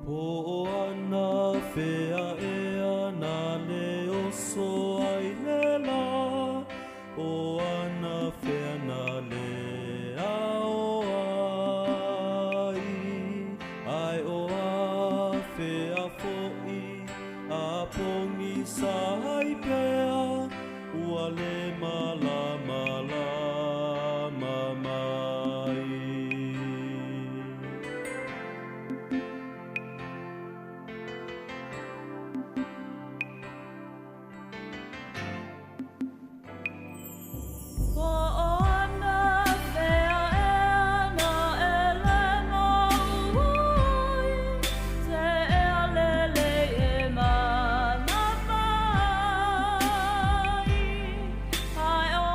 Po o ana fea ea na le oso ai le la, o ana fea na le ao ai, ai o a fea fo'i a pogisa ai pea, ua le malama mai. Po o ana fea ea na e le mau ai, se ea lelei e manava ai. Ai o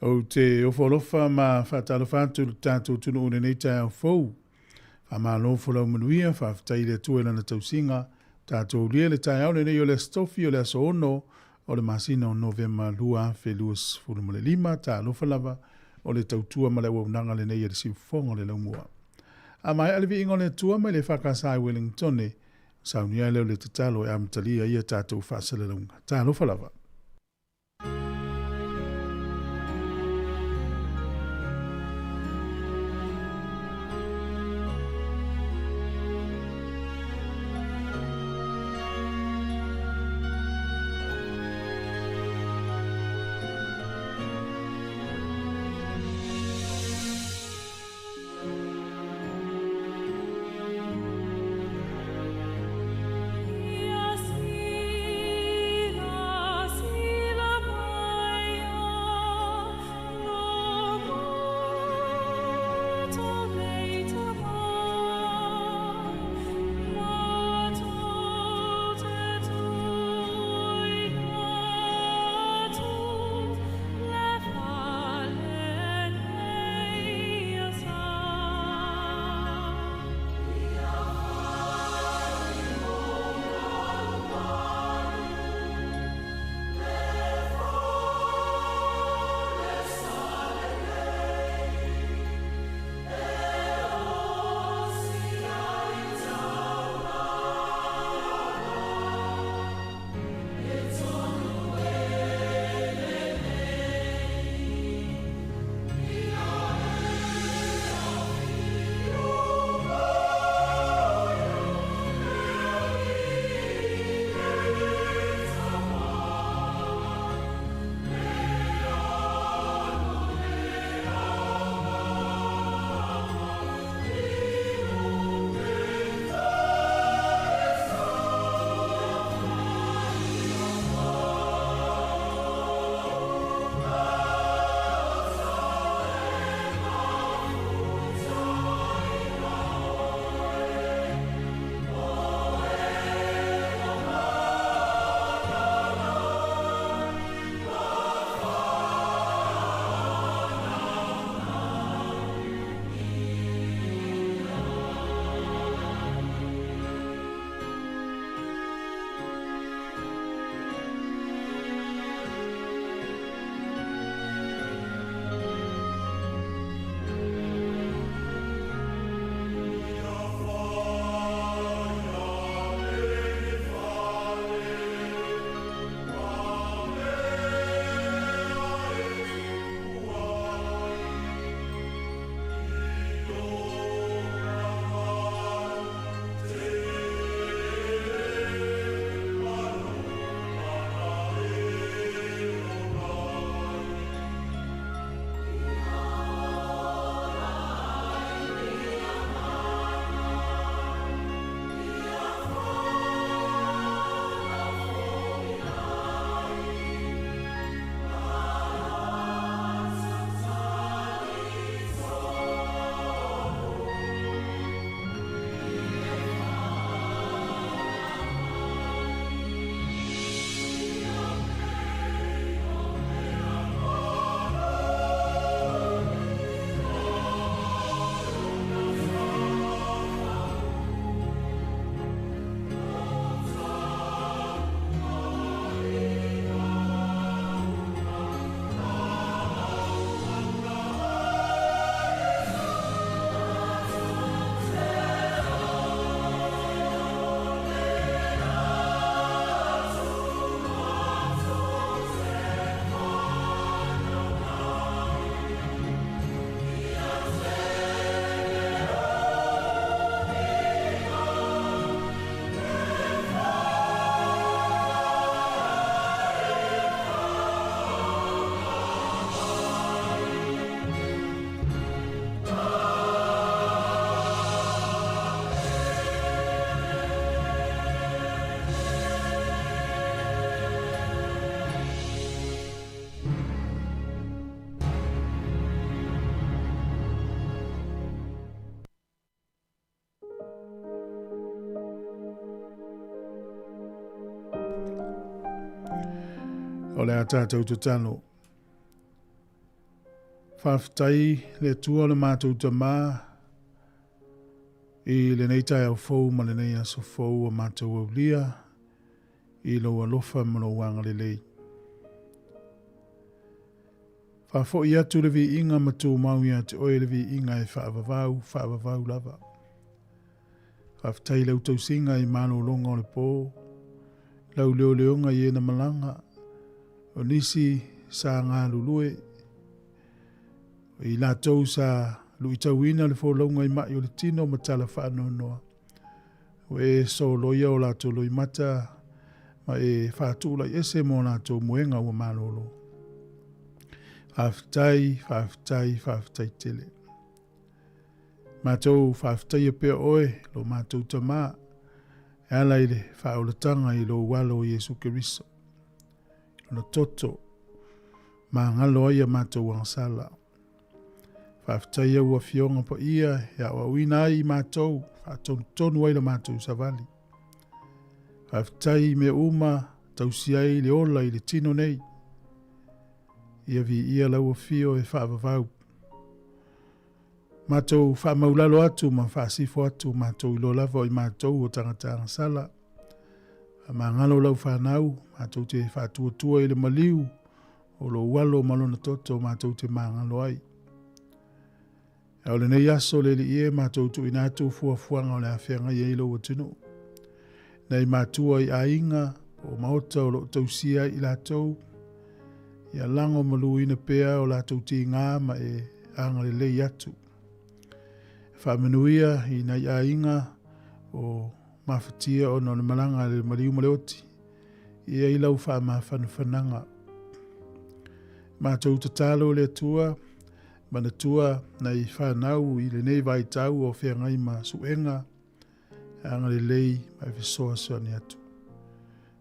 Ou te ofo alofa ma faatalofa atu i le tatou atunuu i lenei taeao fou. Faamalo folau manuia, faafetai i le Atua i Lana tausiga. Tatou aulia le taeao lenei o le Aso Tofi o le aso 6 o le masina o Novema 2025. Talofa lava o le tautua ma le auaunaga lenei a le Siufofoga o le Laumua. A maea le viiga o le Atua mai le EFKS i Wellingtone, saunia lea o le tatalo e amatalia ai a tatou faasalalauga. Talofa lava. O le a tatou tatalo. Faafetai le Atua lo matou Tama i lenei taeao fou ma lenei aso fou ua matou aulia i lou alofa ma lou agalelei. Faafoi atu le viiga ma tumau ia te oe le viiga e faavavau, faavavau lava. Faafetai i lau tausiga i malologa o le po, lau leoleoga i ena malaga, o nisi sa galulue, o i latou sa luitauina le folauga i mai o le tino ma tala faanoanoa. Ua e soloia o latou loimata ma e faatulai ese mo latou moega ua malolo. Faafetai, faafetai, faafetai tele. Matou faafetaia pea oe, lo matou Tama, e ala i le faaolataga i lou alo o Iesu Keriso. Lona toto, magalo ai a matou agasala. Faafetai au afioga paia e aoaoina ai i matou, faatonutonu ai la matou savali. Faafetai i mea uma tausi ai le ola i le tino nei. Ia viia lau afio e faavavau. Matou faamaulalo atu ma faasifo atu matou iloa lava o i matou o tagata agasala. Faamagalo lau fanau, matou te faatuatua i le maliu o lou alo ma lona toto matou te magalo ai. A o lenei aso le Alii e, matou tuuina atu fuafuaga o le a feagai ai lou atunuu. Nai matua i aiga o maota o loo tausia ai i latou, ia lago maluina pea o latou tiga ma e agalelei atu. E faamanuia i nai aiga o mafatia ona o le malaga a le maliu ma le oti, ia i lau faamafanafanaga. Matou tatalo le Atua, manatua nai fanau i lenei vaitau o feagai ma suega, agalelei ma e fesoasoani atu.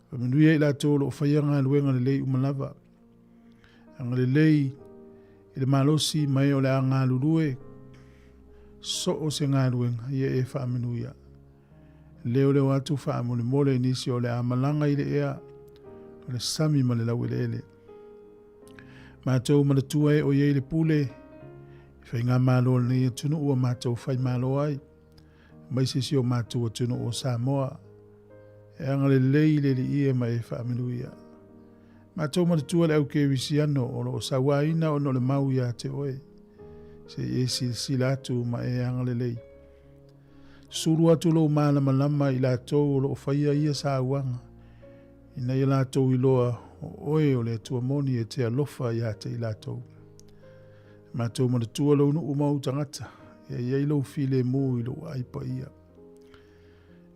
Faamanuia i latou o lo o faia galuega lelei uma lava. Agalelei i le malosi mai o le a galulue so o se galuega, ia e faamanuia. Leoleo atu faamolemole i nisi o le a malaga i le ea, o le sami ma le laueleele. Matou manatua e o i ai le pule, i faigamalo o lenei atunuu ua matou faimalo ai, aemaise si o matou atunuu o Samoa. E agalelei le Alii e ma e faamanuia. Matou manatua le au kerisiano o lo o sauaina ona o le mau ia te oe. Se i e silasila atu ma e agalelei. Sulu atu lou malamalama i latou o lo o faia ia sauaga, ina ia latou iloa o oe o le Atua moni e te alofa ia te i latou. Matou manatua lou nuu ma ou tagata, ia i ai lou filemu i lou aai paia.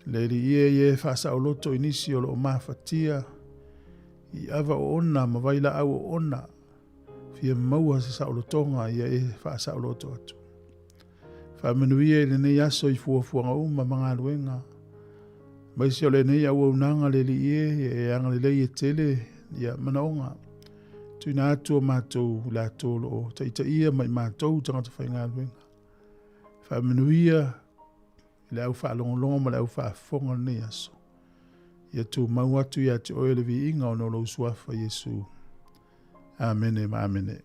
Le Alii e ia e faasaoloto i nisi o lo o mafatia i ava oona ma vailaau oona, fia maua se saolotoga ia e faasaoloto atu. Faamanuia i lenei aso i fuafuaga uma ma galuega, aemaise o lenei auaunaga le Alii e, ia e agalelei e tele ia manaoga. Tuuina atu o matou i latou o lo o taitaia ma i matou tagata faigaluega. Faamanuia i le au faalogologo ma le au faafofoga o lenei aso. Ia tumau atu ia te oe le viiga ona o lou suafa Iesu. Amene ma amene.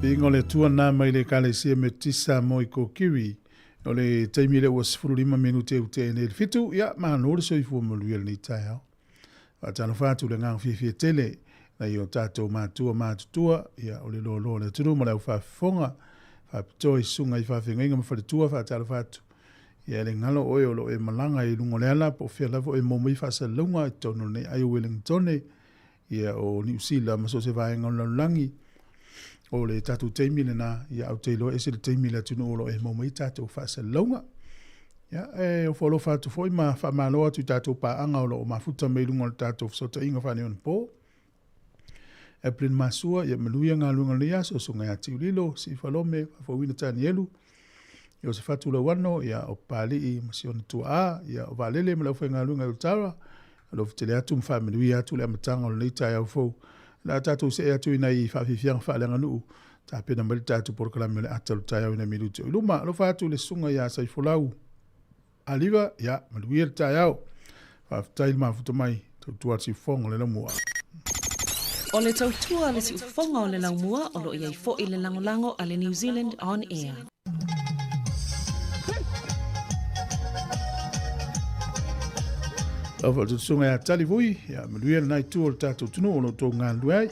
Viiga o le Atua lena mai le Ekalesia Metotisi Samoa i Kokiri. O le taimi lea ua 15 minute e ua tea nei i le 7, ia malo le soifua manuia lenei taeao. Faatalofa atu i le agaga fiafia tele nai o tatou matua matutua, ia o le loaloa o le atunuu ma le aufaafofoga faapitoa i susuga i faafeagaiga ma faletua. Faatalofa atu, ia e le galo oe o lo o e malaga i luga o le ala po o fea lava o e maua mai faasalalauga i totonu o lenei ai o Wellingtone, ia o Niu Sila ma so o se vaega o le lalolagi. O le tatou taimi lena, ia ou te iloa ese le taimi i le atunuu o lo o e maua mai tatou faasalalauga. Ia, e ofo alofa atu foi ma faamalo atu i tatou paaga o lo o mafuta mai i luga o le tatou fesootaiga faaneionapo. Evelyn Masua, ia manuia galuega o lenei aso, Susuga ia Tiulilo, Siifalome, Faafouina Tanielu, Iosefatu Lauano, ia o Papalii ma si ona tuaa, ia o Vaalele ma le aufaigaluega i Otara, alofa tele atu ma faamanuia atu le amataga o lenei taeao fou. O le a tatou see atu i nai faafiafiaga faaleaganuu, tapena mai le tatou polokalame o le ata o le taeao i nai minute o i luma. Alofa atu le susuga ia Saifolau Aliva, ia manuia le taeao. Faafetai le mafuta mai, tautua le siufofoga o le laumua. O le tautua a le siufofoga o le laumua o lo o i ai foi le lagolago a le New Zealand On Air. Lau faatusatuga ia Tali Vui, ia manuia lena itu o le tatou atunuu o lo o outou galulue ai.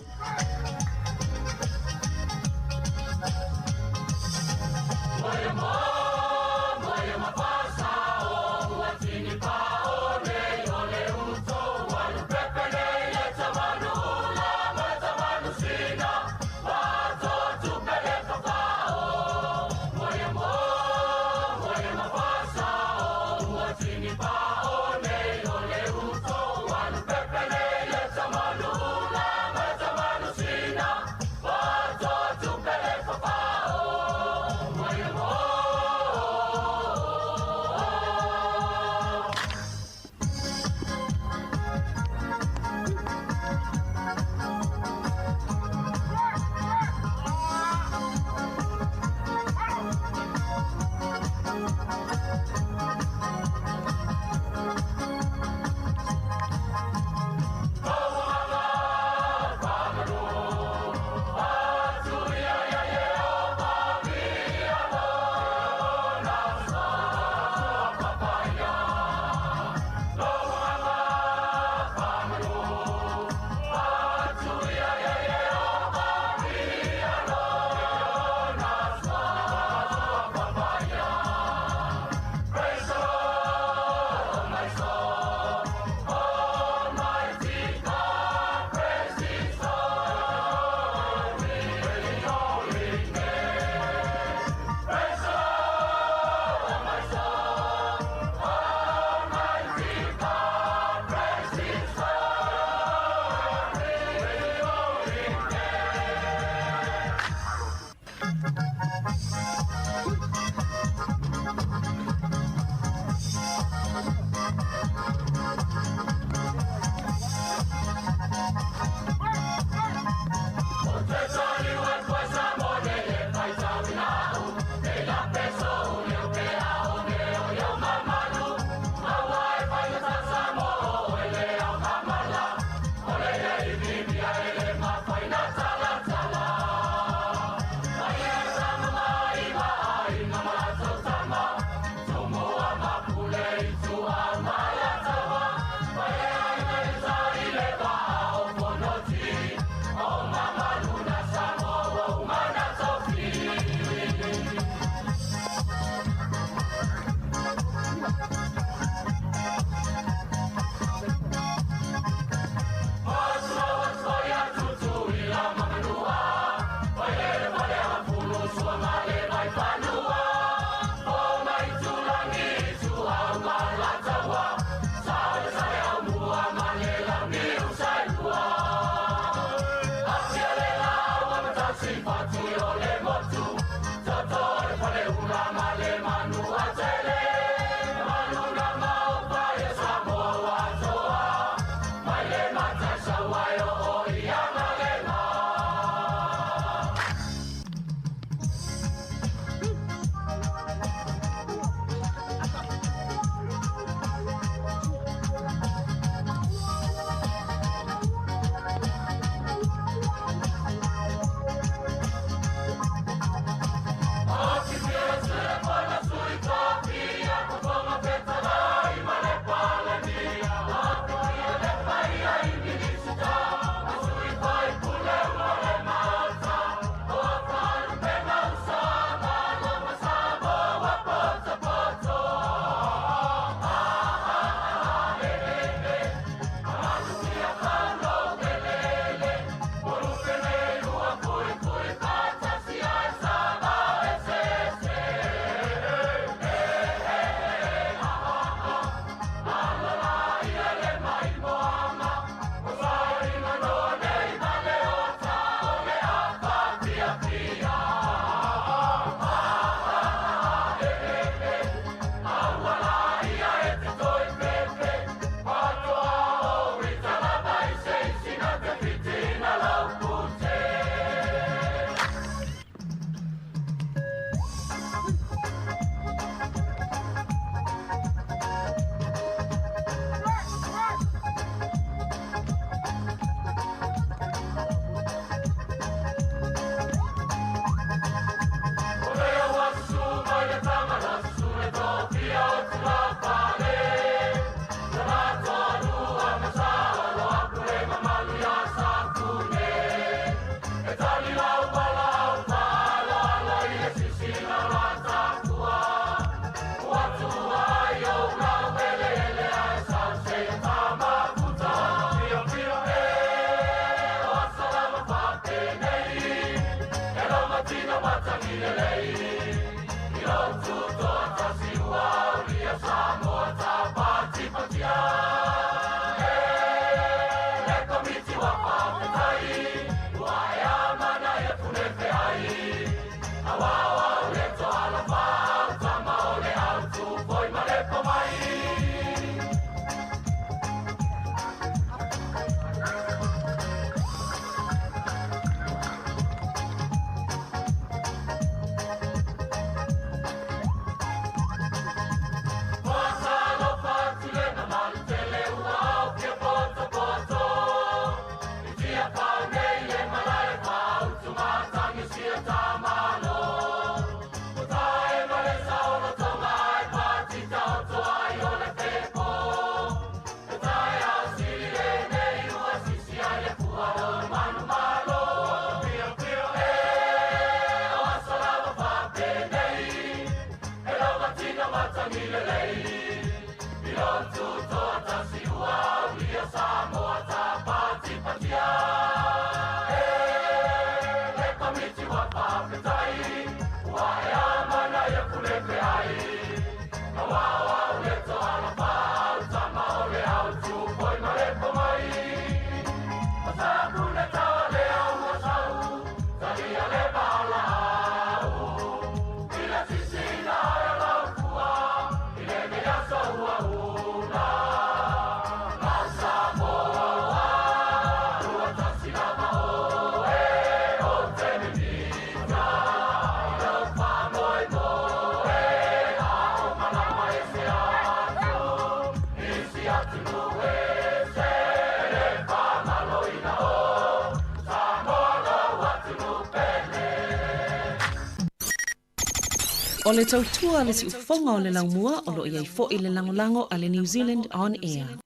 O le tautua a le siufofoga o le laumua o lo o i ai foi le lagolago a le New Zealand On Air.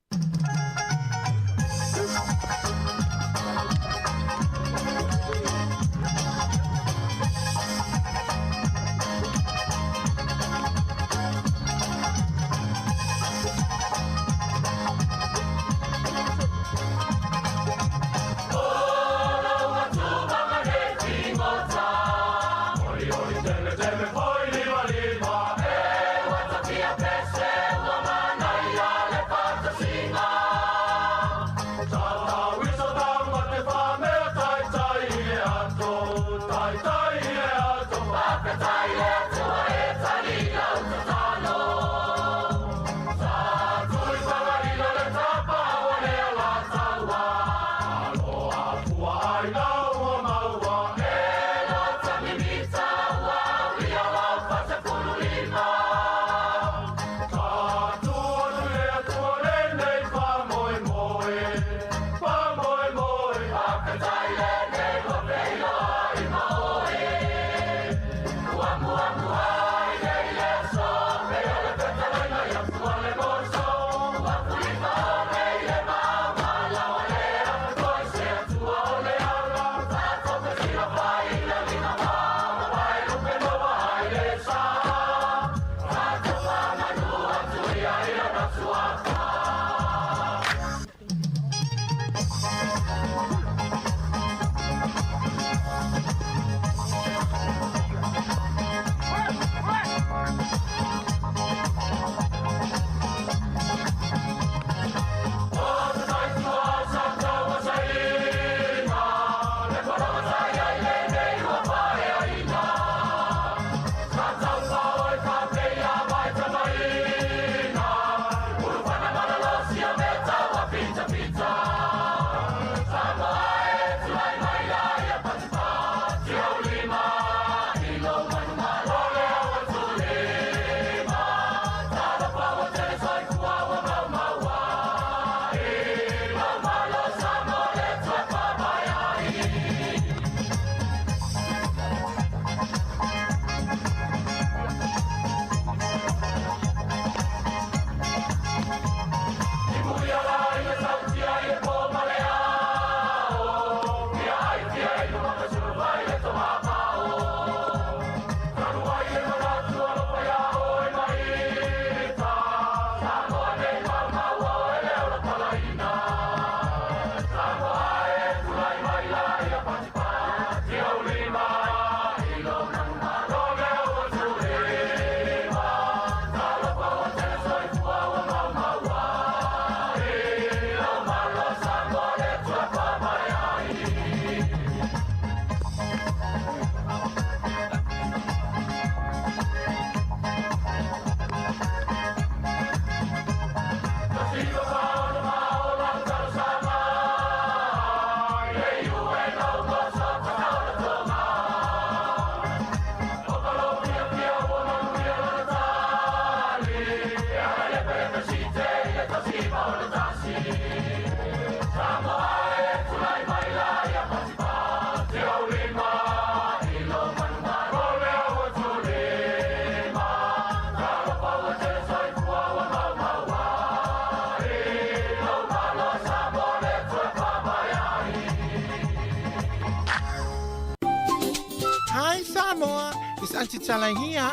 Hi Samoa, it's Auntie Tala here.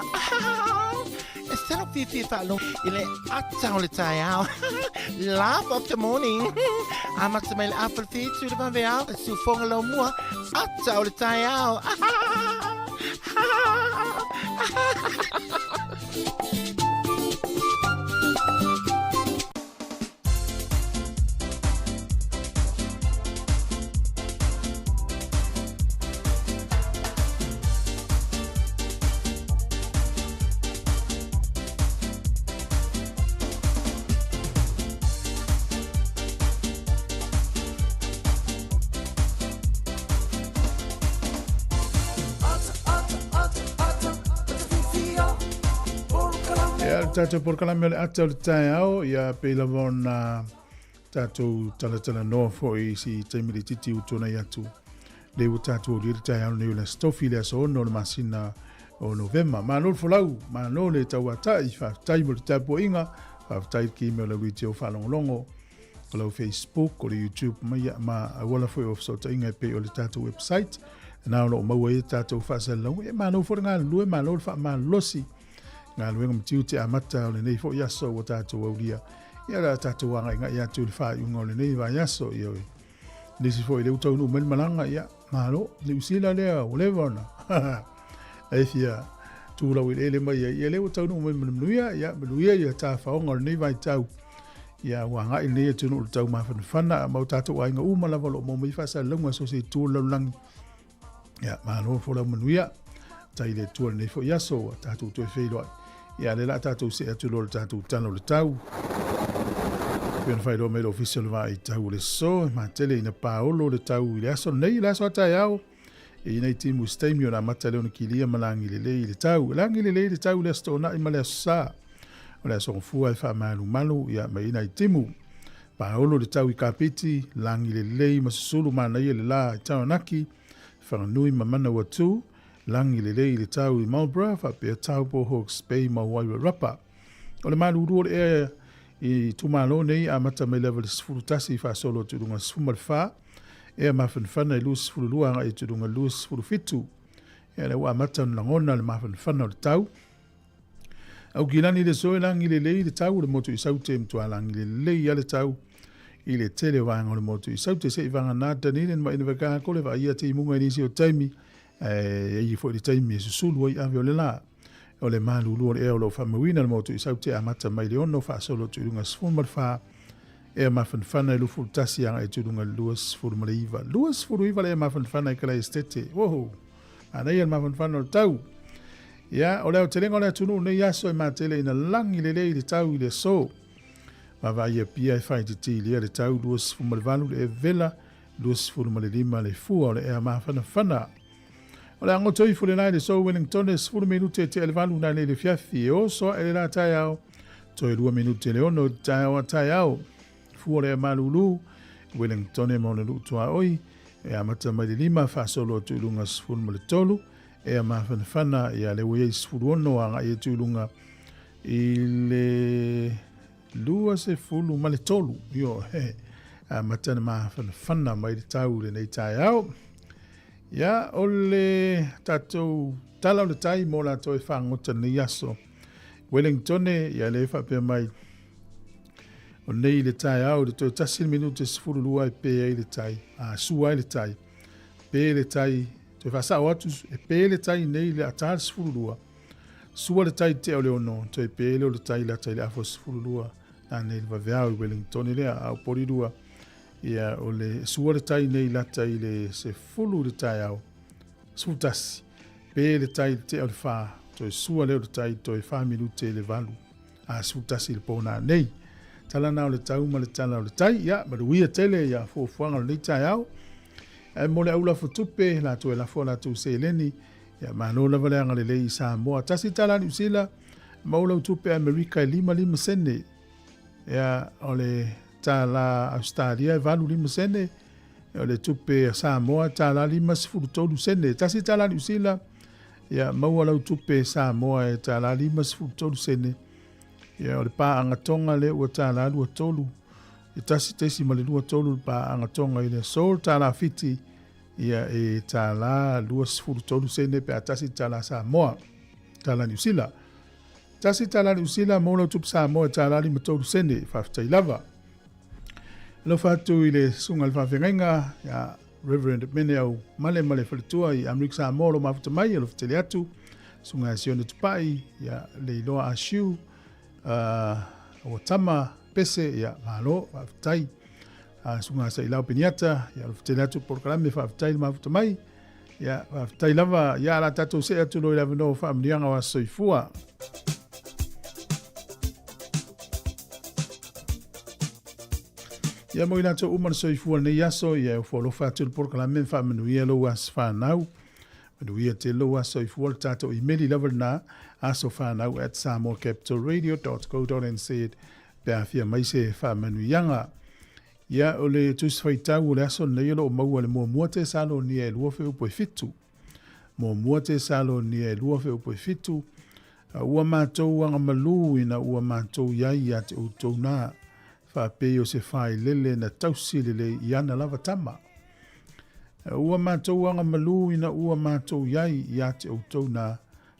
E se lou fiafia e faalogo i le ata o le taeao. Laugh of the morning. Amata mai le afa le fitu i le vaveao, le siufoga laumua, ata o le taeao. Ia, le tatou polokalame o le ata o le taeao, ia pei lava ona tatou talatalanoa foi i si taimi laitiiti ua tuanai atu. Lea ua tatou aulia le taeao lenei o le Aso Tofi, le aso 6 o le masina o Novema. Malo le folau, malo le tauatai, faafetai mo le tapuaiga, faafetai le ki mai o lau leitio faalogologo, o lau Facebook, o le YouTube mai ma auala foi o fesootaiga e pei o le tatou website. Na o lo o maua ai tatou faasalalauga. E malo foi le galulue, malo le faamalosi. Galuega ma tiute amata o lenei foi aso ua tatou aulia. Ia o le a tatou agaigai atu i le faaiuga o lenei vaiaso. Ia oi. Nisi foi lea ua taunuu mai le malaga, ia, malo, Niu Sila lea, ua leva ona. E fia tulau eleele mai ai, ia lea ua taunuu mai ma le manuia, ia, manuia ia tafaoga o lenei vaitau. Ia, ua agai lenei atunuu i le tau mafanafana, ma o tatou aiga uma lava o lo o maua mai faasalalauga so o se itu o le lalolagi. Ia, malo folau manuia. Tai le Atua lenei foi aso ua tatou toe feiloai. Ia, lea la tatou see atu loa le tatou tala o le tau. Pei ona faailoa mai le Ofisa o le Vaai Tau o le Aso, e matele ina paolo le tau i le aso lenei, le aso a taeao. E i nei timu i se taimi ona amata lea ona kilia ma lagi lelei i le tau. E lagi lelei le tau i le Aso Toonai ma le Aso Sa. O le Aso Gafua e faamalumalu ia ma i nai timu. Paolo le tau i Kapiti, lagi lelei ma susulu manaia le la i Taranaki, Whanganui ma Manawatū, lagi lelei i le tau i Marlborough, faapea Taupo, Hawke's Bay ma Wairarapa. O le malulu o le ea i itumalo nei amata mai lava i le 11 faasolo atu i luga 14, ea mafanafana i 22 agai atu i luga 27. Ia lea ua amata ona lagona le mafanafana o le tau. Aukilani le soe lagi lelei le tau o le motu i Saute e matua lagi lelei a le tau i le tele o vaega o le motu i Saute se i vagana Dunedin ma Invercargill e vaaia timuga i nisi o taimi ae e i ai foi le taimi e susulu ai ave o le la. O le malulu o le ea o lo o faamauina le motu i Saute amata mai le 6 faasolo atu i luga 14 ea mafanafana i 21 agai atu i luga 29. 29 le ea mafanafana i Kalaesetete. Woho! Manaia le mafanafana o le tau. Ia, o le aotelega o le atunuu nei aso e matele ina lagi lelei le tau i le aso. Vaavaai Apia e faaitiitilia le tau 28 le evela, 25 le fua o le ea mafanafana. O le a goto ifo le la i le aso Wellingtone 10 minute e tea le valu nanei le fiafi e oso ae le la taeao, toe 2 minute le ono i le taeao a taeao. Fua o le ea malulu, Wellingtone ma ona luu tuaoi, e amata mai le 5 faasolo atu i luga 13, Ea mafanafana ia le ua iai 16 agai atu i luga i le 23 io he amata na mafanafana mai le tau lenei taeao. Ia o le tatou tala o le tai mo latou e fagota nei aso. Wellingtone ia le faapea mai o nei le taeao i le toe tasi le minute 12 e pē ai le tai, a sua ai le tai. Pē le tai Toe faasao atu, e pē le tai nei le ata le 12, sua le tai te o le ono, toe pē lea o le tai le ata i le afa 12, nā nei le vaveao i Wellingtone lea, a o Porirua, ia o le sua le tai nei lata i le 10 i le taeao, 11, pē le tai le tea o le 4, toe sua lea o le tai toe 4 minute i le 8, a 11 i le pō nā nei. Tala nā o le tau ma le tala o le tai, ia, manuia tele ia fuafuaga o lenei taeao. Ae mo le au lafo tupe, latou e lafo a latou seleni, ia malo lava le agalelei i Samoa. $1 Niu Sila, maua lau tupe Amerika e 55 sene. Ia, o le tālā Australia e 85 sene, o le tupe a Samoa tālā 53 sene. $1 Niu Sila, ia maua lau tupe Samoa e tālā 53 sene. Ia, o le paaga Tonga lea ua tālā 23. E 1.23 le paaga Tonga i le aso, le tālā Fiti, ia e tālā 23 sene pe a tasi le tālā Samoa, tālā Niu Sila. $1 Niu Sila maua lau tupe Samoa e $1.53. Faafetai lava. Alofa atu i le susuga i le faafeagaiga ia Reverend Mene Au Male ma le faletua i Amerika Samoa o lo o mafuta mai, alofa tele atu. Susuga ia Sione Tupai, ia Leiloa Asiu, ua tama Pese, ia malo, faafetai. Susuga Sailau Peniata, ia alofa tele atu polokalame, faafetai le mafuta mai. Ia, faafetai lava, ia la tatou see atu loa i le avanoa o faamanuiaga o aso soifua. Ia mo i latou uma le soifua lenei aso, ia e ofo alofa atu le polokalame ma faamanuia lou aso fanau. Manuia tele lou aso soifua, le tatou imeli lava lena, asofanau@samoacapitalradio.co.nz pe a fia mai se faamanuiaga. Ia, o le Tusi Faitau o le aso lenei o lo o maua i le Muamua Tesalonia e 2 feupu e 7. Muamua Tesalonia e 2 feupu e 7, A ua matou agamalu ina ua matou i ai ia te outou na, faapei o se failele na tausi lelei i ana lava tama. A ua matou agamalu ina ua matou i ai ia te outou na,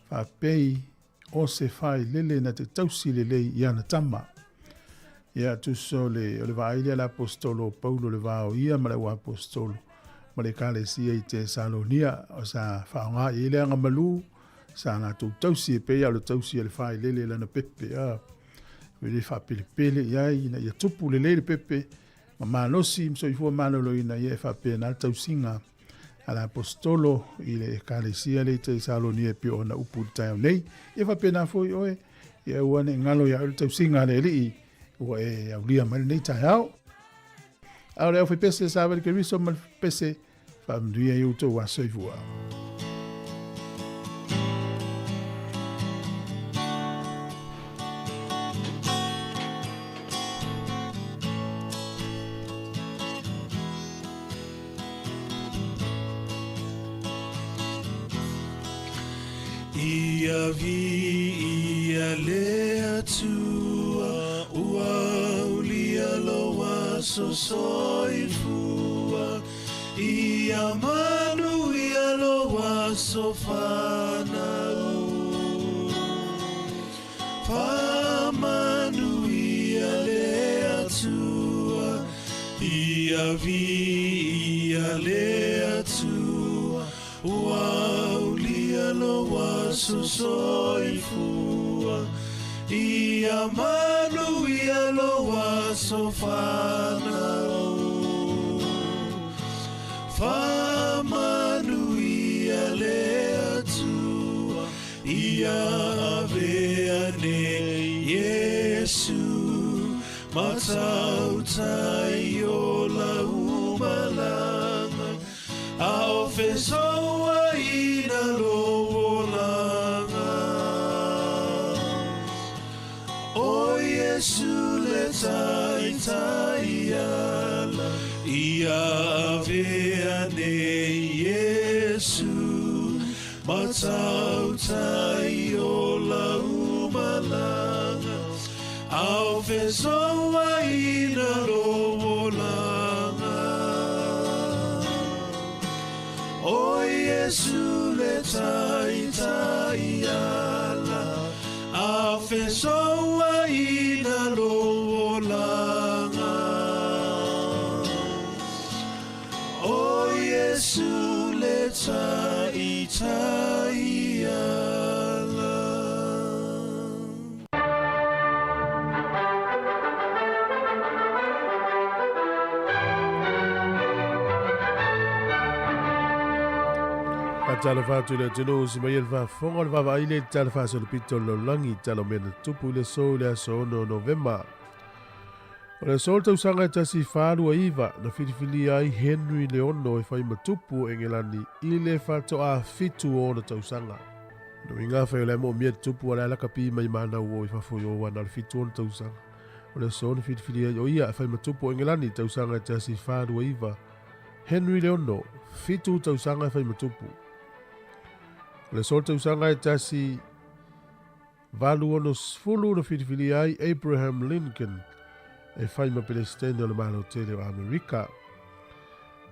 faapei o se failele na te tausi lelei i ana tama. Ia, tusa o le, o le vaai lea a le aposetolo o Paulo le va o ia ma le auaposetolo ma le ekalesia i Tesalonia, o sa faaaoga i ai le agamalu, sa latou tausi e pei lava o le tausi a le failele i lana pepe, a le faapelepele i ai ina ia tupu lelei le pepe ma malosi ma soifua maloloina, ia e faapena le tausiga a le aposetolo i le ekalesia lea i Tesalonia e pei ona upu i le taeao nei. Ia faapena foi oe, ia aua ne i galo ia oe le tausiga a le Alii ua e aulia mai lenei taeao. A o le aufaipese sa vale Keriso ma le pese faamanuia i outou aso soifua. Ia viia le Atua, ua aulia lou aso soifua. Ia manuia lou aso fanau. Faamanuia le Atua, ia viia le Atua, ua aulia lou aso soifua. Ia manuia lou aso fanau. Faamanuia le Atua, Ia avea nei Iesu, matautai o lau malaga, a o fesoaina lou olaga. O Iesu le taitai ala, ia avea nei Iesu, matautai o lau malaga, a o fesoaina lou olaga. O Iesu le taitai ala, a fesoaina lou olaga. O Iesu le taitai ala. Faatalofa atu i le atunuu si mai e le faafofoga o le vaavaai lea i le tala faasolopito o le lalolagi, tala o mea na tutupu i le aso i le aso 6 o Novema. O le aso o le tausaga e 1429 na filifilia ai Henry le Ono e fai ma tupu o Engelani i le faatoa 7 o ona tausaga. No i ngā whai o le mo mea te tupu a le alakapi mai mānau o i fafo i o wana o le 7 ona tausaga. O le aso na filifilia ai o ia e fai ma tupu o Engelani i tausaga e 1429. Henry le Ono, 7 tausaga e fai ma tupu. O le aso o le tausaga e 1860 na filifilia ai Abraham Lincoln e fai ma Pelesitene o le Malo Tele o Amerika.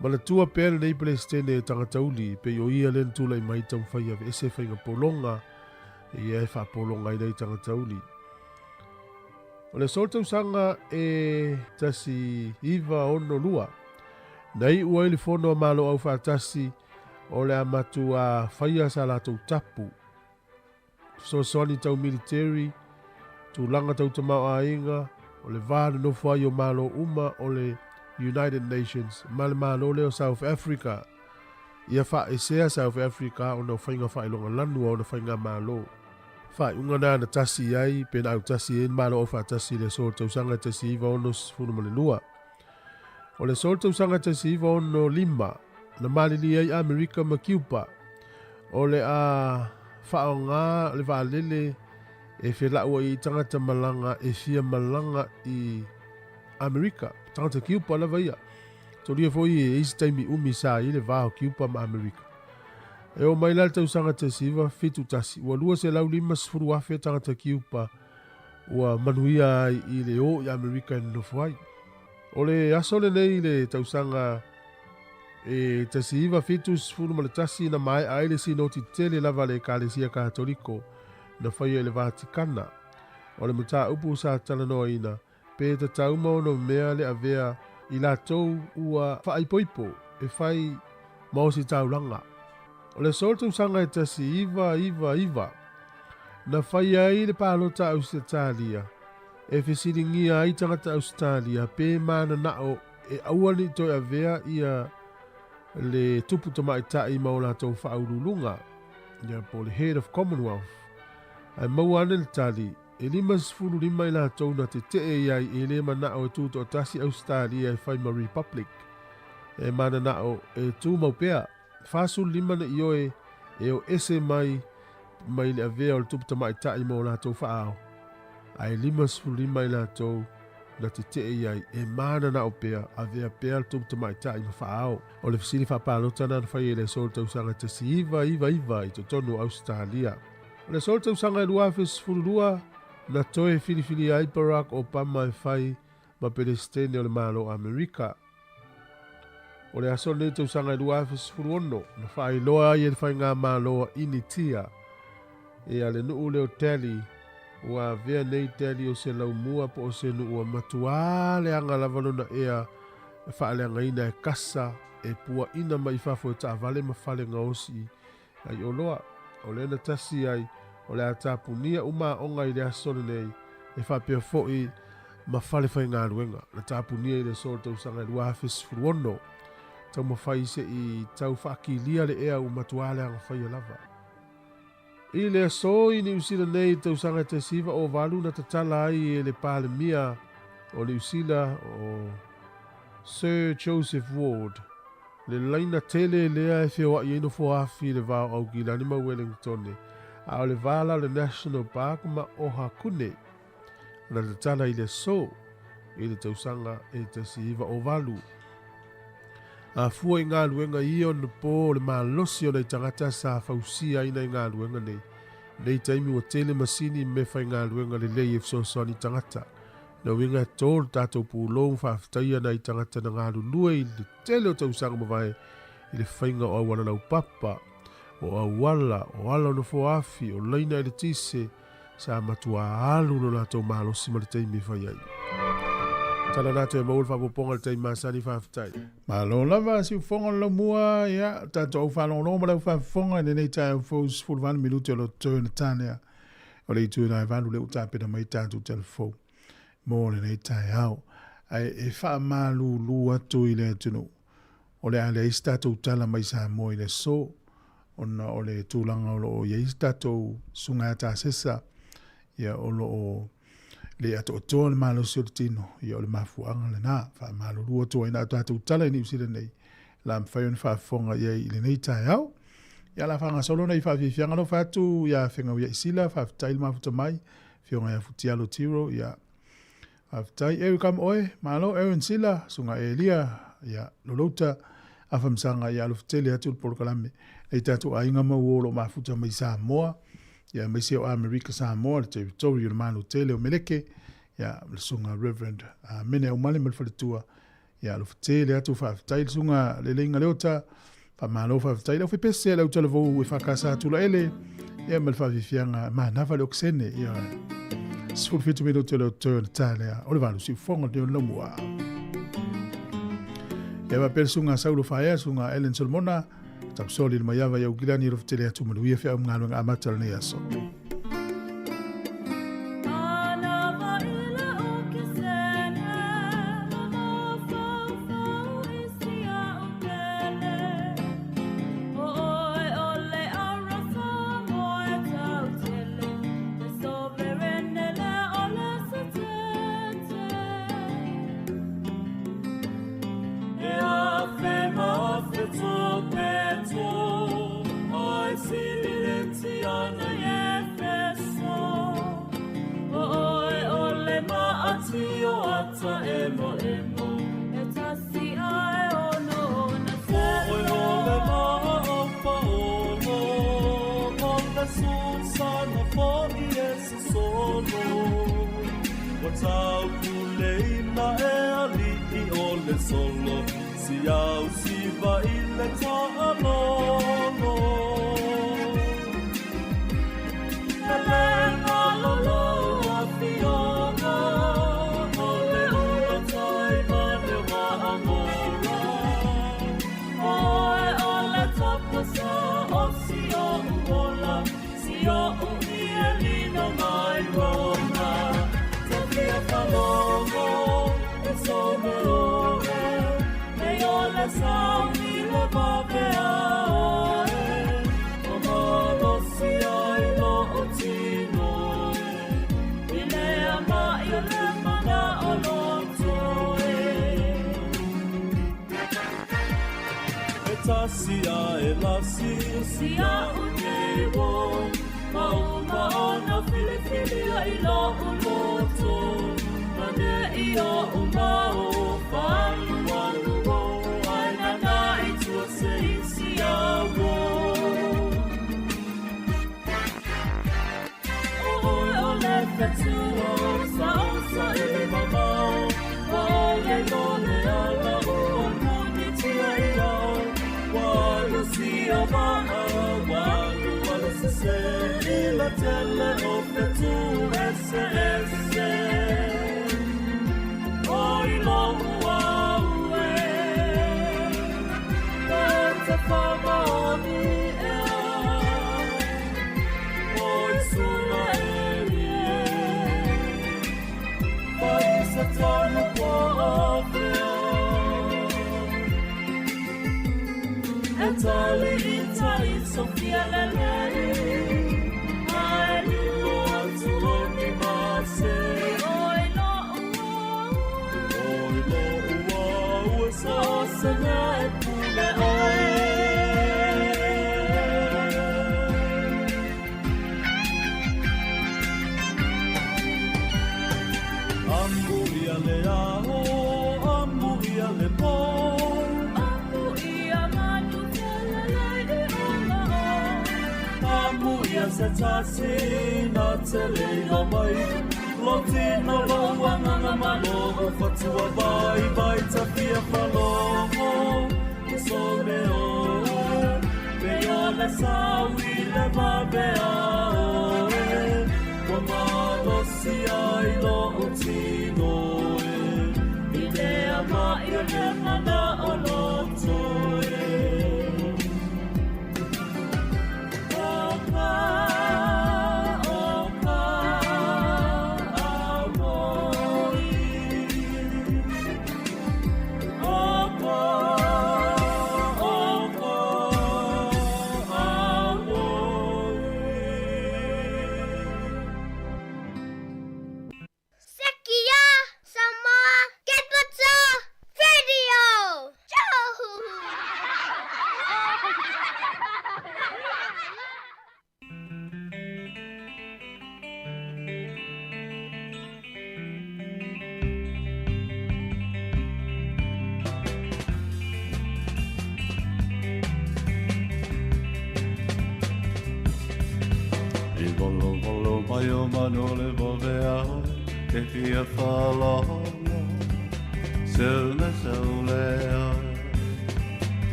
Manatua pea lenei Pelesitene e tagata uli, pei o ia lea na tulai mai taumafai e aveese faiga pologa Ia e faapologa ai nai tagata uli. O le aso tausaga e 1962, na iu ai le fono a Malo Aufaatasi o le a matuā faia sa latou tapu, fesoasoani tau militeri, tulaga tau tamaoaiga, o le va nonofo ai o Malo uma o le United Nations ma le Malo lea o South Africa. Ia faaesea South Africa ona o faiga faailoga lanu a ona faigamalo. Faaiuga na na tasi i ai pe na autasi ai le Malo Aufaatasi i le aso o le tausaga 1962. O le aso o le tausaga 1965 na malilie ai Amerika ma Kiupa o le a faaaoga le vaalele e felauai ai tagata malaga e fia malaga i Amerika, tagata Kiupa lava ia. Tolia foi e i se taimi umi sa i le va o Kiupa ma Amerika. E oo mai la le tausaga 1971, ua 250,000 tagata Kiupa ua manuia ai i le o i Amerika e nonofo ai. O le aso lenei i le tausaga e 1971 na maea ai le sinoti tele lava a le Ekalesia Katoliko na faia i le Vatikana. O le mataupu sa talanoaina, Pe tatau ma ono mea le avea i latou ua faaipoipo e fai ma ositaulaga. O le aso o le tausaga e 1999, na faia ai le palota Ausetalia e fesiligia ai tagata Ausetalia pe mananao e aua ne i toe avea ia le tupu tamaitai ma o latou faauluuluga, ia po o le Head of Commonwealth. Ae maua ane le tali, E 55 i latou na tetee i ai e le manao e tutoatasi Ausetalia e fai ma Republic. E mananao e tumau pea. 45 na ioe e o ese mai mai le avea o le tupu tamaitai ma o latou faaao. Ae 55 i latou na tetee i ai e mananao pea avea pea le tupu tamaitai ma faaao. O le fesili faapalota na na faia i le aso o le tausaga 1999 i totonu o Ausetalia. O le aso o le tausaga e 2012, na toe filifilia ai Barack Obama e fai ma Peresetene o le Malo o Amerika. O le aso lenei tausaga e 2016, na faailoa ai e le Faigamalo a Initia e a le nuu lea o Delhi, ua avea nei Delhi o se laumua po o se nuu ua matuā leaga lava lona ea e faaleagaina e kasa e puaʻina mai fafo e taavale ma fale gaosi ai oloa. O lea na tasi ai, o le a tapunia uma aoga i le aso lenei, e faapea foi ma fale faigaluega. Na tapunia i le aso o le tausaga e 2016. Taumafai se i tau faakilia le ea ua matuā leaga faia lava. I le aso i Niu Sila nei i le tausaga e 1908 na tatala ai e le Palemia o Niu Sila o Sir Joseph Ward Le laina tele lea e feoai ai nofoafi i le va o Aukilani ma Wellingtone, a o le va la o le National Park ma Ohakune. Na tatala i le aso i le tausaga e 1908. A fua i galuega ia ona po o le malosi o nai tagata sa fausia ai nai galuega nei. Nei taimi ua tele masini me faigaluega lelei e fesoasoani i tagata. Na uiga e tō le tātou pūlou ma faafetaia nai tagata na galulue i le tele o tausaga mavae i le faiga o auala laupapa, o auala, o ala o nofoafi, o laina eletise, sa matuā alu lo latou malosi ma le taimi e fai ai. Tala nā toe maua le faaopoopoga i le taimi masani, faafetai. Malo lava siufofoga o le laumua, ia, tatou au faalogologo ma le au faafofoga i lenei taeao fou 18 minute o lo totoe ona tanea. O le itu ina e valu lea ua tapena mai tatou telefou mo lenei taeao. Ae e faamalulu atu i le atunuu, o le a leai se tatou tala mai Samoa i le aso, ona o le tulaga o lo o i ai se tatou susuga ia Tasesa, ia o lo o le atoatoa le malosi o le tino, ia o le mafuaaga lena. Faamalulu atu ai na o tatou tala i Niu Sila nei, la mafai ona faafofoga i ai i lenei taeao. Ia la faagasolo nei faafiafiaga alofa atu ia Fegauia'i Sila, faafetai le mafuta mai, Afioga ia Futialo Tiro, ia faafetai Eric am oe, malo Aaron Sila, Susuga Elia, ia Lolota, Afamasaga, ia alofa tele atu le polokalame. Nei tatou aiga ma uo o lo o mafuta mai Samoa, ia aemaise o Amerika Samoa, le territory o le Malo tele o Meleke, ia le Susuga Reverend Mene Aumale ma le faletua, Ia alofa tele atu faafetai le susuga Leleiga Leota. Faamalo faafetai le aufepese le autalavou e whakasa atu la ele. Ia ma le faafiafiaga manava le okesene. Ia 17 minute le o toe ona ta lea o le 8 siufoga le laumua. Ia faapea le susuga a Saulo Faea, susuga a Ellen Solomona, Tamasoli le Maiava i Aukilani alofa tele atu manuia feau ma galuega amata o lenei aso.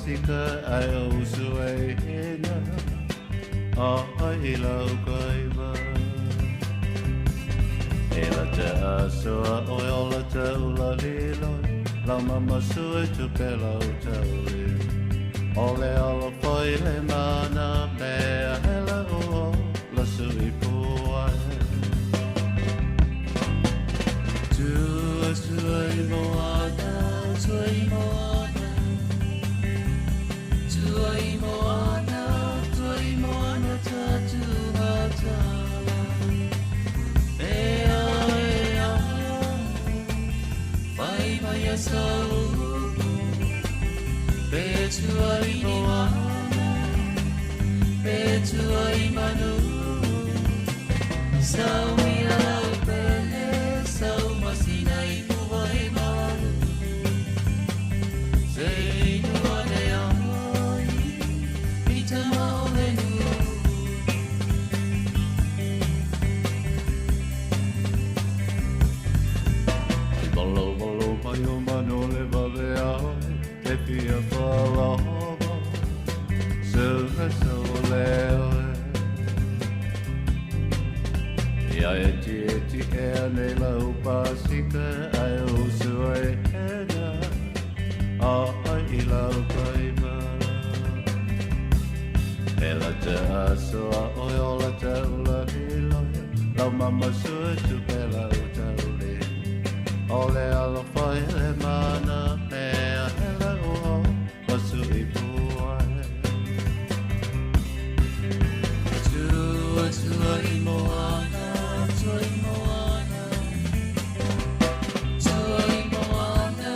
pasika ai o usu ai hena a ai lau kaima. E la te asoa oi o la te ula liloi, lau mama sui tu pe lau tauli. O le alo foi le mana mea hela o la sui puai. Tua sui moana, sui moana, Tuai moana, tuai moana tatu matala. Ea, ea, whai mai a saupu. Pe tuai moana, pe tuai manu. Sau mia lau pele, sau masina i puwai malu. Se inua ne ai, i te maole nu. Valo valo mai o mano le vave ai, te fia whalahaba, se he so le oe. Ia e ti e ti ea nei lau pasika ai o sua e hena, a ai i lau kaima. E la te asoa oi o la te ula hiloi, lau mama sua tu pe lau tauli. O le alo whai le mana mea hela o pasu i puai. Tua tua i moana, tua i moana. Tua i moana,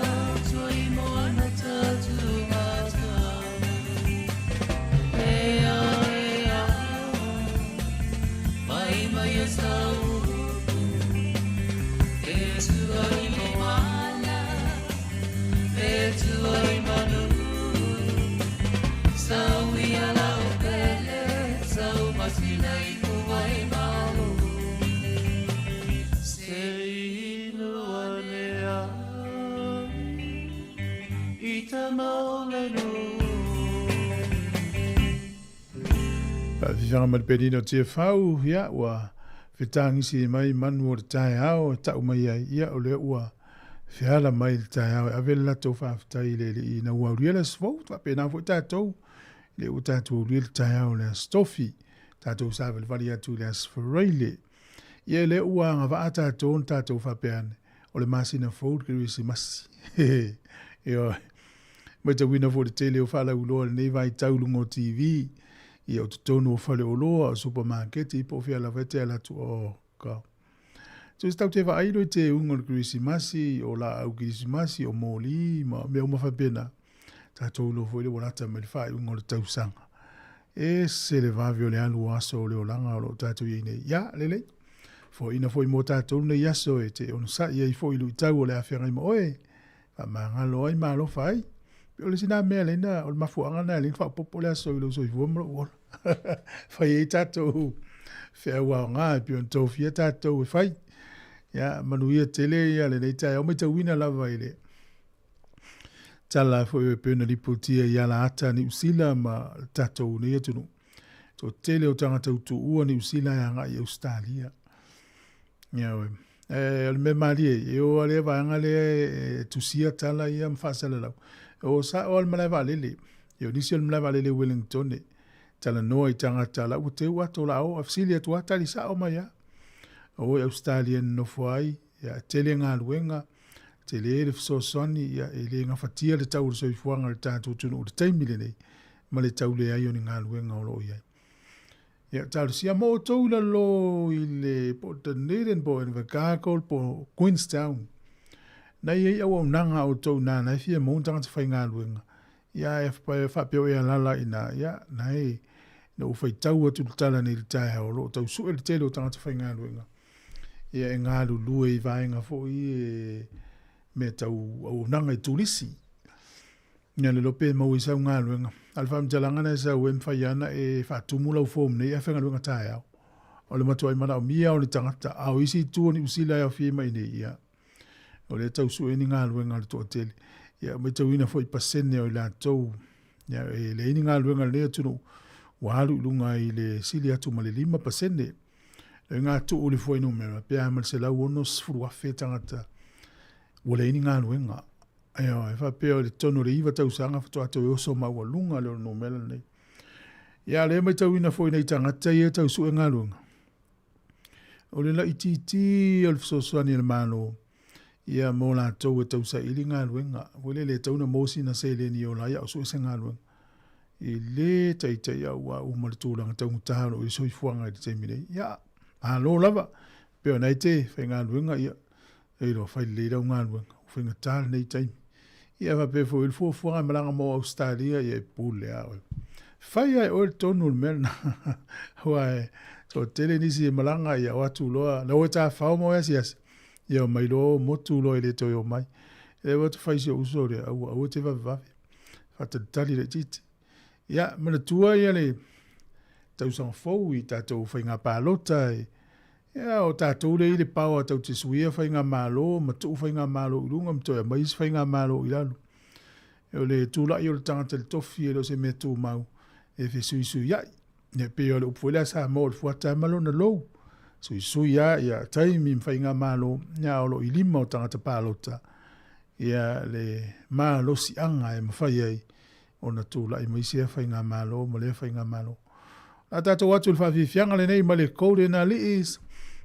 tua i moana tatu matala. Ea, ea, mai mai e saupu. E tua i moana, e tua i manu. Sau ia lau pele, sau masina i puwai malu. Se inua ne ai, i te maole nu. Faafifiga ma le penina o Tiafau, ia, ua fetagisi mai manu o le taeao e tau mai ai, ia, o lea ua feala mai le taeao e ave le latou faafetai i le Alii ina ua aulia le aso fou, faapena foi tatou, lea ua tatou aulia le taeao o le aso Tofi, tatou savalivali atu i le aso Faraile. Ia, lea ua agavaa tatou ona tatou faapea ane, o le masina fou le Kerisimasi. Ioe. Matauina foi le tele o faalauiloa i lenei vaitau i luga o TV, ia o totonu o faleoloa, o supamaketi, po o fea lava e te ala atu, oh God. So se tatou te vaai loa i teuga o le Kerisimasi, o laau Kerisimasi, o moli ma mea uma faapena, tatou iloa foi lea ua lata mai le faaiuga o le tausaga. E ese le vave o le alu o aso o le olaga o lo o tatou i ai nei. Ia, lelei. Foaiina foi mo tatou lenei aso e te onosai ai foi i luitau o le a feagai ma oe. Faamagalo ai ma alofa ai. Pei o le isi na mea lena, o le mafuaaga lena e alai ona faaopoopo le aso i lou soifua ma lou ola. Fai ai tatou feau aoga e pei ona tofia tatou e fai. Ia, manuia tele ia lenei taeao maitauina lava i le tala foi e pei ona lipotia i ala ata Niu Sila ma le tatou nei atunuu. Toatele o tagata utuua Niu Sila e agai i Ausetalia. Ia oe. E, o le mea malie, e o lea vaega lea e tusia tala ia ma faasalalau. O sa o le malae vaalele. E o nisi o le malae vaalele Wellington e talanoa i tagata la ua teu ato la o a fesili atu a tali sao mai a. O i Australia nofo ai, ia tele galuega, tele le fesoasoani, ia e le gafatia le tau o le soifuaga o le tatou atunuu i le taimi lenei ma le tau leai o ni galuega o lo o i ai. Ia, talosia mo outou i lalo i le po o Dunedin, po o Invercargill, po o Queenstown. Na i ai auaunaga a outou i na e fia maua ni tagata faigaluega. Ia, e faapea o e alala i ina, ia, na e, na ou faitau atu i le tala nei i le taeao, o lo o tau sue le tele o tagata faigaluega. Ia, e galulue i vaega foi e mea tau auaunaga i turisi. Ia le lope e maua i sau galuega. A o le faamatalaga lena e sau e mafai lava ona e faatumu lau form nei ae faigaluega taeao. O le matuai manaomia o le tagata, a o isi itu o Niu Sila e aofia ai mai i inei, ia, o lea e tau sue ni galuega a le toatele. Ia, matauina foi pasene o i latou, Ia, e leai ni galuega i lenei atunuu, ua alu i luga i le sili atu ma le 5%. E gatuu le fuainumera pe a ma le 160,000 tagata ua leai ni galuega. Ioe, e faapea o le totonu o le 9 tausaga faatoa toe oso maualuga lea o le numera lenei. Ia, a o lea e matauina foi nai tagata ia e tau sue galuega, o le laitiiti o le fesoasoani a le Malo ia mo latou e tausaili galuega. Foi lele e tatau ona maua sina seleni e ola ai a o sue se galuega. E le taitai auau ma le tulaga taugata o lo o i ai le soifuaga i le taimi nei. Ia, malo lava, pei o lena e te faigaluega, ia, e iloa fai lelei lau galuega, ua faigata lenei taimi. Ia faapea foi o le fuafuaga e malaga mo Ausetalia, ia e pule lava oe. Fai lava e oe le tonu o le mea lena. Aua e toatele nisi e malaga, ia o atu loa, na o e tafao ma o e asiasi, ia omai loa motu loa e le toe omai. E le atu fai si ou uso lea, aua, aua e te vavevave. Faatalitali laitiiti. Ia, manatua ia le tausaga fou i tatou faiga palota, ia, o tatou lea i le power tatou te suia faigamalo ma tuu faigamalo i luga ma toe aumai isi faigamalo i lalo. O le tulai o le tagata i le tofi e le o se mea tumau e fesuisuiai. Ia, pei o le upu foi lea a Samoa, o le fuata lava ma lona lou. Suisui lava ia taimi ma faigamalo, ia a o lo o i lima o tagata palota ia le malosiaga e mafai ai ona tulai mai sea faigamalo ma lea faigamalo. O le a tatou atu i le faafiafiaga lenei ma le Golden Aliis,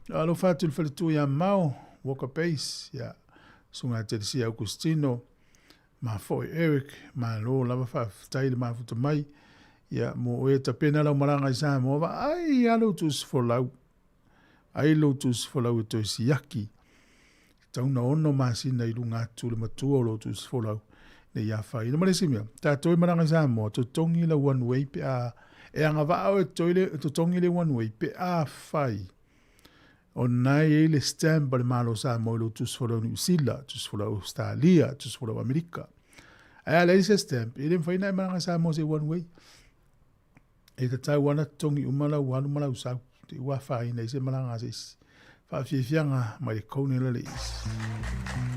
alofa atu i le faletua ia Mao, Walker Base, ia, Susuga ia Telesia Augustino, ma foi Eric, malo lava faafetai le mafuta mai, ia, mo oe e tapena lau malaga i Samoa, vaai lava lou tusifolau, ai lou tusifolau e toe siaki, tatau ona 6 masina i luga atu le matua o lou tusifolau ne i afaina. Ma le isi mea, tatou e malaga i Samoa, totogi lau one way pe a, e agavaa oe e totogi le one way pe afai o lena e i ai le stamp a le Malo o Samoa i lou tusifolau Niu Sila, tusifolau Ausetalia, tusifolau Amerika. Ae a leai se stamp, e le mafai ona e malaga i Samoa se one way. E tatau lava ona totogi uma lau alu ma lau sau, te i ua afaina ai se malaga a se isi. Faafiafiaga mai le Kone la le isi.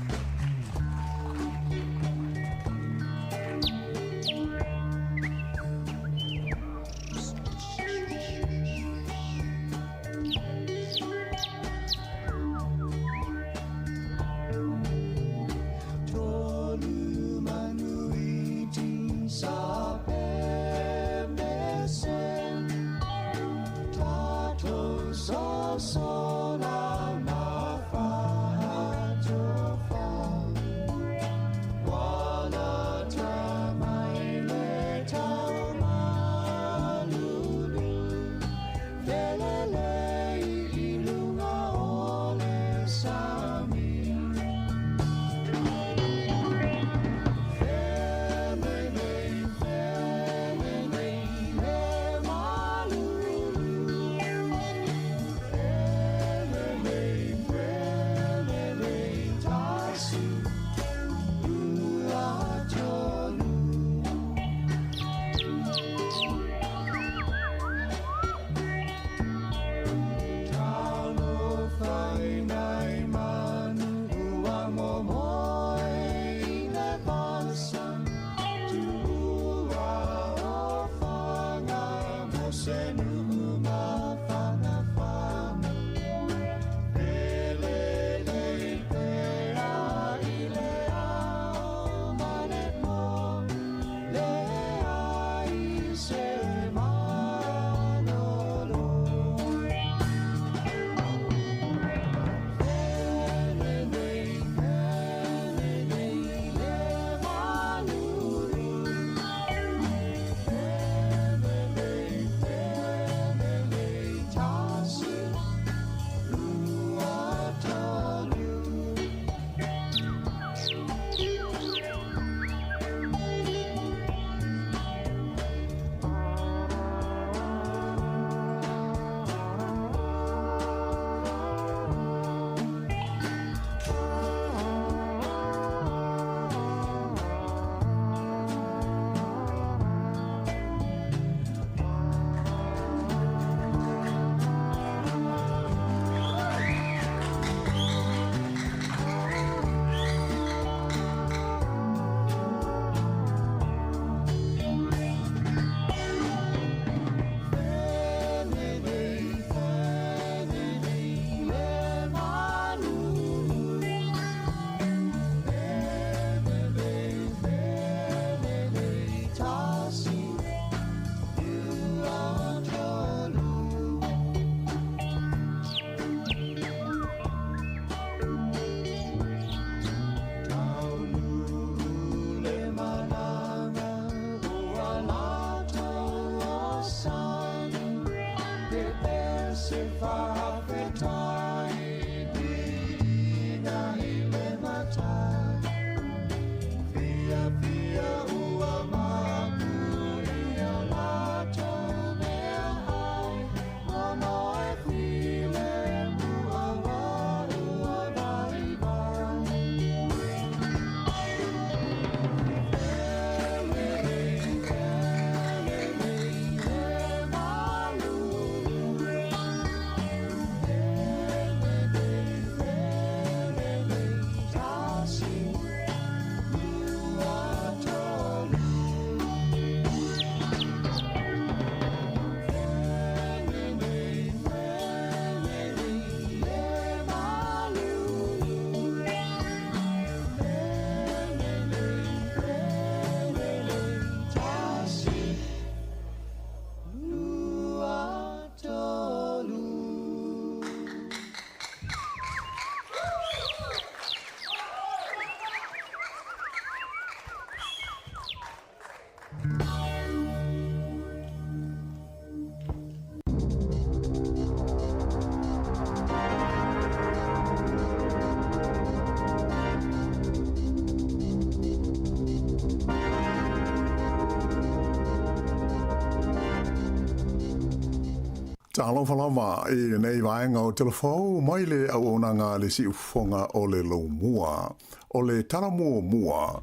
Talofa lava i lenei vaega o Telefou mai le auaunaga a le Siufofoga o le Laumua. O le tala muamua,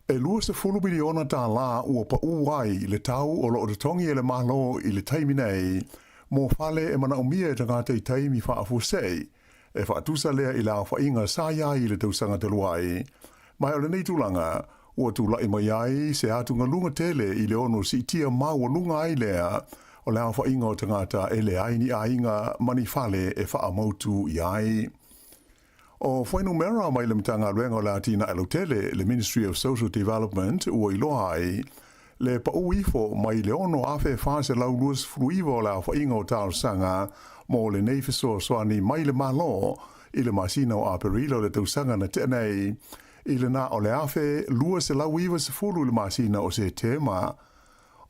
e $20 miliona tālā ua paʻū ai le tau o lo o totogi e le Malo i le taimi nei mo fale e manaomia e tagata i taimi faafuasei, e faatusa lea i le aofaiga sa i ai i le tausaga talu ai. Ma o lenei tulaga, ua tulai mai ai se atugaluga tele i le ono siitia maualuga ai lea o le aofaiga o tagata e leai ni aiga ma ni fale e faamautu i ai. O fuainumera mai le Matagaluega o le Atinae Lautele, le Ministry of Social Development, ua iloa ai le paʻū ifo mai le 6,429 o le aofaiga o talosaga mo lenei fesoasoani mai le Malo i le masina o Aperila o le tausaga na tea nei, i le na o le 1,290 i le masina o Setema.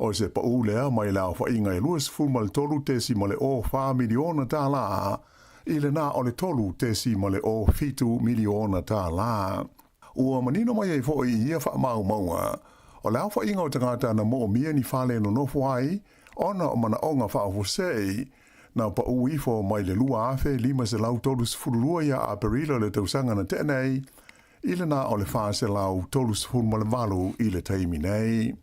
O se paʻū lea mai le aofaiga e $23.04 miliona tālā i le na o le $3.07 miliona tālā. Ua manino mai ai foʻi i ia faamaumauga, o le aofaiga o tagata na moomia ni fale e nonofo ai ona o manaʻoga faafuasei, na paʻū ifo mai le 2,532 ia Aperila o le tausaga na tea nei, i le na o le 438 i le taimi nei.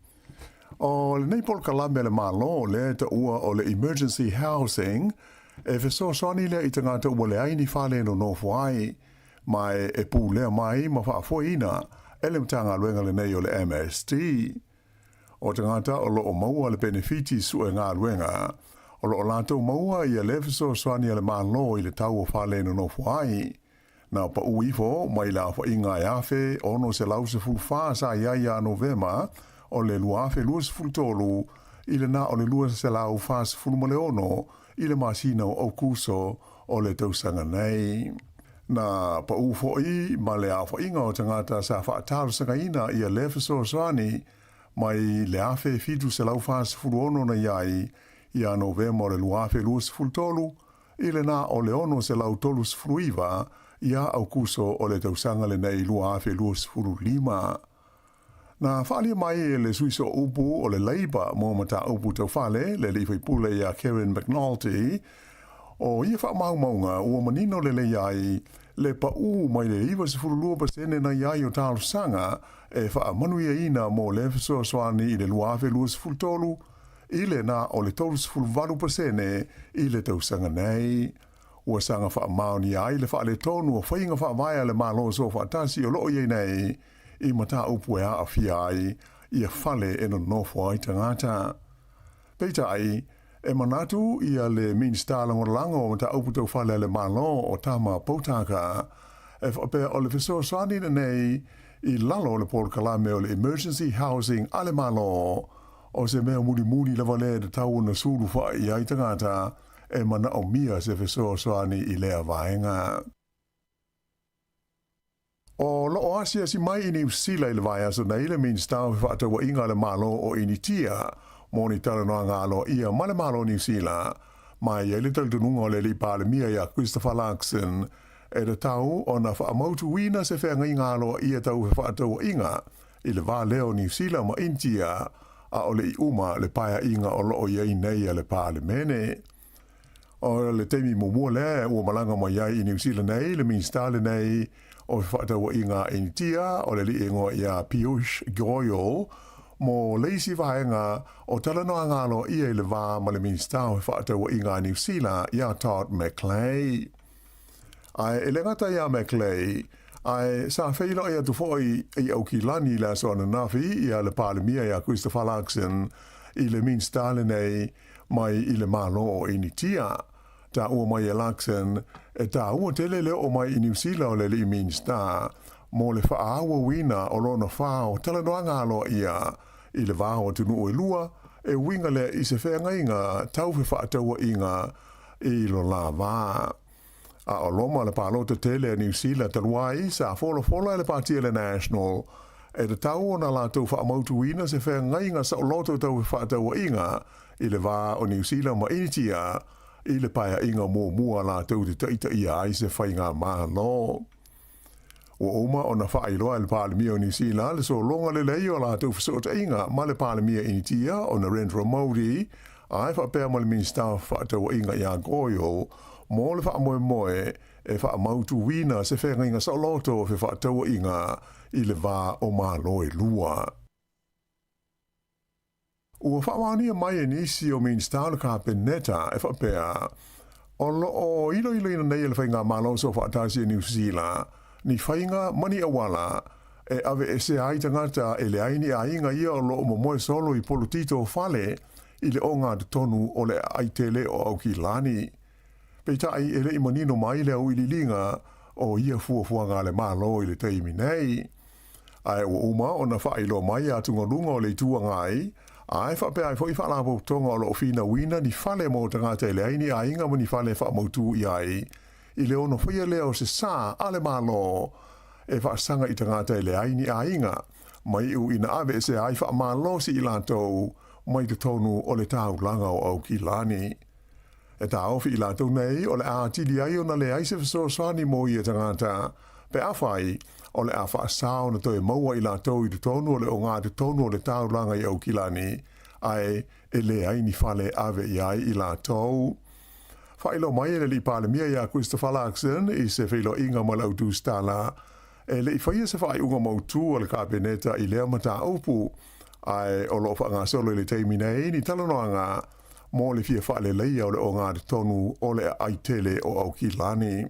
O lenei polokalame a le Malo lea e taua o le Emergency Housing, e fesoasoani lea i tagata ua leai ni fale e nonofo ai, ma e pulea mai ma faafoeina e le Matagaluega lenei o le MSD. O tagata o lo o maua le penefiti sue galuega, o lo o latou maua ia le fesoasoani a le Malo i le tau o fale e nonofo ai. Na paʻū ifo mai le aofaiga e 1,614 sa i ai ia Novema o le 2023 i le na o le 246 i le masina o Aukuso o le tausaga nei. Na paʻū foʻi ma le aofaiga o tagata sa faatalosagaina ia le fesoasoani mai le 1,746 na i ai ia Novema o le 2023 i le na o le 639 ia Aukuso o le tausaga lenei 2025. Na faaalia mai e le sui sooupu o le Labour mo mataupu tau fale, le alii faipule ia Kevin McNulty, o ia faamaumauga ua manino lelei ai le paʻū mai le 92% na i ai o talosaga e faamanuiaina mo le fesoasoani i le 2023 i le na o le 38% i le tausaga nei. Ua saga faamaonia ai le faaletonu o faiga faavae a le Malo Soofaatasi o lo o i ai nei i mataupu e aafia ai ia fale e nonofo ai tagata. Peitai, e manatu ia le Minisita Lagolago o Mataupu Tau Fale a le Malo o Tama Poutaka, e faapea o le fesoasoani lenei i lalo o le polokalame o le Emergency Housing a le Malo, o se mea mulimuli lava lea e tatau ona sulu faaiai ai tagata e manaomia se fesoasoani i lea vaega. O lo o asiasi mai i Niu Sila i le vaiaso nei le Minisita o Fefaatauaiga a le Malo o Initia mo ni talanoaga aloaia ma le Malo o Niu Sila, ma e i ai le talitonuga o le Alii Palemia ia Christopher Luxon e tatau ona faamautuina se feagaiga aloaia tau fefaatauaiga i le va lea o Niu Sila ma Initia, ʻaʻole i uma le paeaiga o lo o i ai nei a le Palemene. O le taimi muamua lea ua malaga mai ai i Niu Sila nei le Minisita lenei o Fefaatauaiga a Initia, o le alii igoa ia Piyush Goyal, mo le isi vaega o talanoaga aloaia i le va ma le Minisita o Fefaatauaiga a Niu Sila ia Todd McClay. Ae e le gata iā McClay, ae sa feiloai atu foi i Aukilani i le aso ananafi ia le Palemia ia Christopher Luxon i le Minisita lenei mai i le Malo o Initia. Taua mai e Luxon, e tāua tele le oo mai i Niu Sila o le alii Minisita mo le faaauauina o lona fao talanoaga aloaia i le va o atunuu e lua, e uiga lea i se feagaiga tau fefaatauaiga i lo la va. A o loma le palota tele a Niu Sila talu ai, sa folafola e le Pāti a le National e tatau ona latou faamautuina se feagaiga saoloto tau fefaatauaiga i le va o Niu Sila ma Initia i le paeaiga muamua latou te taitaia ai se faigamalo. Ua uma ona faailoa e le Palemia o Niu Sila le sologa lelei o a latou fesootaiga ma le Palemia Initia o Narendra Modi. Ae faapea ma le Minisita o Fefaatauaiga ia Goyal mo le faamoemoe e faamautuina se feagaiga saoloto o fefaatauaiga i le va o Malo e lua. Ua faamaonia mai e nisi o Minisita o le Kapeneta e faapea, o lo o iloiloina nei e le Faigamalo Soofaatasi a Niu Sila ni faiga ma ni auala e aveesea ai tagata e leai ni aiga ia o lo o momoe solo i polotito o fale i le ogatotonu o le aai tele o Aukilani. Peitai e le i manino mai le auiliiliga o ia fuafuaga a le Malo i le taimi nei. Ae ua uma ona faailoa mai atugaluga o le Itu Agai, ae faapea ai foi faalapotopotoga o lo o finauina ni fale mo tagata e leai ni aiga ma ni fale e faamautu i ai i le ono faia lea o se sa a le Malo e faasaga i tagata e leai ni aiga, ma iu ina aveesea ai faamalosi i latou mai totonu o le taulaga o Aukilani. E taofi i latou nei o le a atili ai ona leai se fesoasoani mo ia tagata, pe afai o le a faasao ona toe maua i latou i totonu o le ogatotonu o le taulaga i Aukilani, ae e leai ni fale e ave i ai i latou. Faailoa mai e le Alii Palemia ia Christopher Luxon i se feiloaiga ma le au tusitala, e le i faia se faaiuga mautū a le Kapeneta i lea mataupu, ae o lo o faagasolo i le taimi nei ni talanoaga mo le fia faaleleia o le ogatotonu o le aai tele o Aukilani.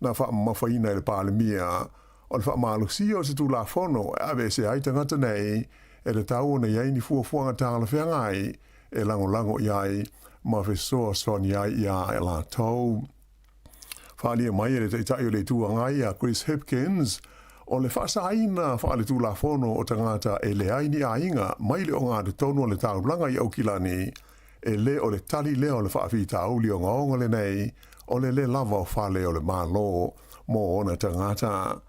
Na faamamafaina e le Palemia o le faamalosia o se Tulafono e aveesea ai tagata nei e tatau ona i ai ni fuafuaga talafeagai e lagolago i ai ma fesoasoani ai iā latou. Faaalia mai e le Taitai o le Itu Agai ia Chris Hipkins, o le faasaina faaletulafono o tagata e leai ni aiga mai le ogatotonu o le taulaga i Aukilani, e le o le tali lea o le faafitauli ogaoga lenei o le le lava o fale o le Malo mo ona tagata.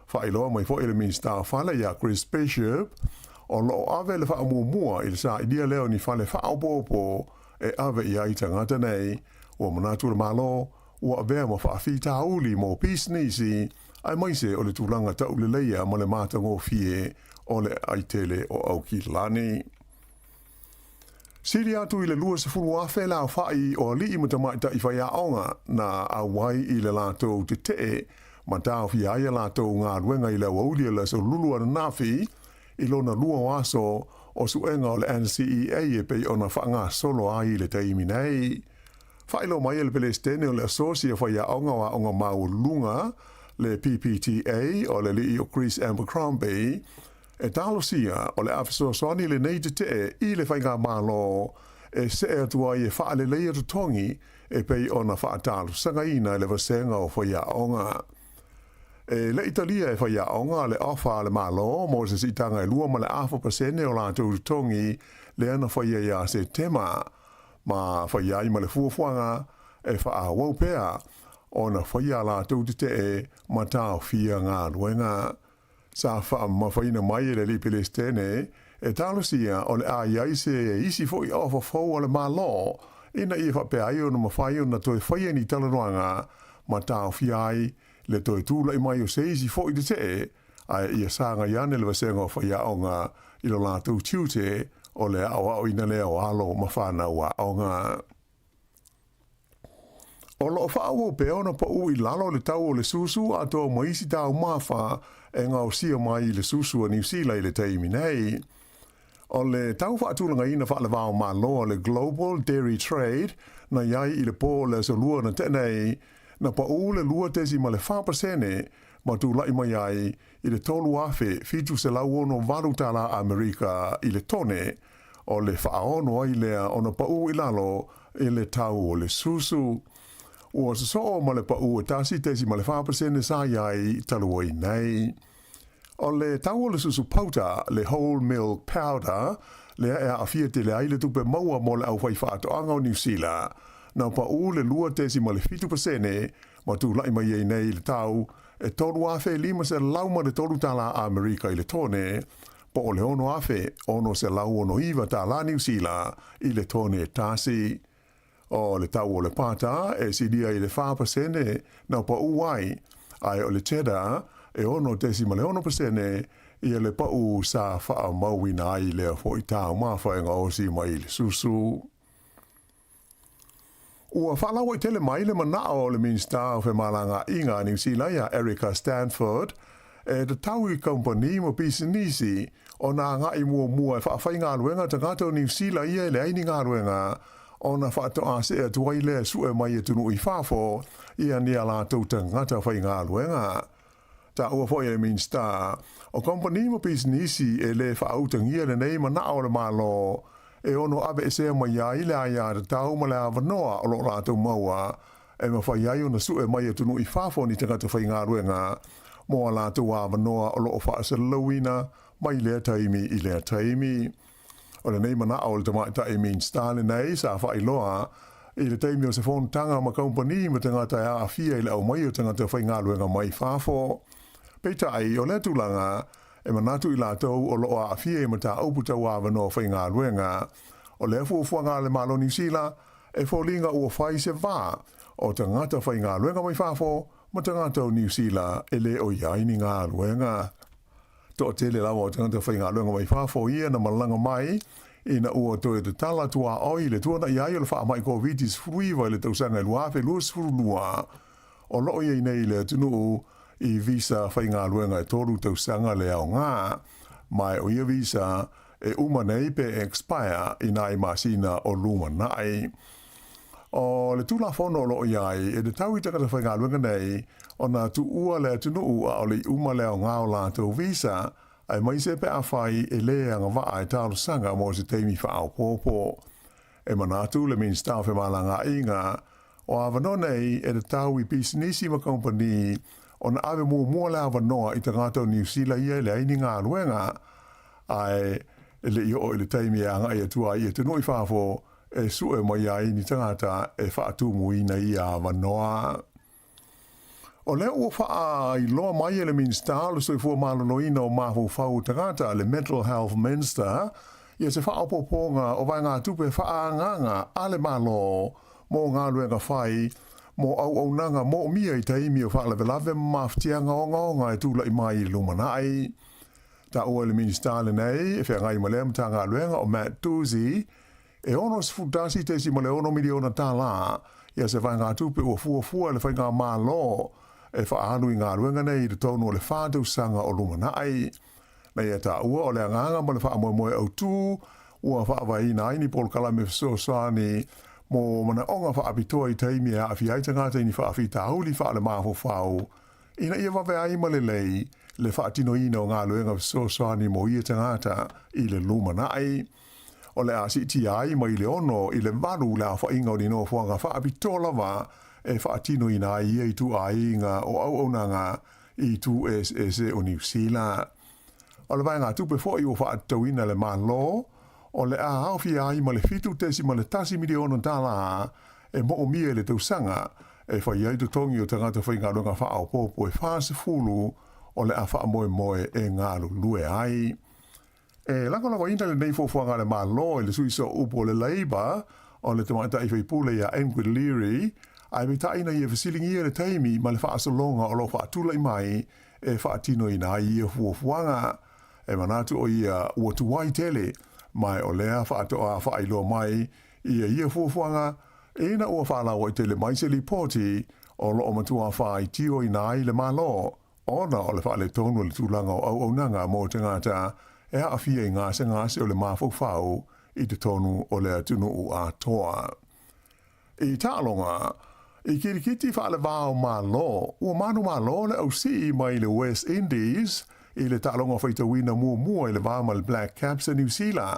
Faailoa mai foi e le Minisita o Fale ia Chris Bishop, o lo o ave le faamuamua i le sailia lea o ni fale faaopoopo e ave i ai tagata nei. Ua manatu le Malo, ua avea ma faafitauli mo pisinisi, aemaise o le tulaga tauleleia ma le matagofie o le aai tele o Aukilani. Sili atu i le 20,000 le aofai o alii ma tamaitai faiaoga na auai i le latou tetee ma taofia ai a latou galuega i le aoauli o le Aso Lulu ananafi i lona lua o aso o suega o le NCEA e pei ona faagasolo ai i le taimi nei. Faailoa mai e le Pelesitene o le Asosi o Faiaoga o Aoga Maualuluga, le PPTA, o le alii o Chris Abercrombie, e talosia o le a fesoasoani lenei tetee i le Faigamalo e see atu ai e faaleleia totogi e pei ona faatalosagaina e le Vasega o Faiaoga. E le i talia e faiaoga le ofa a le Malo mo se siitaga e 2.5% o latou totogi lea na faia ia Setema, ma faia ai ma le fuafuaga e faaauau pea ona faia a latou tetee ma taofia galuega. Sa faamamafaina mai e le alii Pelesitene e talosia o le a i ai se isi foi ofa fou a le Malo ina ia faapea ai ona mafai ona toe faia ni talanoaga ma taofia ai le toe tulai mai o se isi foi tetee ae ia sagai ane le vasega o faiaoga i lo latou tiute o le aoaoina lea o alo ma fanau aoga. O lo o faaauau pea ona pau i lalo le tau o le susu atoa ma isi taumafa e gaosia mai i le susu a Niu Sila i le taimi nei. O le tau faatulagaina faale-va-o-Malo a le Global Dairy Trade na i ai i le po o le Aso Lua na tea nei, na pau le 2.4% ma tulai mai ai i le $3,768 tālā Amerika i le tone, o le faaono ai lea ona pau i lalo i le tau o le susu. Ua sosoo ma le pau e 1.4% sa i ai talu ai nei. O le tau o le susu pauta, le whole milk powder, lea e aafia tele ai le tupe maua mo le aufaifaatoaga o Niu Sila, na pau le 2.7% ma tulai mai ai nei i le tau e $3,503 tālā Amerika i le tone, po o le $6,669 tālā Niu Sila i le tone tasi. O le tau o le pātā e silia i le 4% na paʻu ai, ae o le cheddar e 6.6% ia le paʻu sa faamauina ai lea foi taumafa e gaosi mai i le susu. Ua faalauaitele mai le manao o le Minisita o Femalagaaiga a Niu Sila ia Erica Stanford e tatau i kamupani ma pisinisi ona agai muamua e faafaigaluega tagata o Niu Sila ia e leai ni galuega ona faatoa see atu ai lea e sue mai i atunuu i fafo ia ni a latou tagata faigaluega. Taua foi e le Minisita o kamupani ma pisinisi e lē faautagia lenei manao o le Malo e ono aveesea mai ai le aiatatau ma le avanoa o lo o latou maua e mafai ai ona sue mai atunuu i fafo ni tagata faigaluega mo a latou avanoa o lo o faasalalauina mai lea taimi i lea taimi. O lenei manao o le tamaitai Minisita lenei sa faailoa i le taimi o se fonotaga ma kamupani ma tagata e aafia i le aumai o tagata faigaluega mai fafo. Peitai, o lea tulaga, e manatu i latou o lo o aafia i mataupu tau avanoa faigaluega. O lea fuafuaga a le Malo o Niu Sila, e foliga ua fai se va o tagata faigaluega mai fafo ma tagata o Niu Sila e le o i ai ni galuega. Toatele lava o tagata faigaluega mai fafo ia na malaga mai ina ua toe tatala tuaoi i le tuanai ai o le faamai Koviti-19 i le tausaga e 2022, o lo o i ai nei i le atunuu i visa faigaluega e 3 tausaga le aoga, ma o ia visa e uma nei pe expire i nai masina o lumanai. O le Tulafono o lo o i ai, e tatau i tagata faigaluega nei ona tuua le atunuu ʻaʻole i uma le aoga o latou visa, aemaise pe afai e lē agavaa e talosaga mo se taimi faaopoopo. E manatu le Minisita o Femalagaaiga, o avanoa nei e tatau i pisinisi ma kamupani ona ave muamua le avanoa i tagata o Niu Sila ia e leai ni galuega, ae e le i oo i le taimi e agai atu ai i atunuu i fafo e sue mai ai ni tagata e faatumuina ia avanoa. O lea ua faailoa mai e le Minisita o le Soifua Maloloina o Mafaufau o Tagata, le Mental Health Minister, ia se faaopoopoga o vaegatupe faaagaaga a le Malo mo galuega fai mo auaunaga moomia i taimi o faalavelave ma mafatiaga ogaoga e tulai mai i le lumanai. Taua e le Minisita lenei e feagai ma lea Matagaluega o Matt Doocey, e $61.6 miliona tālā ia se vaegatupe ua fuafua e le Faigamalo e faaalu i galuega nei i totonu o le 4 tausaga o lumanai. Na ia taua o le agaga ma le faamoemoe autū ua faavaeina ai ni polokalame fesoasoani mo manaoga faapitoa i taimi e aafia ai tagata i ni faafitauli faalemafaufau ina ia vave ai ma lelei le faatinoina o galuega fesoasoani mo ia tagata i le lumanai. O le a siitia ai mai le 6 i le 8 le aofaiga o ni nofoaga faapitoa lava e faatinoina ai ia ituaiga o auaunaga i itu eseese o Niu Sila. O le vaegatupe foi ua faatatauina e le Malo, o le a aofia ai ma le $7.1 miliona tālā e moomia i le tausaga e fai ai totogi o tagata faigaluega faaopoopo e 40 o le a faamoemoe e galulue ai. E lagolagoina lenei fuafuaga a le Malo i le sui sooupu o le Labour o le tamaitai faipule ia Ingrid Leary, ae peitai ina ia fesiligia le taimi ma le faasologa o lo o faatulai mai e faatinoina ai ia fuafuaga. E manatu o ia ua tuai tele, ma o lea faatoa faailoa mai ia ia fuafuaga ina ua faalauaitele mai se lipoti o lo o matua faaitioina ai le Malo ona o le faaletonu o le tulaga o auaunaga mo tagata e aafia i gasegase o le mafaufau i totonu o le atunuu atoa. I taaloga, i kirikiti faalevao Malo, ua manumalo le ausii mai le West Indies i le taaloga faitauina muamua i le va ma le Black Caps a Niu Sila.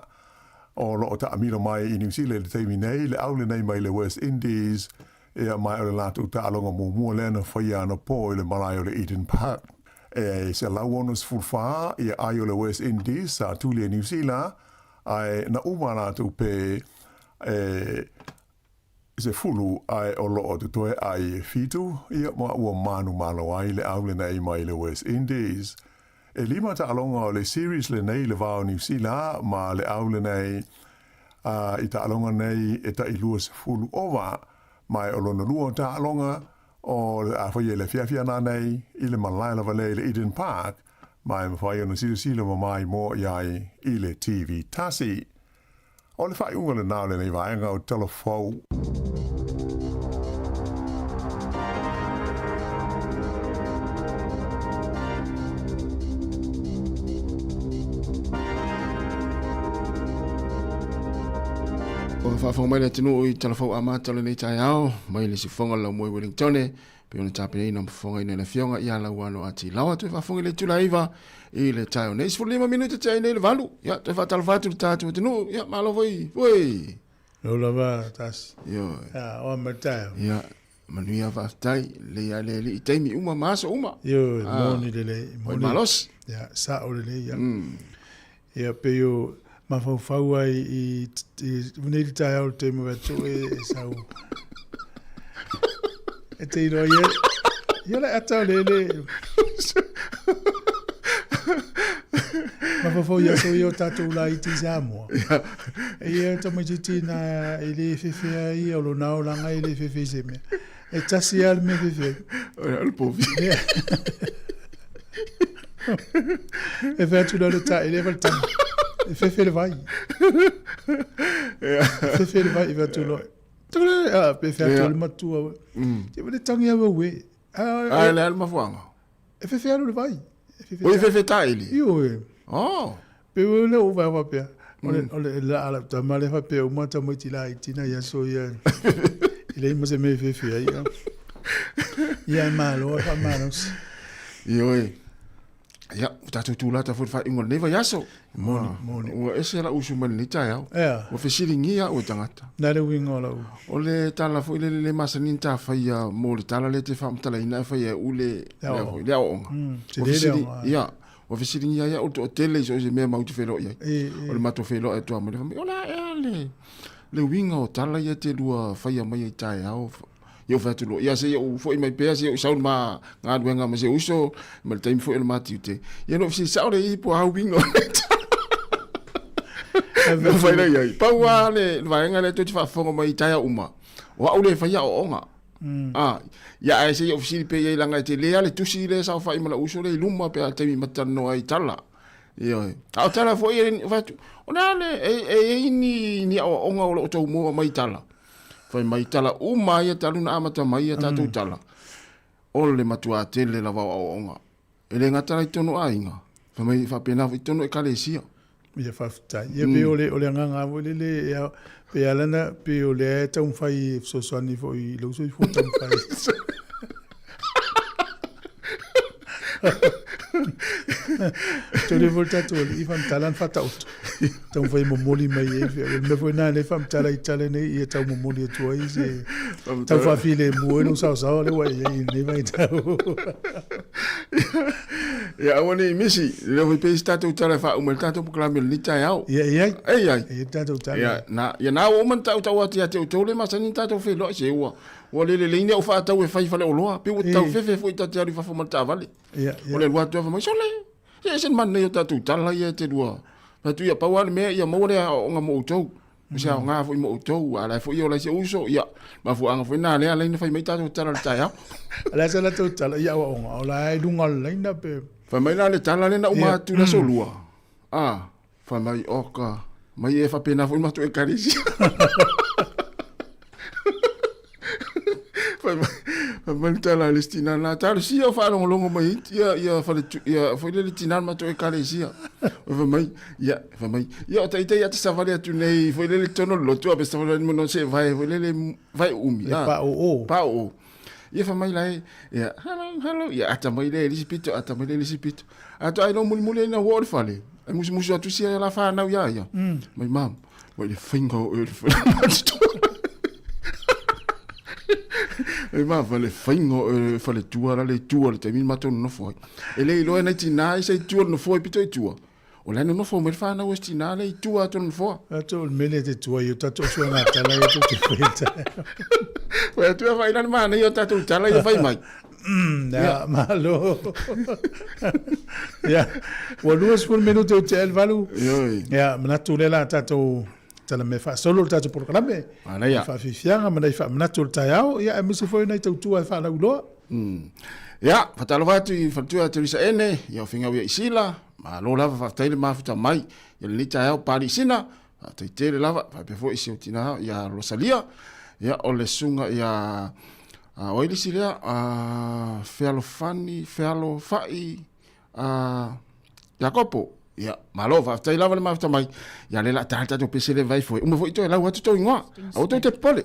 O lo o taamilo mai i Niu Sila i le taimi nei le au lenei mai le West Indies, ia ma o le latou taaloga muamua lea na faia anapo i le malae o le Eden Park. E 164 ia ai o le West Indies sa tuli e Niu Sila, ae na uma latou pe e 10 ae o lo o totoe ai e 7, ia ma ua manumalo ai le au lenei mai le West Indies. E 5 taaloga o le series lenei i le va o Niu Sila ma le au lenei, a i taaloga nei e tai 20 ova, ma e o lona lua o taaloga o le a faia i le afiafi ana nei i le malae lava lea i le Eden Park, ma e mafai ona silasila mamā i moa i ai i le TV tasi. O le faaiuga lenā o lenei vaega o Tala Fou. Ua faafofoga mai le atunuu i Talafou Amata o lenei taeao mai le siufofoga o le Laumua i Wellingtone pei ona tapenaina ma fofogaina e le Afioga ia Lauano Ati Laoa. Toe faafofoga i le itula e 9 i le taeao nei, 15 minute tea ai nei le 8. Ia, toe faatalofa atu i le tatou atunuu. Ia, malo foi. Oi! Lau lava tasi. Ioe. Ia, o a mai le taeao. Ia, manuia faafetai. Lelei lava le alii i taimi uma ma aso uma. Ioe, moni lelei. Moni. Malosi. Ia, sao lelei. Ia. Ia, pei o mafaufau ai i, i, nei le taeao le taimi o atu e, e sau. E te iloa ia, ia le ata o le le. Mafaufau ia so ia o tātou la iti i Samoa. E ia tamaititi na e le fefea ia o lona olaga e le fefe i se mea. E tasi lava le mea fefe ai. O le povi. E fai atu le ta e le fai tama. E fefe le vai. E fefe le vai e fai atu loa. Tole a pe fai atu le matua. Te le tangi a we. A le al mafuanga. E fefe alu le vai. Oi fefe ta ili. Io e. Oh. Pe o le o vai wa pea. O le la ala tama le fa pe o mata mo ti la itina ia so ia. I le mo se me fefe ai. Ia malo fa malo. Ioe. Ia, ua tatou tulata foi i le faaiuga o lenei vaiaso. Moni, moni. Ua ese lau usu mai lenei taeao. Ea. Ua fesiligia au e tagata. Na le uiga o lau. O le tala foi lele le masani na ta faia mo le tala lea e te faamatalaina e faia e u le, Le aoaoga. le aoaoga. Tele le aoga. Ia, ua fesiligia ai au le toatele i so o se mea matou te feiloai ai. E, e. O le matou feiloai atu lava ma le fai mai, o le a ea le, le uiga o tala ia e te lua faia mai ai taeao. Ia ou fai atu loa, ia se i ou foi mai pea, se i ou sau i le ma galuega ma si ou uso, ma le taimi foi o le ma tiute. Ia na ou fesili sao le i po o a uiga o le tala. Na fai lea i ai. Pau lava le vaega lea tou te faafofoga mai i taeao uma, o au le e faia aoaoga. Ah, ia ae se i ou fesili pea i ai leaga e tele lava le tusi lea e saofai ma lou uso lea i luma pe a taimi ma te talanoa ai i tala. Ioe. A o tala foi e fai atu, o le a le, e i ai ni aoaoga o lo o tou maua mai i tala. Fai mai tala uma ia talu na amata mai ia tatou tala, o le matuā tele lava o aoaoga. E le gata la i totonu o aiga, fai mai e faapena foi i totonu o ekalesia. Ia faafetai. Ia pei o le o le agaga foi lele e ao, pei ala na pei o lea e taumafai e fesoasoani foi i lou soifua taumafai. Tole foi le tatou alii faamatala na faataoto. Taumafai e momoli mai ai o le mea foi lena lea e faamatala i tala nei ia tau momoli atu ai se tau faafilemu ai lou saosaoa lea ua e i ai i lenei vaitau. Ia aua ne i misi, lea foi pei se tatou tala e faauma ai le tatou polokalame i lenei taeao. Ia e i ai. E i ai. E i ai le tatou tala. Ia, na, ia na ua uma ona tautau atu ia te outou le masani ona tatou feiloai se ua Ua le lelei ni au faatau e fai i faleoloa, pei ua tau fefe foi ta te alu i fafo ma le taavale. O le alu atu lava fai mai, sole, se ese le manaia o tatou tala ia e te lua. Fai atu, ia pau lava le mea ia maua le aoaoga mo outou. O se aoga foi mo outou, a o la e foi e ola ai si ou uso, ia, mafuaaga foi lena lea e ala ai ona fai mai tatou tala i le taeao. O le a se latou tala i aoaoga, o la e i luga o le laina pe. Fai mai la le tala lea na uma atu i le aso lua, a, Fai mai, oka, mai e faapena foi matou ekalesia. Fai mai, fai mai le tala a le isi tina na, talosia o faalogologo mai ia, ia fale, ia foi lele tina le matou ekalesia. Fai mai, ia, fai mai, ia o taitai ata savali atu nei, foi lele totonu o le lotu, a pe savali atu no se vae, foi lele vae umi. Le pa o o. Pa o o. Ia fai mai la e, ia, hello, hello, ia ata mai le le isi pito, ata mai le le isi pito. Ato ai lo mulimuli ai na ua o le fale. Ai musumusu atu sia la whanau ia ia. Mai mam, mai le whainga o le whainga. Ai ma fa le whainga o le fale tua la le tua le taimi matou nonofo ai. E le iloa nai tina i sa i tua nonofo ai pito i tua. O la e nonofo mai le whanau e si tina le i tua atu nofoa. Atu o le mele te tua i o tatou sua ngā tala i atu te whaita. Whai atu e whai lana mana i o tatou tala i o whai mai. Ia, malo. Ia, ua 20 minute o te 8. Ioi. Ia, manatu lea la tatou tala me faasolo le tatou polokalame. Manaia. Faafiafiaga ma nai faamanatu o le taeao, ia aemaise foi nai tautua e faalauiloa. Ia, faatalofa atu i faletua ia Teresa Ene, ia o Fingau ia Isila, malo lava faafetai le mafuta mai i lenei taeao Pali Sina, faafetai tele lava, faapea foi si ou tina ia Rosalia, ia o le susuga ia o ai le isi lea, Fealofani, Fealofai, Iakopo. Ia, malo, faafetai lava le mafuta mai. Ia le la ta tatou pese le vai foi. Uma foi toe lau atu tou igoa. Aua tou te popole.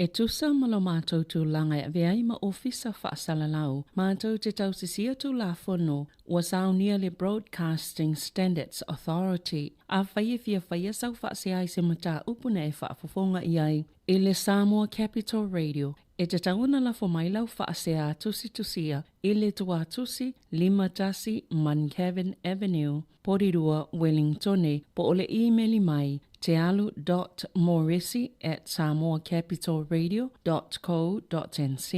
E tusa ma lo matou tulaga e avea ai ma Ofisa Faasalalau, matou te tausisia Tulafono ua saunia le Broadcasting Standards Authority. Afai e fia faia sau faasea i se mataupu na e faafofoga i ai i le Samoa Capital Radio, e tatau ona lafo mai lau faasea tusitusia i le Tuatusi 51 Muncavan Avenue, Porirua, Wellingtone, po o le imeli mai, tealu dot moresi at samoacapitalradio dot co dot nz.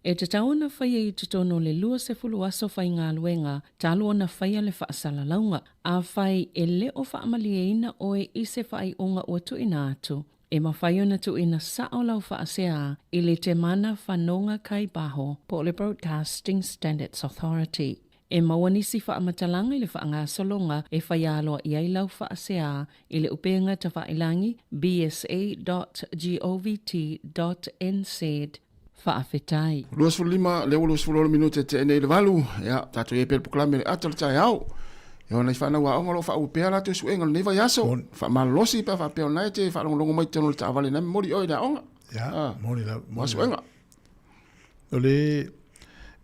E tatau ona faia i totonu o le 20 aso faigaluega talu ona faia le faasalalauga. Afai e le o faamalieina oe i se faaiuga ua tuuina atu, E mafai ona tuuina sao lau faasea i le Temana Fanoga Kaibaho po o le Broadcasting Standards Authority. E maua nisi faamatalaga i le faagasologa e faia aloaia ai lau faasea i le upega tafailangi bsa.govt.nz. Faafetai. 25 lea ua 26 minute tea nei i le valu. Ia, tatou i ai pea le polokalame le ata o le taeao. Ia, o nai fanau aoga o lo o faauu pea latou suega o lenei vaiaso. Faamalolosi pe a faapea o lena e te faalogologo mai i totonu o le taavale na momoli oe i le aoga. Ia, ah, moni la. Moni suega. O le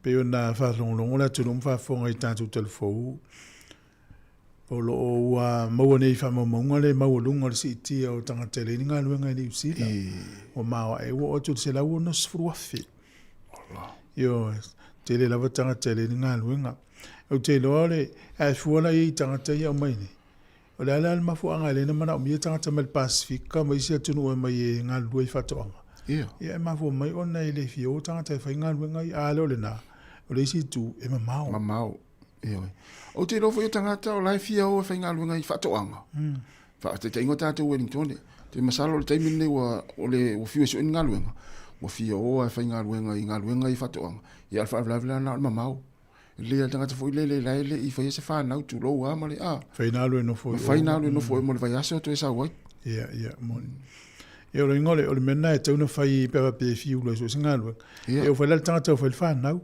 pei ona faalogologo le atunuu ma faafofoga i tatou talafou, O lo o ua maua nei i faamaumauga le maualuga o le siitia o tagata e leai ni galuega i Niu Sila. Ua maoae ua oo atu i le 160,000. Ioe, tele lava tagata e leai ni galuega. Ou te iloa o le, a e fua la i ai i tagata ia e aumai nei, o le a la le mafuaaga e ala ai ona manaomia tagata mai le Pasefika ma isi atunuu e omai e galulue i faatoaga? Ia, e mafua mai ona e le fia o tagata e fai galuega ia, a le o lena, o le isi itu, e mamao. Mamao. Ioe. Ou te iloa foi o tagata o la e fia o e faigaluega i faatoaga. Mm. Faataitaiga o tatou Wellington. Te masalo o le taimi lenei ua, o le, ua fiu e sue ni galuega. Ua fia o e faigaluega i galuega i faatoaga. Ia, o le faalavelave la na o le mamao. E lelei lava le tagata foi lele la e le i faia se fanau, tulou lava ma le, a. Mafai ona alu e nofo i o. Mafai ona alu e nofo i o mo le vaiaso toe sau ai. Ia, ia, moni. Ia, o le uiga o le, o le mea lena e tatau ona fai pe a faapea e fiu loa e sue se galuega. Ia, ua fai la le tagata ua fai le fanau.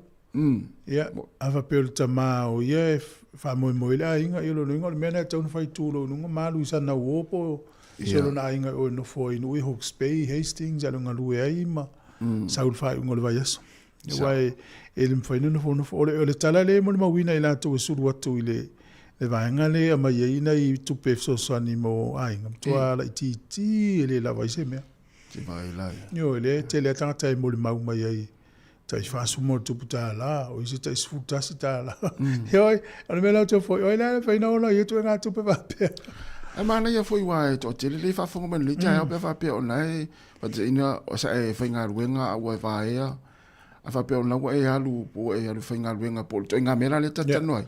Ia, a faapea o le tama o ia e faamoemoe i le aiga, ia o lona uiga o le mea lena e tatau ona fai tu loa i luga ma alu i sana uo po o se o lona aiga o e nofo ai i nuu i Hawke's Bay, Hastings, alu e galue ai ma sau i le faaiuga o le vaiaso. Aua e, e le mafai ona nofonofo. O le, o le tala lea e molimauina i latou e sulu atu i le, le vaega lea e aumai ai nai tupe fesoasoani mo aiga, matua laitiiti e le lava ai se mea. Te vaai la ia. Ioe, lea e tele lava tagata e molimau mai ai tai $40 plus, o isi tai $11. Heoi, o le mea la ou te ofo ai, oi la e mafai ona ola ia ituaiga tupe faapea. Ae manaia foi aua e toatele lea e faafofoga mai lenei taeao pe a faapea o na e faataitaiga sa e faigaluega a ua e vaea a faapea o na ua e alu po ua e alu e faigaluega po o le ituaiga mea la lea ta te talanoa ai.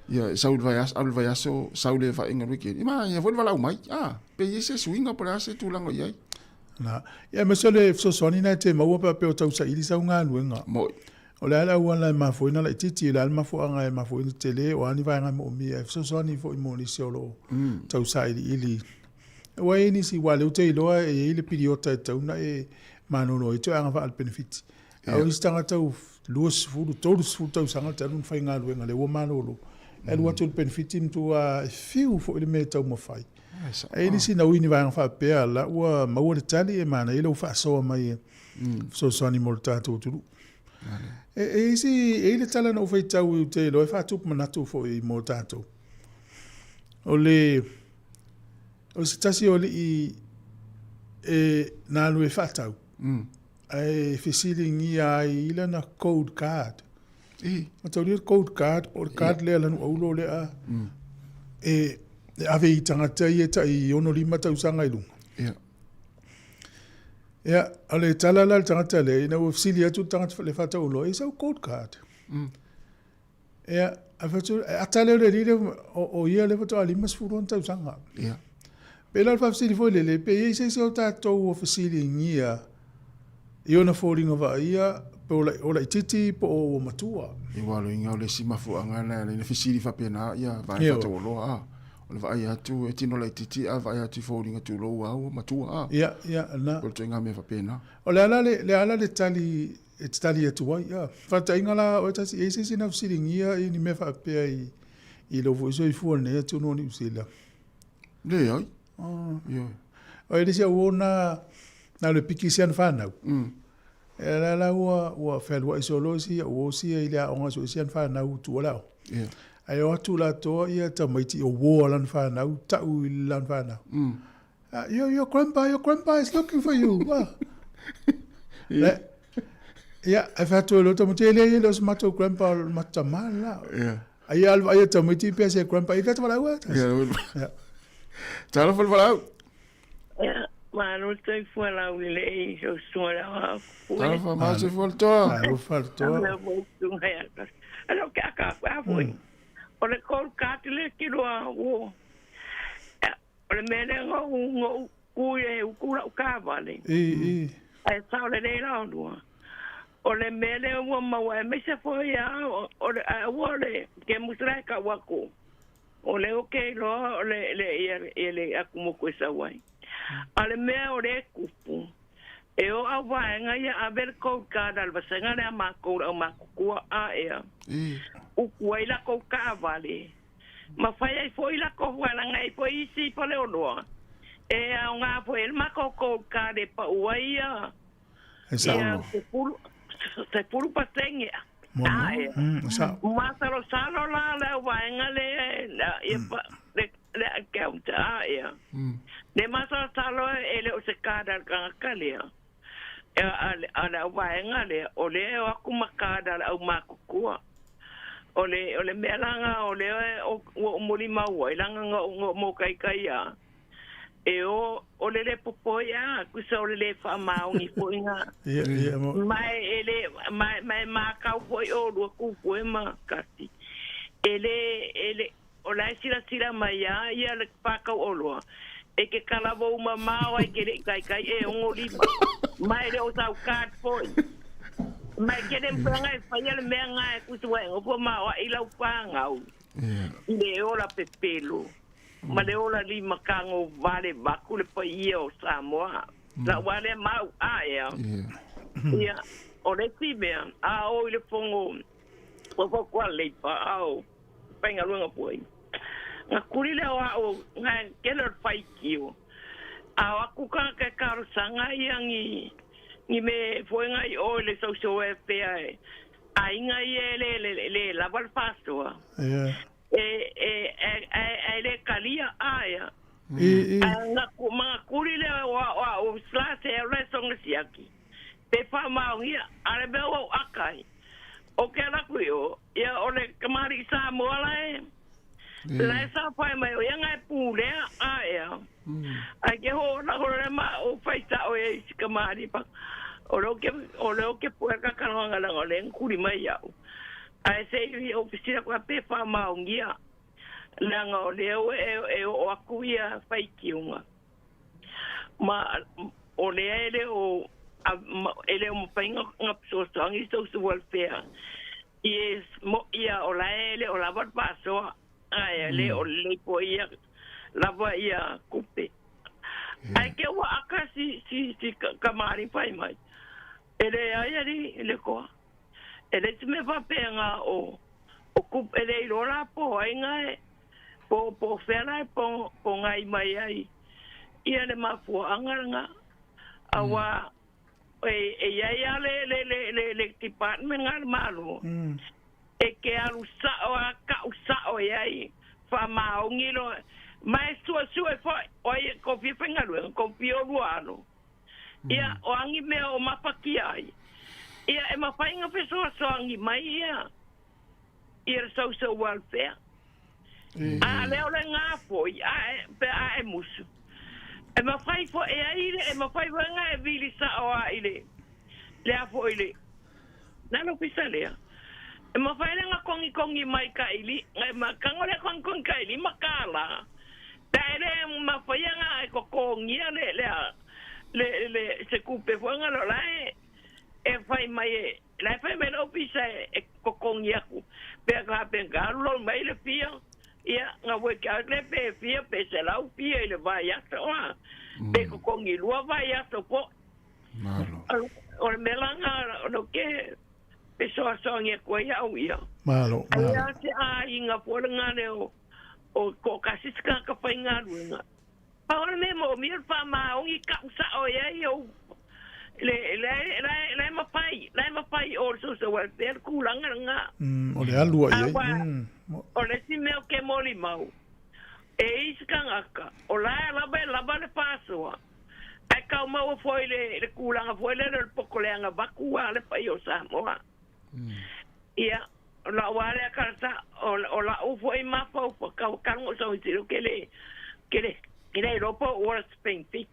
Ia e sau i le vaiaso, alu i le vaiaso sau le faaiuga o le weekend. Ia manaia foi le valaau mai, a, pe i ai se suiga po o le a se tulaga o i ai. Na. Ia aemaise o le fesoasoani na e te maua pe a faapea o tausaili sau galuega. Moi. O le a le auala e mafua ai ona laitiiti, o le a le mafuaaga e mafua ai ona tele, o a ni vaega e moomia e fesoasoani foi mo nisi o lo o tausailiili. Aua e i ai nisi, aua o lea ou te iloa e i ai le piliota e tatau ona e malolo ai toe agavaa i le penefiti. A o isi tagata ua 20, 30 tausaga talu ona faigaluega, lea ua malolo. E alu atu i le penefiti matua fiu foi le mea e taumafai. E i ai nisi na ui ni vaega faapea la ua maua le tali e manaia lou faasoa mai e fesoasoani mo le tatou atunuu. E i ai e i ai le tala na ou faitau ou te iloa e faatupu manatu foi mo tatou. O le o se tasi o alii e na alu e faatau. Ae fesiligia ai i lana code card. I. Mataulia le code card, po o le card lea lanu aulo lea e, e ave i tagata ia tai 65 tausaga i luga. Ia. Ia, o le tala la le tagata lea, ina ua fesili atu le tagata le faatauoloa, e sau code card. Ia, ae fai atu, e ata lea o le alii lea, o ia lea faatoa 50 ona tausaga. Ia. Pei la o le faafesili foi lele, pe i ai se isi o tatou ua fesiligia i ona foliga vaaia, pe o laitiiti po o ua matua. Ia aua o le uiga o le isi mafuaaga lena e ala ai ona fesili faapena ia vaega faataualoa a. O le vaai atu e tino laitiiti ae vaai atu i foliga tulou a ua matua a. Ia, ia, na. O le ituaiga mea faapena. O le a la le, le a la le tali e te tali atu ai. Ia, faataitaiga la oe tasi, e i ai se isi na fesiligia i ni mea faapea i, i lou foi soifua i lenei atunuu o Niu Sila? Leai. Ioe. O le isi au na, na le piki si ana whanau. E la la ua, ua fealuai solo isi au o sia i le aoga so isi ana whanau tua le aoga. Yeah. Ai o atu la toa ia tamaiti o uo a lana whanau, tau i lana whanau. Your grandpa, your grandpa is looking for you. Ah. Le, ia, ai whatu e loto, tamaiti, e le, e le o se matou grandpa o le matou tama la. Yeah. Ai alu ai tamaiti pea se grandpa, i kata wala ua. Yeah. Yeah. Talofa le valaau. Ia, malo le soifua laulelei i sou susuga le aoao. Talofa, malo soifua le toa. Talofa le toa. Talofa le susuga ia ka. Ano ke aka aku a foi. O le call card le kilo a wo. O le mea lea ngou ngou. Ku e uku lau kavale. I, i. Ae sao lelei la olua. O le mea lea ua maua aemaise foi a o le a ua le ke musala e kau aku. O le o ke iloa o le le ia ia le akumoku e sau ai. A le mea o le kupu e o au vaega ia ave le kou card a le vasega lea makou le au makutua a ea. Uku ai lakou kaavale. Ma fai ai foi lakou fualaga ai foi isi faleoloa. E aoga foi ai le makou gold card e pau ai ia E sao. ia 10% a. Mo A ea. e sao. Masalosalo la le au vaega lea ia le le account a ea. Le masalosalo e le o se card a le tagata lea. A le au vaega lea, o lea e o atu ma card a le au matutua. O le o le mea la na o lea ua ou molimau ai laga na ou mōkaikai a e o o le le popoi a kusa o le le faamaoni foi na. Ia, ia, mo. Ma e le ma e makau foi o lua kupu e ma kasi. E le e le o la e silasila mai a ia le pakau oloa. E ke kalavo uma mao ai ke le kai kai e ongo lima. Ma e le o sau card foi. Ma e ke le mpanga e whaia le mea ngā e kusa wa e ngopo ma o i lau pāngau. I le ola pepelo. Ma le ola lima kango vale vaku le paia o Samoa. La wale mau a ea. Ia, o le si mea, a o i le fongo, o fo kua leipa, a o, painga luenga pui. Nga kuri leo a o, nga kele o le whaikio. A o aku ka ke karosanga ia ngi, ngi me fuenga i o le social welfare e. A inga i e le, le, le, le lava le whasoa. Ia. E, e, e, e, e le kalia a ia. I, i. A nga ku, mga kuri leo o a o a o sla se e le songa siaki. Pe wha maongia, a le mea o akai. O ke ala kui o, ia o le kamari sa moa la e. La e sa whai mai o ia ngai pūlea a ea. Ai ke ho la ho le ma o whai sa o e isi kamari pa. O le o ke, o le o ke pua ka kalanga langa o le ngkuri mai iau. Ai se i o pisira kua pe wha maongia. Langa o le o e, e o aku ia whai kiunga. Ma o le e le o a, ma, e le o mapainga nga psosoangi social welfare. I e mo ia o la e le o lava pasoa. Ai le o le po ia lava ia kupe. Ai ke ua aka si si si ka mari pai mai. E le ai ari le koa. E le te me papenga o o kupe e le i rola po ai ngai po po whera e po po ngai mai ai. Ia le mafua anga awa e e ia ia le le le le le department nga le malo. E ke alu sao a kau sao e ai wha maongi lo mai sua sua e foi o ai ko fia whengalue ko fia o ruano. Ia o angi mea o mapaki ai. Ia e mawhainga fesoa so angi mai ia. Ia le social welfare. A leo le ngā foi a e pe a e musu. E mawhai fo e ai le e mawhai wanga e vili sao a i le. Le a fo i le. Nalo pisa lea. E mawhai le ngā kongi kongi mai ka ili, ngai ma kango le kongi kongi ka ili makala. Ta e le mawhai nga e kokongia le le a le le se kupe fuanga lo la e e whai mai e la e whai mai le opisa e, e kokongi aku. Pea ka pe lo mai le fia. Ia ngā wei ka le pe fia pe se lau fia i le vai aso a. Pe kokongi lua vai aso po. Malo. O le melanga o no ke pe soa soa ngia koe ia au ia. Malo, Ai malo. a te a inga po le ngā leo o ko kasi sika ka whai ngā ruenga. Pa ora me mo mi pa ma ongi ka usa o ia i o le le le le ma pai le ma pai o social welfare kulanga nga. O le alua i ai. Awa. Mo- O le si mea o ke moli mau. E isi kangaka. O la e lava e lava le pāsoa. Ai kau maua foi le, le kulanga foi le le poko le anga vaku a le pai o Samoa. Ia, o la wale a karata, o, o la ufo i mapa upo, kau kango sa untiro ke le, ke le, ke le ropo o ora spengfik.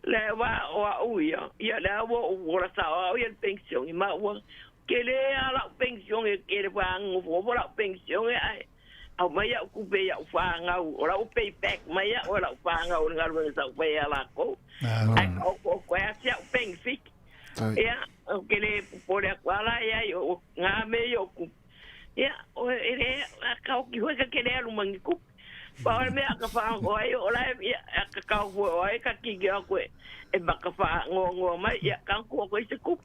Le wa o a uia, ia le awa o ora sa o ia le pension i ma ua, ke le a la pension e ke le wa ango fo la pension e ai. Aumai a'u tupe i a'u fanau, o la'u pay back mai a'u e la'u fanau i le galuega sa ou faia ia lakou, ae taoto'oto ai a si a'u benefit. Ia, ou te le popole atu a la iai o na mea ia o tupe. Ia, o e le, a taoki foi ta te le alu ma ni tupe. Pau o le mea a ka faagoa ai o la e, ia, a ka tao foi o ai ka tilotilo atu e maka faanoanoa mai, ia, taoto atu ai se tupe.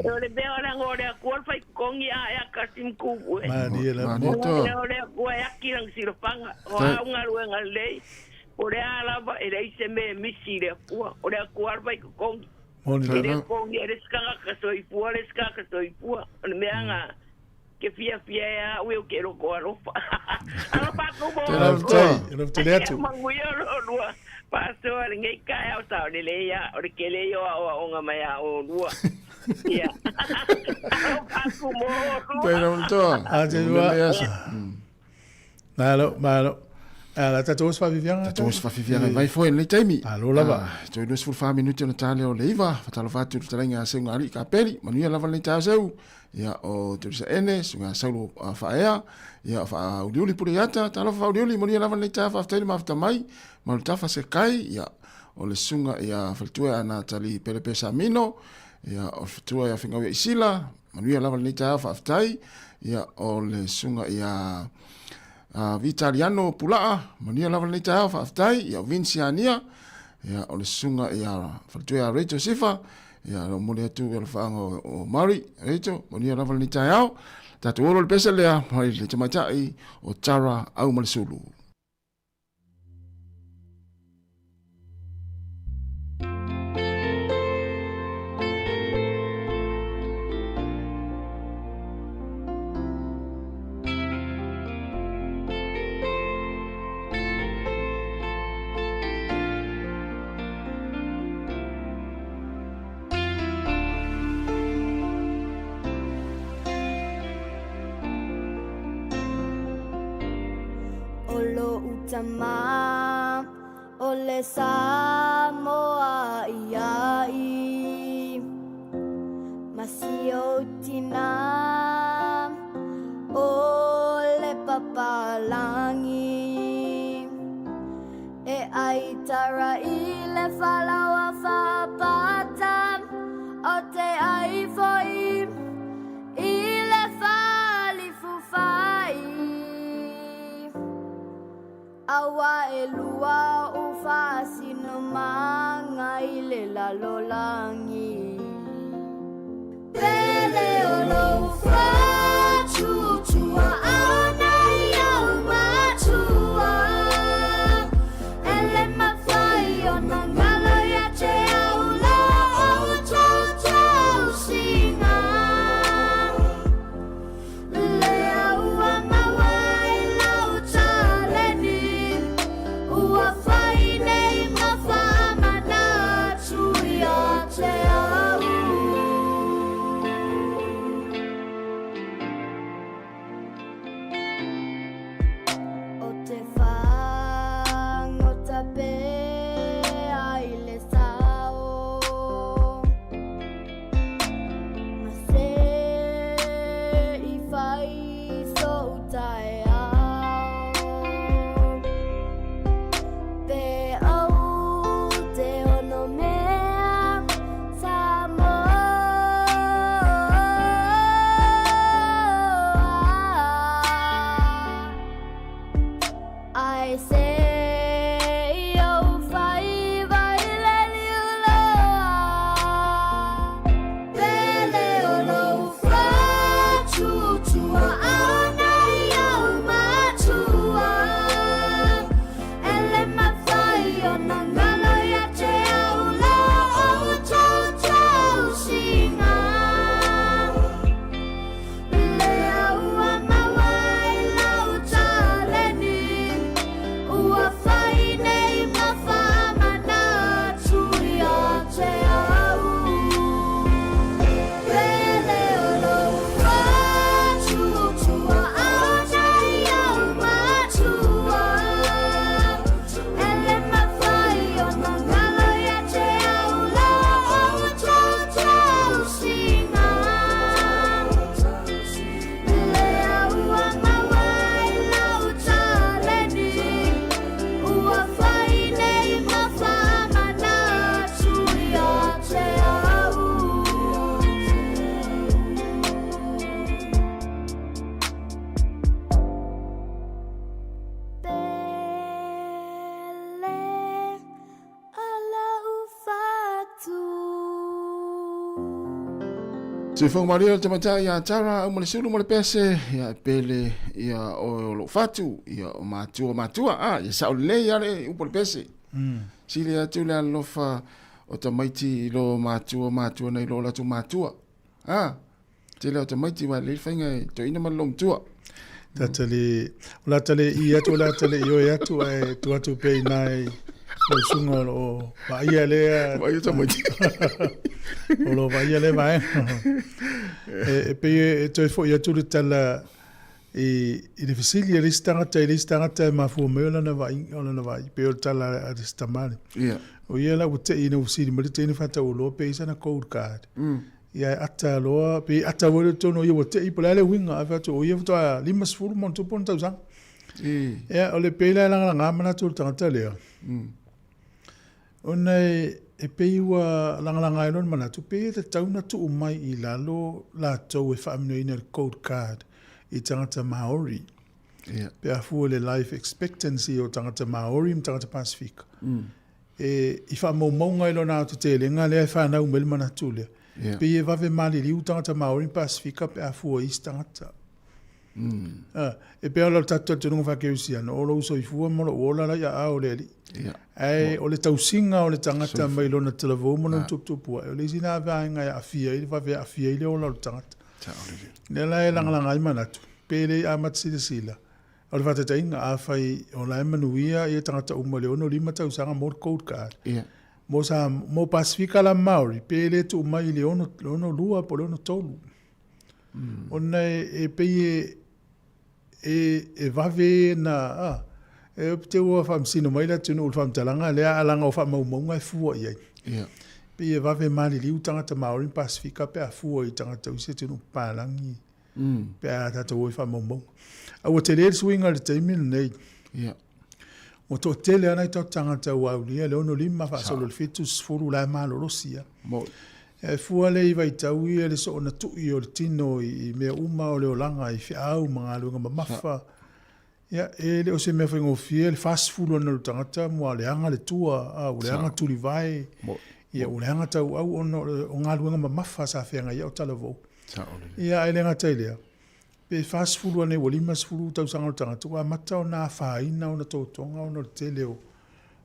O le mea o le o le Atua le fai totogi a e aka sim kupu e. Malie la Malie mo. toa. O le Atua e aki lana silafaga, o a au galuega lelei, po o le a lava, e leai se mea e misi i le Atua. O le Atua le fai totogi. Moni E la. le totogi e le isi tagata soifua, le isi tagata soifua. O le mea na ke fiafia ai a au ia ou te loto alofa. Alofa atu mo Tēnā lua. Faafetai, alofa tele atu. Manuia lo lua. Faasoa lenei taeao sao lelei a o le tele ia o aoaoga mai a olua. Ia. Alofa atu mo olua. Tēnā toa. A te ua. Le aso. Malo, malo. A la tatou osi faafiafiaga. Tatou osi faafiafiaga i vai foi lenei taimi. Malo lava. Ah, toe 24 minute ona tale o le iva. Fatalofa atu i le fetalaiga a Seuga Alii Kapeli. Manuia lava lenei taeao Seu. Ia, o Teresa Ene, Suga Saulo Faaea, ia, o Faauliuli Puleiata, talofa Faauliuli, manuia lava lenei taeao, faafetai le mafuta mai, Malutafa Sekai, ia, o le susuga ia Faletua ia Natali Pelepe Samino, ia, o le faletua ia Fegauia Isila, manuia lava lenei taeao, faafetai, ia, o le susuga ia Vitaliano Pulaa, manuia lava lenei taeao, faafetai, ia, o Vince Ania, ia, o le susuga ia Faletua ia Rachel Sifa, Ia, lau momoli atu i alofaaga o Mari, Rachel, manuia lava lenei taeao. Tatou olo le pese lea, mai le tamaitai o Tara Aumalesulu. O lo'u tama o le Samoa iai Ma si ou tina o le papalangi E ai tara i le falaoa faapata O te ai foi i le falifufai Aua e lua ou faasinomaga i le lalolagi Pele o lou fatutuaana i au matua E le mafai ona galo ia te au la outou tausiga Lea ua maua i lau taleni Ua fai nei ma faamanatu ia te au. Soifua malie le tamaitai ia Tara au ma le sulu ma le pese ia e pele ia o lou fatu ia o matua matua a ia sao lelei a le upu o le pese. Sili atu le alofa o tamaiti i lo matua matua nei lo latou matua. A tele o tamaiti wa le faiga e toeaina ma le loomatua. Tata le, o la tale i atu, o la tale i oe atu, ae tu atu pea i nā i lau susuga o lo o vaaia lea. Vaaia tamaiti. O lo o vaaia lea vaega. E, e pei e toe foi atu le tala i, i le fesili a le isi tagata i le isi tagata e mafua mai o lana vaai, o lana vaai, pei o le tala a le isi tama lea. Ia. O ia la ua te i ina ua fesili mai le teine faatauoloa pe i ai sana gold card. Ia e ata loa, pe ata foi le tonu o ia ua tei, po o le a le uiga, ae fai atu, o ia faatoa 50 ma ona tupu ona tausaga. Ia, o le pei la e lagalaga manatu o le tagata lea, ona e pei ua lagalaga ai lona manatu, pei e tatau ona tuu mai i lalo latou e faaminoina le gold card i tagata Māori. Pe a fua i le life expectancy o tagata Māori ma tagata Pasefika. E, i faamaumauga i lona aotetelega lea e fanau mai le manatu lea. Yeah. Pei e vave maliliu tagata Māori ma Pasefika pe a fua i isi tagata. Ah, e pei o le tatou talitonuga faa-kerisiano, o lou soifua ma lou ola la i aao o le Alii. Yeah. Ae o le tausiga o le tagata mai lona talavou ma lona tuputupu ae, o le isi lena vaega e aafia ai, vave aafia ai le ola o le tagata. Lea la e lagalaga ai manatu, pe le i amata silasila, O le faataitaiga, afai o la e manuia ia tagata uma i le 65 tausaga mo le Gold Card, Ia. mo sa, mo Pasifika la Māori, pe le tuu mai i le 62 po o le 63. Ona e, e pei e, e, e vave na, a, e te ua faamasino mai le atunuu i le faamatalaga lea, a leaga o faamaumauga e fua i ai. Ia. Pei e vave maliliu tagata Māori ma Pasifika pe a fua i tagata o isi atunuu papalagi. Pe a tatou o i faamaumauga. A ua tele le suiga i le taimi lenei. Ia. Ua toatele lava nai tatou tagata ua aulia le 65 faasolo i le 70 la e malolosi lava. Moni. E fua lea i vaitau ia le soona tui o le tino i mea uma o le olaga i feau ma galuega mamafa. Ia, e le o se mea faigofie le 40 ana o le tagata ua leaga le tua, a, ua leaga tulivae, ia, ua leaga tauau ona o galuega mamafa sa feagai ai o talavou. Ia, ae le gata i lea, pe 40 ane ua 50 tausaga o le tagata, ua amata ona afaina ona totoga ona o le tele o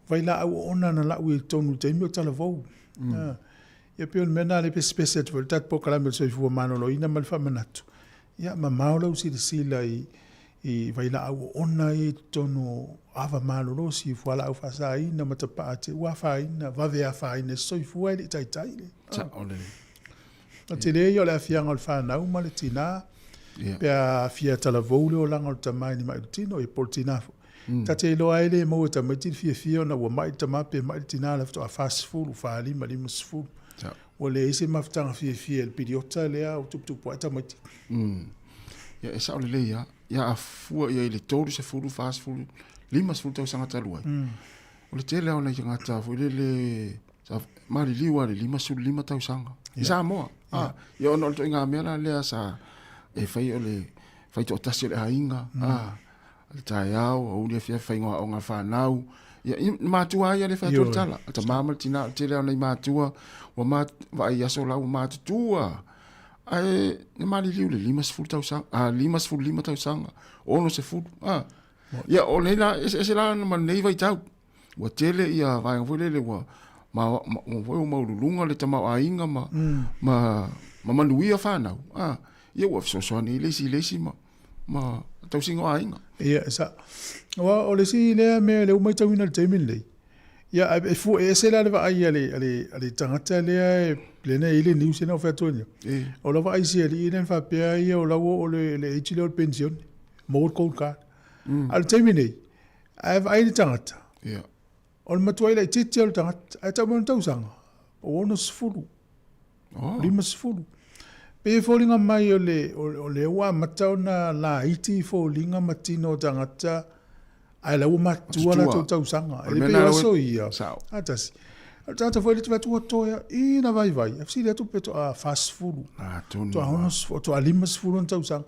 vailaau oona na lau i totonu i le taimi o talavou. Ia, pei o le mea lena o lea e pesepese atu foi le tatou polokalame o le soifua maloloina ma le faamanatu, ia, mamao lau silasila i i vailaau oona ia i totonu o ava malolosi, fualaau faasaina ma tapaa te ua afaina, vave afaina e se soifua e le i taitai le. Sao lelei. O le tele ia o le aafiaga o le fanau ma le tina, pe a aafia talavou le olaga o le tama i ni mai o le tino, ia po o le tina foi. Ta te iloa ai le maua e tamaiti le fiafia ona ua mai le tama pe mai le tina la faatoa 40, 45, 50. Ua leai se mafutaga fiafia i le piliota lea ua tuputupu ae tamaiti. Ia, e sao lelei lava. Ia a fua i ai i le 30, 40, 50 tausaga talu ai, o le tele lava o nai tagata foi lele sa maliliu lava i le 55 tausaga i Samoa. A, ia ona o le ituaiga mea la lea sa e fai o le faitoatasi o le aiga, a, le taeao, aoauli afiafi, faiga o aoga a le fanau. Ia, i matua lava ia lea e fai atu le tala, o le tama ma le tina, o le tele lava o nai matua ua vaai i aso la ua matutua. Ae na maliliu i le 50 tausaga, a, 55 tausaga, 60, a. Ia, o nei la, eseese la ma lenei vaitau. Ua tele ia vaega foi lele ua ma, ma, ua maualuluga le tamaoaiga ma, ma, ma manuia fanau. A, ia ua fesoasoani ai le isi i le isi ma, ma tausiga o aiga. Ia, e sao. Aua o le isi lea mea lea ua matauina i le taimi lenei, ia, e fua, e ese la le vaai a le, a le, a le tagata lea e, lea e i ai le news lea na ou fai atu ai nei. O lau vaai i si alii lea na faapea ia o la ua oo le, le age lea o le penisione, maua le gold card. A o le taimi nei, a e vaai i le tagata, o le matuai laitiiti lava o le tagata, ae tau mai lona tausaga, ua 60. 50. Pei e foliga mai o le, o lea ua amata ona laiti foliga ma tino o tagata ae la ua matutua latou tausaga. E le pei o aso ia. A tasi. O le tagata foi lea e te vaai atu ua toeaina vaivai, e fesili atu pe toa 40, toa 60, toa 50 ona tausaga.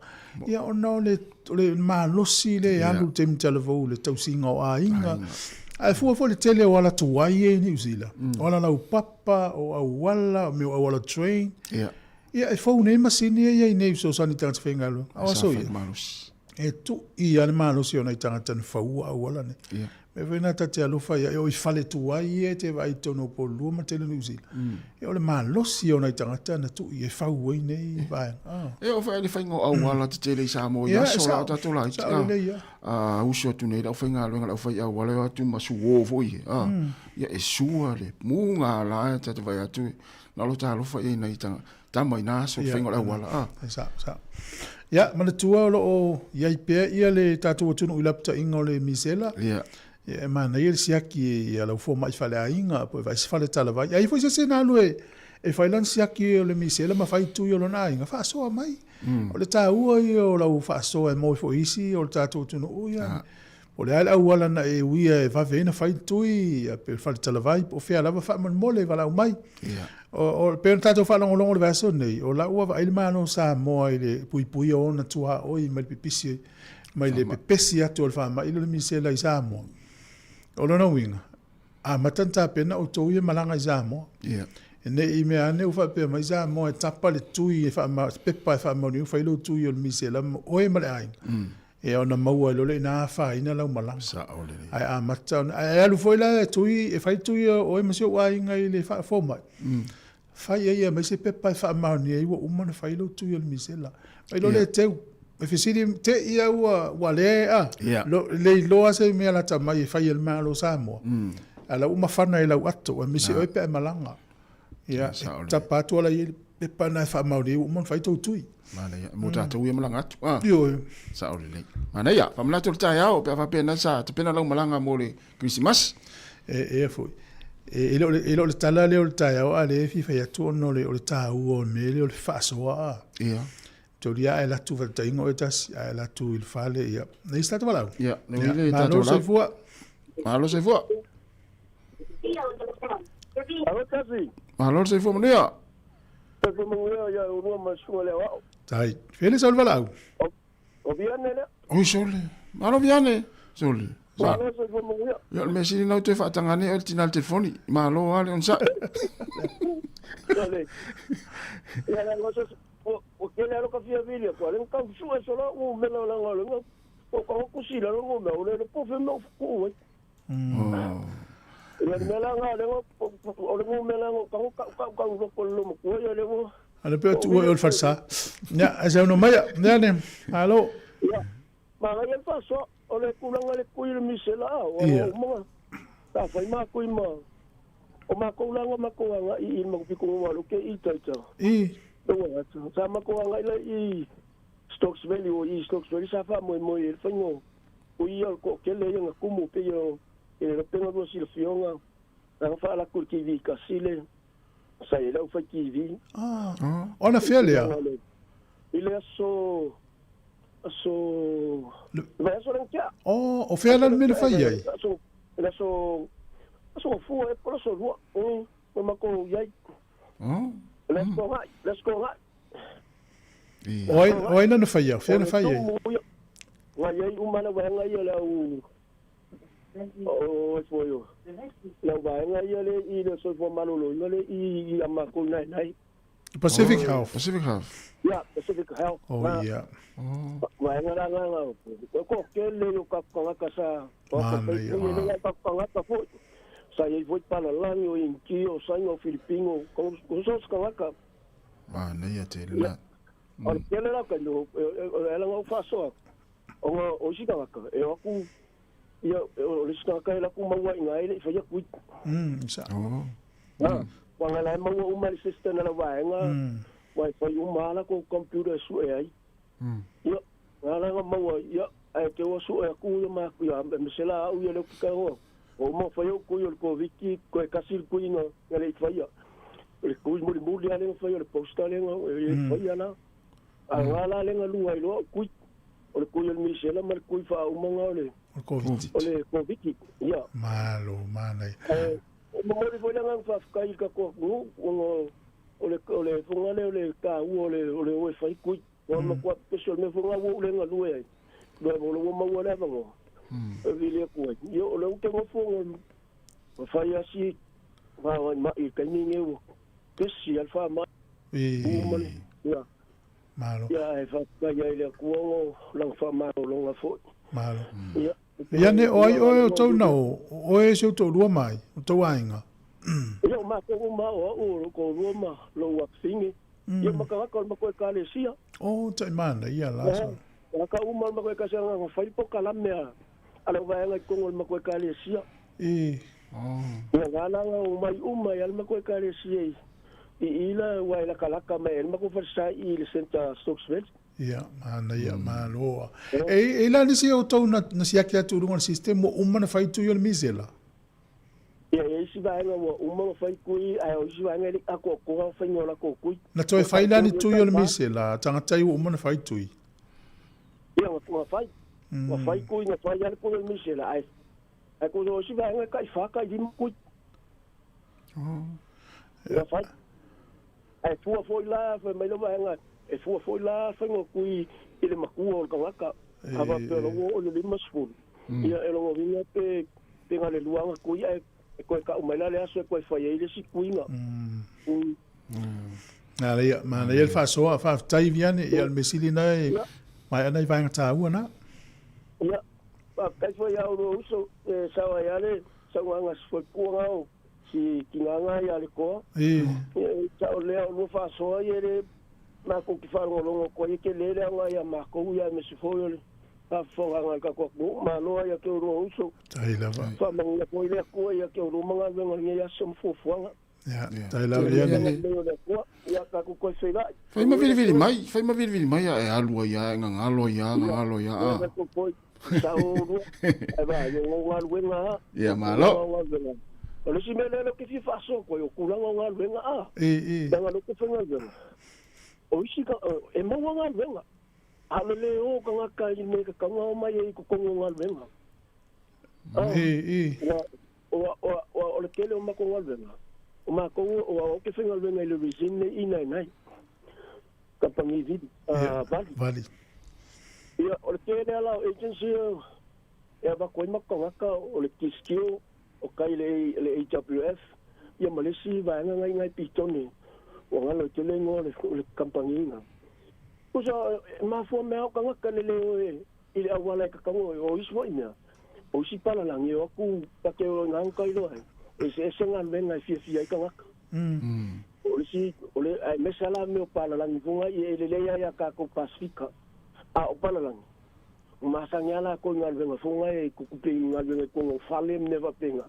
Ia ona o le, o le malosi lea e alu i le taimi talavou i le tausiga o aiga. Ae fua foi i le tele o ala tuai ia i Niu Sila, o ala laupapa, o auala, o mea o auala train. Ia. Ia, e fou nei masini e i ai nei i fesoasoani i tagata faigaluega. A o Sa aso fai ia, malosi. e tui lava le malosi o nai tagata na faua auala nei. Ia. Mea foi lena ta te alofa i ai, o i fale tuai ia e te vaai i totonu o Upolu ma tele Niu Sila. Ia o le malosi o nai tagata na tui e fau ai nei vaega. Ah. E oo foi i le faiga o auala tetele i Samoa i Ia, e aso la sao, o tatou laiti. sao lelei lava. A uso atu nei le aufaigaluega le aufai auala e o atu ma suo foi e. A, ia e sua le muga la e tatou vaai atu na o lo talofa i ai nai tama i na aso i le faiga o le auala. A. E sao, sao. Ia, manatua o lo o i ai pea ia le tatou atunuu i lapataiga o le misela. Ia. Ia, e manaia le siaki i lau fomai faleaiga po o e vaai se fale talavai. A i ai foi se isi na alu e fai lana siaki o le misela ma fai tui o lona aiga, faasoa mai. O le taua ia o lau faasoa e maua ai foi isi o le tatou atunuu ia. Po o le a le auala na e uia e vave ai ona fai le tui, ia, pe o le fale talavai, po o fea lava faamolemole, valaau mai. O, pei ona tatou faalogologo i le vaiaso nei, o la ua vaai le Malo o Samoa i le puipuia o ona tuaoi mai le pipisi, mai le pepesi atu o le faamai lea o le misela i Samoa. O lona uiga, amata ona tapena outou ia malaga i Samoa. E ne i mea ane ua faapea mai Samoa e tapa le tui e faama, pepa e faamaonia ua fai lou tui o le misela ma oe ma le aiga. Ia ona maua ai loa lea ina afaina lau malaga. Sao lelei. Ae amata ona, ae alu foi la e tui, e fai tui o oe ma si ou aiga i le fomai. Fai ai e aumai se pepa e faamaonia ai ua uma ona fai lou tui o le misela. Mai loa lea teu, e fesili te i au ua, ua lea a, lo, le iloa se mea lata mai e fai e le Malo o Samoa. A la ua mafana i lau ato, aemaise oe pe a e malaga. Ia, e tapa atu ala i ai le pepa lena e faamaonia ai ua uma ona fai tou tui. Manaia, mo tatou ia malaga atu. Ah. Ioe. Sao lelei. Manaia, faamanatu le taeao pe a faapea na sa tapena lau malaga mo le Kerisimasi. E, e foi. E, e le o le, e le o le tala lea o le taeao a lea e fia fai atu ona o le, o le taua o le mea lea o le faasoa a. Ia. Taulia ae latu faataitaiga oe tasi, ae latu i le fale, ia. Nei se tatou valaau? Ia, nei le Malo tatou valaau. soifua. Malo soifua. Alo tasi. Malo le soifua manuia. Soifua manuia ia ulua ma susuga le aoao. Tai. Fele sau le valaau. O Viane lea. Oi sole. Malo Viane. Sole. Sa. Malo soifua manuia. Ia o le mea sili na ou toe faataga nei oe le tina i le telefoni. Malo lava le onosai. Sole. Ia la ngosa o o kele alo ka fia vili ko le ka sue solo u mela o la ngolo o ka ku sila lo me o le po fe me ku ai. Ia le mea la le o le mea la ka ka ka ka ka ko lo mo ko ia le mo. Ale pe tu o le falsa. Nya, ai sau no mai. Nya ne. Alo. Ia. Ma ngai le faso o le kulanga le kui le misela o o mo. Ta fai ma kui ma. O ma ko langa ma ko anga i i ma ko piko wa lo ke i tai ta. I. Lo wa ta. Sa ma ko anga i i Stokes Valley o i Stokes Valley sa fa mo mo i le faingo. O ia ko ke le nga kumu pe yo e le penga do si le fionga. Na fa la ku TV ka sile. Sa e lau fa TV. Ah. Ona fea lea. I le aso aso le aso le kia. Oh, o fea la le mea na fai ai. Aso le aso aso fua e polo so lua. O ma ko iai. Oh. Let's go right. Let's go right. O ai o ai na fai ai, fea na fai ai. Wa iai uma na waenga ia lau o e foi o. Lau waenga ia le i le soifua maloloina le i a makou nai nai. Pacific Health. Pacific Health. Yeah, Pacific Health. Oh, yeah. Waenga la nga nga. Ko ke le yo ka kanga sa. Ko Mana ko ia. le ka kanga foi. Sa ia foi para langi o inki o sa o Filipino ko ko so kanga. Manaia tele la. O le tele la ka no e la ngau fasoa. O nga o si kanga e o ku ia o le si kanga la ku maua inga ele fa ia kui. Sa. Oh. Ah, wanga la maua uma le system la waenga. Wai fai uma la ko computer su e ai. Ia nga la nga maua ia ai te o su e ku ia ma ku ia me se la au ia le ku ka o. O mo fai o ku ia le ko viki ko e kasi ku inga le fai ia. Le ku mo le mo le ale fai le posta le nga e fai ia la. A nga la le nga lua i lo ku o le ku ia le misela ma le ku fa uma nga o le O Covid. o le Covid. Ia. Malo, mana. O mo le foi nga fa ka i ka ko ku o o le o le fonga le o le ka u o le o le o e fai kui. O ma kwa pesol me fonga wo le nga lue ai. Le mo lo ma wo le va ngo. E vi le ku ai. Yo o le u te ngo fonga. O fai asi ma ma i ka ni nge wo. Ke si alfa ma I. u ma le. Ia. Malo. Ia, e faafetai ai i le Atua ona o Lana faamalologa foi. Malo. Ia. Ia ne, o ai oe o tou na o, o oe e si ou toalua mai, o tou aiga. Ia, o matou uma, o au, o lou toalua ma lou afafine, ia ma tagata o le matou Ekalesia. O, taimana ia la sa. Tagata uma o le matou Ekalesia na fai le polokalame a le vaega i totonu o le matou Ekalesia. E. Ia, na ala ona omai uma ai lava le matou Ekalesia i i la, aua e latalata mai ai le matou falesa i le centre Stokesville. Ia, manaia, malo. E, e la nisi o tou na, na siaki atu i luga o le system ua uma na fai tui o le misela? Ia, e i ai isi vaega ua uma ona fai tui, ae o isi vaega e le i atoatoa le faiga o latou tui. Na toe fai la ni tui o le misela, tagata ua uma na fai tui? Ia, na fai. Na fai tui, na fai lava le tui o le misela, ae, ae o isi vaega e tai fa, tai lima tui. Na fai. Ae fua foi la, fai mai le vaega, e fua foi la le faiga o tui i le matua o le tagata. A faapea o la ua oo i le 50, ia e lona uiga pe, pe na o le lua ana tui ae e toe tau mai la le aso e toe fai ai le isi tuiga. Manaia, manaia le faasoa, faafetai Viane, ia o le mea sili lena e maea nai vaega taua na. Ia, faafetai foi ia oulua uso, e sao ai lava le saunoaga a si faipua na o si tina na ia Lekoa. E. E sao lea o lua faasoa ia le matou te faalogologo atu ai e tele le aoga ia matou ia aemaise foi o le faafofogaga a le tatou atunuu. Malo lava ia te oulua uso. Tai lava. Faamanuia foi le Atua ia te oulua ma galuega o lenei aso ma fuafuaga. Ia, tai lava ia ne. Lelei o le Atua, ia tatou toe feiloai. Fai ma vilivili mai, fai ma vilivili mai a e alu ai a e gagalo ai a gagalo ai a. Ia, tatou toe sao oulua. Ae vaai, o ou galuega a. Ia, malo. O le isi mea lea ou te fia faasoa atu ai, o tulaga o galuega a. E, e. Leaga o lea ou te faigaluega. O isi, e maua galuega. A o le le o tagata i le mea e tatau ona omai ai i totonu o galuega. E, e. O le tele o matou galuega, o matou, aua ou te faigaluega i le regime nei inainai, kamupani vili, vali. Vali. Ia, o le tele lava o agency e avatu ai matou tagata, o le Tiskill, o kai i le AWF, ia ma le isi vaega na i ina i Petone, ua galo i tele igoa o le kamupani ina. Tusa, e mafua mai lava o tagata le le o i le auala e tatau ona o isi foi mea, o isi palalagi e o atu ta te o ina ka iloa ai, e eseese galuega e fiafia ai tagata. O le isi, o le, aemaise lava la mea o palalagi foi na e lelei lava ia tatou Pasefika, a o palalagi, ua masani lava latou i galuega foi na e tutupe i galuega i totonu o fale ma mea faapena.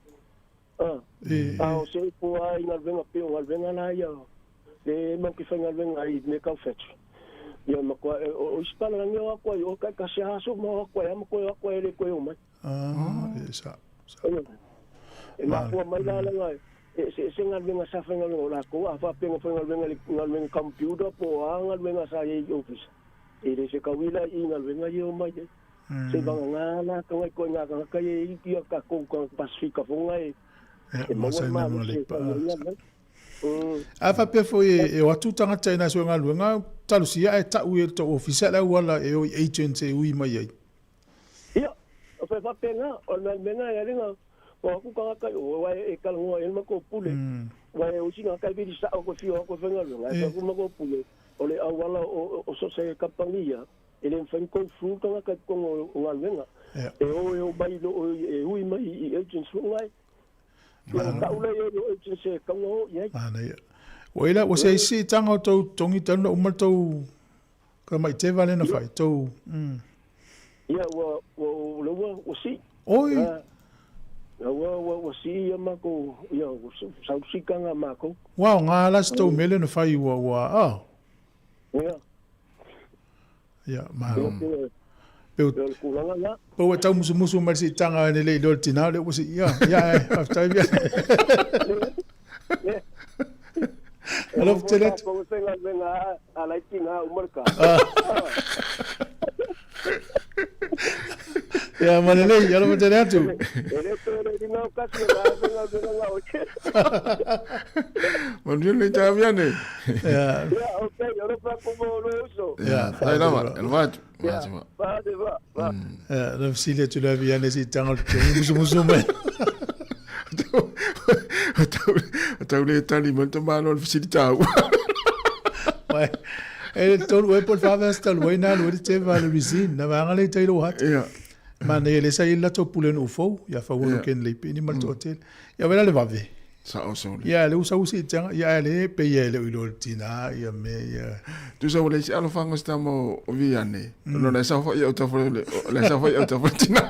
A o se upu lava i galuega pei o galuega la ia le matou te faigaluega ai i mea tau factory. Ia matua o isi palalagi e o atu ai i o taitasi lava aso ma o atu ai lava ma toe o atu ai e le toe omai. Ah, e sa. E mafua mai la leaga e eseese galuega sa faigaluega o latou a faapea na faigaluega i le galuega computer po o a galuega sa i ai i ofisa e le se tauila i galuega ia e omai ai. Se vagana la ka ituaiga tagata ia e i ia tatou tagata Pasifika foi na e Ia, e maua le masani ma malosi le e fai ai pa. ia mea. A faapea foi e o atu tagata i nai galuega, talosia ae tau i le tou ofisa le auala e o i agents e ui mai ai. Ia, o fai faapena, o le mea lena e ala ona o atu tagata i o, aua e talanoa i ai le matou pule. Aua e o isi tagata e vili sao koe fia o atu e faigaluega, ae fai atu le matou pule, o le auala o so o se kamupani ia, E le mafai ona go through tagata i totonu o galuega. E o e omai e ui mai i agents foi la e. Ia ona tau lea i ai o agents e tatau ona o i ai. Manaia. Ua ila, ua se i siitaga o tou totogi talu na uma le tou ka mai teva lea na fai, tou, mm. Ia, ua, ua, ua, ua, ua sii. Oi! Ia, ua, ua, ua sii ia matou, ia, ua sau le siitaga a matou. Ua aoga la si tou mea lea na fai, ua, ua, ah. Ia. Ia, malo. Pe o le tulaga lena. Pe ua tau musumusu mai le siitaga e le iloa le tina lea ua sii. Ia, ia, e, faafetai via. Alofa tele atu. Ko se galuega a lai tina uma le ka. Ia, ma lelei, alofa tele atu. E le toe le ringa o kasi o la faigaluega nga oe. Manuia lenei taeao Viane. Ia. Ia, okay, alofa atu mo lou uso. Ia, faafetai lava, alofa atu. Ia, va, va, va. Ia, na fesili atu lea Viane siitaga o le totogi musumusu mai. O tau le tali mai le tamaloa i le fesili taua. Uai, E le tolu e po le wha talu ai na alu ai le teva le resin na vaega lea i tai lou hata. Ia. Manaia lea sa i ai le latou pulenuu fou, ia Faualo Ken Leipini ma le toatele. Ia vela le vave. Sao sole. Ia lea ua sau siitiaga, ia ae lea e pei e le o iloa e le tina ia mea ia. Tusa ua leai se alofaga o se tama o Viane, ona o la e saofai i autafa o le, o la e saofai i autafa o le tina.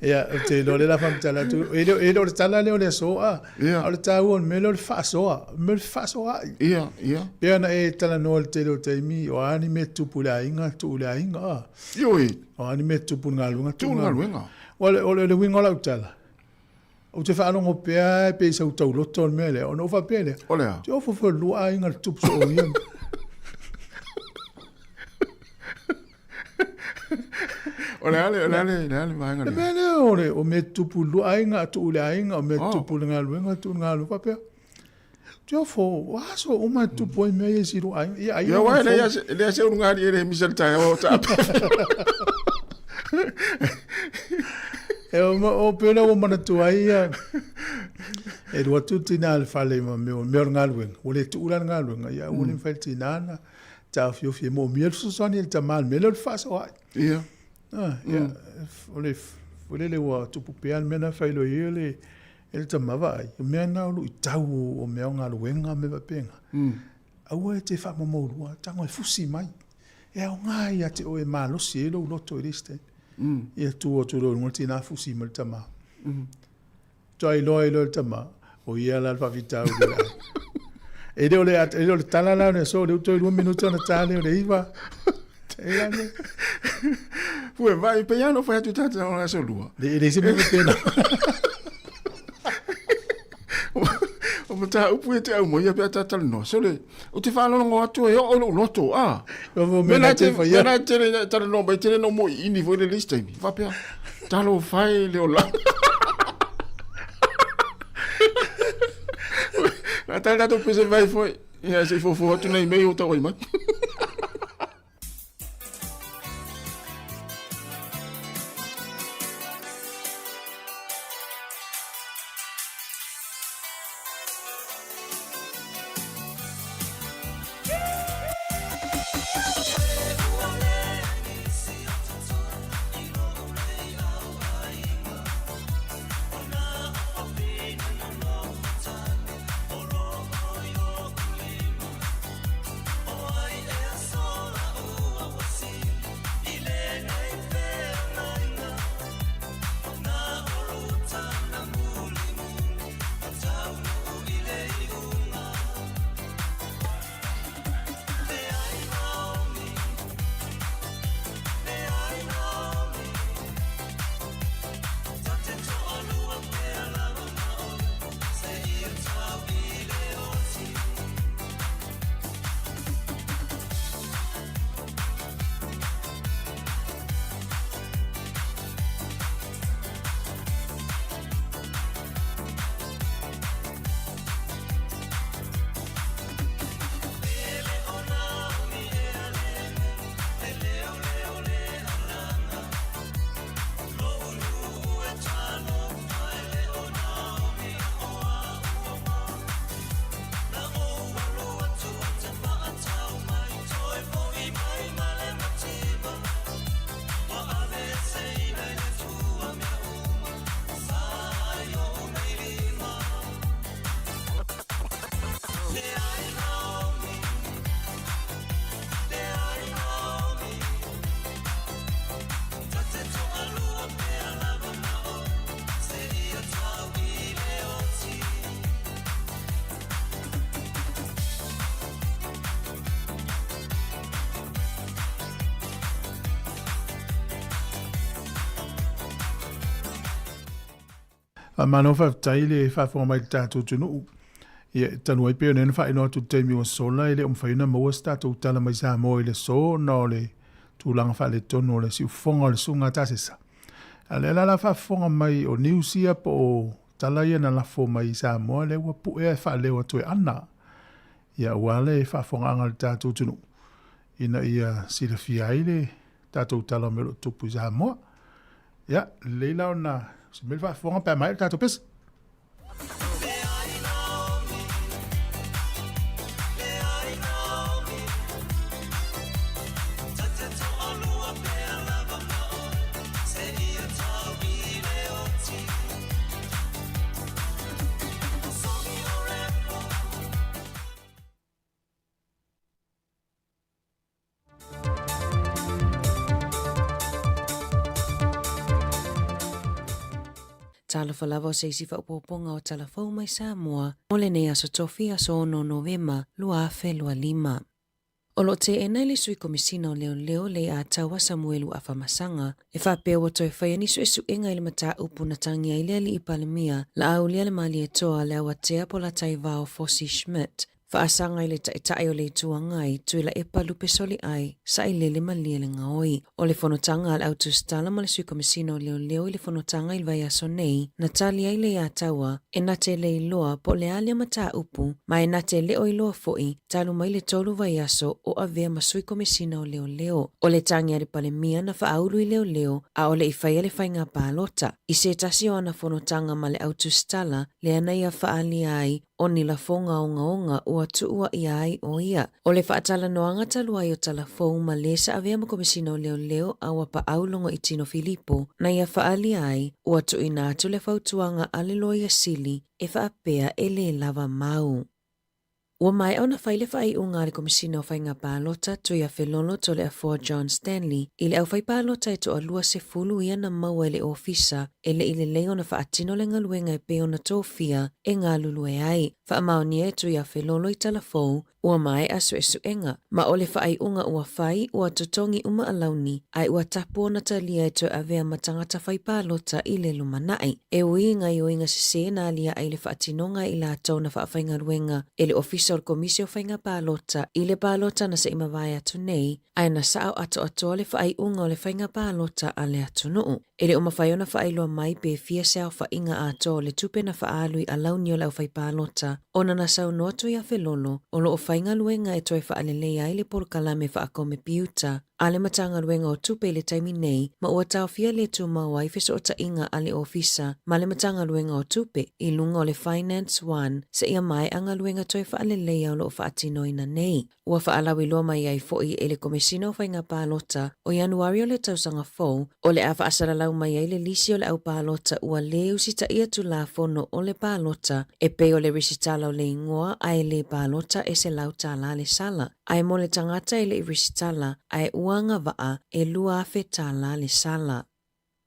Ia, ou te iloa lea o le a faamatala atu, e le, e le o le tala lea o le aso a, Ia. a o le taua o le mea lea o le faasoa, mea o le fefaasoaai. Ia, ia. Pei ona e talanoa i le tele o taimi, o a ni mea e tupu i le aiga, tuu i le aiga a. Ioe. O a ni mea e tupu i le galuega, tuu i le galuega. O le, o le, o le uiga o lau tala, ou te faalogo pea e pei sau tauloto le mea lea, ona ou faapea lea, O le a? Te ofo foi lua aiga le tupu soo ia. O le a le, o le a le, le a le vaega Le lea? mea lea o le, o mea tupu i lua aiga, tuu i le aiga, o mea Oh. tupu i le galuega, tuu i le galuega, faapea. Te ofo, o aso uma e tupu ai mea ia i si lua aiga. Ia, ai Ia, uae, leai a se, leai a se ulugalii e le misa i le taeao o taape. E o, o pei ona ua manatua ai ia, e alu atu le tina i le fale ma mea o mea o le galuega, ua le tuu la le galuega, ia ua le mafai e le tina ona taofiofi e moomia le fesoasoani a le tama i le mea lea o le fefaasoaai. Ia. Ah, ia, o le, foi lele ua tupu pea le mea na failoa ai e le, e le tama vaai, o mea na o luitau o mea o galuega ma mea faapena. Aua e te faamamaulua, tago e fusi mai. E aoga ia te oe e malosi ai lou loto i le isi taimi. Ia tu atu loa i luga le tina fusi mai le tama. Faatoa iloa ai loa e le tama, o ia la le faafitauli o le aiga. E le o le, e le o le tala la o le aso, o lea ua toe 2 minute ona ta lea o le 9. E la le. Fue, vai, pei lava ona ou fai atu i tagata o le aso lua. E leai se mea faapena. O mataupu ia te aumaia pe a ta talanoa. Sole, ou te faalogologo atu e oo i lou loto, a. Mea na te faia. Mea na te le talanoa mai, tele na ou moiini foi le le isi taimi. Faapea, talofa e le olaga. Na tali tatou pese vai foi. Ia, se i fofo atu nei mea i o tau ai mai. Faamalo faafetai le faafofoga mai i le tatou atunuu. Ia, talu ai pei ona na faailoa atu i le taimi ua sola, e le o mafai ona maua se tatou tala mai Samoa i le aso ona o le tulaga faaletonu o le siufofoga o le Susuga a Tasesa. A o lea la o le a faafofoga mai o news ia po o tala ia na lafo mai i Samoa lea ua puea e faaleo atu e Ana. Ia aua le faafofogaaga a le tatou atunuu ina ia silafia ai le tatou tala o mea o lo o tupu i Samoa. Ia, lelei la ona se mea le faafofoga pe a maea le tatou pese. Talofa lava o se isi faaopoopoga o Tala Fou mai Samoa mo lenei aso Tofi aso 6 Novema 2025. O lo o teena e le Sui Komisina o Leoleo Leiataua Samuelu Afamasaga e faapea ua toe faia ni suesuega i le mataupu na tagi ai le Alii Palemia Laaulialemalietoa Leauatea Polataivao Fosi Schmidt Faasaga i le Taitai o le Itu Agai, Tuilaepa Lupesoliai, Sailele Malielegaoi. O le fonotaga a le Au Tusitala ma le Sui Komesina o Leoleo i le fonotaga i le vaiaso nei, na tali ai Leiataua, e na te le iloa po o le a lea mataupu, ma e na te le o iloa foi, talu mai le tolu vaiaso o avea ma Sui Komesina o Leoleo. O le tagi a le Palemia na faaulu i leoleo a o le i faia le faiga palota. I se tasi o ana fonotaga ma le Au Tusitala, lea na ia faaalia ai O ni lafoga ogaoga ua tuua ʻia ai ʻo ia. ʻO le faatalanoaga talu ai o Talafou ma lē sa avea ma Komesina o Leoleo a ua paʻau Logoitino Filipo na ia faaalia ai, ua tuuina atu le fautuaga a le Loia Sili e faapea e lē lava mau. Ua maea ona fai le faaiuga a le Komesina o Faiga Palota, Tuiafelolo Toleafoa John Stanley, i le aufaipalota e toalua sefulu ia na maua e le Ofisa e le i lelei ona faatino le galuega e pei ona tofia e galulue ai. Faamaonia e Tuiafelolo i Talafou, ua maea suesuega, ma o le faaiuga ua fai, ua totogi uma alauni, ae ua tapu ona talia e toe avea ma tagata fai palota i le lumanai. E ui i gaioiga sesē na aliaʻe i le faatinoga e i latou na faafaigaluega e le Ofisa o le Komisi o Faiga Palota i le palota na se i mavae atu nei, ae na sao atoatoa le faaiuga o le faiga palota a le atunuu. E le o mafai ona faailoa mai pe fia se aofaiga atoa o le tupe na faaalu i alauni o le aufaipalota ona na saunoa Tuiafelolo o lo o faigaluega e toe faaleleia ai le polokalame faakomepiuta a le Matagaluega o Tupe i le taimi nei ma ua taofia le tumau ai fesootaiga a le Ofisa ma le Matagaluega o Tupe i luga o le Finance One seia maea galuega toe faaleleia o lo o faatinoina nei. Ua faalauiloa mai ai foi e le Komesina o Faiga Palota o Ianuari o le tausaga fou, o le a faasalalau mai ai le lisi o le au palota ua lē usitaia Tulafono o le Palota e pei o le resitala o le igoa ae lē palota e $100 le sala, ae mo le tagata e le i resitala ae ua agavaa e $2,000 le sala.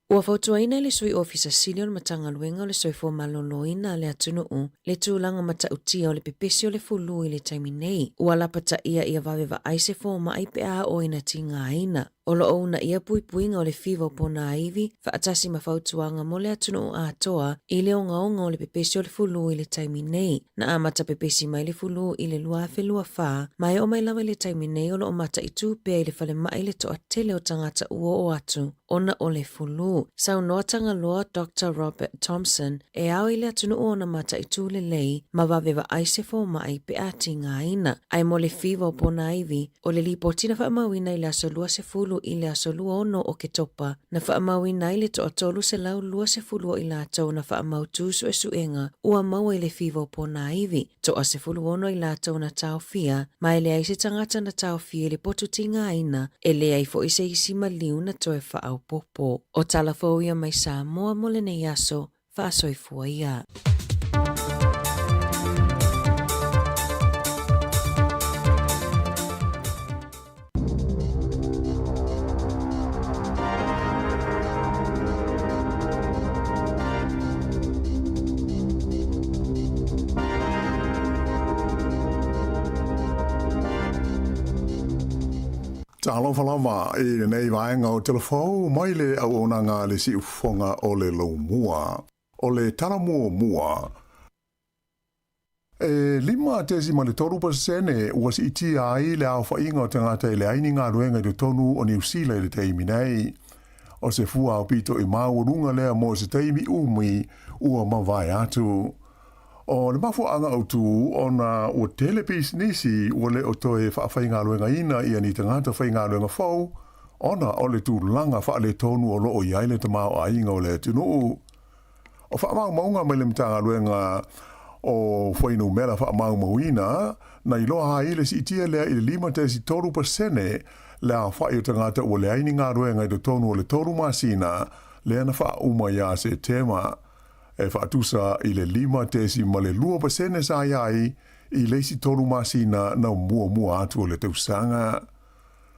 Ua fautuaina e le Sui Ofisa Sili o le Matagaluega o le Soifua Maloloina a le atunuu le tulaga matautia o le pepesi o le fulu i le taimi nei. Ua lapataia ia vave vaai se fomai pe a oo ina tigaina. O lo o uunaia puipuiga o le fiva o ponaivi faatasi ma fautuaga mo le atunuu atoa i le ogaoga o le pepesi o le fulu i le taimi nei. Na amata pepesi mai le fulu i le 2024, ma e oo mai lava i le taimi nei o lo o mataitu pea i le falemai le toatele o tagata ua oo atu ona o le fulu. Saunoa Tagaloa Doctor Robert Thompson, e ao i le atunuu ona mataitu lelei ma vave vaai se fomai pe a tigaina. Ae mo le fiva o ponaivi, o le lipoti na faamauina i le aso 20 i le aso 26 o Oketopa, na faamauina ai le toa 320 o i latou na faamautu suesuega ua maua i le fiva o ponaivi. Toa 16 i latou na taofia, ma e leai se tagata na taofia i le potu tigaina, e leai foi se isi maliu na toe faaopoopo. O tala fou ia mai Samoa mo lenei aso, faasoifua ia. Talofa lava i lenei vaega o Telefou mai le auaunaga a le Siufofoga o le Laumua. O le tala muamua, E 5.3 pasene ua siitia ai le aofaiga o tagata e leai ni galuega i totonu o Niu Sila i le taimi nei. O se fua aupito i maualuga lea mo se taimi umi ua mavae atu. O le mafuaaga autu ona ua tele pisinisi ua le o toe faafaigaluegaina ia ni tagata faigaluega fou ona o le tulaga faaletonu o lo o i ai le tamaoaiga o le atunuu. O faamaumauga mai le Matagaluega o Fuainumera Faamaumauina na iloa ai le siitia lea i le 53% le aofai o tagata ua leai ni galuega i totonu o le tolu masina lea na faauma ia Setema, e faatusa i le 5.2% sa i ai i le isi tolu masina na muamua atu o le tausaga.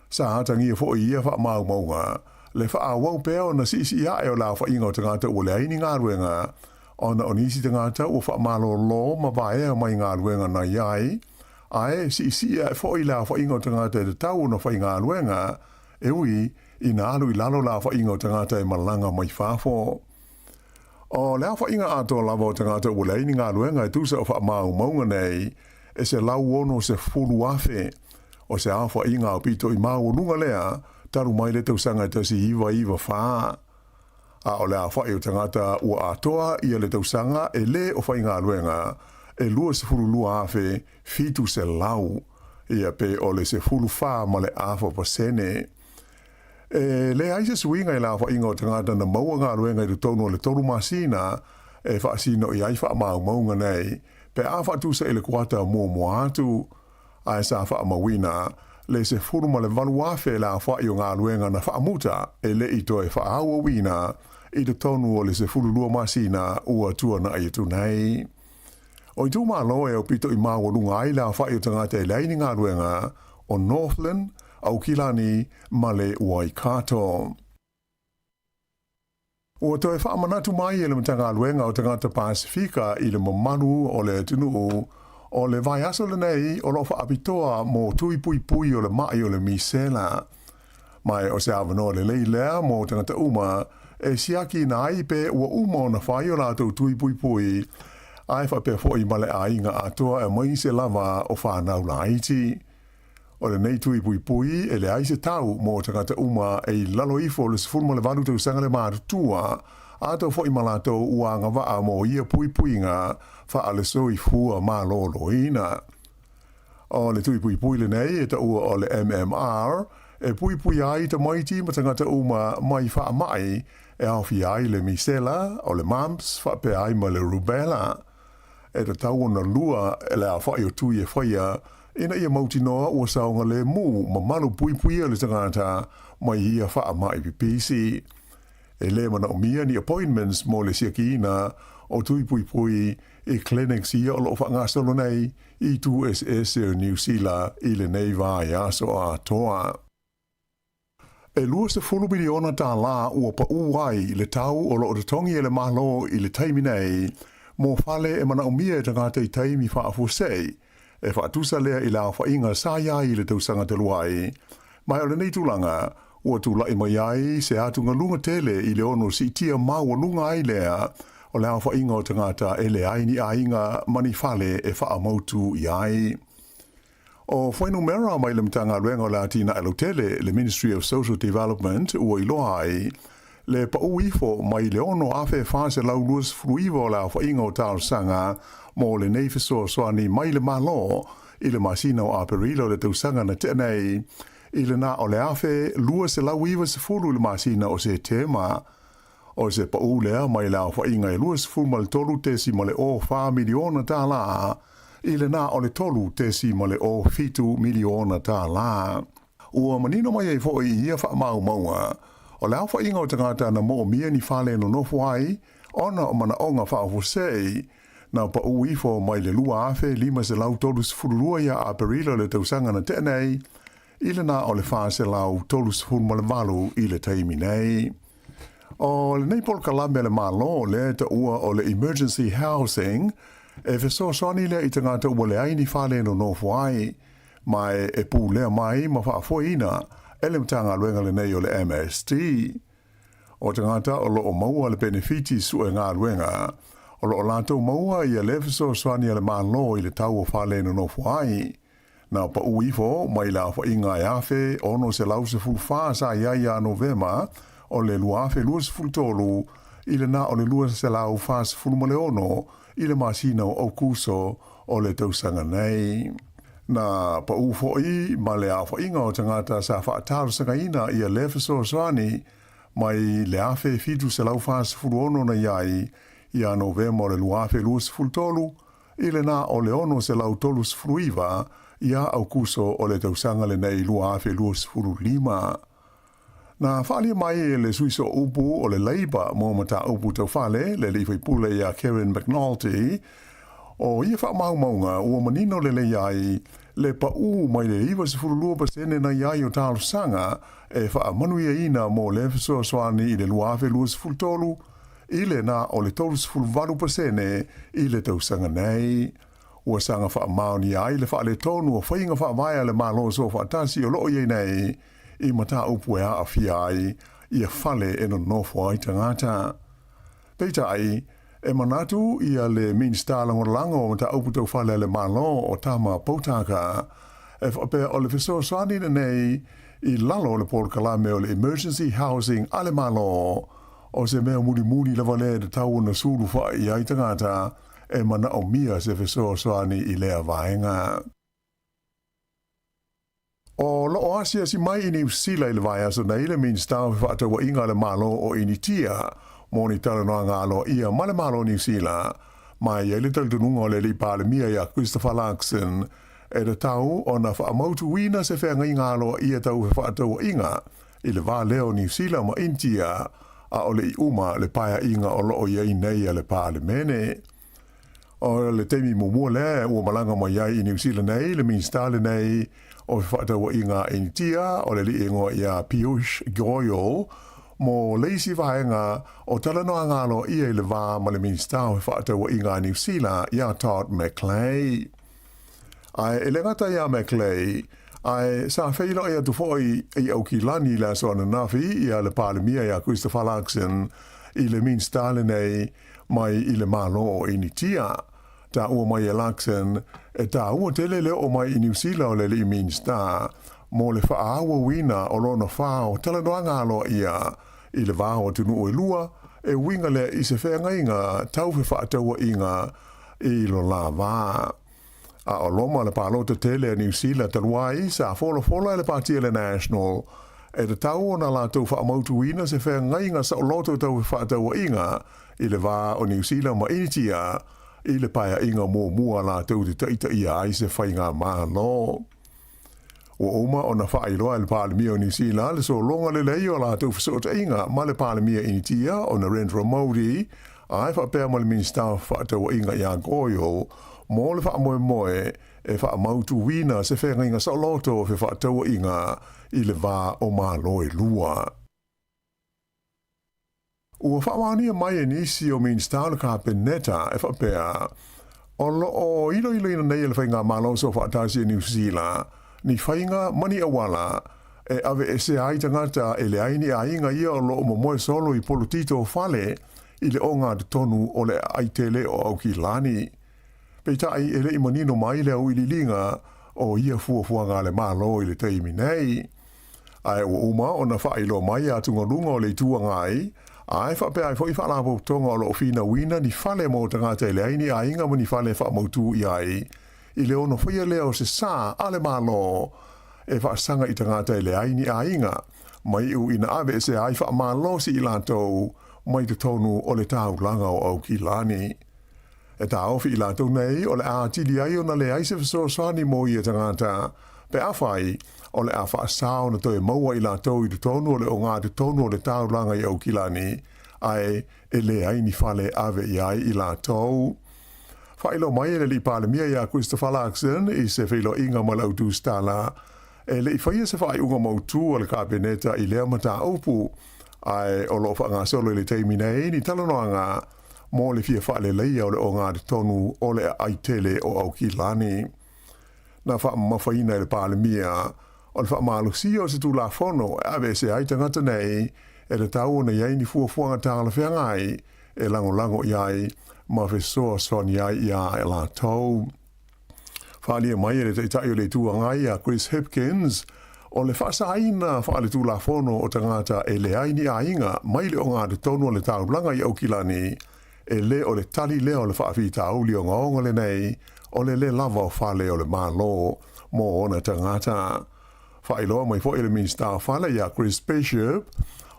Sa atagia foi ia faamaumauga. le faaauau pea ona siisii ae o le aofaiga o tagata ua leai ni galuega, ona o nisi tagata ua faamalōlō ma vaea mai galuega na i ai, ae siisii ae foi le aofaiga o tagata e tatau ona faigaluega, e ui ina alu i lalo le aofaiga o tagata e malaga mai fafo. O le aofaiga atoa lava o tagata ua leai ni galuega e tusa o faamaumauga nei, e 160,000. O se aofaiga aupito i maualuga lea, talu mai le tausaga e 1994. A o le aofai o tagata ua atoa ia le tausaga e lē o faigaluega, e 22,700, ia pe o le 14.5%. E leai se suiga i le aofaiga o tagata na maua galuega i totonu o le tolu masina e faasino i ai faamaumauga nei pe a faatusa i le kuata muamua atu, ae sa faamauina le 18,000 le aofai o galuega na faamuta e le i toe faaauauina i totonu o le 12 masina ua tuanai atu nei. O itumalo e aupito i maualuga ai le aofai o tagata e leai ni galuega, o Northland, Aukilani ma le Waikato. Ua toe faamanatu mai e le Matagaluega o Tagata Pasefika i le mamalu o le atunuu o le vaiaso lenei o lo o faapitoa mo tui puipui o le maʻi o le misela. Ma o se avanoa lelei lea mo tagata uma e siakiina ai pe ua uma ona fai o latou tui puipui, ae faapea foi ma le aiga atoa aemaise lava o fanau laiti. O lenei tui puipui e leai se tau mo tagata uma e i lalo ifo o le 18 tausaga le matutua, atoa foi ma latou ua agavaa mo ia puipuiga faale-soifua malōlōina. O le tui puipui lenei e taua o le MMR, e puipuia ai tamaiti ma tagata uma mai faamai e aofia ai le misela, o le mumps faapea ai ma le rubella. E tatau ona lua le aofai o tui e faia ina ia mautinoa ua saogalemu ma malu puipuia le tagata mai ia faamai pipisi. E lē manaomia ni appointments mo le siakiina o tui puipui i clinics ia o lo o faagasolo nei i itu eseese o Niu Sila i lenei vaiaso atoa. E 20 miliona tālā ua paʻū ai le tau o lo o totogi e le Malo i le taimi nei mo fale e manaomia e tagata i taimi faafuasei, e faatusa lea i le aofaiga sa i ai i le tausaga talu ai. Ma o lenei tulaga, ua tulai mai ai se atugaluga tele i le ono siitia maualuga ai lea o le aofaiga o tagata e leai ni aiga ma ni fale e faamautu i ai. O fuainumera mai le Matagaluega o le Atinae Lautele, le Ministry of Social Development, ua iloa ai le paʻū ifo mai le 6,429 o le aofaiga o talosaga mo lenei fesoasoani mai le Malo i le masina o Aperila o le tausaga na tea nei, i le na o le 1,290 i le masina o Setema. O se paʻū lea mai le aofaiga e $23.04 miliona tālā i le na o le $3.07 miliona tālā. Ua manino mai ai foi i ia faamaumauga, o le aofaiga o tagata na moomia ni fale e nonofo ai ona o manaoga faafuasei, na paʻū ifo mai le 2,532 ia Aperila o le tausaga na tea nei, i le na o le 438 i le taimi nei. O lenei polokalame a le Malo lea e taua o le Emergency Housing, e fesoasoani lea i tagata ua leai ni fale e nonofo ai, ma e pulea mai ma faafoeina e le Matagaluega lenei o le MSD. O tagata o lo o maua le penefiti sue galuega, o lo o latou maua ia le fesoasoani a le Malo i le tau o fale e nonofo ai. Na paʻū ifo mai le aofaiga e 1,614 sa i ai ia Novema o le 2023 i le na o le 246 i le masina o Aokuso o le tausaga nei. Na paʻū foi ma le aofaiga o tagata sa faatalosagaina ia le fesoasoani mai le 1,746 na i ai ia Novema o le 2023 i le na o le 639 ia Aokuso o le tausaga lenei 2025. Na faaalia mai e le sui sooupu o le Labour mo mataupu tau fale, le alii faipule ia Kevin McNulty, o ia faamaumauga ua manino lelei ai le paʻū mai le 92% na i ai o talosaga e faamanuiaina mo lea fesoasoani i le 2023 i le na o le 38% i le tausaga nei. Ua saga faamaonia ai le faaletonu o faiga faavae a le Malo Soofaatasi o lo o i ai nei i mataupu e aafia ai ia fale e nonofo ai tagata. Peitai, e manatu ia le Minisita Lagolago o Mataupu Tau Fale a le Malo o Tama Poutaka, e faapea o le fesoasoani lenei i lalo o le polokalame o le Emergency Housing a le Malo, o se mea mulimuli lava lea e tatau ona sulufai i ai tagata e manaomia se fesoasoani i lea vaega. O lo o asiasi mai i Niu Sila i le vaiaso nei le Minisita o Fefaatauaiga a le Malo o Initia mo ni talanoaga aloaia ma le Malo o Niu Sila, ma e i ai le talitonuga o le Alii Palemia ia Christopher Luxon e tatau ona faamautuina se feagaiga aloaia tau fefaatauaiga i le va lea o Niu Sila ma Initia a o le i uma le paeaiga o lo o i ai nei a le Palemene. O le taimi muamua lea ua malaga mai ai i Niu Sila nei le Minisita lenei o Fefaatauaiga a Initia, o le alii igoa ia Piyush Goyal, mo le isi vaega o talanoaga aloaia i le va ma le Minisita o Fefaatauaiga a Niu Sila ia Todd McClay. Ae e le gata iā McClay, ae sa feiloai atu foi i Aukilani i le aso ananafi ia le Palemia ia Christopher Luxon i le Minisita lenei mai i le Malo o Initia. Taua mai e Luxon, e taua tele le oo mai i Niu Sila o le alii Minisita mo le faaauauina o lona fao talanoaga aloaia i le va o atunuu e lua, e uiga lea i se feagaiga tau fefaatauaiga i lo la va. A o loma le palota tele a Niu Sila talu ai, sa folafola e le Pāti a le National e tatau ona latou faamautuina se feagaiga saoloto tau fefaatauaiga i le va o Niu Sila ma Initia i le paeaiga muamua latou te taitaia ai se faigamalo. Ua uma ona faailoa e le Palemia o Niu Sila le sologa lelei o a latou fesootaiga ma le Palemia Initia o Narendra Modi, ae faapea ma le Minisita o Fefaatauaiga ia Goyal mo le faamoemoe e faamautuina se feagaiga saoloto o fefaatauaiga i le va o Malo e lua. Ua faamaonia mai e nisi o Minisita o le Kapeneta e faapea, o lo o iloiloina nei e le Faigamalo Soofaatasi a Niu Sila ni faiga ma ni auala e aveesea ai tagata e leai ni aiga ia o lo o momoe solo i polotito o fale i le ogatotonu o le aai tele o Aukilani. Peitai e le i manino mai le auiliiliga o ia fuafuaga a le Malo i le taimi nei. Ae ua uma ona faailoa mai atugaluga o le Itu Agai, ae faapea ai foi faalapotopotoga o lo o finauina ni fale mo tagata e leai ni aiga ma ni fale e faamautū i ai, i le ono faia lea o se sa a le Malo e faasaga i tagata e leai ni aiga, ma iu ina aveesea ai faamalosi i latou mai totonu o le taulaga o Aukilani. E taofi i latou nei o le a atili ai ona leai se fesoasoani mo ia tagata, pe afai o le a faasao ona toe maua i latou i totonu o le ogatotonu o le taulaga i Aukilani, ae e leai ni fale e ave i ai i latou. Faailoa mai e le Alii Palemia ia Christopher Luxon i se feiloaiga ma le au tusitala, e le i faia se faaiuga mautū a le Kapeneta i lea mataupu, ae o lo o faagasolo i le taimi nei ni talanoaga mo le fia faaleleia o le ogatotonu o le aai tele o Aukilani. Na faamamafaina e le Palemia o le faamalosia o se Tulafono e aveese ai tagata nei e tatau ona i ai ni fuafuaga talafeagai e lagolago i ai ma fesoasoani ai iā latou. Faaalia mai e le Taitai o le Itu Agai a Chris Hipkins, o le faasaina faaletulafono o tagata e leai ni aiga mai le ogatotonu o le taulaga i Aukilani, e le o le tali lea o le faafitauli ogaoga lenei o le le lava o fale o le Malo mo ona tagata. Faailoa mai foi e le Minisita o Fale ia Chris Bishop,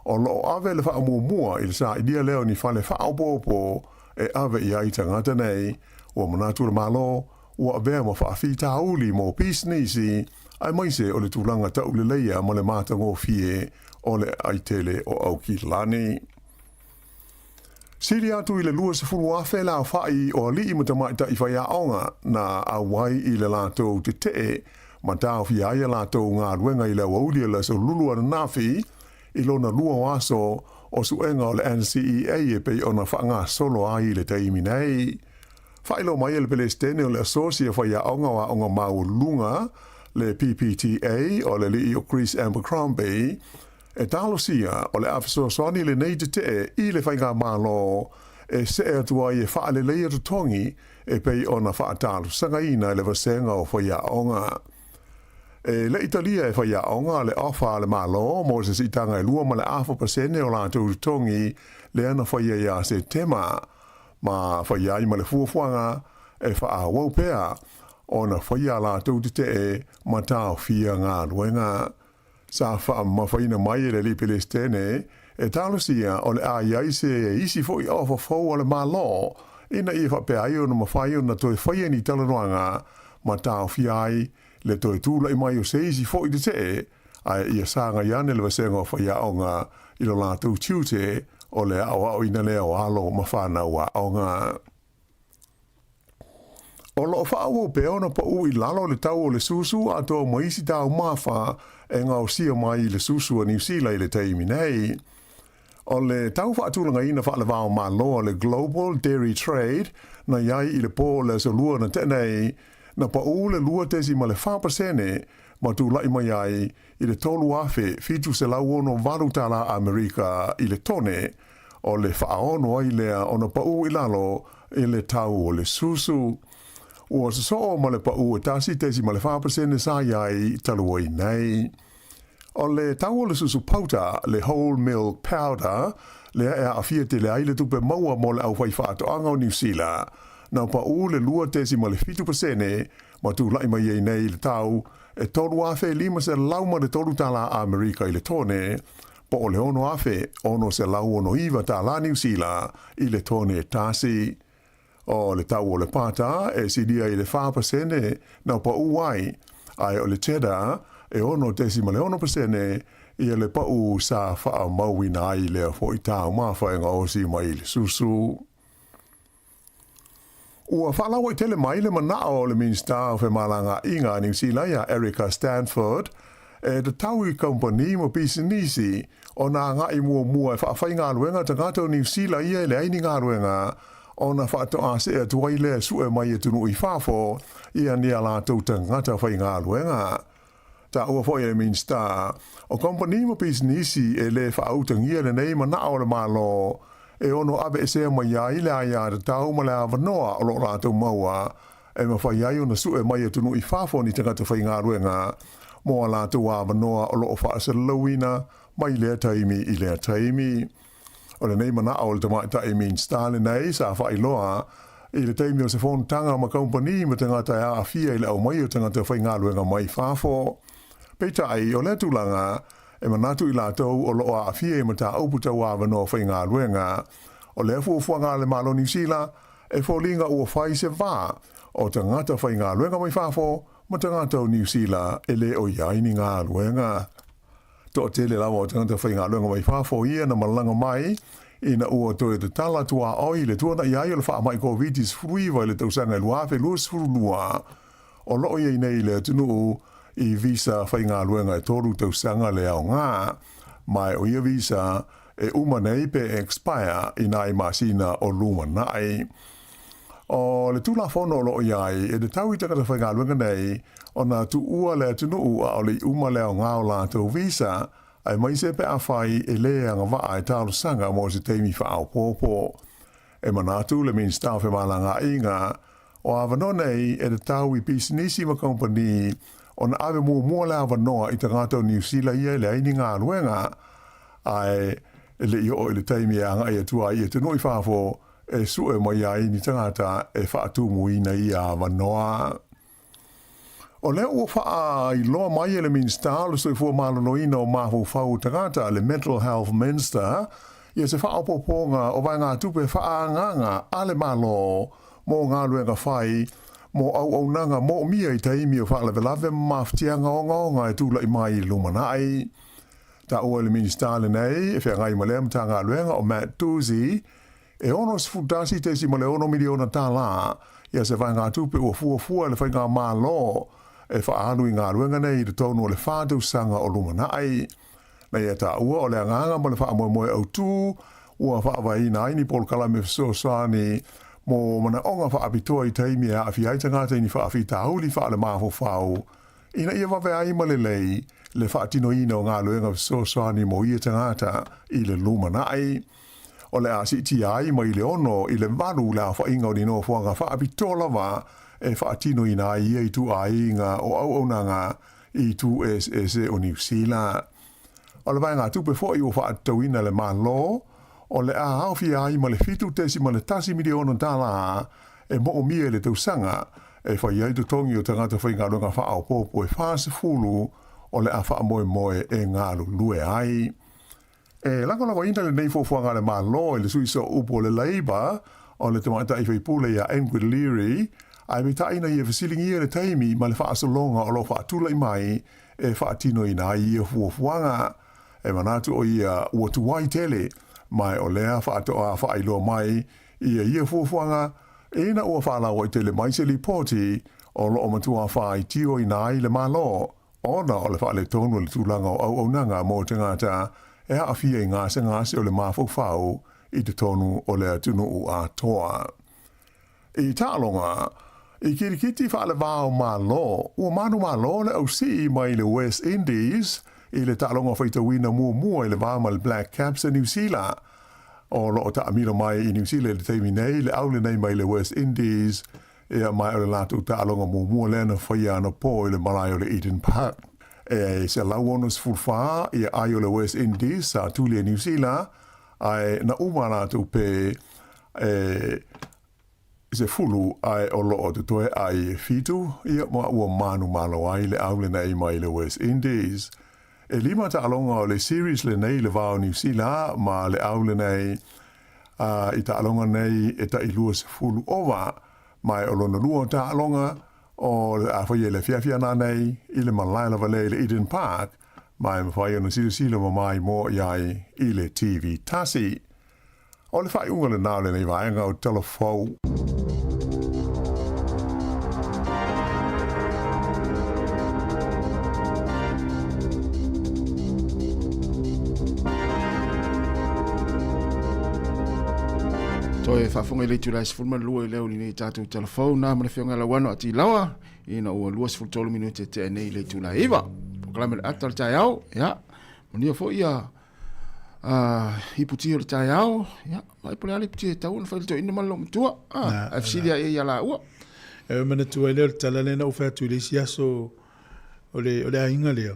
o lo o ave le faamuamua i le sailia lea o ni fale faaopoopo e ave i ai tagata nei. Ua manatu le Malo, ua avea ma faafitauli mo pisinisi, aemaise o le tulaga tauleleia ma le matagofie o le aai tele o Aukilani. Sili atu i le 20,000 le aofa'i o ali'i ma tamaitai faiaoga na auai i le latou tete'e ma taofia ai a latou galuega i le aoauli o le Aso Lulu ananafi i lona lua o aso o suega o le NCEA e pei ona faagasolo ai i le taimi nei. Faailoa mai e le Pelesitene o le Asosi o Faiaoga o Aoga Maualuluga, le PPTA, o le alii o Chris Abercrombie, E talosia o le a fesoasoani lenei tetee i le Faigamalo e see atu ai e faaleleia totogi e pei ona faatalosagaina e le vasega o faiaoga. E le i talia e faiaoga le ofa a le Malo mo se siitaga e 2.5% o latou totogi lea na faia ia Setema, ma faia ai ma le fuafuaga e faaauau pea ona faia a latou tetee ma taofia galuega. Sa faamamafaina mai e le alii Pelesitene e talosia o le a i ai se isi foi ofa fou a le Malo ina ia faapea ai ona mafai ona toe faia ni talanoaga ma taofia ai le toe tulai mai o se isi foi tetee ae ia sagai ane le vasega o faiaoga i lo latou tiute o le aoaoina lea o alo ma fanau aoga. O lo o faaauau pea ona pau i lalo le tau o le susu atoa ma isi taumafa e gaosia mai i le susu a Niu Sila i le taimi nei. O le tau faatulagaina faale-va-o-Malo a le Global Dairy Trade na i ai i le po o le Aso Lua na tea nei, na pau le 2.4% ma tulai mai ai i le $3,768 tala Amerika i le tone, O le faaono ai lea ona paʻu i lalo i le tau o le susu. Ua sosoo ma le paʻu e 1.4% sa i ai talu ai nei. O le tau o le susu pauta, le whole milk powder, lea e aafia tele ai le tupe maua mo le aufaifaatoaga o Niu Sila, na paʻu le 2.7% ma tulai mai ai nei i le tau e $3,503 tala Amerika i le tone, po o le $6,669 tālā Niu Sila i le tone tasi. O le tau o le pātā e silia i le 4% na paʻu ai, ae o le cheddar e 6.6% ia le paʻu sa faamauina ai lea foi taumafa e gaosi mai i le susu. Ua faalauaitele mai le manao o le Minisita o Femalagaaiga a Niu Sila iā Erica Stanford e tatau i kamupani ma pisinisi ona agai muamua e faafaigaluega tagata o Niu Sila ia e leai ni galuega ona faatoa see atu ai lea e sue mai atunuu i fafo ia ni a latou tagata faigaluega. Taua foi e le Minisita o Kamupani ma Pisinisi e lē faautagia lenei manao o le Malo e ono aveesea mai ai le aiatatau ma le avanoa o lo o latou maua e mafai ai ona sue mai atunuu i fafo ni tagata faigaluega mo a latou avanoa o lo o faasalalauina mai lea taimi i lea taimi. O lenei manao o le tamaitai Minisita lenei sa faailoa i le taimi o se fonotaga ma kamupani ma tagata e aafia i le aumai o tagata faigaluega mai fafo. Peitai, o lea tulaga, e manatu i latou o lo o aafia i mataupu tau avanoa faigaluega. O lea fuafuaga a le Malo Niu Sila, e foliga ua fai se va o tagata faigaluega mai fafo ma tagata o Niu Sila e le o i ai ni galuega. Toatele lava o tagata faigaluega mai fafo ia na malaga mai ina ua toe tatala tuaoi le tuanai ai o le faamai Koviti-19 i le tausaga e 2022. O lo o i ai nei i le atunuu i visa faigaluega e tolu tausaga le aoga, ma o ia visa e uma nei pe expire i nai masina o lumanai. O le Tulafono o lo o i ai, e tatau i tagata faigaluega nei ona tuua le atunuu a o le i uma le aoga o latou visa, aemaise pe afai e lē agavaa e talosaga mo se taimi faaopoopo. E manatu le Minisita o Femalagaaiga, o avanoa nei e tatau i pisinisi ma kamupani ona ave muamua le avanoa i tagata o Niu Sila ia e leai ni galuega, ae le i oo i le taimi e agai atu ai i atunuu i fafo e sue mai ai ni tagata e faatumuina ia avanoa. O lea ua faailoa mai e le Minisita o le Soifua Maloloina o Mafaufau o Tagata, le Mental Health Minister, ia se faaopoopoga o vaegatupe faaagaaga a le Malo mo galuega fai mo auaunaga moomia i taimi o faalavelave ma mafatiaga ogaoga e tulai mai i le lumanai. Taua e le Minisita lenei e feagai ma lea Matagaluega o Matt Doocey, E $61.6 miliona tālā ia se vaegatupe ua fuafua e le Faigamalo e faaalu i galuega nei i totonu o le fa tausaga o lumanai. Na ia taua o le agaga ma le faamoemoe autū ua faavaeina ai ni polokalame fesoasoani mo manaoga faapitoa i taimi e aafia ai tagata i ni faafitauli faalemafaufau ina ia vave ai ma lelei le faatinoina o galuega fesoasoani mo ia tagata i le lumanai. O le a siitia ai mai le 6 i le 8 le aofaiga o ni nofoaga faapitoa lava e faatinoina ai ia ituaiga o auaunaga i itu eseese o Niu Sila. O le vaegatupe foi ua faatatauina e le Malo, o le a aofia ai ma le $7.1 miliona tālā e moomia i le tausaga e fai ai totogi o tagata faigaluega faaopoopo e 40 o le a faamoemoe e galulue ai. E lagolagoina lenei fuafuaga a le Malo i le sui sooupu o le Labour o le tamaitai faipule ia Ingrid Leary, ae peitai ina ia fesiligia le taimi ma le faasologa o lo o faatulai mai e faatinoina ai ia fuafuaga. E manatu ʻo ia ua tuai tele, ma o lea faatoa faailoa mai ia ia fuafuaga ina ua faalauaitele tele mai se lipoti o lo o matua faitioina ai le Malo ona o le faaletonu o le tulaga o auaunaga mo tagata e aafia i gasegase o le mafaufau i totonu o le atunuu atoa. I taaloga, i kirikiti faalevao Malo, ua manumalo le ausii mai le West Indies i le taaloga faitauina muamua i le va ma le Black Caps a Niu Sila. O lo o taamilo mai i Niu Sila i le taimi nei le au lenei mai le West Indies Ia ma o le latou taaloga muamua lea na faia anapo i le malae o le Eden Park. E 164 ia ai o le West Indies sa tuli e Niu Sila, ae na uma latou pe e 10 ae o lo o totoe ai e 7, ia ma ua manumalo ai le au lenei mai le West Indies. E lima taaloga o le series lenei i le va o Niu Sila ma le au lenei, a i taaloga nei e tai 20 ova, ma e o lona lua o taaloga o le a faia i le afiafi ana nei i le malae lava lea i le Eden Park, ma e mafai ona silasila mamā i mua i ai i le TV tasi. O le faaiuga lena o lenei vaega o Tala Fou. Toe faafofoga i le itula e 12 i le aoauli nei tatou talafou na ma le afioga ia Lauano a Tilawa ina ua 23 minute e tea nei i le itula e 9. Polokalame o le ata o le taeao, ia, manuia foi ia iputi o le taeao, ia, vaai po o le a le iputi e tatau ona fai le toeaina ma le loomatua, ae fesili ae ia laua. E manatua ai lea o le tala lea na ou fai atu i le isi aso o le, o le aiga lea.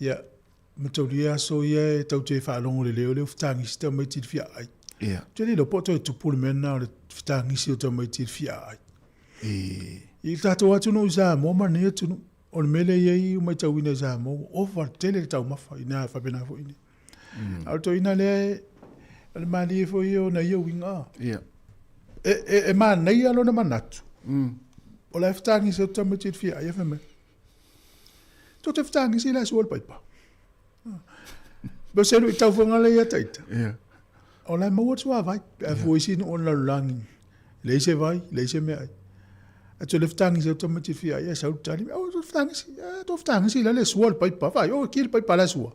Ia, mataulia aso ia e tau te faalogo le leo lea o fetagisi tamaiti i le fiaai. Ia. Ou te le iloa po o toe tupu le mea lena o le fetagisi o tamaiti i le fiaai. I le tatou atunuu i Samoa ma lenei atunuu, o le mea lea e i ai ua matauina i Samoa, ua ova tele le taumafa ina faapena foi nei. A o le toeaina lea, o le malie foi ia ona ia uiga. Ia. E manaia lona manatu. O la e fetagisi atu tamaiti i le fiaai, ae fai mai, Tou te fetagisi i le aso o le paipa. Pe se luitau foi ngala ia taita. Yeah. O la e maua le suavai. Pe a fua isi nuu o le lalolagi. Leai se vai, leai se meaai. Ae toe le fetagisi atu tamaiti fia ia sau le tali. Oh, toe fetagisi, toe fetagisi la le sua le paipa. Fai, oh, ki le paipa la sua.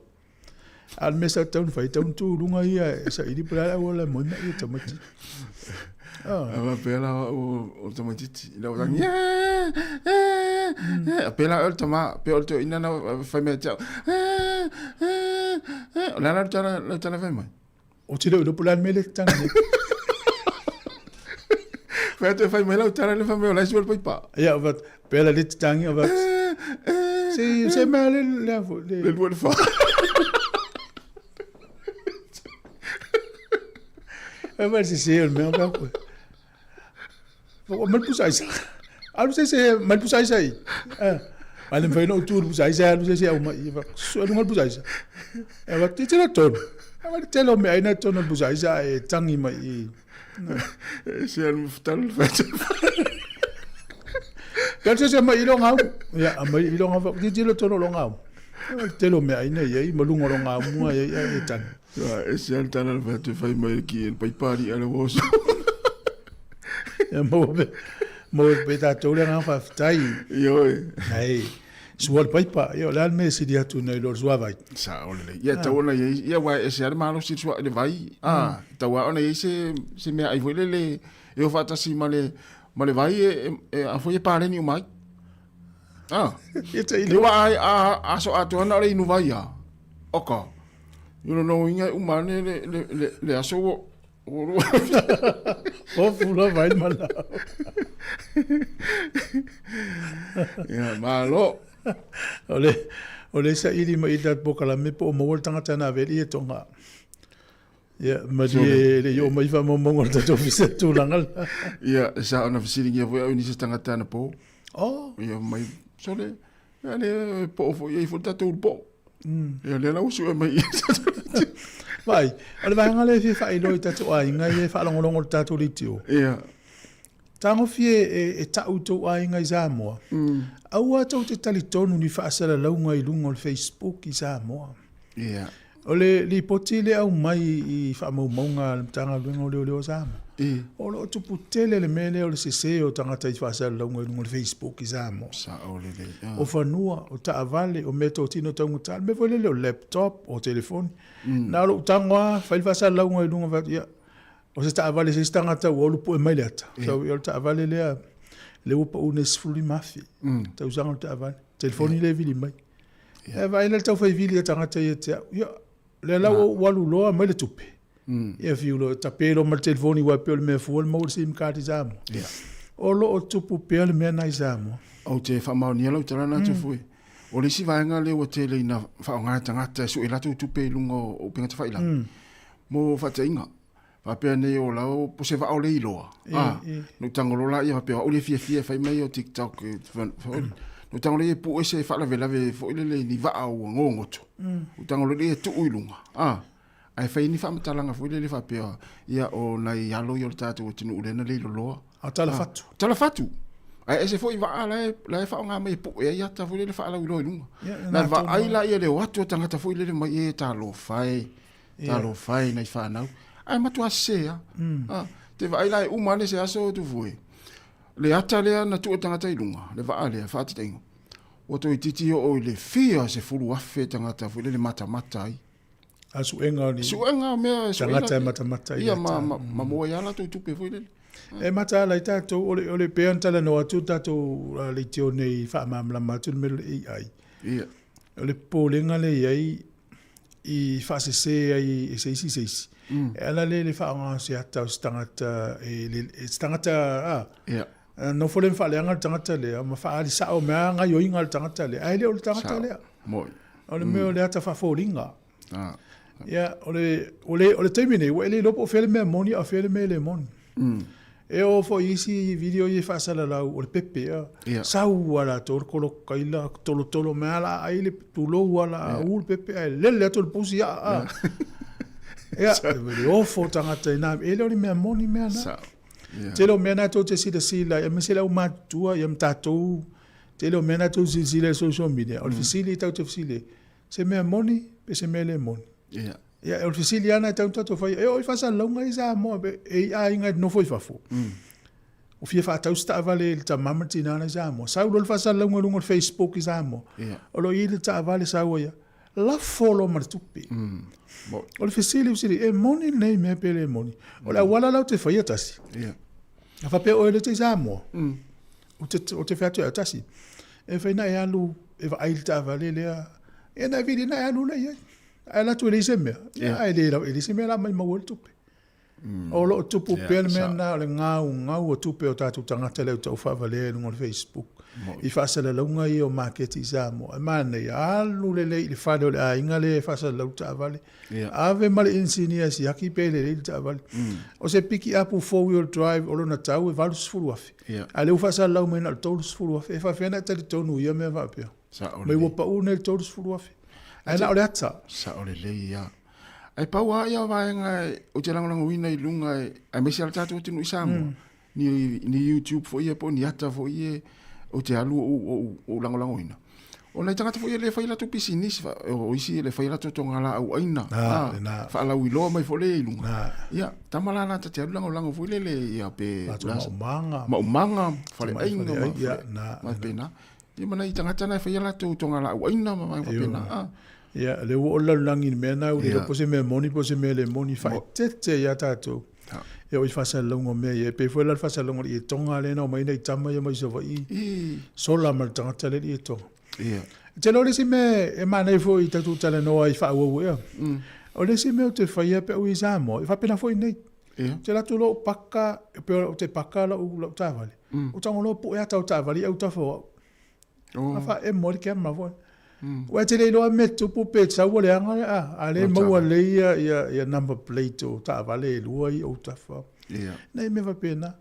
A o le mea sa tatau ona fai, tatau ona tu i luga ia e saili po o le a le auala e moe mai ai tamaiti. A faapea la au o le tamaitiiti i lau tangi, a pēlā o le tama, pei o le toeaina na fai mai ia te au, o le a la lau tala fai mai? Ou te le o iloa po o le a le mea lea e te tagi nei. Fai atu e fai mai lau tala le fai mai o la e sua le paipa. Ia, but pela le te tangi o vat. Se se mea le le afo le. Le lua le fa. E vai se se o le mea ka koe. O mal pusa isa. Alu se se mal pusa isa i. Eh. Ma le mfai no tu pusa isa alu se se au mai. Su alu mal pusa isa. E va te tele tonu. A va tele o mea aina tonu pusa isa e tangi mai i. E se alu mfutalu le fai. Ka se se mai i longa au. Ia, a mai i longa au. Te tele tonu longa au. Tele o mea aina i ai, ma lunga longa au mua i ai e tangi. Ia, ese lava le tala na fai atu e fai mai le ki e le paipa alii a le uoso. Ia maua pe, maua pe tatou le agaga faafetai. Ioe. Ai, sua le paipa, ia o le a le mea e sili atu nai lo le suavai. Sao lelei. Ia tau ona i ai, ia aua e ese lava le malosi i le sua i le vai. A, tau lava ona i ai se, se meaai foi lele e o faatasi ma le, ma le vai e, e, e a foi e paleni uma ai. A, Ia te i ua a, a, aso atoa na o le inu vai a. Oka. I lona uiga e uma ane le, le, le, le aso ua, ua Ofu lava ai le manao. Ia, malo. O le, o le saili mai i le polokalame po o maua le tagata na ave i le tonga. Ia, malie le i oo mai faamaumauga o le tatou ofisa i tulaga la. Ia, sa ona fesiligia foi au i nisi o tagata anapo. Oh. Ia, mai, sole, ia le poo foi, e i ai foi le tatou ulu poo. Ia, lea la ua sue mai i Vaai, o le vaega lea e fia faailoa i tatou aiga ia e faalogologo i le tatou leitio. Ia. Tagofie e, e tau i tou aiga i Samoa. Aua tou te talitonu ni faasalalauga i luga o le Facebook i Samoa. Ia. O le lipoti lea aumai i faamaumauga a le Matagaluega o Leoleo o Samoa, o lo o tupu tele le mea lea o le sese o tagata i faasalalauga i luga o le Facebook i Samoa. Sao lelei. O fanua, o taavale, o meatotino taugata, le mea foi lele o laptop, o telefoni. Na o lou tago lava, fai le faasalalauga i luga, fai atu, ia, o se taavale se isi tagata ua ulu pue mai le ata. Sau, ia, o le taavale lea, lea ua pau nei $15,000 tausaga o le taavale. Telefoni lea e vili mai. Ia vaai la le taufai vili a tagata ia te au. Ia, lea la ua ou alu loa aumai le tupe. Ia fiu loa, tape loa ma le telefoni aua e pei o le mea fua le maua le sim card i Samoa. O lo o tupu pea le mea lena i Samoa. Ou te faamaonia lau tala lena Tufue. O le isi vaega lea ua tele ina faaaoga e tagata e sue latou tupe i luga o upega tafailagi mo faataiga. Faapea nei o lau po se vaa o le iloa. Ah, no tango lola ia faapea o le fiafia e fai mai o TikTok. No tango le pu ese faalavelave foi lele ni vaa ua gogoto. O tango lele e tuu i luga. Ah, ae fai ni faamatalaga foi lele faapea ia o nai alo ia o le tatou atunuu lea na le iloloa. A tala fatu. Tala fatu. Ae ese foi vaa la e faaaoga mai e pue ai ata foi lele faalauiloa i luga. Na vaai la ia le o atu o tagata foi lele mai e talofa e. Talofa e nai fanau. Ae matua sese lava. Ah, te vaai la e uma ane se aso Tufue. Le ata lea na tuu e tagata i luga, le vaa lea, faataitaiga. Ua toeitiiti oo i le fia 10,000 tagata foi lele matamata ai. A suega o ni Suega o mea e sue tagata e matamata i Ia, ata. ma, ma, ma maua ai lava latou tupe foi lele. E mataala ai tatou, o le, o le pei ona talanoa atu le tatou leitio nei e faamalamalama atu le mea lea o le AI. Ia. O le popolega lea e i ai, i faasese ai e se isi i se isi. E ala lea i le faaaoga o se ata o se tagata, e, le, e se tagata, a, yeah. nofo lea ma faaleaga le tagata lea, ma faaali sao mea gaoioiga a le tagata lea, ae le o le tagata sao. lea. Moi. O le mea o le ata faafoliga. Ah. Ia, o le, o le, o le taimi nei, ua e le iloa po o fea le mea moni a o fea le mea e le moni. E oo foi i isi video ia e faasalalau, o le pepe, a. Ia. Sau lava latou le kolokaila, tolotolo mai lava la ai le tulou lava la u le pepe ae lele atu le pusi aa, a. Ia, e ofo tagata i na, e le o ni mea moni mea na. Sao. Ia. Tele o mea na tou te silasila ai, aemaise le aumatutua ia ma tatou, tele o mea na tou te silasila i le social media, o le fesili tatou te fesili ai, se mea moni pe se mea le moni. Ia. Ia, o le fesili lava lena e tatau ona tatou faia, e oo i faasalalauga i Samoa, pe e i aiga e nofo i fafo. O fia faatau se taavale i le tama ma le tina la i Samoa. Sau loa le faasalalauga i luga o le Facebook i Samoa. Ia. O lo o i ai le taavale sau ai, lafo loa ma le tupe. O le fesili, fesili, e moni lenei mea pe le moni? O le auala la ou te faia tasi. Ia. A faapea oe le te i Samoa. Ou te, ou te fai atu ia tasi. E fai na e alu e vaai i le taavale lea. Ia na e vili na e alu lea i ai. Ae alu atu e leai se mea. Ia ae le e leai se mea la mai maua ai le tupe. O lo o tupu pea le mea lena o le gaugau o tupe o tatou tagata lea ua tau faavalea i luga o le Facebook i faasalalauga ia o maketi i Samoa. E manaia, alu lelei i le fale o le aiga lea e faasalalau le taavale. Ave ma le inisinia e siaki pe lelei le taavale. O se pikiapu four wheel drive o lona tau e $80,000. A o lea ua faasalalau mai na o le $30,000. E faapefea ona e talitonu i ia mea faapea? Mai ua pau nei le $30,000. Ae na o le ata. Sao lelei lava. Ae pau lava ia vaega ou te lagolagoina i luga, aemaise lava le tatou atunuu i Samoa, ni, ni YouTube foi ia po o ni ata foi ia ou te alu o ou lagolagoina. O nai tagata foi e le fai latou pisinisi, o isi e le fai latou togalaau aina, Na, lena. faalauiloa mai foi lea i luga. Na. Ia, tama la la ta te alu lagolago foi lele, ia, pe Latou maumaga. Maumaga, faleaiga ma Faleaiga, ia, na, ma faapena. Ia ma nai tagata na e faia latou togalaau aina ma vaega faapena. Ioe. Ia, lea ua oo le lalolagi i le mea lena, ua le iloa po o se mea moni po o se mea le moni, faaeteete ia tatou. Ia o i faasalalauga o mea ia. E pei foi la le faasalalauga o le ietoga lea na omai ai nai tama ia mai Savaii, sola ma le tagata lea i le ietoga. E te iloa o le isi mea e manaia foi i tatou talanoa ai faaauau ea, o le isi mea ou te faia pe a ou i Samoa, e faapena foi i inei. Ou te alu atu loa ou paka, e pei ou te paka lau taavale, ou tago loa pue ata o taavale i autafa o au. A faaemo ai le camera foi. Ua e te le iloa mea tupu pe sau ua leaga le a, a lea e maua lelei ia, ia, ia number plate o taavale e lua i autafa. Nai mea faapena.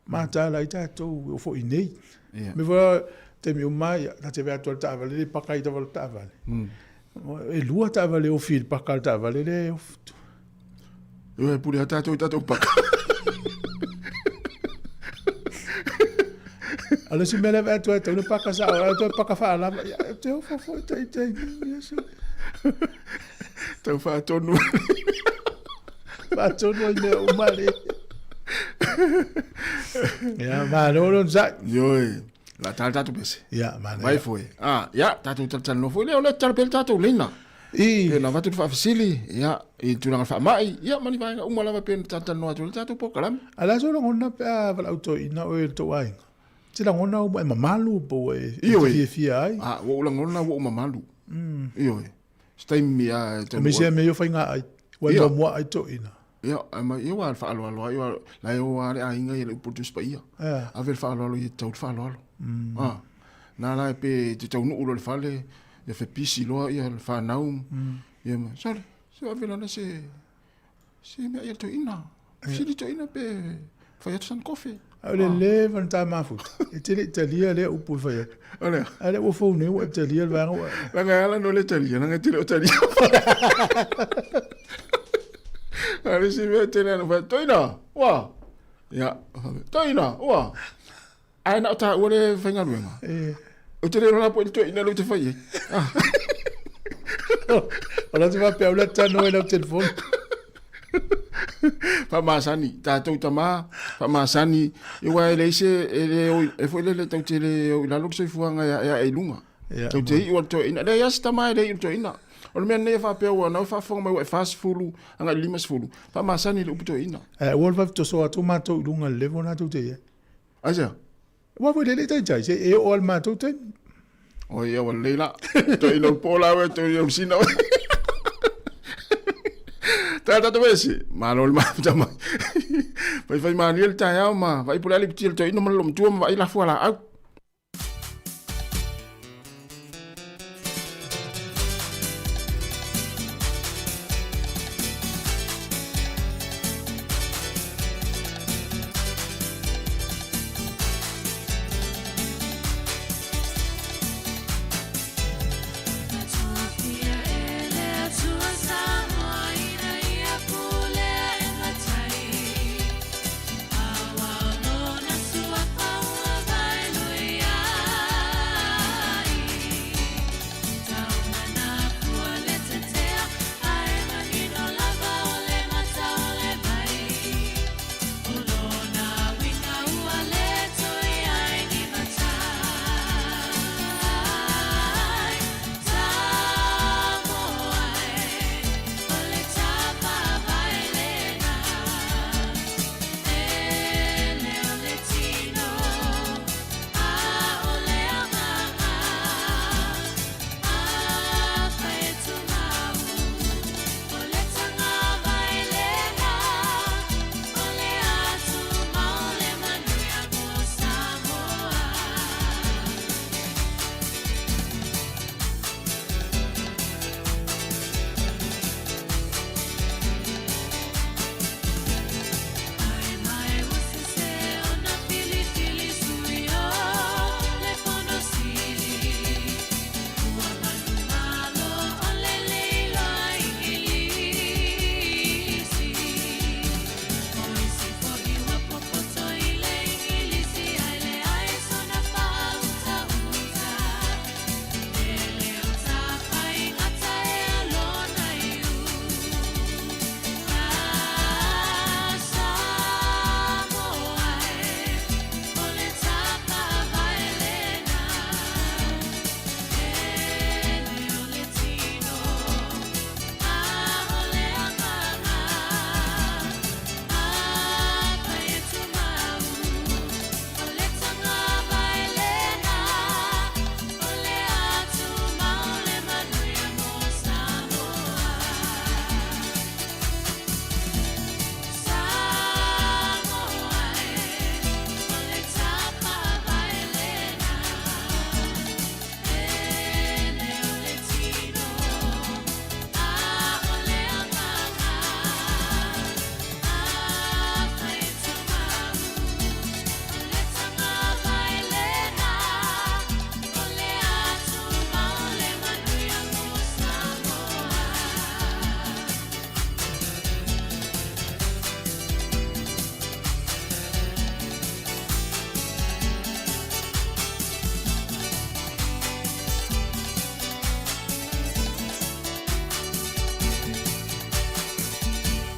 Mataala ai tatou o foi nei. Mea foi taimi uma ia, ta te vaai atu i le taavale le paka i tafa o le taavale. E lua taavale ofi i le paka o le taavale lea e ofi. Ioe, pule lava tatou i tatou paka. A o le isi mea lea e vaai atu ai, tau le paka sao, ae toe paka faalava. Ia, ou te ofo foi taitai. Tau faatonu. Faatonu ai mea uma le. Ia, malo le onosai. Ioe, la tala tatou pese. Ia, manaia. Vai foi. Ah, ia, tatou talatalanoa foi lea, o lea tatalo pea le tatou leina. I. Pe na avatu le faafesili, ia, i le tulaga faamai, ia, ma ni vaega uma lava pe na talatalanoa atu ai le tatou polokalame. A o le a sou lagona pe a valaau toeaina oe i le tou aiga? E te lagona ua e mamalu po ua e Ioe. fiafia ai? A, ua ou lagona ua ou mamalu. Ioe. Se taimi a e taunuu Aemaise lava mea ia o faiga ai, ua e Ia. muamua ai toeaina. Ia, ae mai, ia ua faaaloalo ai, ua, la e o lava le aiga ia le upu o le Tusi Paia. Ea. Ave le faaaloalo ia tatau le faaaloalo. A, na la e pe te taunuu loa i le fale, ia fepisi loa ia le fanau, ia ma, sole, se ave lana se, se mea ia le toeaina. Fesili toeaina pe fai atu sana kofe. A o le leva ona ta mafuta, e te le i talia lea upu e fai atu. O lea. A lea ua fou nei ua e talia le vaega ua... Leaga e ala no le talia, leaga e te le o talia. A le isi mea tele ana fai, toeaina, ua. Ia, toeaina, ua. Ae na o taua le faigaluega. E. Ou te le iloa la po o le toeaina lea ou te fai ai. O la te faapea, o le tano e lau telefoni. Faamasani, tatou tama, faamasani, aua e leai se, e le o, e foi lele tatou te le o i lalo le soifuaga e ae ae i luga. Ia, Tatou te iu lava i le toeaina. E leai lava se tama e le iu i le toeaina. O le mea lenei e faapea ua na faafofoga mai ua e 40 agai i le 50, faamasani le upu toeaina. Ae aua le vave toso atu matou i luga i le level lena tou te i ai. Aisea? Aua foi le le taitai, se e oo lava i le matou taimi. Oi, ia ua lelei la. Toeaina o le po la oe, toeaina o le sina oe. Tala tatou ese, malo le mafuta mai. Faifai malie le taeao ma vaai po o le a le iputi a le toeaina ma le loomatua ma vaai la fualaau.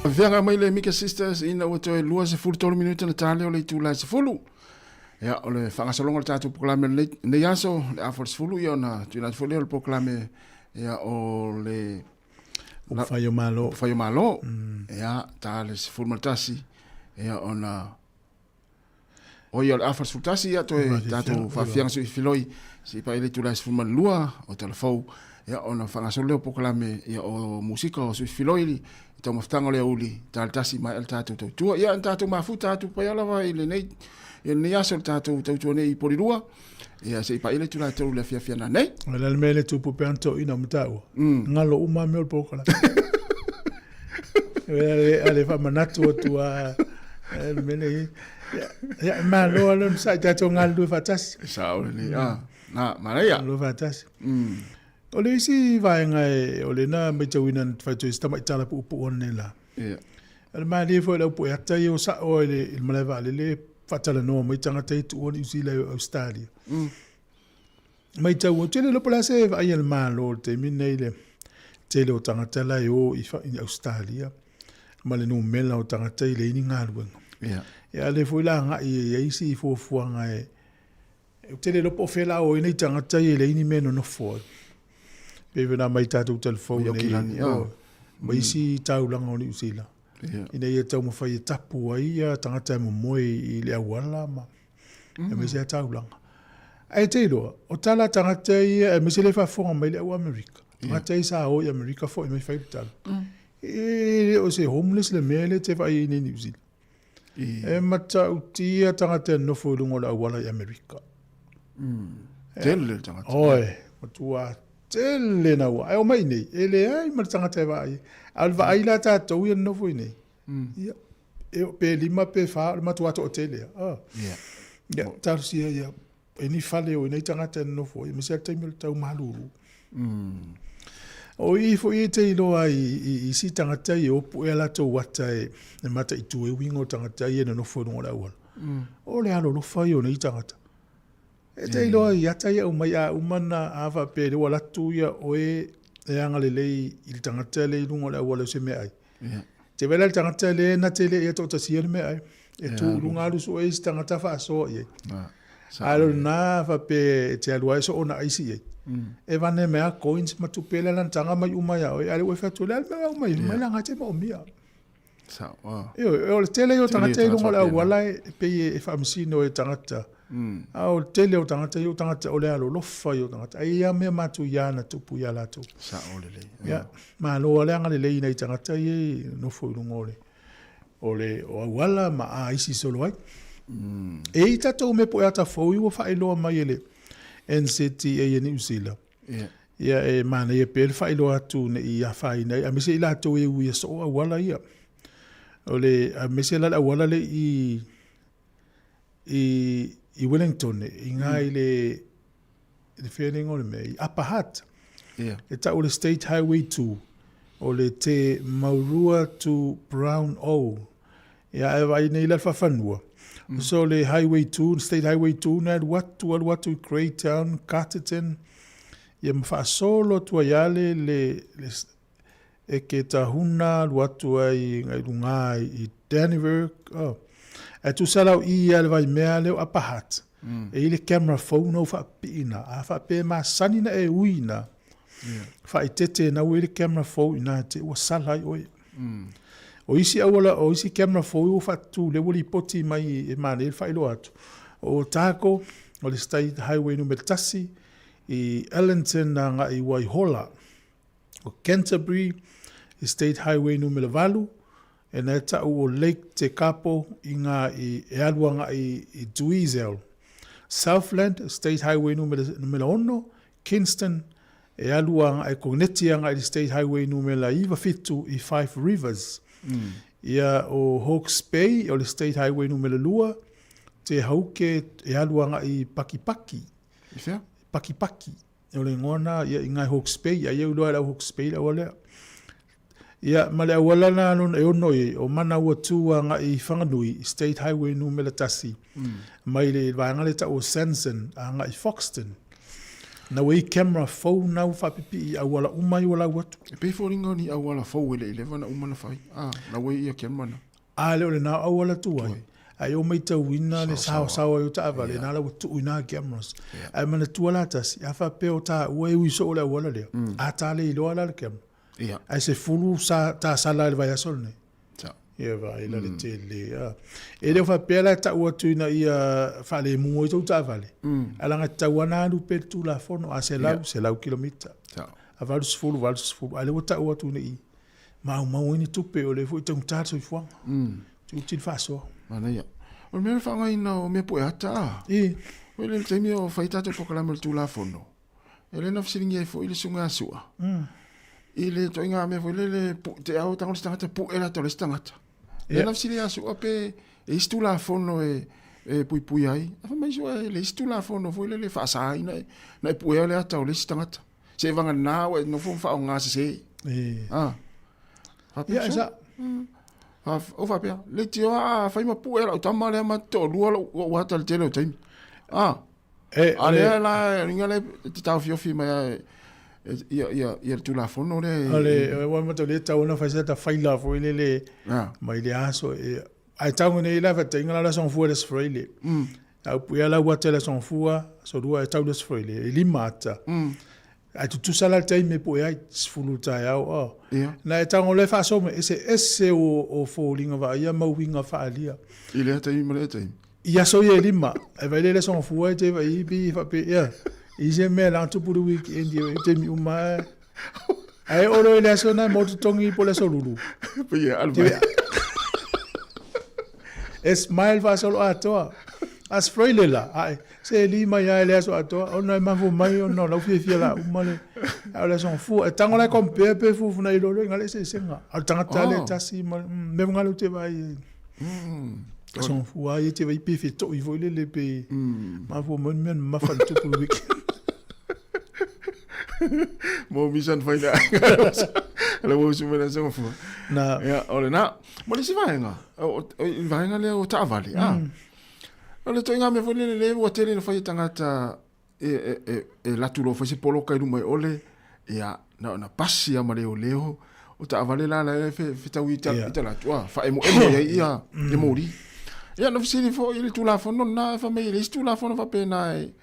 Feaga mai le Mika Sisters ina ua toe 23 minute na tale o le itula e 10. Ia, o le faagasologa o le tatou polokalame o lenei aso, le afa o le 10, ia ona tuuina atu foi lea o le polokalame ia, o le Upufai o Malo. Upufai o Malo. Ia, ta le 11, ia ona o ia o le afa o le 11, ia toe tatou faafiaga sui filoi se i paia le itula e 12 o Talafou, ia ona faagasolo lea o polokalame ia o musika o sui filoi i taumafataga o le aoauli ta le 1 maea le tatou tautua. Ia na tatou mafuta atu pea lava i lenei i lenei aso le tatou tautua nei i Polilua. Ia se i paia le itula e 3 i le afiafi ana nei. O le a le mea le tupu pea na toeaina o mataua. Galo uma mea o le polokalame. A le faamanatu atu a le mea lea. Ia, malo lava le onosai tatou galulue faatasi. Sao lelei. Ah, na, manaia. Galulue faatasi. O le isi vaega e, o lena matauina na fai atu ai si tamai tala puupuu ananei la. Ia. O le malie foi o le au pueata ia ua sao i le, i le malae vaalele faatalanoa mai tagata ia tuua Niu Sila i Ausetalia. Matau, ou te le iloa po o le a se vaai a le Malo i le taimi lenei i le tele o tagata la e o i, i Ausetalia ma le numera o tagata e leai ni galuega. Ia. Ia, a o lea foi la agai e i ai isi fuafuaga e, ou te le iloa po o fea la o ai nei tagata ia e leai ni mea e nonofo ai. Pei foi ona aumai i tatou telefoni nei, ma isi taulaga o Niu Sila, ina ia taumafai e tapu ai ia tagata e momoe i le auala ma aemaise lava taulaga. Ae te iloa, o tala a tagata ia, aemaise le faafofoga mai le au Amerika, tagata ia sa o i Amerika foi mai fai le tala. E le o se homeless le mea lea e te vaai ai nei i Niu Sila. E matautia tagata e nofo i luga o le auala i Amerika. Tele le tagata. Oi, matua tele naua. Ae omai iinei, e leai ma le tagata e vaai ai. A o le vaai la tatou ia nofo iinei, ia, e pe 5 pe 4, o le matua toatele lava. Ia, talosia ia, e ni fale o inei tagata e nonofo ai, aemaise lava le taimi o le tau malulu. O i foi e te iloa ai i isi tagata ia e o pue a latou ata e mataitu ai uiga o tagata ia e nonofo i luga o le auala. O le alolofa ia o nei tagata. E te iloa i ata ia aumai a uma ona a faapea lea ua alu atu ia oe e agalelei i le tagata lea i luga o le auala i se meaai. Te vaai la i le tagata lea na te le ia toatasia le meaai. E tu i luga alu sue isi tagata faasoa i ai. A o lena faapea e te alu ai soona aisi i ai. E vane mai a coins ma tupe lea lana taga mai uma ia oe. A o lea ua e fai atu, o le a le mea ua aumai? Fai mai la te moomia. Ioe, o le tele ia o tagata i luga o le auala e pei e faamasino e tagata. A o le tele o tagata ia o tagata o le alolofa ia o tagata. Ai ia mea matuia na tupu ia latou. Sao lelei. Ia, malo le agalelei i nai tagata ia e nofo i luga o le o le o auala ma aisi solo ai. E i ai tatou mea po o ata fou ua faailoa mai e le NZTA e Niu Sila. Ia e manaia pea le faailoa atu ne i afaina ai, aemaise i latou e uia soo auala ia. O le, aemaise la le auala le i, i, i Wellington, i ngā i le, i le whea le ingoa o le mea, i Upper Hutt. Yeah. E tau le State Highway 2, o le Te Maurua to Brown O. Ia, e vaai nei la le faafanua. So le Highway 2, State Highway 2 na alu atu, alu atu i Greytown, Carterton, ia ma faasolo atu ai lava le, le, le e ke tahuna, alu atu ai i luga i Dannevirke. Oh. Ae tusa la o i ia le vaimea lea o Upper Hutt. E i ai le camera phone au faapiina, a faapea e masani na e ui ina, faaeteete na ua i ai le camera phone ina te ua sala ai oe. O isi auala, o isi camera fou ua faatutū lea ua lipoti mai e manaia le faailoa atu. O Otago, o le State Highway numera 1, i Ellington agai i Waihola. O Canterbury, i State Highway numera 8, e na e tau o Lake Tekapo i ngā i e alu agai i Duizel. Southland, State Highway numera 6, Kingston, E alu a e koneti agai i le State Highway numera 97 i Five Rivers. Ia o Hawke's Bay o le State Highway numera 2, Te Hauke e alu agai i Pakipaki. I whea? Pakipaki. O le ingoa na ia i ngai Hawke's Bay, ai au iloa e le au Hawke's Bay le auala lea. Ia ma le auala na lona e ono i ai, o Manawatu agai i Whanganui, i State Highway numera 1, mai le vaega lea e tau o Sanson agai i Foxton. Na ua i ai camera fou na ua faapipii i auala uma ia ua lau atu. E pei foliga o ni auala fou e le i leva ona uma ona fai, a, na ua i ia camera na. A le o lena o auala tuai, ae o maitauina le saosaoa ai o taavale, na la ua tuu i na cameras. Ae manatua la tasi, a faapea o taua e ui soo le auala lea, a ta le iloa la le camera. Ae 10 sa tasala i le vaiaso lenei. Ia vaai la le tele. E le o faapea la e tau atu ina ia faalemu ai tou taavale, ae leaga e tatau lava ona alu pea le Tulafono, a 100, 100 kilomita, a 80, 80, a o lea ua tau atu ina i maumau ai ni tupe, o lea foi e taugata le soifuaga. Utiuti le faasoa. Manaia. O le mea o le faaaogaina o mea pueata a? I. O le taimi o fai tatou polokalame o le Tulafono, E le na fesiligia ai foi le susuga ia Sua, i le ituaiga mea foi lele, te au e tago le isi tagata pue le ata o le isi tagata. Lea na fesili ia Sua pe e i ai se Tulafono e puipuia ai. Ae fai mai Sua e leai se Tulafono foi lele e faasa ai na e puea le ata o le isi tagata. Seiavagana ua e nofo ma faaaoga sese. Ah. Faapea Ia, sa. O faapea, leitioa a fai ma pue lau tama lea ma toalua lou ata i le tele o taimi. Ah. E, a lea la, inga le te taofiofi mai a ia ia ia le Tulafono lea. O le ua matou le tau ona fai se ta faila foi le le mai le aso e ai tau nei la fa inga la la son fua le sfreile. Au puia la ua te la son fua so lua e tau le sfreile e lima ata. Ai tutusa la le taimi e pue ai 10 taeao o. Na e tago le faaso me ese ese o foliga vaaia ma uiga faaalia. I lea taimi ma lea taimi. I aso ia e lima, e vaai lea i le aso Gafua e te vaai i pi faapea, ia, i se mea la tupu le weekend ia e taimi uma lava. Ae oo loa i le aso lena e maua totogi po o le aso lulu. Pei e alu mai. E smile faasoloatoa. A sfroile la, ae, se e lima ia i le aso atoa, ona e mafua mai ona o lau fiafia la uma le, a o le aso Gafua. E tago la e compare pe fuafua na iloa loa i ngale eseesega. A o le tagata lea e tasi ma, mea ngale ou te vaai ai. Aso Gafua ia te vai pe feto'i foi lele pe mafua mai ni mea na mamafa i le tupu i le weekend. Mo misa na fai le aiga. Le ua usu mai le aso Gafua. Na. Ia, o lena. Mo le isi vaega, o le vaega lea o taavale, a. O le ituaiga mea foi lele lea ua tele ina fai e tagata e, e, e latu loa fai se poloka i luma i ole, ia, na ona pasi lava ma leoleo, o taavale la la e fetau i ta, i talaatu, a, faaemoemo i ai ia, ia moli. Ia, na fesili foi i le Tulafono lena, e fai mai e leai se Tulafono faapena e,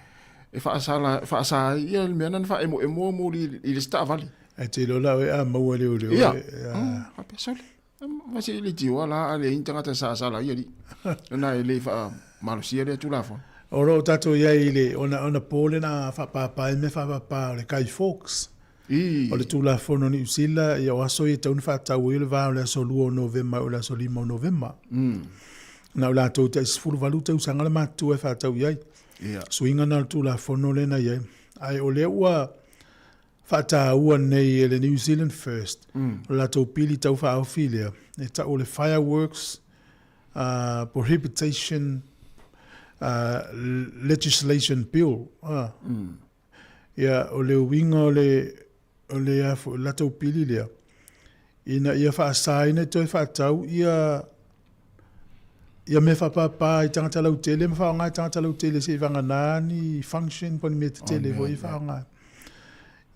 e faasala, faasa ai ia le mea lena na faaemoemo moli i le isi taavale. Ae te iloa la oe a maua e leoleo. Ia, faapea sole. Ma se le tioa la a leai ni tagata e saasala ai alii. Lena e le faamalosia lea Tulafono. O lo o tatou i ai i le ona ona po lea na faapapa ai mea faapapa o le Guy Fawkes. I. O le Tulafono o Niu Sila, ia o aso ia e tatau ona faatau ai o le va o le aso 2 o Novema o le aso 5 o Novema. Na o latou tai 18 tausaga le matutua e faatau i ai. Ia. Suiga na o le Tulafono lea na i ai. Ae o lea ua faataua nei e le New Zealand First, o le latou pili tau faaofi lea, e tau o le Fireworks Prohibition Legislation Bill. Ia, o le uiga o le, o le, a foi, latou pili lea, ina ia faasaina e toe faatau ia ia mea faapapa i tagata lautele ma faaaoga e tagata lautele seivagana ni function po o ni mea tetele foi e faaaoga.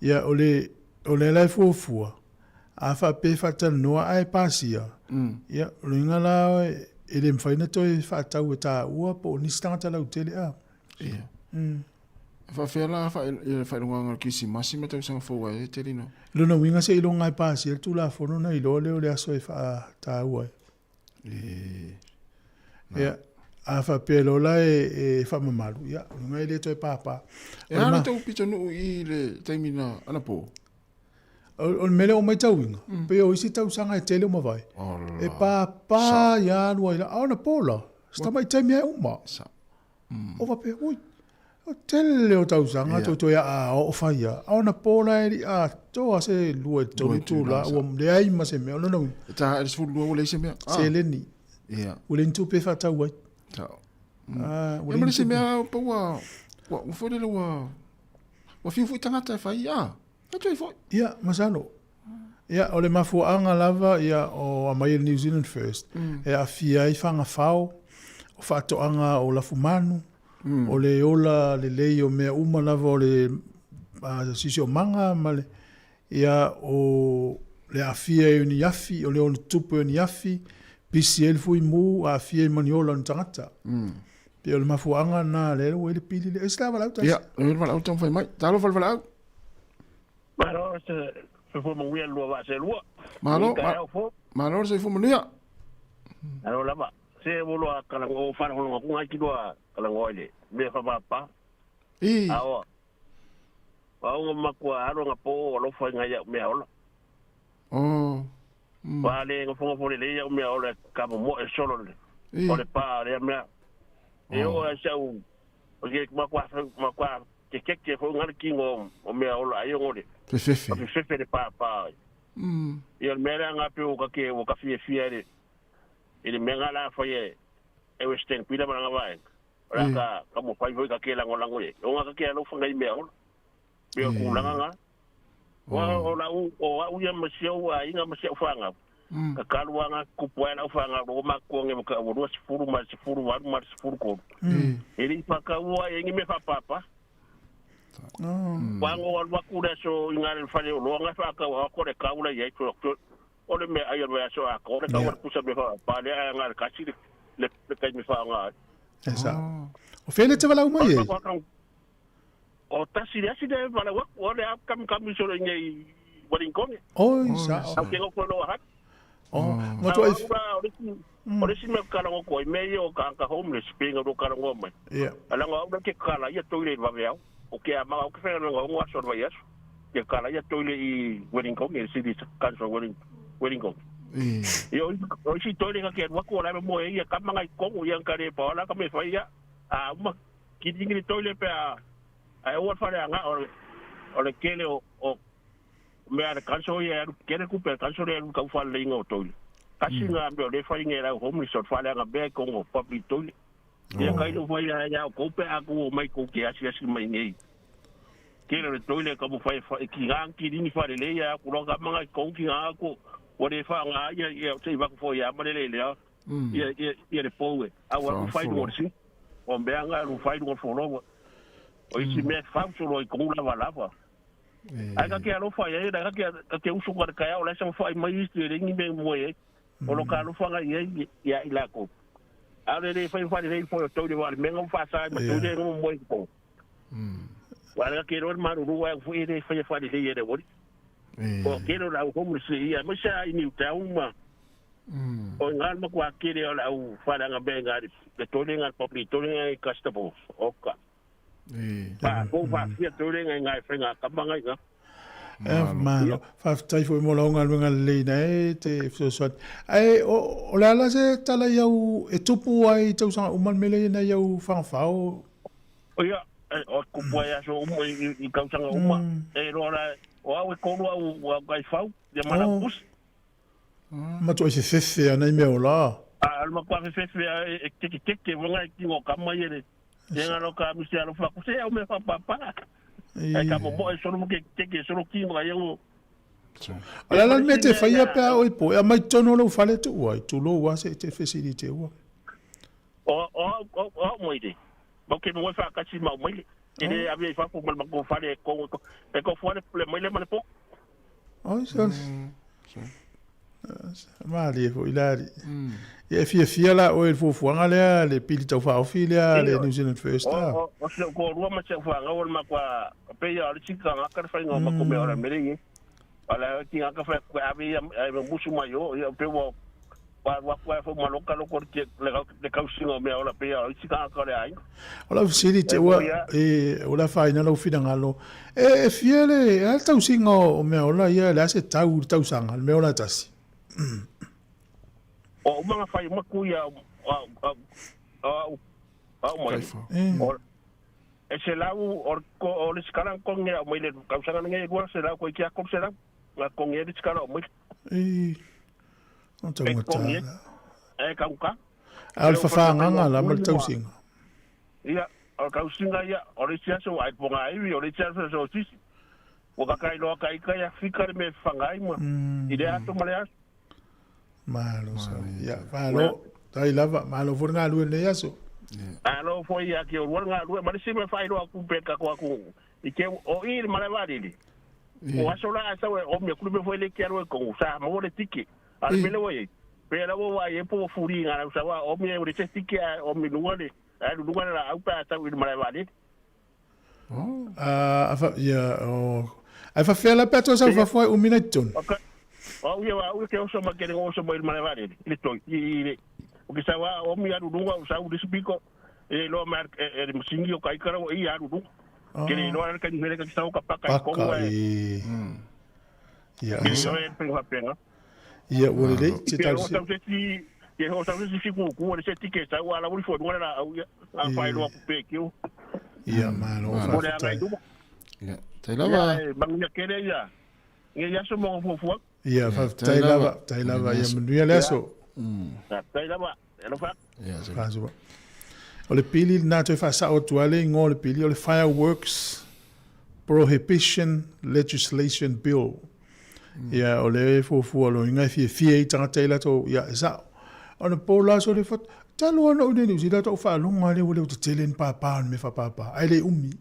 Ia, o le, o lea la e fuafua, a faapea e faatalanoa ae pasia, ia, o le uiga la e le mafai ona toe faatau e taua po o nisi tagata lautele a. Ia. E faafefea la le faailogaga o le Kerisimasi ma Tausaga Fou ai e tele ina. Lona uiga seiloga e pasia le Tulafono ona iloa lea o le aso e faataua ai. E. Ia, a faapea loa la e faamamalu, ia, o lona uiga e le toe pāpā. E a le tou pitonuu i le taimi na anapo? O le mea lea ua matauina, pei o isi tausaga e tele o mavae, e pāpā ia alu ai la, a o anapo la, se tamai taimi lava e uma. O faapea, ui, o tele o tausaga yeah. toe a oo fai a. A ona po la e li atoa se lua i tolu itula, ua leai ma se mea. O lona uiga. E tā e le 12 ua leai se mea. Ah. Seleni. Yeah. Ua leai ni tupe e faatau ai. Tau. Ah, ua leai ni tupe. mea pa ua, ua, ua foi lele ua, ua fiu foi tagata e fai, ah. Atu ai foi. Ia, masalo. Ia, o le mafuaaga lava ia o aumai e le New Zealand First, e aafia ai fagafao, o faatoaga o lafumanu, o le ola lelei o mea uma lava o le siosiomaga ma le, ia, o le aafia ai o ni afi, o le ono tupu ai o ni afi, pisi ai le fuimu, aafia ai ma ni ola o ni tagata. Pei o le mafuaaga lena lea ua i ai le pili lea. E se la valaau tasi. Ia, e le valaau taumafai mai. Talofa le valaau. Malo se soifua manuia le lua vaa selua. Malo, ma, malo le soifua manuia. Malo lava. Se ua loa kalango o faalogologo atu ngai ki loa kalango ai le mea whamapa. I. Aoa. Wa unga makua alo nga po o alofa i ngai au mea ola. Oh. Wa le ngofongofo le lei au mea ola ka mo e solo le. I. O le pa le mea. E o a sau o ke makua makua ke ke ke fo ngai ki ngo o mea ola ai ngo le. Fefefe. O fefefe le pa pa. Ia le mea lea nga pe o ka ke o ka fia fia le. I le mea nga la fa ye e Western pila ma nga vai. Ora ka ka mo fai foi ka ke lango lango e. O nga ka ke alo fa ngai mea ola. Me o kūlanga ngā. Wa o la u o au ia ma sia ua inga ma sia whanga. Ka kalua ngā kupu ai lau whanga ro ma kuange ma ka ua 18 ma 18 ma 18 kolu. E li whaka ua e ngi me whapapa. Wa ngo alu aku le so i ngā le whare o loa ngā whaka wa kore kaula i ai to o le mea ai o le aso a kore ka ua pusa me whapapa le ai ngā le kasi le le kai me whanga. E sa. O fele te walau mai e? O tasi le asi le walau aku o le a kami kami solo i nei Wellington. Oi, sa. Au ke ngoko loa hat. Oh, matua i. O le si mea kalango koe, mea ia o ka ka homeless, pe ngā ro kalango mai. Yeah. Alanga au ke kala ia toile i wawe au. O ke a manga o ke whenga nga ongo aso vai aso. Ke kala ia toile i Wellington, i City Council Wellington. Ia o isi toile nga ke waku o lai mo e ia kamanga i kongo ia ngare pa ola ka me whai ia. A uma kiri ngiri toile pe a a o whare anga o o le kele o o mea le council ia alu kele ku pe council ia alu kau whare leinga o toile. Kasi ngā mea o le whai nge rau homeless o whare anga mea i kongo public toile. Ia kai no whai ia ia o koupe a ku o mai kou ke asi asi mai nei. Kele le toile ka mo whai whai ki ngā ki ringi whare le ia ku roka manga i kou ki ngā ku o le wha ngā ia ia te waku fo ia mare le lea. Ia ia ia le poue. A wa ku whai rungo si. O mea ngā ru whai rungo fo O isi mea whau solo i kou lava lava. Ai ka ke alofa ia ka ke ka ke usu ka ka o le sa whai mai isi le ngi me mo e. O lo ka alofa nga ia ia i la ko. A le le whai whai le fo to le wa me ngo fa sa ma to le ngo mo i ko. Wa le ke ro ma ru wa fu le whai whai le ia le wori. O ke ro la ho mo se ia mo sa i ni ta uma. O ngā ma kwa kere o la u whara ngā me ngā le tole ngā papli tole ngā customer o ka. Pa ko pa fia tole ngā ngā whenga kamanga i ngā. E, malo. Faafetai foi mo lau galuega lelei na e te fesoasoani. Ae, o, o le ala se tala i au e tupu ai i tausaga uma le mea lea i nai au whangawhao? O ia, o kupu ai aso uma i, i tausaga uma. E roa la, o au e kolu au, au kai whau, ia mana pusi. Matua i fefefe ana i mea o la. A, matua fefefe a e keke keke, wanga e kingo ka mai e le. E ngaro ka misi alo fa ku se au me fa papa. E ka mo mo e solo mo ke keke solo kingo ai ngo. O le ala le mea te whaia pea oi po, e mai tonu lou fale tu ua, i tū lou ua se te fesili te ua. O o o o mo ide. Mo ke mo fa ka si mau mai le. E le ave i fa ko ma ko fale ko e ko fale le mai le ma le po. Oi, so. Malie foi la ali. Ia e fiafia la oe i le fuafuaga lea le pili taufaaofi lea le New Zealand First a. O o si au toalua ma si au fanau o le matua pei a o le isi tagata le faiga o matou mea o le mele ia. A o le tigata fai atu ave ia e musu mai o ia pei ua ua alu atu ai foi ma loka loko le le tausiga o mea ola pei a o isi tagata o le aiga. O lau fesili te ua e o le afaina lou finagalo e e fia le e a le tausiga o mea ola ia le a se tau i le tausaga le mea ola e tasi. O uma nga fai uma ku ia au au mai. O e se lau o o le sikala ko nge au mai le tausaga nge rua se lau ko i kia ko se lau nga ko nge le sikala o mai. E o taugata. E kauka. A o le fafagaga la ma le tausiga. Ia, o le tausiga ia, o le isi aso ai ponga iwi, o le isi aso so sisi. Ua kakai loa ka ika ia fika le me whanga ai ma. I le aso ma le aso. Malo sa. Ia, malo. Tai lava, malo foi le galue lenei aso. Malo foi ia ki o rua le galue, ma le isi mea whailoa ku pe ka ko aku. I te o i le malae vaalele. O aso la a sau e omi atu le mea foi lea e te alu ai i totonu, sa maua le tike. A o le mea lea ua i ai, pei la ua vaai ai po ua fuli i gala sau a omi ai ua leai se tike ae omi i luga le, ae alu i luga le laau pe a tau i le malae vaalele. A, a fa, ia, o, ae faafefea la pe a toe sau i fafo ae umi na i totonu? O au ia, au ia ke oso mai, ke le oso mai i le malae vaalele, i le toi, i, i le, o ke sau a omi alu i luga, o sau i le isi pito, E iloa mai e le masini o ka ika rawa i alu luga. Ke le iloa le taimi hele ka sau ka paka i kongu e. Ia Ke le iloa e le penga faapena. Ia ua lelei te tau si. Ke ho sau se si ku ku le se tike sau ala uri fo luga la au ia. A fa iloa ku pe kiu. Ia malo faafetai. Ia tai lava. Ia manuia tele ia. Ia ia aso mo fuafua. Ia faafetai lava, tai lava ia manuia le aso. Faafetai lava. Alofa. Fa'asu'a. O le pili lena toe fa'asa'o atu ai le igoa o le pili o le Fireworks Prohibition Legislation Bill. Ia, o lea e fuafua loiga e fiafia ai tagata i latou, ia, e sa'o. Ona po la so le fat, talu lava ona ou i inei i Niu Sila ta'u faalogo lava lea ua leo tetele ni pāpā o ni mea fa'apāpā, ae le umi.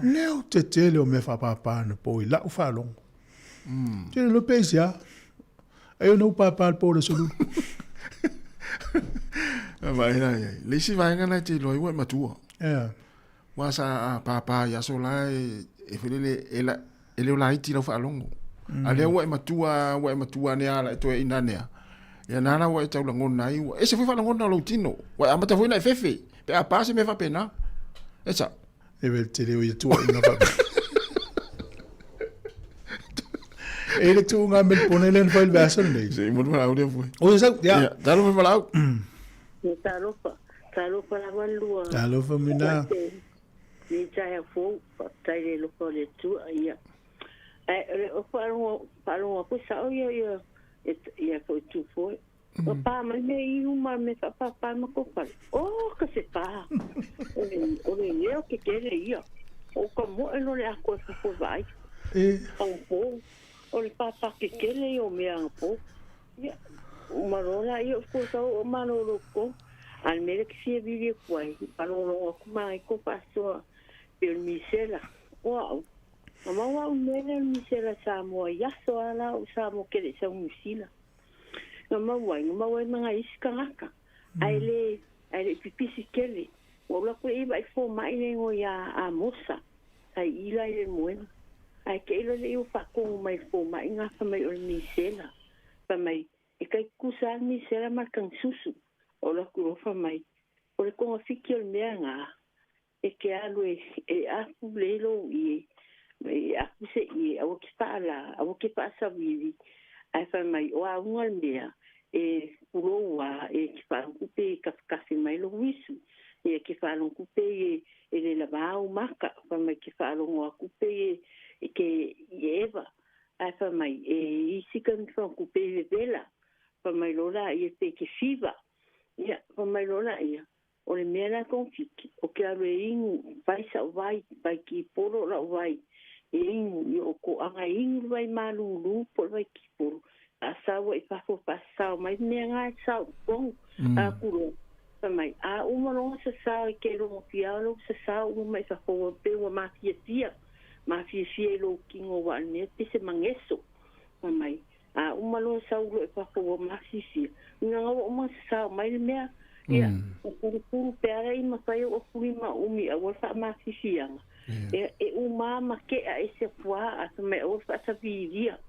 Leo tetele o mea fa'apāpā na po i la'u faalogo. Tele loa pe aisea. Ai ona ou pāpā le po o le aso Lulu. Vaai la i ai. Le isi vaega lena e te iloa ai ua e matua. Yeah. Ua sa a pāpā i aso la e, e foi lele, e, la, e leo laiti lau faalogo. Mm. A lea ua e matua, ua e matua ane a la e toe ina ane a. Ia nā la ua e tau lagona ai, ua ese foi faalagona o lou tino. Ua e amata foi ona e fefe, pe a pā se mea faapena. E sa. E wele te reo ia tuaʻiga faapea. E le tuuga me le pone le na fai le vasa lenei. Se i mo le valaau lea foi. O ia sau, ia. Ia, talofa i valaau. Ia talofa, talofa lava le lua. Talofa mina. Ni taeao fou, faafetai i le alofa o le Atua, ia. Ae o le o faalogo, faalogo atu sao ia ia ia foi Tupou. Ua pā mai mea i uma me whapāpā ma ko whare. Oh, ka se pā. O le, o le leo ke kere ia. O ka moe no le ako e whapua vai. E. Au pō. O le pāpā ke kere i o mea anga pō. Ia, maro la ia o ko tau o malolo ko. A le mele ki fia vili e kuai. Palolongo aku mai ko whaasoa. Pe o le misela. O au. Na maua au mele o le misela Samoa i aso ala o Samoa kere sa New Zealand. Nga mau ai, nga mau ai ma nga isi kangaka. Ae le, ae le pipisi kele. Ua ula koe i vai fomai le ingoa ia Amosa, ai ila i le moena. Ae ke ila le i o whakongo mai fomai nga fa mai o le misela. Fa mai, e kai kusa le misela ma le kangisusu. O la ku fa mai, o le konga fiki o le mea nga, e ke alu e, e afu le lou ie, e afu se ie, aua ke whaala, aua ke whaasawili, ae whai mai, o a unga le mea, e pulou a, e ke whaalonkupe e kawhakawhi mai lou isu, e ke whaalonkupe e, e le lawa au maka, whai mai ke whaalongo akupe e, e ke i eva, ae whai mai, e isi ka mi whankupe i vevela, whai mai lola ia pe ke fiva, ia, whai mai lola ia, O le mea la konfiki, o ke alu e inu, vai sa'u vai, vai kipolo la'u vai, e inu, i o koʻaga e inu le vai malūlū po o le vai kipolo, fa'asau ai fafo, fa'asao mai mea ga e sao i totonu, a kuloa, fai mai, a uma loga sasao i ke logo fiao lou sasao uma mai fafo ua pei ua mafiafia, mafiafia i lou kino ua le mea pei se mageso, fai mai, A uma loa sau loa i fafo ua masisia. Ina ua uma sasao mai le mea, ia, ua pulupulu pe ala i mafai o ua ma umi aua le faamasisiaga. Ia, e uma ma ke'a e se puā a fai mai aua le faasavilia.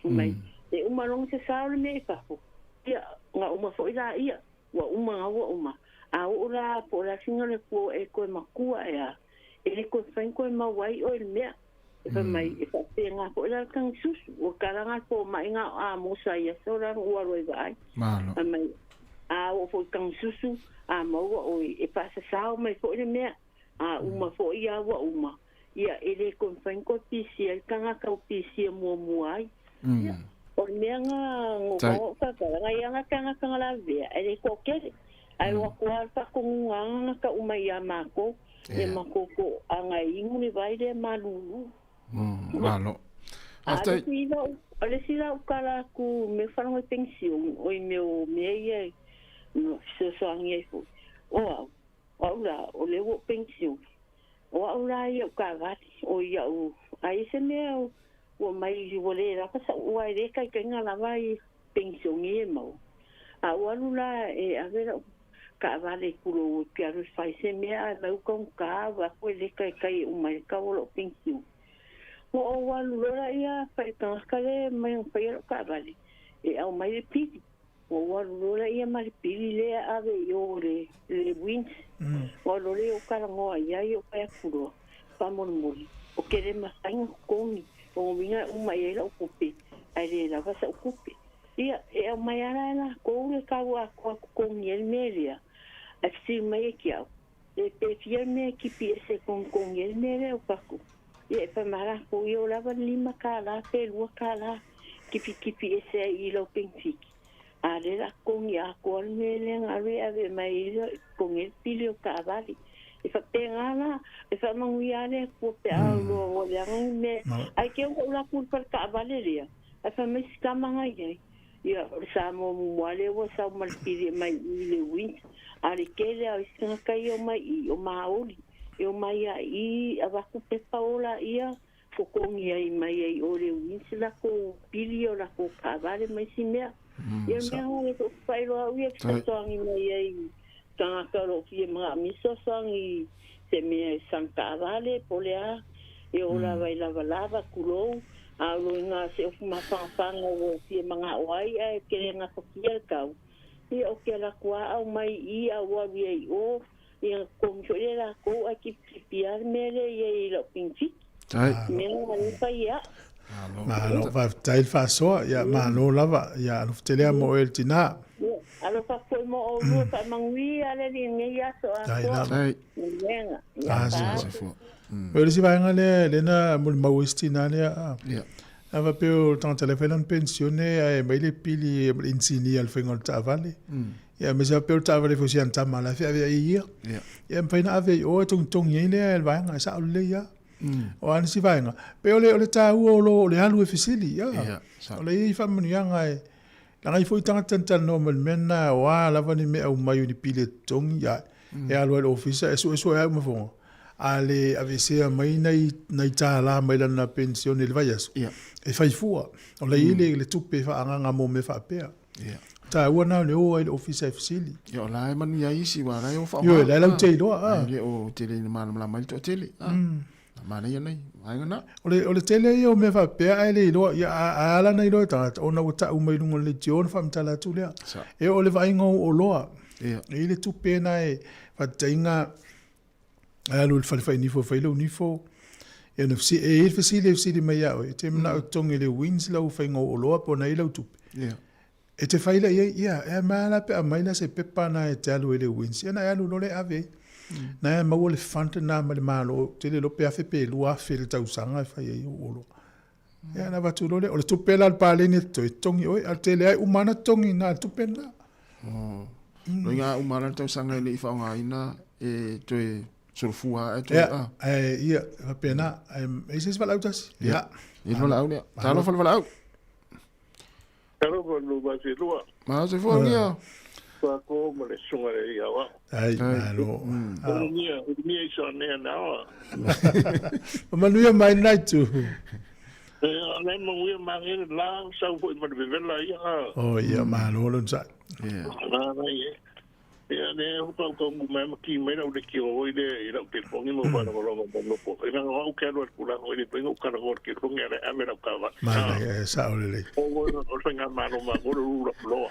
Mai, e uma loa ona sasao le mea i fafo, ia, na uma foi laia, ua uma na ua uma. A oo la po o le a le pua e koe makua e a, e le koe mafai ona koe maua ai oe i le mea. E fai mai, e faapena foi la le tagisusu, ua tala na fomai na o Amosa i aso la na ua alu ai vaai. Malo. Fai mai, a oo foi i tagisusu, a maua ʻoe, e faasasao mai foi le mea, a uma foi ia ua uma, ia, e le toe mafai ona toe pisia ai le tagata ua pisia muamua ai. Ia, o le mea na Tai. o tatala, ia na tagata na lavea, e le toatele. Ae o atu lava le faatonuga na tau mai iā mākou, ia matou toaga e inu le vai lea malūlū. Malo. A Faafetai. le isi lau, o le isi lau tala atu i mea falogo i penisione, o i mea o mea ia e fesoasoani ai foi. O au, o au la, o lea ua ou penisione. O a'u la ia o taavale, oi a'u ai se mea ua mai ua lē lava sa'u aua e lē taitaiga lava i penisione e maua. A ou alu la e ave la'u taavale i Pulou ou te alu e fai se mea ae mai ua taugata vae atu e lē taitai e uma ai le tau o lo'u penisione. Ua ou alu loa laia fai i le tagata lea mai na faia la'u taavale e aumai le pili. Ua ou alu loa laia ma le pili lea ave i o le le WINZ. Ua alu loa lea ou talanoa i ai ou fai atu loa, Faamolemole, ou te le mafai ona totogi, lona uiga e uma i ai lau tupe, ae le lava sau tupe. Ia, e aumai lava la e latou le tau atoa e totogi ai le mea lea, ae fesili mai ia te au, E pe fia le mea e kipi ese e togitogi ai le mea lea o tatou? Ia, e fai ma latou, ia ua lava le $5 pe $2 kipikipi ese ai i lau penifiti, a o lea o le a totogi atoa le mea lea na alu e ave mai ai le totogi ai le pili o taavale. E faapena la, e faamanuia lava le Atua pe a loa ua leaga ni mea. Ae te i ua ou alu atu i le fale taavale lea, ae fai mai si tama na i ai, Ia, o le Samoa muamua lea ua sau ma le pili e mai i i le WINZ, a o le tele lava o isi tagata ia e omai i i, o Māori, e omai lava i i avatu pepa o laia, totogi ai mai ai i o le WINZ latou pili o latou taavale ma isi mea. Ia o le mea lena lea foi ou te faailoa au ia e fesoasoani mai ai i tagata o lo o fia manaomia fesoasoani i se mea e saga taavale po o le a, e oo lava i lavalava, tulou, a o lo inā se ofu mafanafana ua fia manao ai ae te le gafatia le tau, ia o ke ala atu lava aumai i i a ua alu ai i o, ia na totogi foi lea e latou ae kipikipi lava le mea lea i ai i lau penifiti. Mea na lea e fai e a'u. Malo, faafetai le faasoa. Ia, malo lava. Ia, alofa tele lava mo oe le tinā. Ia, alofa atu foi mo ʻolua, faamanuia le Alii i lenei aso atoa. Manuiaga. Ia, bye. O le isi vaega lea, lea na molimau ai si tinā lea. A faapea o le tagata la e fai lana penisione ae aumai le pili ma le inisinia i le faiga o le taavale. Ia aemaise lava pei o le taavale foi a si ana tama la e feaveai e ia. Ia e mafai ona ave i o e togitogi ai lea e le vaega, e sao lelei lava. O a nisi vaega, pei o le, o le taua o lo o le alu e fesili, ia. O le i ai faamanuiaga e, leaga e i ai foi tagata na talanoa mai i le mea lena, o a lava ni mea aumai o ni pili e totogi, ia, e alu lava i le ofisa e suesue lava uma fofoga, a le aveesea mai nai, nai tālā mai lana penisione i le vaiaso, e fai fua. O la e i ai le, le tupe faaagaaga mo mea faapea. Ia. Taua na o le o ai le ofisa e fesili. Ia, o la e manuia ai isi, aua o la e o faaaoga. Ioe, la e lautele iloa, a. Ae le o tele ina malamalama ai le toatele, a. Na manaia nei vaega na. O le tele ia o mea faapea ae le iloa, ia, a ala ona iloa e tagata, ona ua tau mai luga o le leitio ona faamatala atu lea. E oo i le vaaiga o oloa, e i ai le tupe na e faataitaiga, e alu i le fale fai nifo e fai lou nifo, e i ai le fesili e fesili mai ia oe, e te manao e totogi e le WINZ lau faiga o oloa po o na i ai lau tupe. E te fai lea i ai, ia, e a la pe aumai la se pepa na e te alu ai i le WINZ, ia na e alu loa lea e ave ai. Na e maua le fund na mai le Malo, tele loa pe $1,000 pe $2,000 i le tausaga e fai ai ou oloa. Ia na avatu loa lea, o le tupe la a le paleni e totoe, e totogi oe, a o le tele lava e uma lava ona totogi i ina le tupe lena. Loiga a uma la le tausaga e le i faaaogaina e toe solofua ae toe a. Ia, ia, e faapena. Ae e i se isi valaau tasi? Ia. Ia le valaau lea. Talofa le valaau. Talofa lu mai fenua. Malo soifua ia. Whako ma le sunga le ia wa. Ai, malo. Ulunia, ulunia i so nea na oa. O manuia mai nai tu. E, le manuia mangere la, sau foi ma le vevela ia. O ia, malo lon sai. Yeah. La, la, ia. Ia, le huka uka ungu mai ma ki mai lau le ki o i le i lau telefoni mo whana wala ma mo po. Ina ngā au ke alu al kula ngoi le penga ukara ngoi ke rongi ale ame lau ka wa. Mana e sa o le. O o o whainga malo ma ngoro rura loa.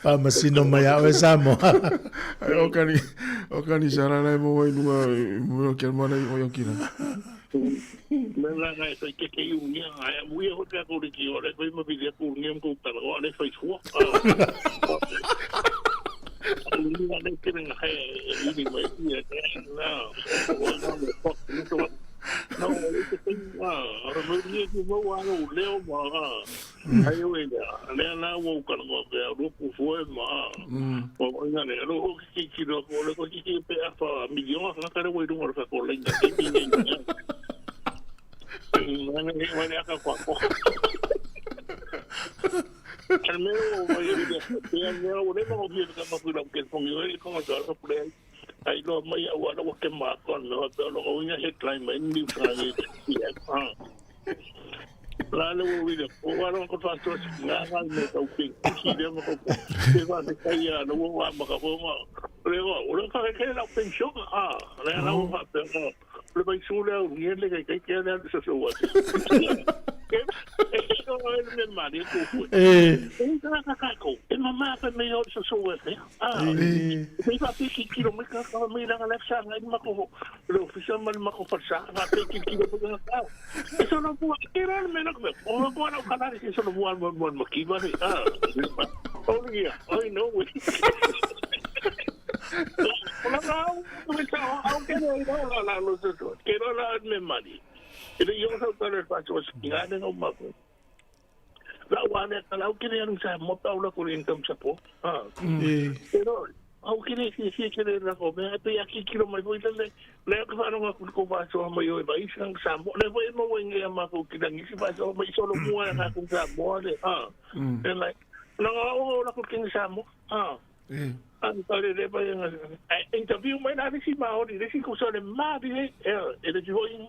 Faamasino mai a oe Samoa. Ai o kani o kani sara lai mo wai lunga mo ke mo lai o yo kina. Me la ngai fai ke ke ungia ai a muia ho te ko ki ore fai ma vi ko ngia ko ta o le fai fua. Ni na le ke nga he ni mai ni na. O na mo No, e te ah, o me ni ku mo wa lo leo ma. Ai o le le na wo ka no pe ro ku fo ma. O ina le ro ho ki ki ro ko le ko ki ki pe a fa milion ka ka ro i runga ka ko le ni ni ni. Ni ni ni ka ko ko. Al meo o ia ia mea o le mo fia ka ma kula ke fongi o ko ko ko ko ai lo mai au ala wa ke ma ko no pe lo o ina headline mai ni ka ni ia ah la le wo wi o wa ro ko fa to nga nga me tau pe ki le mo ko te va te kai ya no wa ma ka fo ma le o o le ka ke la pension ah le la o fa pe no le vai su le o ni le ke ke le so so wa ke no le me ma ni ko fu Eh. e ka ka ko e mama pe me o so so wa ah Eh. e fa pe ki kilo me ka ka me la la sa ngai ma ko le ofisa ma ma ko fa sa fa pe ki kilo me ka e so no bua ke ra me no o ko na ka na so no bua mo mo ki ba ni ah o ni o no we Ola ka o me sa o ke no la la lo so ke ro la me mari e le yo sa ka le fa so ki ga ne no ma ko la wa ne ka la ke ne anu sa mo pa la ko income support ah Eh. pero au ke ne si si ke ne na ko me pe ya ki kilo mai foi le le ka fa no ko ko fa so mo yo ba isa sa mo le foi mo ngi ma ko ki ngi si fa so mo so lo mo na ko sa mo le ah and like no o la ko ki sa mo ah Eh. An pa le le pa interview mai na si ma ori le si ko so le ma di e e le jo in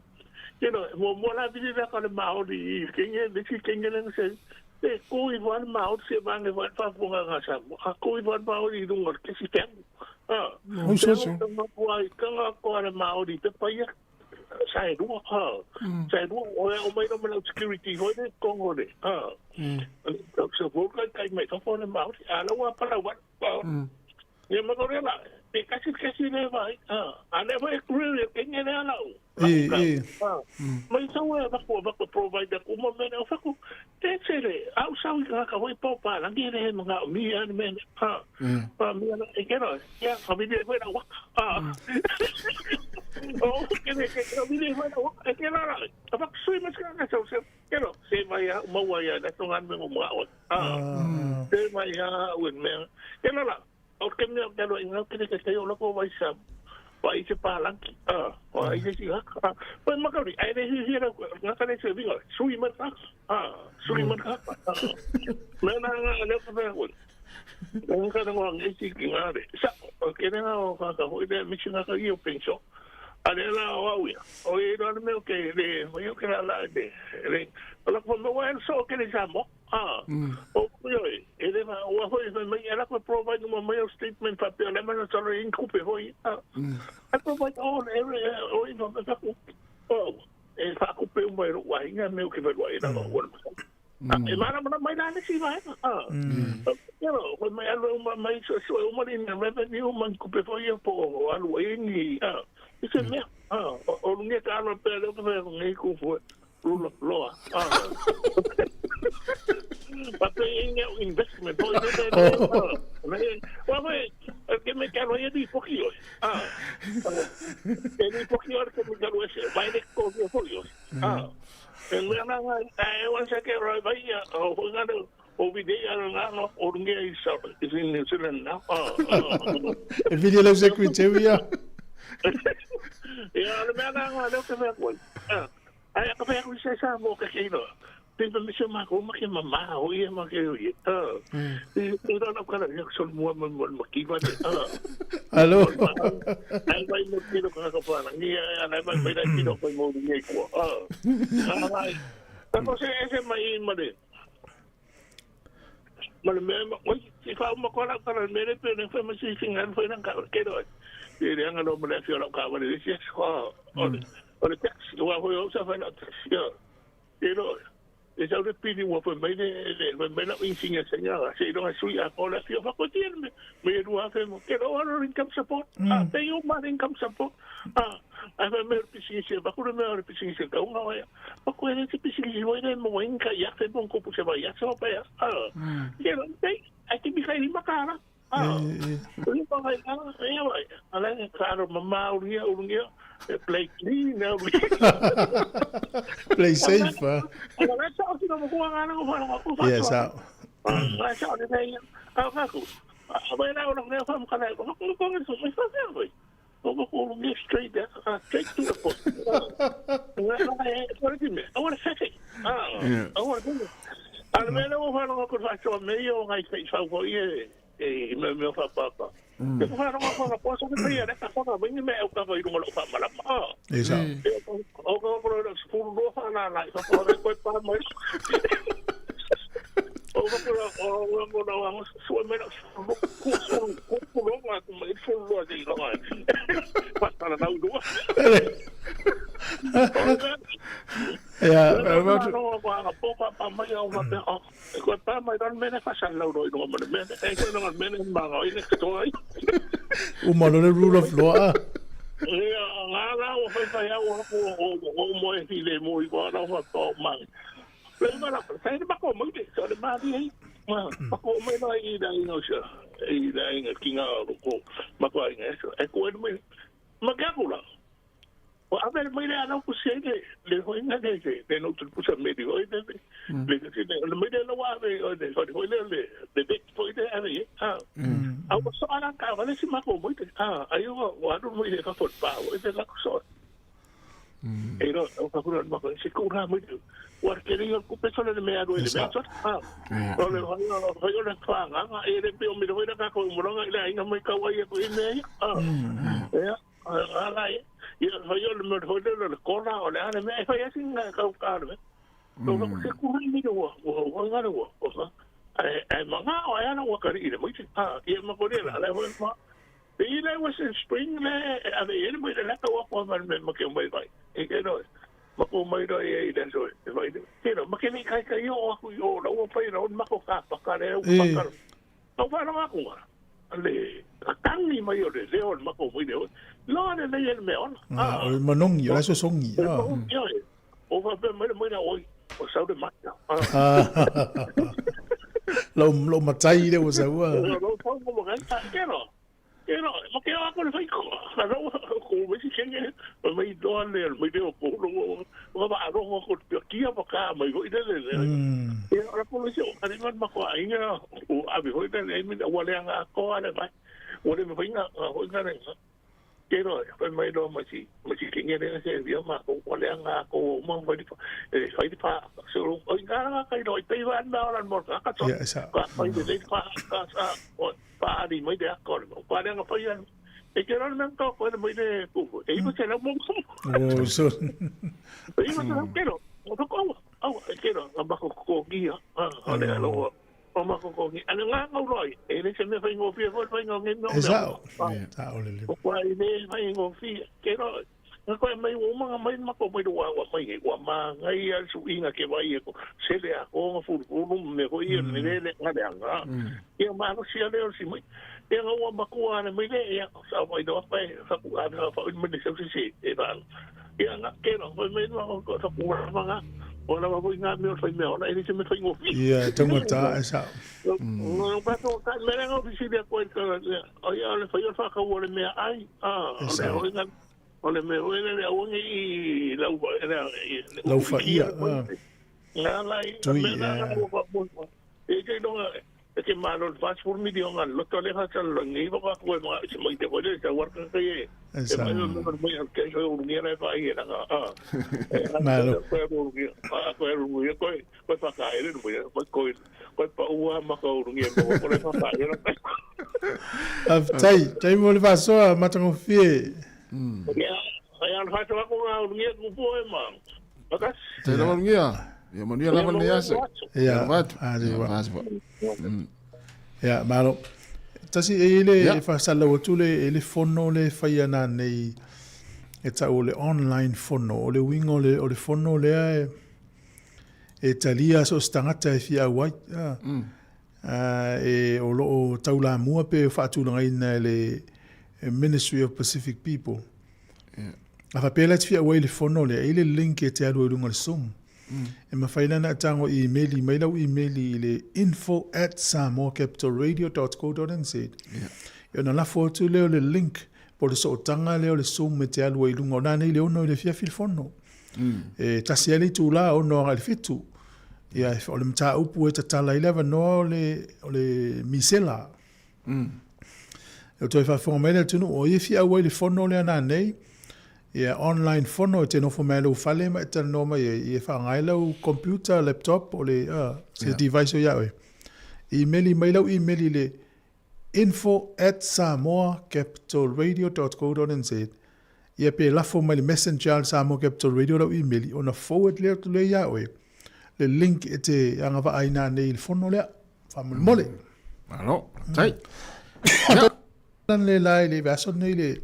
you know mo mo la di le ka le ma ori ke nge le si ke nge le se e ko i wan ma ori se ba nge wan fa ko nga sa mo a ko i wan ma ori lu ngor ke si te ah Oh, so so. ko ai ka nga ko le ma ori te pa ia sa e rua ha sa e rua o o mai no me security ho ne kongo le ah so ko kai kai mai fa le ma ori a la wa pa la wa Ia ma ko la e kasi kasi le vai. Ah, a le vai kuri ke nge le ala. Eh, eh. Ah. Mai sa wa ba ko ba ko provide ko mo me o fa ko te se le au sa wi ka ka wai pa pa la ngi le mo nga mi an me. Ah. Pa mi ana e ke ro. Ya ka mi le wa wa. Ah. Oh, ke le ke mi le wa wa e ke la la. Ka ba sui ma ka ka sa ke ro se mai ya mo wa ya na tongan me mo wa. Ah. Se mai ya wen me. Ke la la. O ke mea ke ro inga ke ke ke o loko vai sa vai se palanki ah vai se si ha pa makari ai le hi ra nga ka le se vinga sui ma ta ah sui ma ta me na nga le ka ve ko nga ka nga ngi si ki nga re sa o ke na o ka ka ho ile mi nga ka io penso ale la o au ia o i ro me o ke le o io ke la la de le la ko me wa so ke le sa mo ah o yo e le va o ho e me era ko provide mo my statement pa pe le ma so in kupe ho ah I provide all every o i va fa ko o e fa ko pe mo ro wa inga me o ke va wa ina o e mana mana mai la si va ah pero ko mai alo mai so so o mo ni revenue man kupe fo ia po o alu e ni ah ise me ah o nge ka lo pe lo pe nge ku fo rule of law ah But in investment po ine ne wa wa ke me ka lo ye di pokio ah e di pokio ke me ka lo se vai de ko ko yo ah e me na nga e wa se ke ro vai ya o nga o vi de ya na no o nge i sa is in New Zealand now ah E video le secretary ya. Ya le me na nga le ke me ko ah ai ka pe ko se sa mo ke ke no te me se ma ko ma ke mama o ia ma ke o ia ah e ro na ka le so mo mo mo ki va ah Alo. Ai vai mo tiro ka ka pa ni ai vai vai da tiro ko mo ni ko ah ai ko se ese mai ma de ma le me oi si fa ma ko la ka me le pe ne fa ma si singa fa na ka ke ro e le anga lo mo le fi lo ka va le si o o le tax wa ho yo sa fa na tax yo pero e sa le pidi wa fa me le me la insignia señala se no sui a ko la fi fa ko tien me me ru a fe mo ke ro ro income support ah te yo ma income support ah a fa me pisi se va ko me ro pisi se ka unga wa pa ko ere se pisi se wa ere mo inka ya fe mo ko pu se va ya se pa ya ah ke ro te ai te mi kai makara Ia pa mai ka ia mai. Ala ka aro mama urugia urugia e play clean e urugia. Play safe. Ala la sa o mo ko ngana ko fa ko fa. Yes, sa. La sa o nei. Ka ka ku. A ba na o ne fa mo kana ko ko ko so mai fa fa. Ko ko ko urugia straight straight to the point. I want to fix it. Ah, I want to A le mea lea ua faalogo atu i le faasoa mea ia o ngai taifau foi ia i mea mea faapapa. Ke ku faalogo atu ana poasa le paia le ka whaka mai ni mea e ukava i runga lou faamalama. Ah. E sao. O ka wako loa 12 whaalala i whakaora koe pā mai. O wako loa o wako loa o sua mai lau sulu ku sulu ku ku loa ku mai sulu loa te i loa. Whatara nau lua. Ia. Uma loa le rule of law a. Ua ave mai le ana pusi ai le le hoinga le le le no tu pusa me di hoi le le le le mai le la wa ave o le hoi hoi le le le le hoi le ave ye ha a ua so ala ka vale si mako mo te ha ai o wa ru mo ile ka fo pa o ile la so e ro o ka kura ma se ku ra mo te wa ke le ku pe so le me aru le me so ha o le hoi o hoi o le fa nga nga e le pe o mi hoi la ka ko mo nga ile ai nga mai ka wa ye ko ime ha ya Ala ia, ia fai o le mea foi lea le kola o le a le mea e fai ai sina kau ka le mea. No no se ku ni ua ua ua ngare ua o sa. Ai ai manga o ai ana ua kari i le mai te a ia ma ko le la le hoi ma. Te i le was in spring le a le ele mai le la ka ua ko ma me ma ke mai vai. E ke no ma ko mai ro e i le so e vai. Ke no ma ke ni kai kai o aku i o la ua pai ra ma ko ka pa ka le u pa ka. Tau wharonga aku ngā, le tangi mai o le leo o le mako mai leo, loa le lei e le mea ona. Ah, o le manongi, o le sosongi. O le manongi, oi. O whapea mai le mai la oi, o sau le mata. Lau, lau matai le ua saua. Lau tau mo makai, ke roa. Ke roa, ma ke ako le whai ko. Rau ko mai si kenge, mai doa le mai leo ko lo o va arongo ko te kia pa ka mai hoi le le. Ia ora ko le se o kare ma ko ainga o ave hoi le le mi ua le anga ko ale vai. Ua le mai nga hoi nga le. Ke roa, fai mai roa ma si ma si kenge le se via ma ko ua le anga ko ma fai e fai pa se o nga nga kai ro i te va na ora mo ka ka to. Ka fai le pa ka sa Paari mai le aka o le mau. Paari anga whai anu. E te rana mea ka koe mai le kuku. E iwa te rau mō. Oh, so. E iwa te rau kero. O toko aua. Aua, e te rau. Nga mako koki ia. O le aloha. O mako koki. Ane ngā ngau roi. E le se mea whai ngōwhia koe, whai ngau ngei mea. E sao. Sao le le. O kua i le whai ngōwhia. Kero. Nga koe mai o manga mai mako mai ua ua mai he ua ma ngai a su inga ke vai e ko sele a ko nga furu furu me ko ia me le nga le anga ia ma no sia le o si mai ia nga ua mako a le mai le ia sa mai do pa sa ku a sa fa mai le se se e va ia nga ke no mai mai no ko sa ku ma nga o la va nga me o fai me ona e se me fai ngo fi ia tangata e sa no pa to ka me nga o si le ko ka o ia le fai o fa ka o le mea ai a o le o nga O le mea foi lea aua ne i lau lau faia. Ngā lai, Tui, mea nā ngā ua wha E te ronga, e te māro le 40 miliona loto le hasa lo ngi waka koe mga se mai te koe te warka kai e. E mai o mai mai al ke so urungi ra pa i ranga a. Malo. Koe urungi, a koe urungi koe koe whakaere no mai koe koe pa ua maka urungi e mo koe whakaere. Faafetai, tai mo le faasoa matagofie. Ia, ai ana whato ako ngā urungi e kupu e ma. Makasi. Te rawa urungi a. Ia manuia lava nei ase. Ia, a Ia, malo. Tasi e ile e whasalau atu le e le fono le whai ana nei e tau o le online fono. O le uiga o le, o le fono lea e, e talia so o se tagata e fia auai. E o lo o taulamua pe faatulagaina e le Ministry of Pacific People. A faapea la e te fia auai i le fono lea, e i le link e te alu ai i luga o le Zoom. E mafai la ona e tago imeli mai lau imeli i le info at samoacapitalradio.co.nz. Ia ona lafo atu lea o le link po o le sootaga lea o le Zoom e te alu ai i luga o nanei le 6 i le afiafi le fono. E tasi ai le itula 6 agai i le 7. Ia o le mataupu e tatala ai le avanoa o le, o le misela. E toe faafofoga mai le atunuu, o ia e fia auai i le fono lea nanei, ia online fono e te nofo mai lou fale ma e talanoa mai ai, ia faaaoga ai lau computer, laptop o le se device o ia oe. Imeli mai lau imeli i le info@samoacapitalradio.co.nz ia pe lafo mai le messenger a le Samoa Capital Radio lau imeli ona forward lea atu lea ia oe le link e te agavaa ai nanei i le fono lea. Faamolemole. Malo, tai. Lan le la i le aso nei le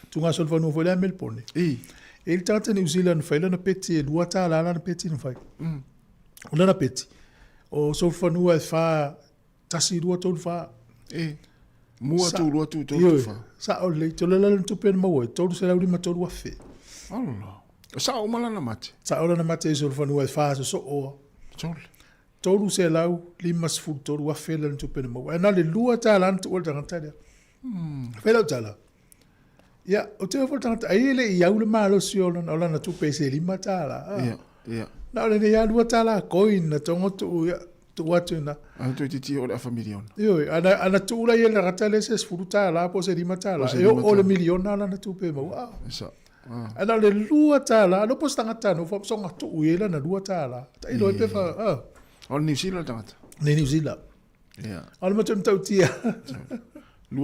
tuugasolofanua foi lea Melbourne. I. E le tagata New Zealand fai lana peti e $2 lana peti na fai. O lana peti, o solofanua e fa, 1, 2, 3, 4. E. Mua, tu, lua, tu, tolu, tu, fa. Sao lelei, tolu lana tupe na maua ai, 353,000. Allah. Sao uma lana mate. Sao lana mate i solofanua e fa sosoo. Sole. 353,000 lana tupe na maua. Ae na o le $2 na tuua le tagata lea. Fai lau tala. Ia, o te ofo le tagata, ai e le i au le malosi o lana, o lana tupe i se $5. Ah. Ia, ia. Na o lenei lava $2 coin na togo tuu, ia, tuu atu ina. Ana toeitiiti oo le afa miliona. Ioe, ana, ana tuu la ia le tagata lea se $10 po o se $5, e oo le miliona lana tupe e maua. Ah. E sao. Ah. Ae na o le $2, no po se tagata nofo soga tuu i ai lana $2. Tailo ai pe fa, ah. O le New Zealand le tagata. Le New Zealand. Ia. O le matua matautia. $2 e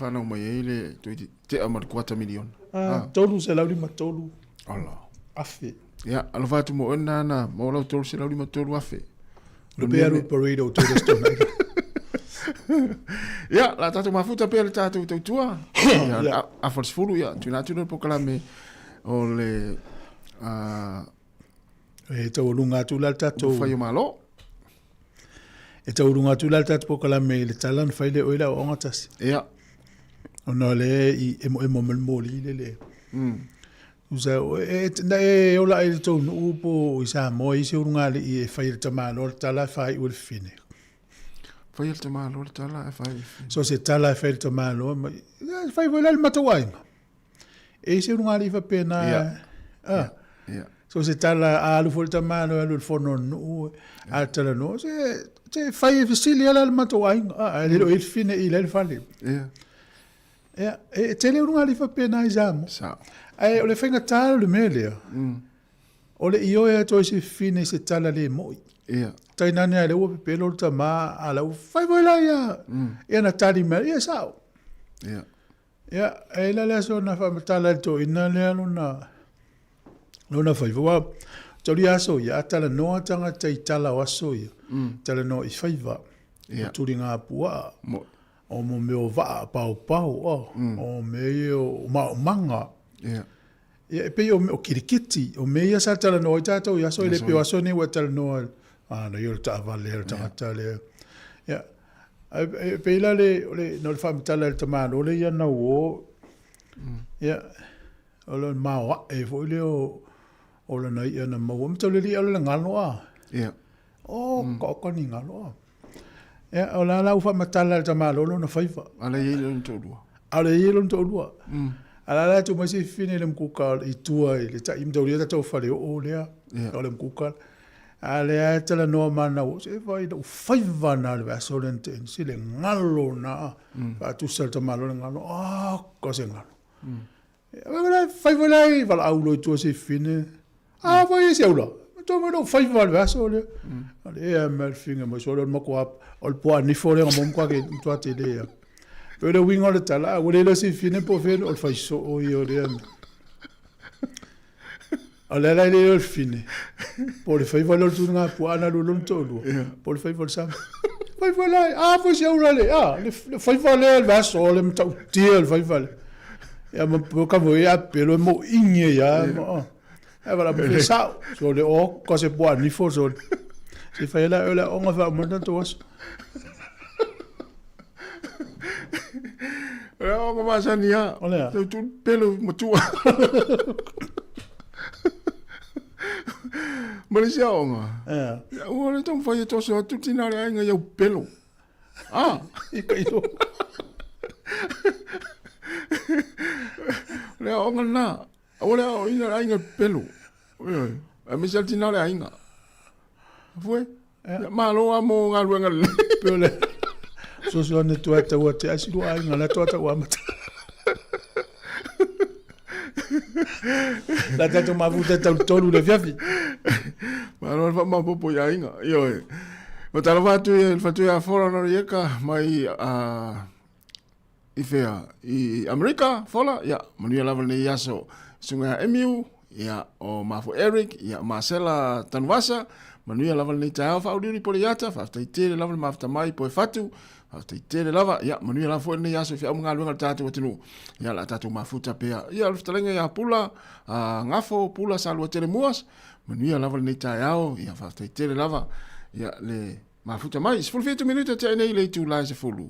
whanau mai ai le toeitiiti tea ma le kuata miliona. Ah, 353. Allah. Afe. Ia, alofa atu mo oe nana, mo lau 353 afe. Le pe alu parade o tō resto nei. Ia, la tātou mafuta pea le tātou tautua. Ia, afa le 10, ia, tuina atu le pokalame o le... E taualuga atu la le tātou... Whai o malo. E taualuga atu la le tātou pokalame i le tala na fai le oe le aoaoga tasi. Ia. Ona o le i emoemo ma le moli le le. Usa, e, na e ola ai le tou nuu po i Samoa i se ulugalii e fai e le tamaloa le tala e faaiu e le fine. Fai e le tamaloa le tala e faaiu e le fine. So se tala e fai e le tamaloa, ma, e fai foi la le matou aiga. E i se ulugalii faapena. Yeah. Ah. Yeah. Yeah. So se tala a alu foi le tamaloa e alu i le fono a le nuu, a talanoa, se, se fai e fesili ala le matou aiga. Ah, e le o i le fine i le fale. Yeah. Ia, e tele ulugalii faapena i Samoa. Sao. Ae o le faigata o le mea lea, o le ioe atu ai se fine i se tala le mo'i. Ia. Tainane a lea ua pepelo le tama, a la ua fai foi la ia, ia na tali mai, ia sao. Ia. Ia, e la le aso na faamatala i le toeaina lea lona, lona faiva. Ua tauli aso ia, a talanoa tagata i tala o aso ia, talanoa i faiva, Ia. o tuligapuaa. Mo'i. O mo mea o vaa paopao, oh, o mea ia o maomaga. Ia. Ia, e pei o, o kirikiti, o mea ia sa talanoa ai tātou i aso, e le pei o aso nei ua talanoa, ah, no ia o le taavale, o le tagata lea. Ia, e pei la le, o le, no le faamatala e le tamālo le ia na uō, ia, o le maoae foi lea o, o lana i'a na maua. Ma tau le li'a o le galo a. Ia. O, ka oka ni galo a. Ia, o la la ua faamatala e le tamālo lona faiva. A le i ai lona toalua. A le i ai lona toalua. A la la tuu mai se fifine i le mukuka i tua i le tai mataulia tatou faleoo lea, o le mukuka. A lea e talanoa manau, se fai lou faiva na le vaiaso lea na tea nei, se le galo na, faatusa le tamālo le galo, ah, ka se galo. Fai foi la i valaau loa i tua se fine. A foi e se aula. To mai lou faiva le vaiaso lea. A le ea mai le finga mai sole o le matua o le puaa nifo lea nga mo kwa ke matua tele ia. Pe le uiga o le tala, ua le iloa se fine po o fea o le faisoo ia o lea mea. O le ala e le iloa le fine, po o le faiva lea o le tulaga puaa na alu lona toalua, po o le faiva o le sami. Faiva la, a foi se aula le, a, le faiva lea le vaiaso o le matautia le faiva lea. Ia ma po ka voi a pelo e mo ingi ia, ma, e wala mo fe sao, so le o ka se puaa nifo so. Se fai la o le onga fa mo tanto aso. O le aoga masani lava. O le a? Tau tu pelo matua. Ma le isi aoga, ua le taumafai e toso atu tina o le aiga i au pelo. Ah! I ka ilo. O le aoga lena. Aua le aoaoina le aiga i pelo. Ioe. Aemaise lava le tina o le aiga. Fue. Ia, malo lava mo galuega lelei. Pe o le fesoasoani atu ai tau ate ai si lua aiga la toa tau amata. La tatou mafuta tau tolu le afiafi. Malo le faamaopoopo i aiga. Ioe. Matalofa atu i le fatu ia Fola Noriega mai i fea i Amerika, Fola, ia, manuia lava lenei aso. Susuga ia Emiu, ia, o Mafu Eric, ia, Marcela Tanuvasa, manuia lava lenei taeao faauliuli po le iata, faafetai tele lava le mafuta mai po e fatu, faafetai tele lava, ia, manuia lava foi lenei aso i feau ma galuega a le tatou atunuu, ia, la tatou mafuta pea. Ia, o le fetalaiga ia Pula, Gafo, Pula Saluatele Muas, manuia lava lenei taeao, ia, faafetai tele lava, ia, le mafuta mai. 17 minute tea nei le itula e 10.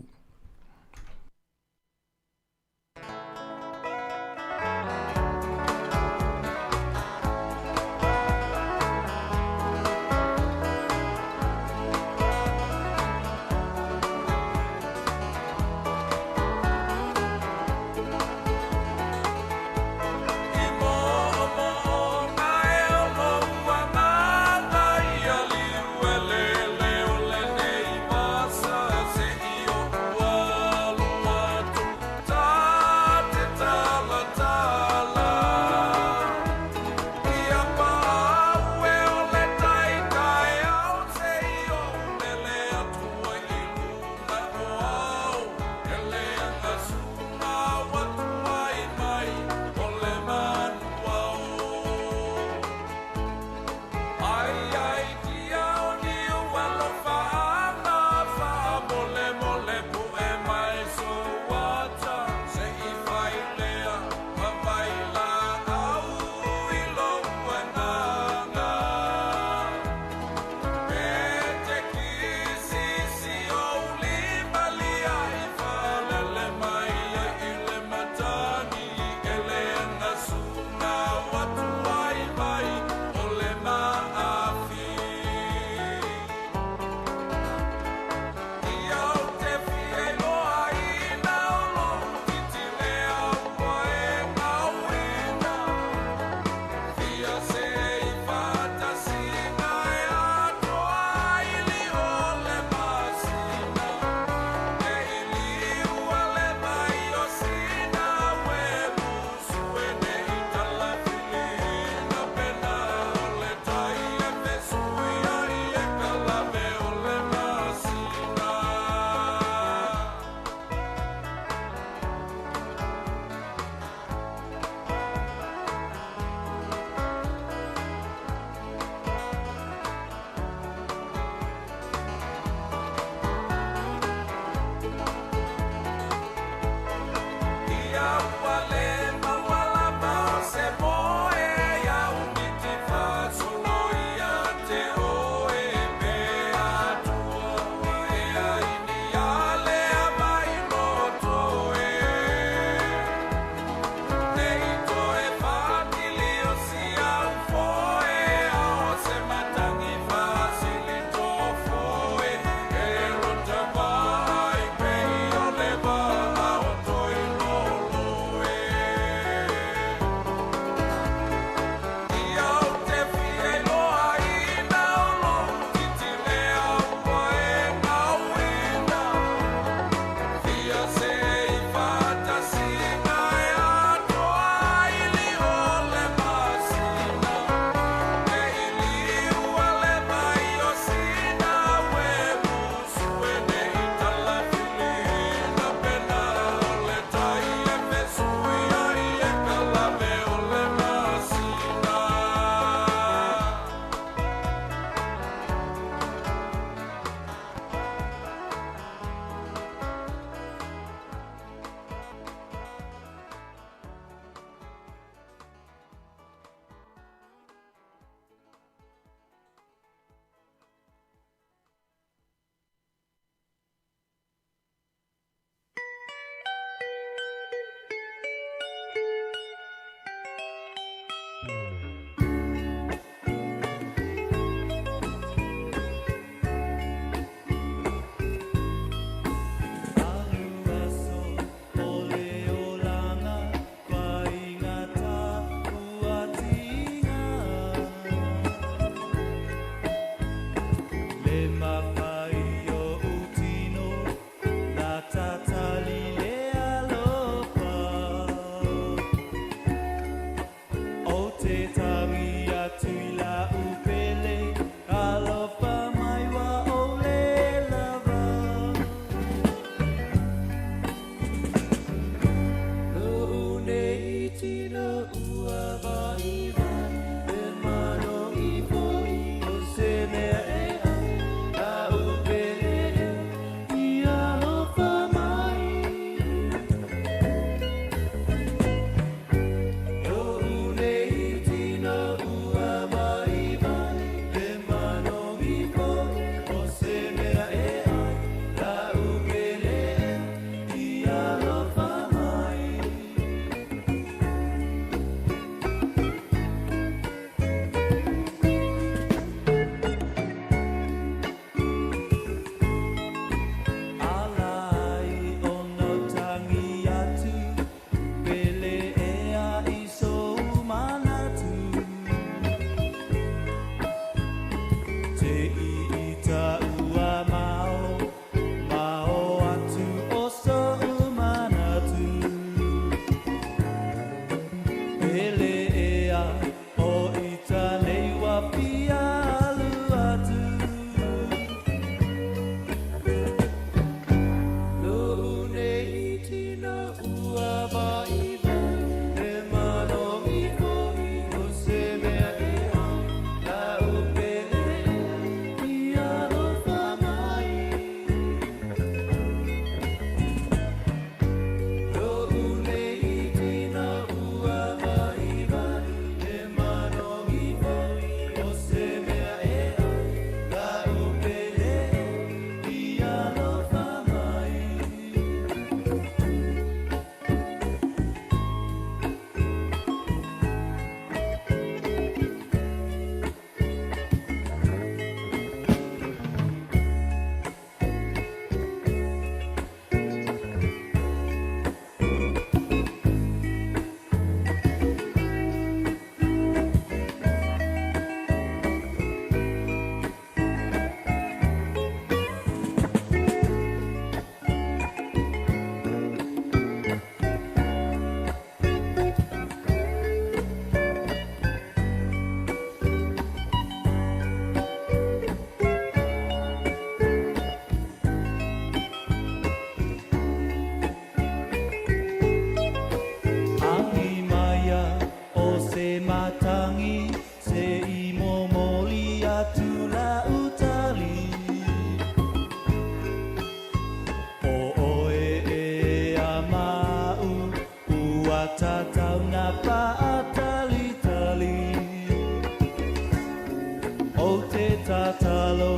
O te tatalo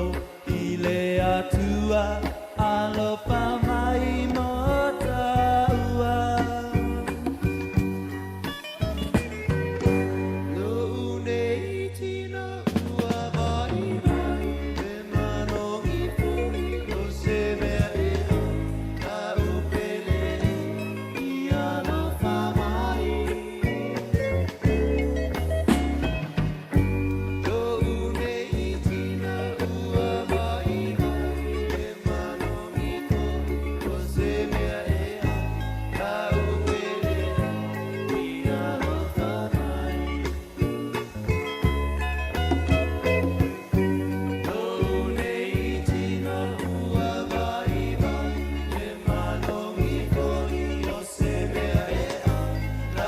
i le Atua, alofa mai mo taua. Lo'u nei tino ua vaivai, e manogi foi o se mea e ai, a'u pele e, i alofa mai. Lo'u nei tino ua vaivai, e manogi foi o se mea e ai, a'u pele e, i alofa mai. Lo'u nei tino ua vaivai, e manogi foi o se mea e ai,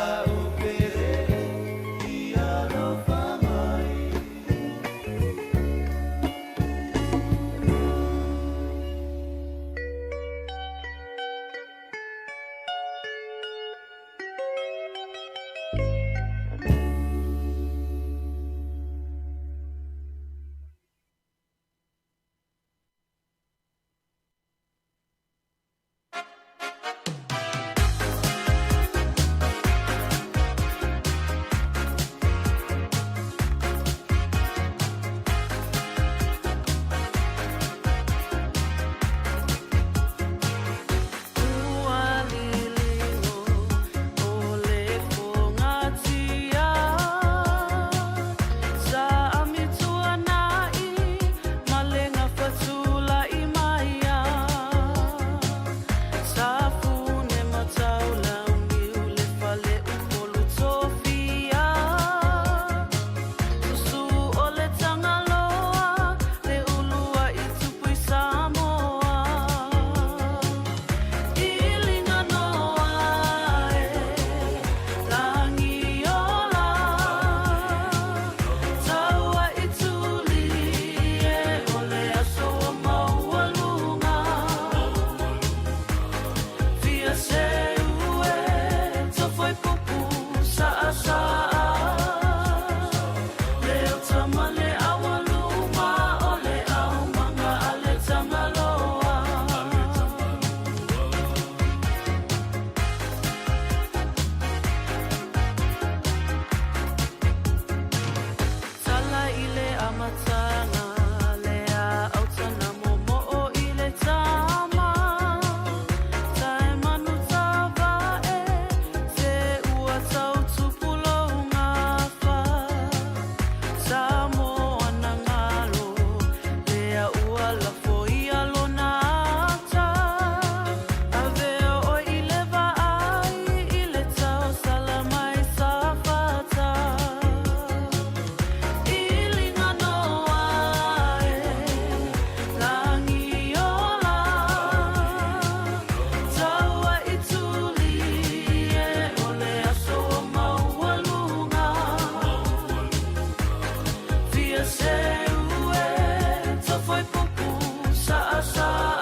a'u pele e, i alofa mai. Ua liligo o le fogatia, sa amituanai ma le gafatulai maia. Sa fune mataulauniu le faleupolu tofia. Susu o le Tagaloa, le uluai tupu i Samoa. Iliga noa e, lagi ola, taua i tuli e, o le aso ua maualuga. Fia seu e, tofo i pupu saasaa. Le autama le aualuma o le aumaga a le Tagaloa. Tala i le amataga le autana momoo i le tama. Taemanu tavae se ua tau tupu lou gafa. Samoa na galo lea ua lafoia lona ata. Avea oe i le vaai i le tausala mai Safata. Iliga noa e, lagi ola, taua i tuli e, o le aso ua maualuga. Fia seu e, tofo i pupu saasaa.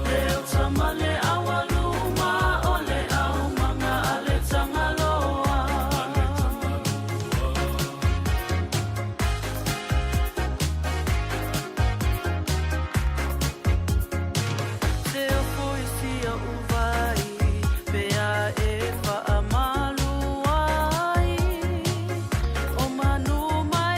Le autama le aualuma o le aumaga a le Tagaloa. Se ofo i sia uvai, pea e faamalu ai. O manu mai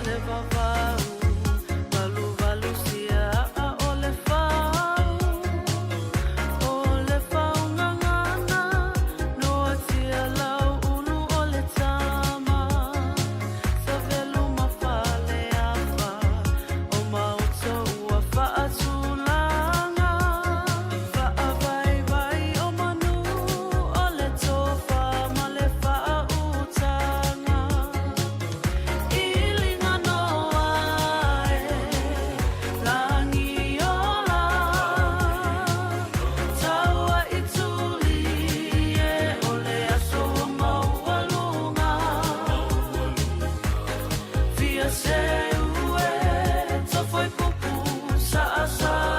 le vavau Valuvalu sia a'a o le fau O le faugagana Noatia lau ulu o le tama Savelu ma Faleafa O maoto ua faatulaga Faavaivai o manu o le tofa ma le faautaga Iliga noa e lagi ola Taua i tuli e o le aso ua maualuga Fia seu e tofo i pupu saasaa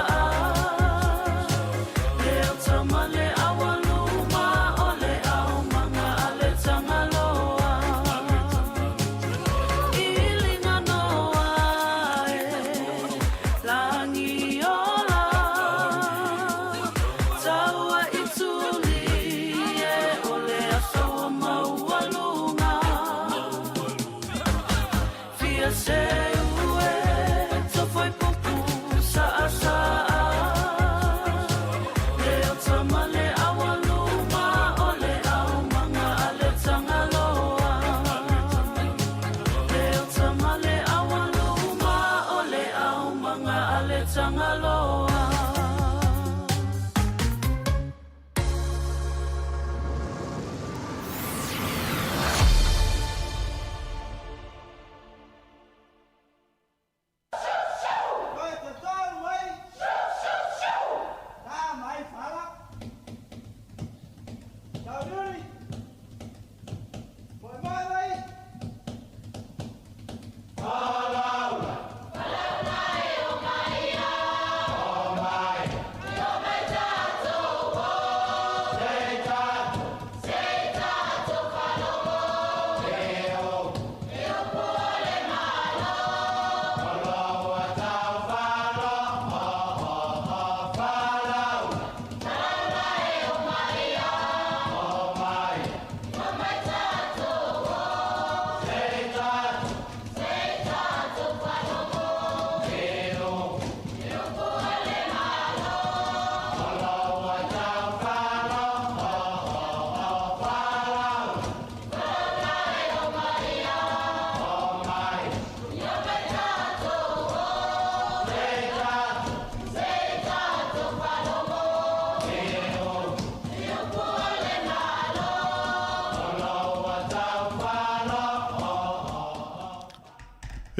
Le autama le aualuma o le aumaga a le Tagaloa Iliga noa e lagi ola Taua i tuli e o le aso ua maualuga Fia seu e tofo i pupu saasaa Le autama le aualuma o le aumaga a le Tagaloa Le autama le aualuma o le aumaga a le Tagaloa.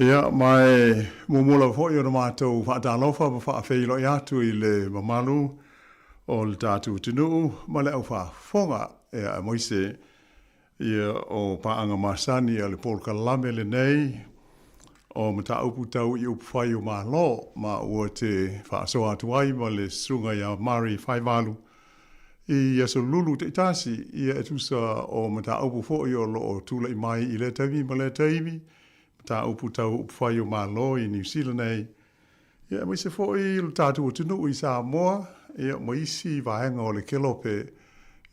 Ia, ma e muamua lava foi ona matou faatalofa ma faafeiloai atu i le mamalu o le tatou atunuu ma le aufaafofoga, ia, aemaise ia o paaga masani a le polokalame lenei o mataupu tau i upufai o Malo, ma ua te faasoa atu ai ma le Susuga ia Murray Faivalu i aso lulu taitasi, ia e tusa o mataupu foi o lo o tulai mai i lea taimi ma lea taimi, mataupu tau upufai o Malo i Niu Sila nei, ia aemaise foi lo tatou atunuu i Samoa, ia ma isi vaega o le kelope,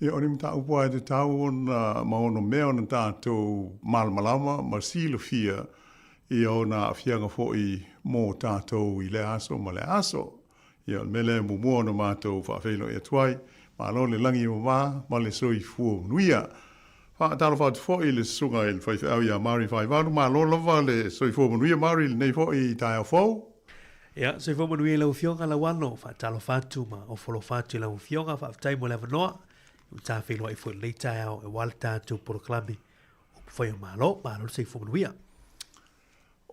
ia o ni mataupu lava e tatau ona ma ono mea ona tatou malamalama ma silafia ia ona aafiaga foi mo tatou i lea aso ma lea aso. Ia o le mea lea e muamua ona matou faafeiloai atu ai, malo le lagi e mama ma le soifua manuia. Faatalofa atu foi i le susuga i le faifeau ia Mari Faivalu, malo lava le soifua manuia Mari i lenei foi taeao fou. Ia, soifua manuia i lau Afioga Lauano, faatalofa atu ma ofo alofa atu i lau Afioga, faafetai mo le avanoa, ua ta feiloai foi i lenei taeao aua le tatou polokalame o Upufai o Malo, malo le soifua manuia.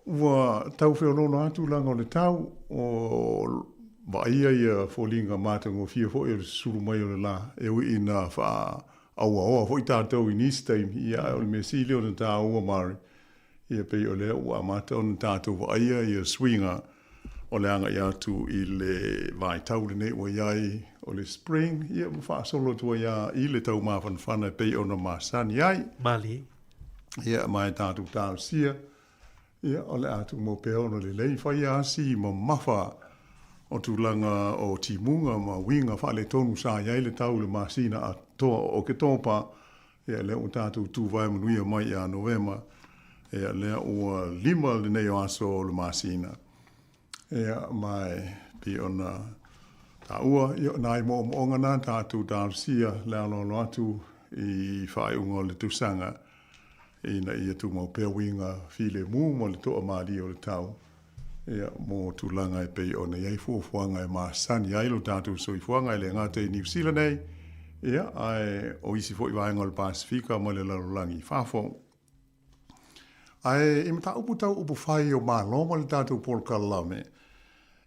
Ua tau feoloolo lava tulaga o le tau, o vaaia ia foliga matagofie foi o le susulu mai o le la, e ui ina faaauaoa foi tatou i nisi taimi, ia ae o le mea sili ona taua Mari, ia pei o lea ua amata ona tatou vaaia ia suiga o le agai atu i le vaitau lenei ua i ai o le spring, ia ma faasolo atu ai lava i le taumafanafana e pei ona masani ai. Malie. Ia, ma e tatou talosia, ia, o le a tumau pea ona lelei fai asi mamafa o tulaga o timuga ma uiga faaletonu sa i ai le tau i le masina atoa o Oketopa, ia, lea ua tatou tuvae manuia mai ia Novema. Ia, lea ua 5 lenei o aso o le masina. Ia, ma e pei ona taua, ia, o nai moomooga na tatou talosia le aloalo atu i faaiuga o le tausaga ina ia tumau pea uiga filemu ma le toamalie o le tau, ia, mo tulaga e pei ona i ai fuafuaga e masani ai lo tatou soifuaga e le gata i Niu Sila nei, ia, ae o isi foi vaega o le Pasefika ma le lalolagi i fafo. Ae i mataupu tau upufai o Malo ma le tatou polokalame,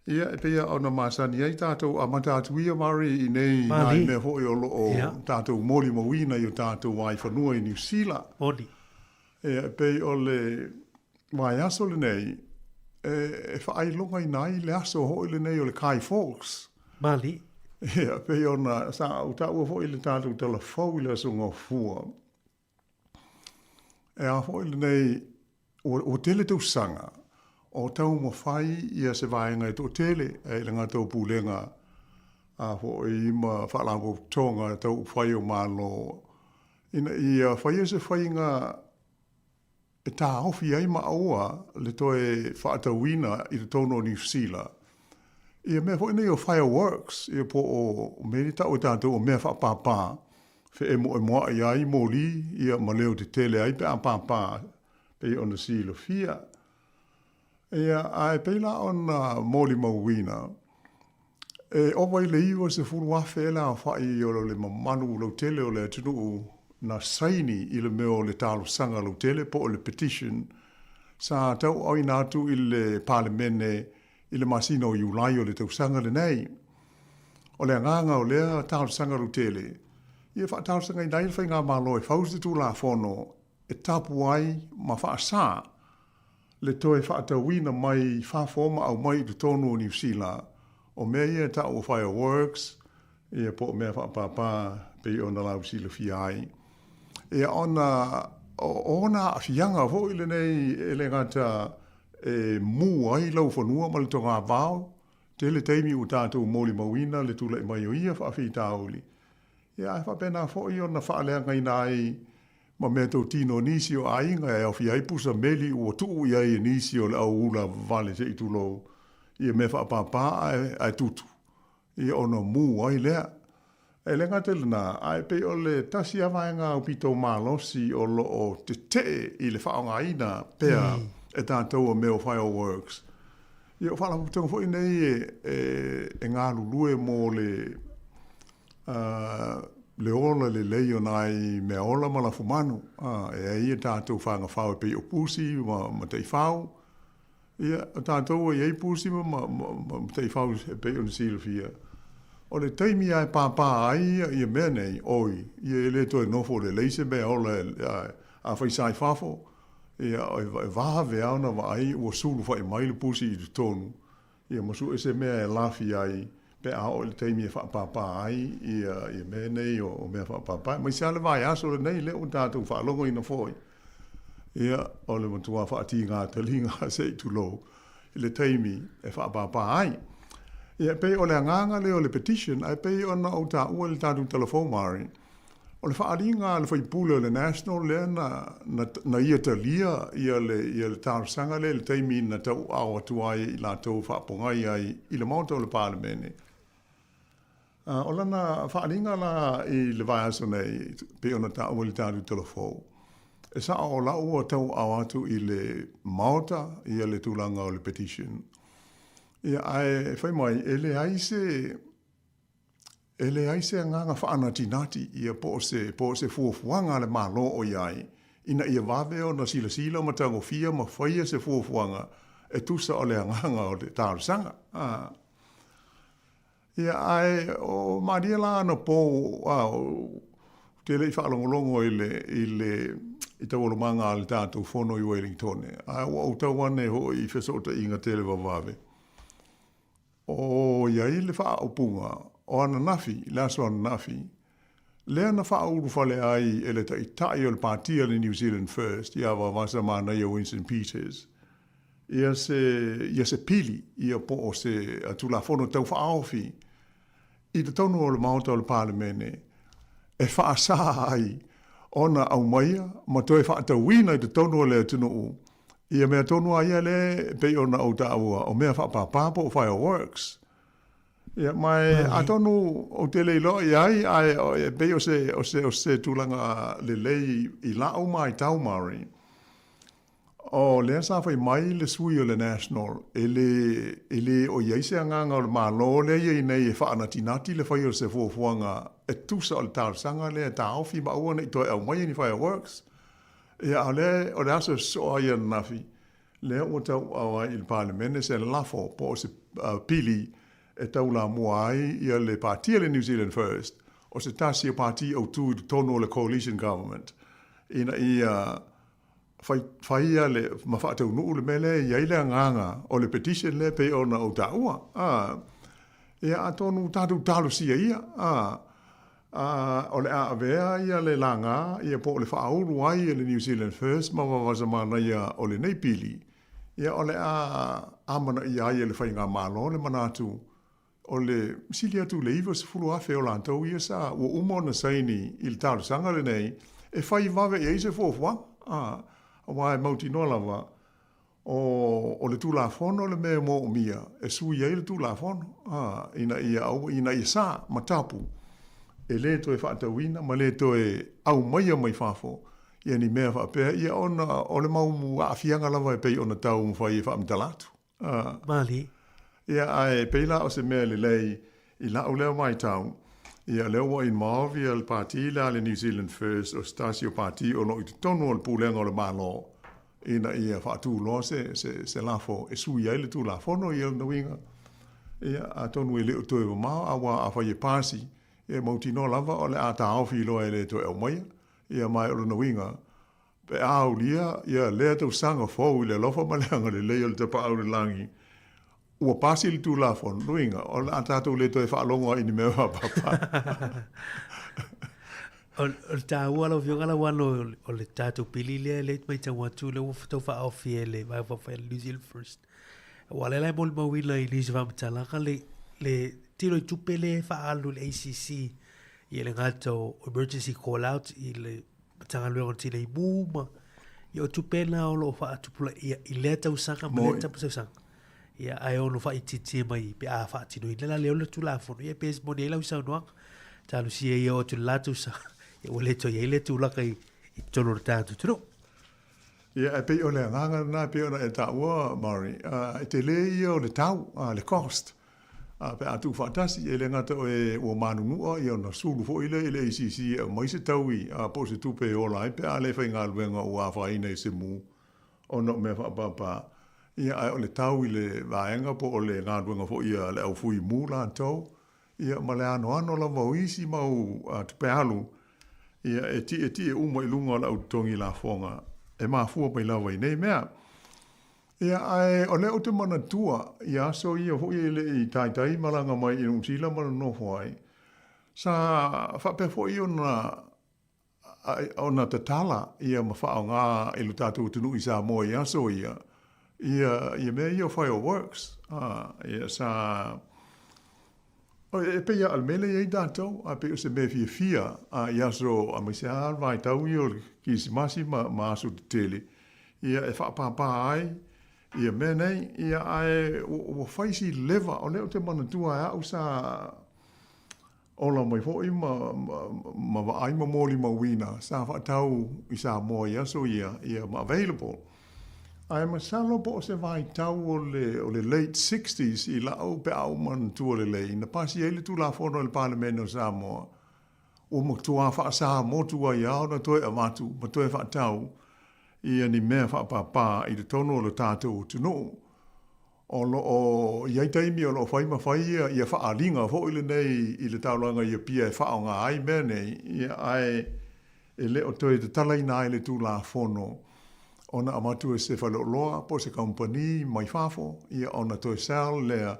ia, e pei lava ona masani ai tatou amata atu ia, Murray, i nei nai mea foi o lo o tatou molimauina i o tatou aifanua i Niu Sila. Moni. Ia, e pei o le vaiaso lenei, e faailogaina ai le aso foi lenei o le Guy Fawkes. Mali. Ia, e pei ona sa ou taua foi i le tatou tala fou i le Aso Gafua. E a foi lenei, ua tele tausaga o taumafai ia se vaega e toatele e le gata o pulega a foi ma faalapotopotoga tau upufai o Malo ina ia faia se faiga e taofi ai ma aua le toe faatauina i totonu o Niu Sila ia mea foi nei o fireworks, ia po o mea nei tau e tatou o mea faapāpā, feemoemoai ai moli ia ma leo tetele ai pe a pāpā, pei ona silafia. Ia, ae pei la ona molimauina, e ova i le 90,000 le aofai o le mamalu lautele o le atunuu na saini i le mea o le talosaga lautele po o le petition sa tauaaoina atu i le Palemene i le masina o Iulai o le tausaga lenei. O le agaga o lea talosaga lautele, ia faatalosagaina ai le Faigamalo e fau se Tulafono e tapu ai ma faasā le toe faatauina mai i fafo ma aumai i totonu o Niu Sila o mea ia e tau o fireworks, ia po o mea faapāpā pei ona lausilafia ai. Ia ona o ona aafiaga foi lenei e le gata e mū ai laufanua ma le togavao, tele taimi ua tatou molimauina le tulai mai o ia faafitauli, ia ae faapena foi ona faaleagaina ai ma mea totino o nisi o aiga e aofia ai pusa meli ua tuu i ai e nisi o le au ula vale se i tulou ia mea faapāpā ae tutu, ia ona mū ai lea. E le gata i lena, ae pei o le tasi lava vaega aupito malosi o lo o tetee i le faaaogaina pea e tatou o mea o fireworks. Ia o faalapotopotoga foi nei e galulue mo le le ola lelei o nai meaola ma lafumanu, e ai a tatou fagafao e pei o pusi ma taifau. Ia, o tatou ua i ai pusi ma, ma, ma, ma taifau e pei ona silafia. O le taimi lava e pāpā ai ia, ia mea nei, oi, ia e le toe nofo lelei se mea ola e, a, a fai sa i fafo, ia, e, e vave lava ona vaai ua sulufa'i mai le pusi i totonu, ia ma sue se mea e lafi ai pe a oo i le taimi e faapāpā ai ia, ia mea nei o, o mea faapāpā. Aemaise lava le vaiaso lenei lea ua tatou faalogoina foi. Ia, o le matua faatīgā taliga se i tulou i le taimi e faapāpā ai. Ia, e pei o le agaga lea o le petition, ae pei ona ou taua i le tatou tala fou Māori, o le faaaliga a le faipule o le National lea na, na, na ia talia ia le, ia le talosaga lea i le taimi na tauaao atu ai i latou faapogai ai i le Maota o le Palemene. O lana faaaliga la i le vaiaso nei, pei ona taua i le tatou tala fou, e sao o la ua tauaao atu i le Maota ia le tulaga o le petition. Ia, ae fai mai, e leai se, e leai se agaga faanatinati ia po o se, po o se fuafuaga a le Malo o i ai, ina ia vave ona silasila ma tagofia ma faia se fuafuaga e tusa o le agaga o le talosaga. A. Ia, ae o malie la anapo, a, ou te le i faalogologo i le, i le, i taualumaga a le tatou fono i Wellingtone, ae ua ou tau ane hoʻi i fesootaiga televavave. O i ai le faaupuga o ananafi, le aso ananafi, lea na faaulufale ai e le Taitai o le Pātia le New Zealand First ia Vaovasa Manaia Winston Peters ia se, ia se pili, ia po o se Tulafono Tau Faaofi i totonu o le Maota o le Palemene e faasā ai. ona aumaia ma toe faatauina i totonu o le atunuu ia mea tonu lava ia lea e pei ona ou taua o mea faapāpā po o fireworks. Ia, ma e atonu ou te le iloa i ai, ae e pei o se, o se, o se tulaga lelei i la'u maitau Murray, o lea sa fai mai le sui o le National, e le, e le o i ai se agaga o le Malo lea e i ai nei e faanatinati le fai o se fuafuaga e tusa o le talosaga lea e taofi ma aua ne i toe aumaia ni fireworks. Ia, a o lea, o le aso e sosoo ai ananafi, lea ua tauau ai i le Palemene se lafo po o se pili e taulamua ai ia le pāti a le New Zealand First, o se tasi o pāti autū i totonu o le Coalition Government, ina ia fai, faia le, ma faataunuu le mea lea e i ai le agaga o le petition lea e pei ona ou taua. A, ia atonu tatou talosia ia, a, A o le a avea ia le lagā ia po o le faaulu ai e le New Zealand First ma Vavasamanaia o lenei pili, ia o le a amanaia ai e le Faigamalo le manatu o le sili atu i le 90,000 o latou ia sa ua uma ona saini i le talosaga lenei e fai vave i ai se fuafuaga, a, aua e mautinoa lava O, o le Tulafono le mea e moomia e sui ai le Tulafono, a, ina ia aua, ina ia sa ma tapu, e le toe faatauina ma le toe aumaia mai fafo ia ni mea faapea, ia ona o le mau aafiaga lava e pei ona taumafai e faamatala atu. A. Malie. Ia, ae pei la o se mea lelei i la'u lea vaitau, ia lea ua involve ia le pati lea a le New Zealand First, o se tasi o pati o lo o i totonu o le Pulega o le Malo, ina ia faatu loa se, se, se lafo e sui ai le Tulafono ia lona uiga, ia, atonu e le o toe mamao, aua afai e pasi, e mautinoa lava o le a taofi loa e le toe aumaia, ia ma o lona uiga, pe a aulia ia lea tausaga fou i le alofa ma le agalelei o le Tapaau i le Lagi, ua pasi le Tulafono, luiga, o le a tatou le toe faalogo ai i ni mea faapapa. O le taua lau Afioga Lauano o le tatou pili lea lea e matau atu lea ua tau faaofi e le Vaega Faaupufai a le New Zealand First. Aua o lea la e molimauina i nisi o faamatalaga le, le tino i tupe lea e faaalu i le ACC ia le gata o emergency call out i le Matagaluega o le Tinei Mu ma ia o tupe na o lo o faatupulaia i lea tausaga ma lea tausaga. Ia ae ono faaitiitia mai pe a faatinoina la lea o le Tulafono. Ia pe moni ai lau saunoaga, talosia ia oo atu i le la tausaga, ia ua le toe i ai lea tulaga i totonu o le tatou atunuu. Ia, e pei o le agaga lena e pei ona e taua, Murray, e tele ia o le tau, le cost, pe a tuufaatasi, e le gata o e ua manunua, ia ona sulu foi lea i le ACC e aumai se taui, po o se tupe e ola ai pe a le faigaluega ua afaina i se mu ona o mea faapapa. Ia, ae o le tau i le vaega po o le galuega foi a le au fui mu latou, ia ma le anoano lava o isi mau tupe alu, ia e tietie uma i luga o le au totogi lafoga e mafua mai lava i nei mea. Ia, ae o lea ou te manatua i aso ia foi e le i taitai malaga mai i Niu Sila ma nonofo ai, sa faapea foi ona ona tatala ia ma faaaoga e lo tatou atunuu i Samoa i aso ia, ia, ia mea ia o fireworks. A, ia sa, e pei lava o le mea lea e i ai tatou, a pei o se mea fiafia a, i aso, aemaise lava le vaitau ia o le Kerisimasi ma, ma aso tetele, ia e faapāpā ai ia mea nei, ia ae ua fai si leva, o lea ou te manatua e au sa ola mai foi ma, ma, ma vaai ma molimauina sa faatau i Samoa i aso ia, ia ma available. Ae masalo po o se vaitau o le, o le late sixties i la'u pe a ou manatua lelei, na pasi ai le Tulafono e le Palemene o Samoa, ua matuā faasamotu ai lava ona toe avatu ma toe faatau ia ni mea faapāpā i totonu o le tatou atunuu. O lo o i ai taimi o lo o fai ma fai ia, ia faaaliga foi lenei i le taulaga i Apia e faaaoga ai mea nei, ia, ae e le o toe tatalaina ai le Tulafono ona avatu e se faleoloa po o se kamupani mai fafo, ia, ona toe sell lea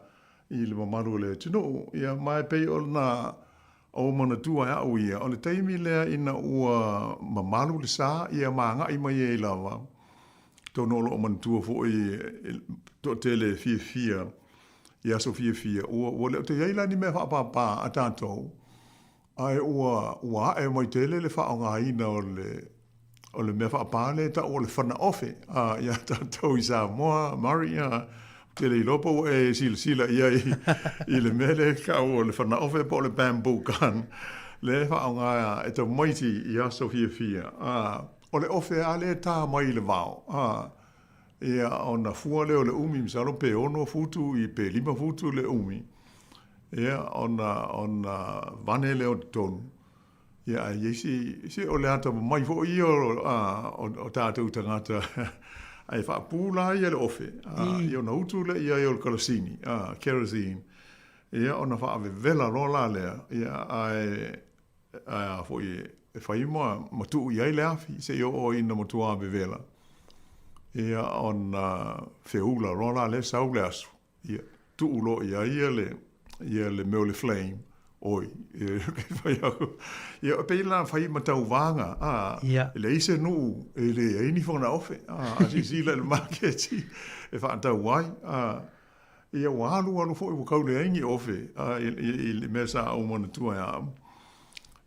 i le mamalu o le atunuu. Ia, ma e pei ona ou manatua e au ia, o le taimi lea ina ua mamalu le sa, ia ma agai mai ai lava, atonu o lo o manatua foi e toatele e fiafia i aso fiafia, ua, ua le o toe i ai la ni mea faapāpā a tatou. Ae ua, ua ae mai tele le faaaogaina o le, o le mea faapā lea e tau o le fana ofe, a, iā tatou i Samoa, Murray, a, ou te le iloa po ua e silasila i ai i le mea lea e tau o le fana ofe po o le bamboo gun, lea e faaaoga e tamaiti i aso fiafia, a, o le ofe lava lea e tā mai i le vao, a, ia, ona fua lea o le umi, masalo pe 6 futu i pe 5 futu le umi, Ia, ona, ona vane lea o totonu, ia, ae i ai si, si o le atamamai foi ia o, a, o, o tatou tagata, ae faapū la ia le ofe, a, ia ona utu lea i ai o le kalasini, a, kerosene, ia, ona faavevela loa la lea, ia, ae, ae a foi e fai ma, ma tuu i ai le afi seia oo ina matua vevela, ia, ona feula loa la lea, sau le asu, Ia, tuu loa i ai ia le, ia le mea o le flame, oi, ia, fai aku. Ia, e pei la fai ma tauvaga, a, Ia. e leai se nuu e leai ni faganaofe, a, a silasila i le maketi e faatau ai, a, ia ua alu alu foi ua tau leai ni ofe, a, i, i, i le mea sa ou manatua ia au.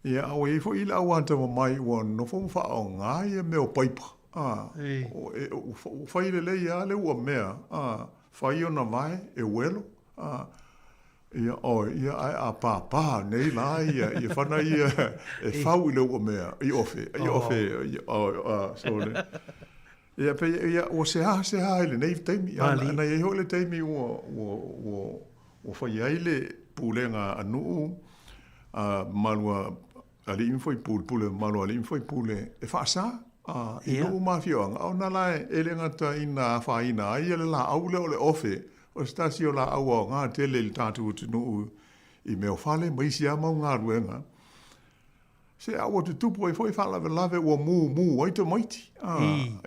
Ia, a ua i ai foi le au atamamai ua nofo ma faaaoga ia mea o paipa, a, ua fai lelei lava le uamea, a, Fai ona vae e uelo, a, ia, oi, ia, ae a pāpā nei la ia, ia fana ia e fau i le uamea, i ofe, i ofe, ia, oi, a, so le, ia, pe, ia, ua sehā, sehā i lenei taimi, a, na i ai foi le taimi ua, ua, ua, ua fai ai le pulega a nuu, a, mamalu a alii ma faipule, pule mamalu a alii ma faipule e faasā a, i nuu ma afioaga, ona la e le gata ina afaina ai ia le laau lea o le ofe, o se tasi o laau aoga tele i le tatou atunuu i mea o fale ma isi lava mau galuega. Se a ua tutupu ai foi faalavelave ua mumu ai tamaiti, a,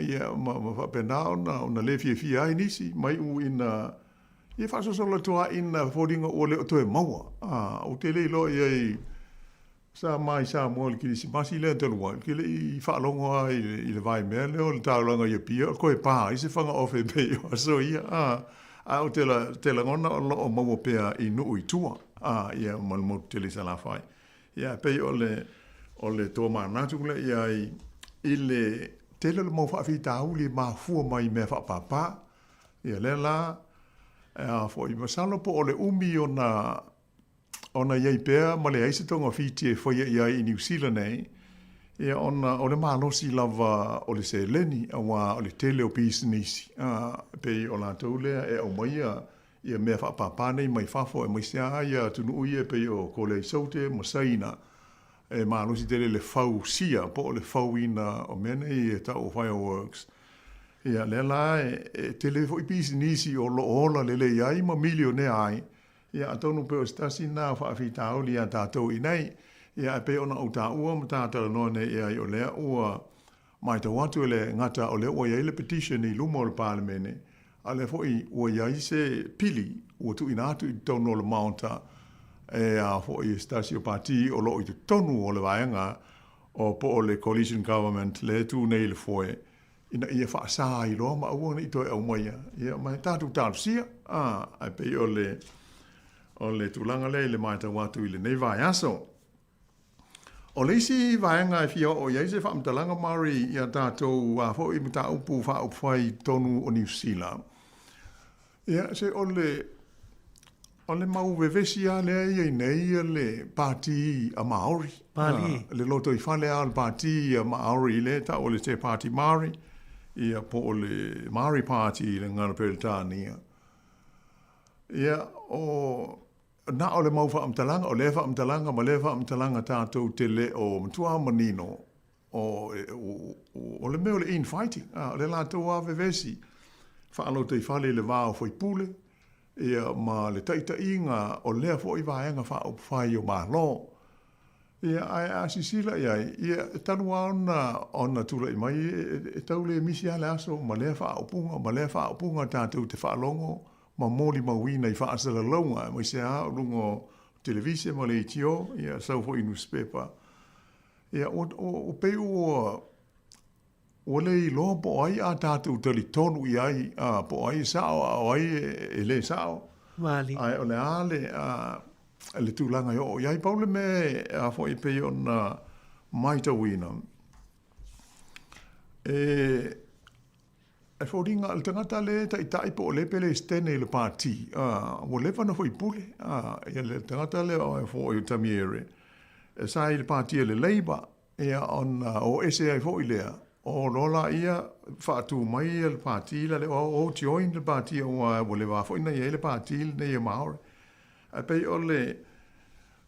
ia, ma faapena ona le fiafia ai nisi, ma iu ina ia faasolosolo atu lava ina foliga ua le o toe maua. A, ou te le iloa i ai sa ma i Samoa i le Kerisimasi lea talu ai, ou te le i faalogo lava i le, i le vaimea lea o le taulaga i Apia o toe pā ai se fagaofe e pei o aso ia. A, ae ou te, te lagona o lo o maua pea i nuu i tua, a, ia ma le motu tele i Salafai. Ia, e pei o le, o le toamanatu lea i ai i le tele o le mau faafitauli e mafua mai i mea faapāpā. Ia lea la, a foi, masalo po o le umi ona, ona i ai pea ma leai se togafiti e faia i ai i Niu Sila nei, ia ona o le malosi lava o le seleni, auā o le tele o pisinisi, a, pei o latou lea e aumaia ia mea faapāpā nei mai fafo, aemaise lava ia atunuu ia e pei o Kolea i Saute ma Saina, e malosi tele le fausia po o le fauina o mea nei e tau o fireworks. Ia, lea la e tele foi pisinisi o lo o ola lelei ai ma milionea ai. Ia, atonu pei o se tasi lena o faafitauli iā tatou i nei. Ia, ae pei ona ou taua ma ta talanoa nei i ai, o lea ua matau atu e le gata o lea ua i ai le petition i luma o le Palemene, a o lea foi ua i ai se pili ua tuuina atu i totonu o le Maota e a foi e se tasi o pati o lo o i totonu o le vaega o po o le Coalition Government lea e tu nei i le foe ina ia faasā ai loa ma aua ne i toe aumaia. Ia, ma e tatou talosia, a, ae pei o le, o le tulaga lea i le matau atu i lenei vaiaso. O le isi vaega e fia oo i ai se faamatalaga Murray i a tatou a foi mataupu faaupufai i totonu o Niu Sila, ia se o le, o le mau vevesi lava lea e i ai nei le Pāti a Māori. Pāli. Le lotoifale lava o le Pāti a Māori lea e tau o le Te Pāti Māori, ia po o le Māori Party i le gagana Peretania. Ia, o, Na o le mau faamatalaga, o lea faamatalaga ma lea faamatalaga tatou te le o matua manino o, o le mea o le infighting, a, o le latou lava vevesi faalotoifale i le va o faipule, ia, ma le taitaiga o lea foi vaega faaupufai o Malo. Ia, ae a sisila i ai, ia, e talu lava ona, ona tulai mai, e, e tau le misi lava le aso ma lea faaupuga, ma lea faaupuga tatou te faalogo ma molimauina i faasalalauga, aemaise lava o luga o televise ma leitio, ia, sau foi i nusipepa. Ia, ua, ua, pei ua, ua le iloa po o ai a tatou talitonu i ai, a, po o ai e sao a o ai e, e le sao. Mali. Ae o le a le, a, le tulaga e oo i ai. Pau le mea a foi e pei ona matauina, e e foliga le tagata lea e taitai po o le Peresetene i le pati, a, ua leva ona faipule, a, ia le tagata lea o foi o Tamiere, e sa i le pati a le Labour, ia ona o ese ai foi lea, o loa laia faatu mai ia le pati la le o, o join le pati aua ua leva foi ona i ai le pati lenei a Maori. Ae pei o le,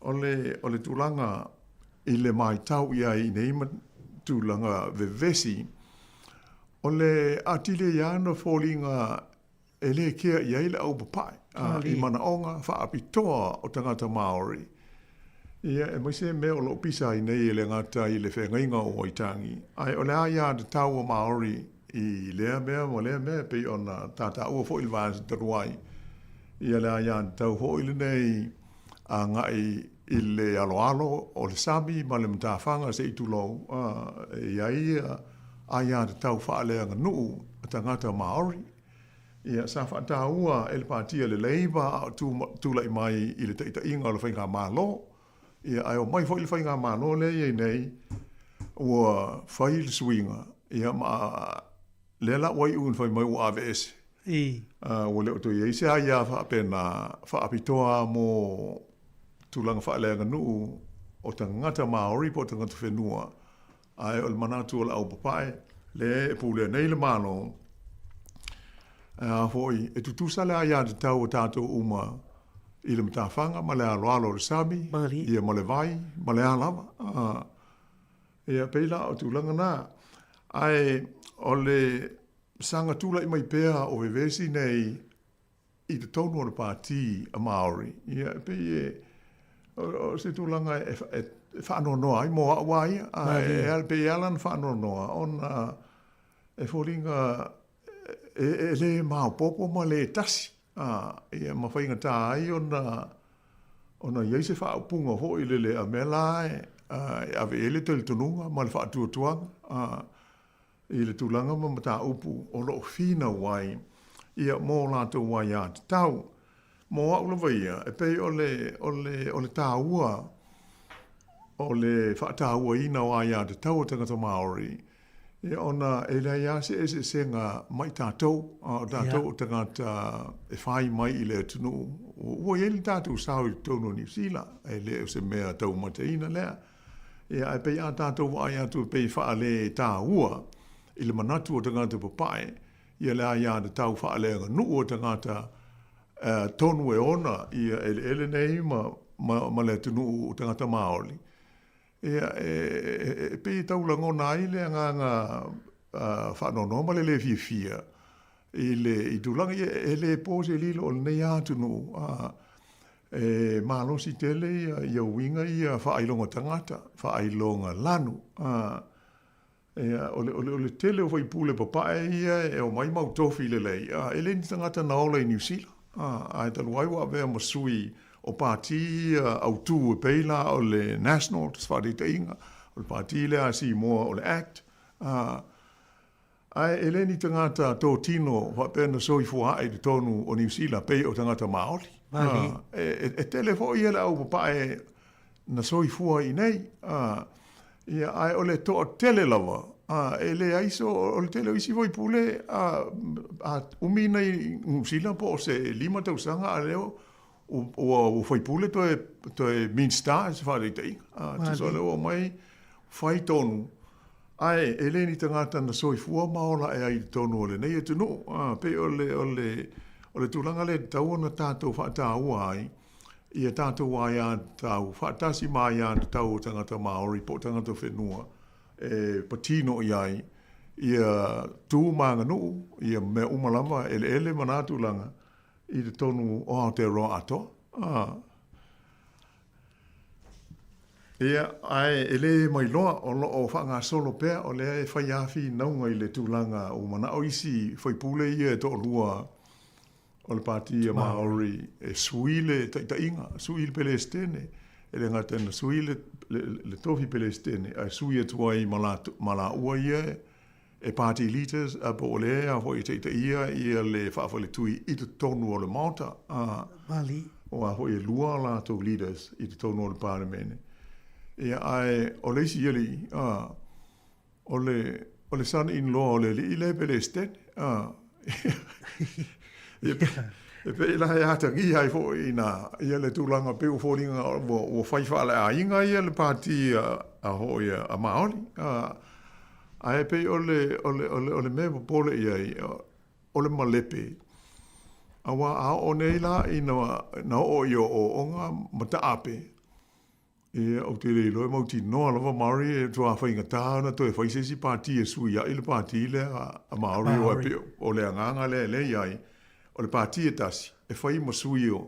o le, o le tulaga i le matau i ai i nei tulaga vevesi, o le atili ai lava ona foliga e le kea i ai le au papae i manaoga faapitoa o tagata Māori. Ia, aemaise mea o lo o pisa ai nei e le gata i le feagaiga o Waitangi, ae o le aiatatau a Māori i lea mea ma lea mea, e pei ona tataua foi i le vaiaso talu ai, ia le aiatatau foi lenei agai i le aloalo o le sami ma le matafaga se i tulou, e i ai ia aiatatau faaleaganuu a tagata Māori. Ia, sa faataua e le Pati a le Labour a o tulai mai i le taitaiga o le Faigamalo. Ia, ae omai foi le Faigamalo lea e i ai nei, ua fai le suiga, ia, ma lea la ua iu ina fai mai ua aveese. Ua le o toe i ai se aia faapena faapitoa mo tulaga faaleaganuu o tagata Māori po o tagata whenua. Ae o le manatu o le au papae, lea e pulea nei le Malo, a foi, e tutusa le aiatatau o tatou uma i le matafaga ma le aloalo o le sami, ia ma le vai, ma le a lava. Ia, pei la o tulaga na. Ae o le saga tulai mai pea o vevesi nei i totonu o le Pati a Māori, ia, e pei e, o se tulaga e, e, e faanoanoa ai mo au a ia, a e, e, pei e ala ona faanoanoa, ona e foliga e, e le maopoopo ma le tasi, a, ia, ma faigata ai ona, ona i ai se faaupuga foi lele a mea la e, a, e ave i ai le talitonuga ma le faatuatuaga, a, i le tulaga ma mataupu o lo o finau ai ia mō latou aiatatau. Mō au lava ia, e pei o le, o le, o le tāua o le faatauaina o aiatatau a tagata Māori, ia ona e leai lava se eseesega mai tatou, a o tatou o tagata e whai mai i le atunuu. Ua i ai le tatou sao i totonu o Niu Sila, e le o se mea taumateina lea. Ia, ae pei a tatou vaai atu e pei e faale-tāua i le manatu o tagata papae, ia le aiatatau faaleaganuu o tagata tonu e ona ia eleele nei ma, ma, ma le atunuu o tagata Māori. Ia, e, e, e pei e tau lagona ai le agaga faanoanoa ma le le fiafia i le i tulaga ia e le po se lilo o lenei atunuu a e malosi tele ia ia uiga ia faailoga tagata faailoga lanu a ia o le o le o le tele o faipule papae ia e omai mau tofi lelei a e le ni tagata na ola i Niu Sila a ae talu ai ua avea ma sui o pati ia autū e pei la o le National se faataitaiga o le pati lea a Simoa o le Act a Ae e le ni tagata tōtino faapea na soifua ae i totonu o Niu Sila pei o tagata Māori. Māori. E, e, e tele foi ia le au papae na soifua i nei. A, ia, ae o le toatele lava, a, e leai so, o le tele o isi faipule, a, a umi nei Niu Sila po o se 5 tausaga a lea ua, ua faipule toe, toe Minista se faataitaiga. A, tusa o lea ua omai fai tonu Ae e le ni tagata na soifua ma ola ae ai i totonu o lenei atunuu. A, pei o le, o le, o le tulaga lea e tatau ona tatou faataua ai ia tatou aiatatau faatasi ma aiatatau o tagata Māori po o tagata whenua e patino i ai ia tū ma aganuu, ia mea uma lava, eleele ma nā tulaga i totonu o Aotearoa atoa. A, Ia, ae e le mailoa o lo o faagasolo pea, o lea e fai lava finauga i le tulaga ua manao isi faipule ia e toalua o le Pati a Maori e sui le taitaiga, sui le Pelesitene, e le gata ina sui le, le, le tofi Pelesitene, ae sui atu ai ma, la, ma laua ia e party leaders, a po o lea foi e taitaia ia le faafaletui i totonu o le Maota. Mali. Aua foi e lua a latou leaders i totonu o le Palemene. Ia, ae o le isi alii, a, o le, o le son-in-law o le alii lea e Pelesitene, a. Ia, e pei la e atagia ai foi i ina ia le tulaga pei ua foliga ua, ua fai faaleaiga ia le pati a, a foi a Maori. A, ae pei o le, o le, o le, o le mea e popole i ai, o le malepe, aua a oo nei la ina na oo i ooooga ma taape, ia ou te le iloa e mautinoa lava Māori e matua faigata ona toe fai se isi pati e suiai le pati lea a Māori aua e pei o le agaga lea lea e i ai, o le pati e tasi e fai ma sui o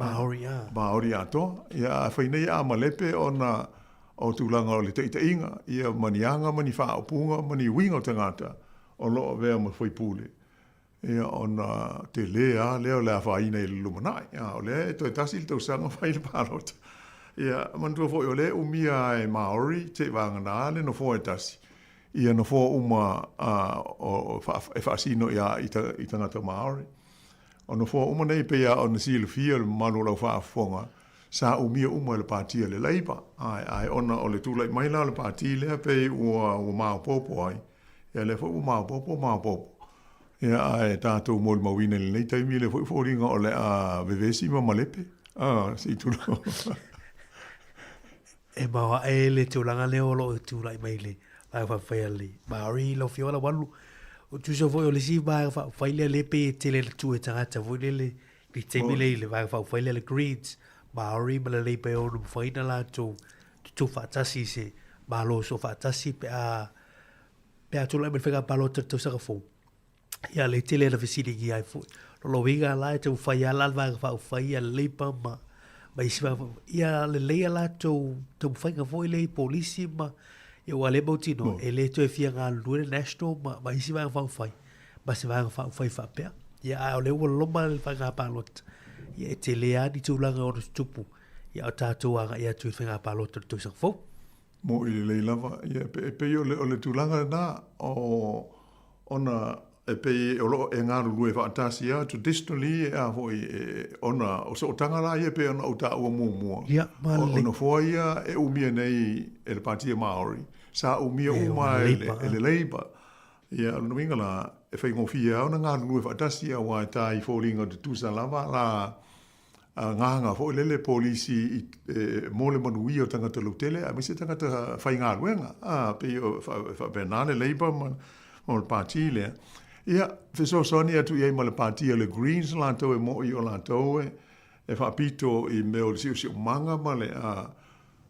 Māori a. Māori atoa. Ia a fai nei a malepe ona o tulaga o le taitaiga, ia ma ni aga ma ni faaupuga ma ni uiga o tagata o lo o avea ma faipule, ia ona tele lava lea o le afaina i le lumanai. A o lea e toe tasi le tausaga fai le palota. Ia manatua foi o lea e umia lava e Māori seivagana le nofoa e tasi, ia nofoa uma e faasino i tagata Māori. O nofoa uma nei pei lava ona silafia e le mamalu o lau faafofoga, sa umia uma e le Pati a le Labour. Ae, ae ona o le tulai mai la o le Pati lea pei ua, ua maopoopo ai, ia lea foi ua maopoopo, maopoopo. Ia ae tatou molimauina i lenei taimi lea foi foliga o le a vevesi ma malepe, a, se i tulou. E maoae le tulaga lea o lo o tulai mai le Vaega Faaupufai a le Māori lau Afioga Laualu. O tusa foi o le isi Vaega Faaupufai lea lea pei e tele ina tuu e tagata foi lele i le taimi lea i le Vaega Faaupufai lea le Greens, Māori ma le Labour e ono mafai ona latou tutū faatasi i se Malo soofaatasi pe a pe a tulai mai le faiga palota i le tausaga fou. Ia le tele na fesiligia ai foi. O lona uiga la e taumafai lava la le Vaega Faaupufai a le Labour ma ma isi vaega faaupufai, ia lelei a latou taumafaiga foi lea i polisi ma ia aua o lea e mautinoa e le toe fia galulue le National ma ma isi Vaega Faaupufai ma se Vaega Faaupufai faapea. Ia a o lea ua loma le faiga palota, ia e tele lava ni tulaga e ono tutupu ia o tatou agai atu i le faiga palota i le tausaga fou. Moʻi lelei lava. Ia, e pei o le, o le tulaga lena, o, ona e pei o lo o e galulue faatasi lava traditionally e a foi, e, ona o sootaga la ia e pei ona ou taua muamua. Ia, ma le. O nofoa ia e umia nei e le Pāti a Māori, sa umia uma e le, e le Labour. Ia, o lona uiga la, e faigofie lava ona galulue faatasi aua e ta i foliga o tutusa lava la, agaga foi lele polisi i mo le manuia o tagata lautele aemaise tagata faigaluega a pei o faapena le Labour ma ma le pati lea. Ia, fesoasoani atu i ai ma le pati a le Greens latou e mo'i o latou e e faapito i mea o le siosiomaga ma le a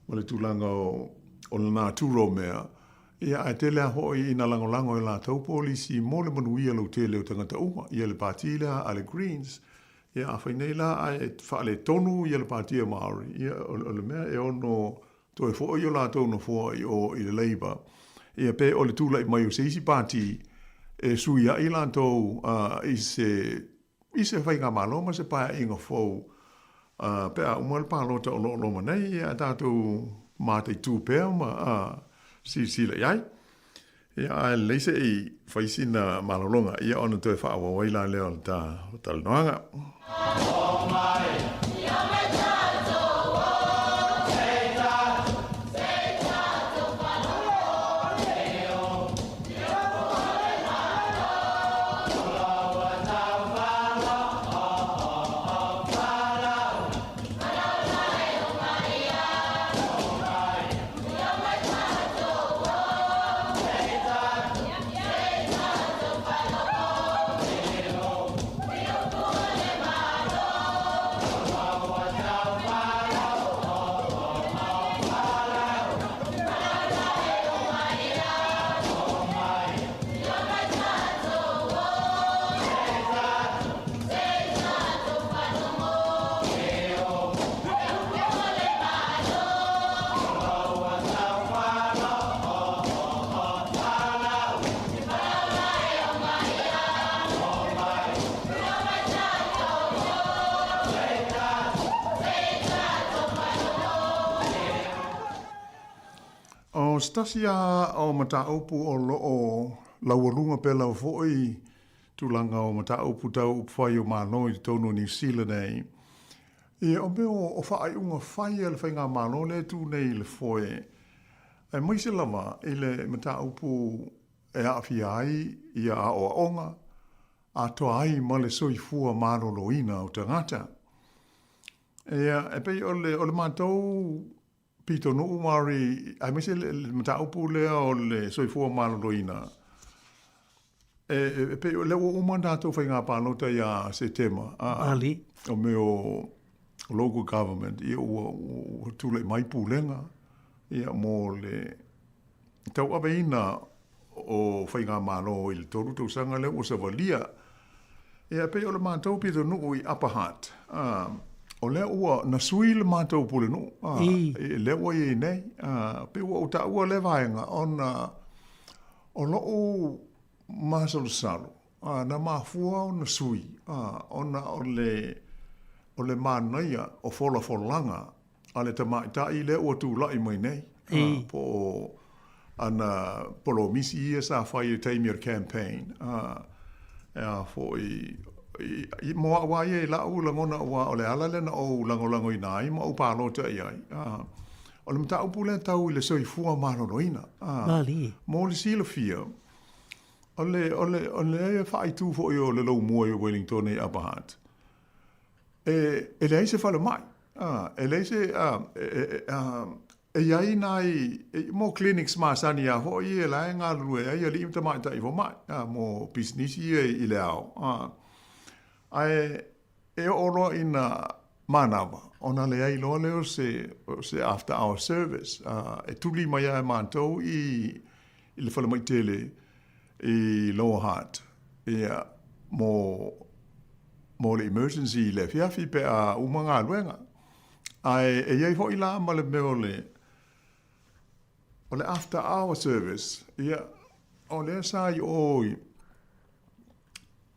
ma le tulaga o o le natura o mea. Ia, ae tele lava foi ina lagolago e latou polisi mo le manuia lautele o tagata uma, ia le pati lea a le Greens. Ia, afai nei la ae faaletonu ia le Pāti a Māori, ia, o, o le mea e ono toe foi o latou nofoa i o i le Labour, ia pe o le tulai mai o se isi pāti e suiai latou uh, i se i se faigamalo ma se paeaiga fou uh, pe a uma le palota o lo o loma nei, ia tatou mataitū pea ma uh, silasila i ai. Ia, ae lelei se i fai sina malologa, ia ona toe faaauau ai la lea o le ta talanoaga. O se tasi lava o mataupu o lo o laualuga pea lava foi tulaga o mataupu tau upufai o Malo i totonu o Niu Sila nei. Ia, o mea o faaiuga fai a le Faigamalo lea e tu nei i le foe, aemaise lava i le mataupu e aafia ai ia aoaoga atoa ai ma le soifua maloloina o tagata. Ia, e pei o le, o le matou pitonuu Māori, aemaise le, le mataupu lea o le soifua maloloina, e, e, e pei o lea ua uma ona tatou faiga palota ia Setema, a, Ali. o mea o local government, ia ua, ua, ua tulai mai pulega, ia mo le tauaveina o faigamalo i le 3 tausaga lea ua savalia. Ia, e pei o le matou pitonuu i Upper Hutt, a, o lea ua na sui le matou pulenuu, a, i lea ua i ai nei. A, pei ua ou taua lea vaega ona o lo'u masalosalo, a, na mafua ona sui, a, ona o le, o le manaia o folafolaga a le tamaitai lea ua tulai mai nei, a, po o ana polomisi ia sa fai i le taimi o le campaign, a, e a foi, i, mo au lava ia i la'u lagona aua o le ala lea na ou lagolagoina ai ma ou palota i ai, a, o le mataupu lea tau i le soifua maloloina, a, Malie. mo le silafia, o le, o le, o le faaitu foi o le Lomua i Wellington i Upper Hutt, E, e leai se falemai. A, e leai se, a, e, e, a, e i ai nai, e, mo clinics masani lava foi ia la e galulue ai alii ma tamaitai fomai, a, mo pisinisi ia i le ao. A, ae e oo loa ina manava, ona leai loa lea o se, o se after hour service. A, e tuli mai lava e matou i, i le falemai tele i Lower Hutt, ia, mo, mo le emergency i le afiafi pe a uma galuega. Ae e i ai foi la ma le mea o le, o le after hour service, ia, o lea sa i o i,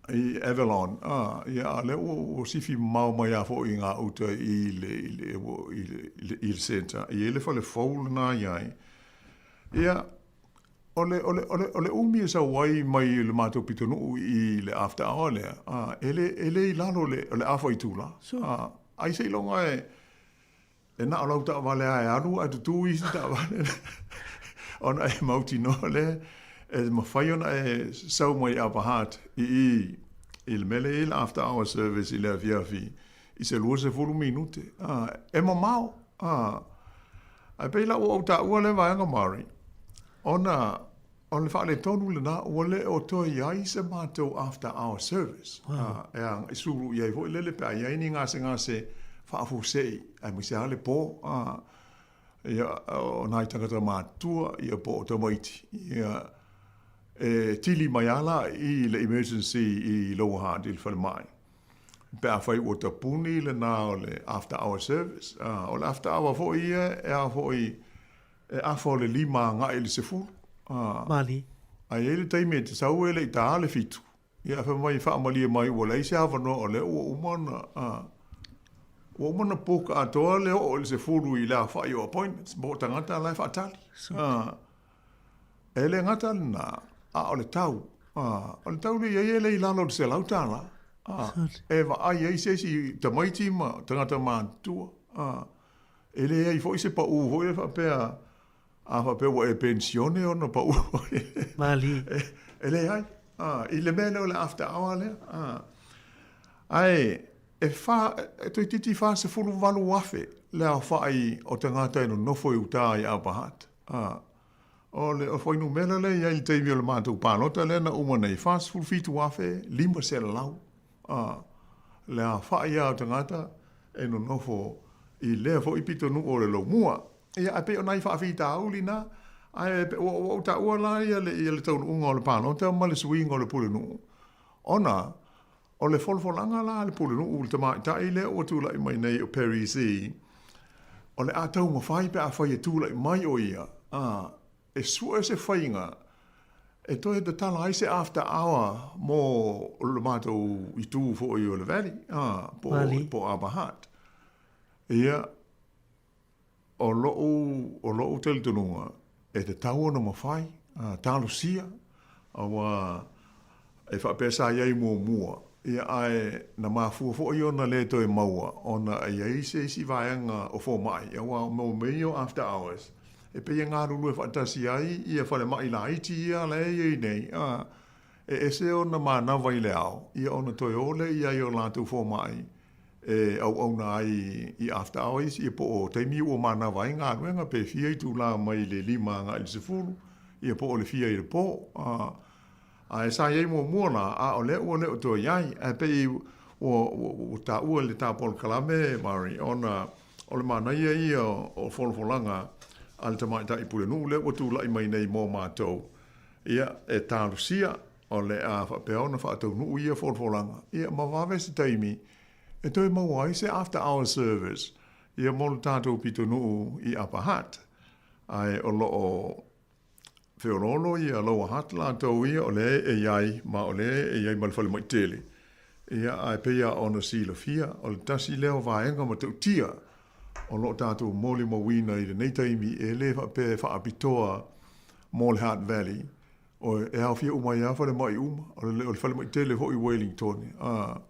i Avalon, a, ia, a lea ua, ua sifi mamao mai lava foi i gauta i le, i le, i le, i le, i le centre, e i ai le fale fou lena i ai. Ia, O le, o le, o le, o le umi e sau ai mai le matou pitonuu i le after hour lea, a, e le, e le i lalo o le, o le afa itula. A, ai seiloga e, e na o lau taavale lava e alu ae tutū isi taavale ona e mautinoa lea e mafai ona e sau mai Upper Hutt i i i le mea lea e i ai le after hour service i le afiafi i se 20 minute. A, e mamao. A, ae pei la ua ou taua lea vaega Mari, ona o le faaletonu lena ua le o toe i ai se matou after hour service. Wow. A, e agai sulu i ai foi lele pe a i ai ni gasegase faafuasei aemaise lava le po. A, ia, o nai tagata matutua ia po o tamaiti. Ia, e tili mai lava la i le emergency i Lower Hutt i le falemai. Pe afai ua tapuni lena o le after hour service, a, o le after hour foi ia e a foi e afa o le 5 agai i le 10. A, Malie. A i ai le taimi e te sau e le i tā le 7, ia fai mai faamalie mai ua leai se avanoa o lea ua uma ona, a, ua uma ona book atoa le oo i le 10 i le aofai o appointments mo tagata la e faatali. A, E le gata lena, a o le tau, a, o le tau lea i ai e le i lalo o le $100, a, e vaai ai se isi tamaiti ma tagata matutua, a, e leai foi se pau foi lea faapea, a faapea ua e penisione ona pau ai. Malie. E leai, a, i le mea lea o le after hour lea, a, ae e wha, e toeitiiti 48,000 le aofai o tagata e nonofo i uta i Upper Hutt, a, O le fuainumera lea i ai i le taimi o le matou palota lea na uma nei, 47,500 a, le aofai lava o tagata e nonofo i lea foi pitonuu o le Lomua. Ia, ae pei o nai faafitauli na, ae ua ou taua la ia le, ia le taunuuga o le palota ma le suiga o le pulenuu, ona o le folafolaga la a le pulenuu i le tamaitai lea ua tulai mai nei o Perry Zee, o le a taumafai pe afai e tulai mai o ia, a, e sue se faiga e toe tatala ai se after hour mo le matou itu foi o le valley, a, po, po o Upper Hutt. Ia, O loʻu, o loʻu talitonuga, e tatau ona mafai, a, talosia, auā e faapea sa i ai muamua. Ia, ae na mafua foi ona lē toe maua ona e i ai se isi vaega o fomai, aua o mea ia o after hours, e pei e galulue faatasi ai ia falemai laiti ia la e i ai nei, a, e ese ona manava i le ao, ia ona toe o lea i ai o latou fomai e auauna ai i after hours, ia po o taimi ua manava ai galuega, pe fia itula mai le 5 agai i le 10, ia po o le fia i le po, a. Ae sa i ai muamua la, a o lea ua le o toe i ai. Ae pei ua, ua, ua taua i le ta polokalame, Murray, ona o le manaia ia o folafolaga a le tamaitai pulenuu lea ua tulai mai nei mo matou, ia, e talosia o le a faapea ona faataunuu ia folafolaga, ia, ma vave se taimi e toe maua ai se after hour service, ia, mo le tatou pitonuu i Upper Hutt. Ae o lo o feoloolo ia Lower Hutt latou ia o lea e i ai ma o lea e i ai ma le falemai tele. Ia, ae pei lava ona silafia, o le tasi lea o vaega matautia o lo o tatou molimauina i lenei taimi, e le faapea e faapitoa mo le Hutt Valley, o, e aofia uma ai lava falemai uma, o le, o le falemai tele foi i Wellington, a,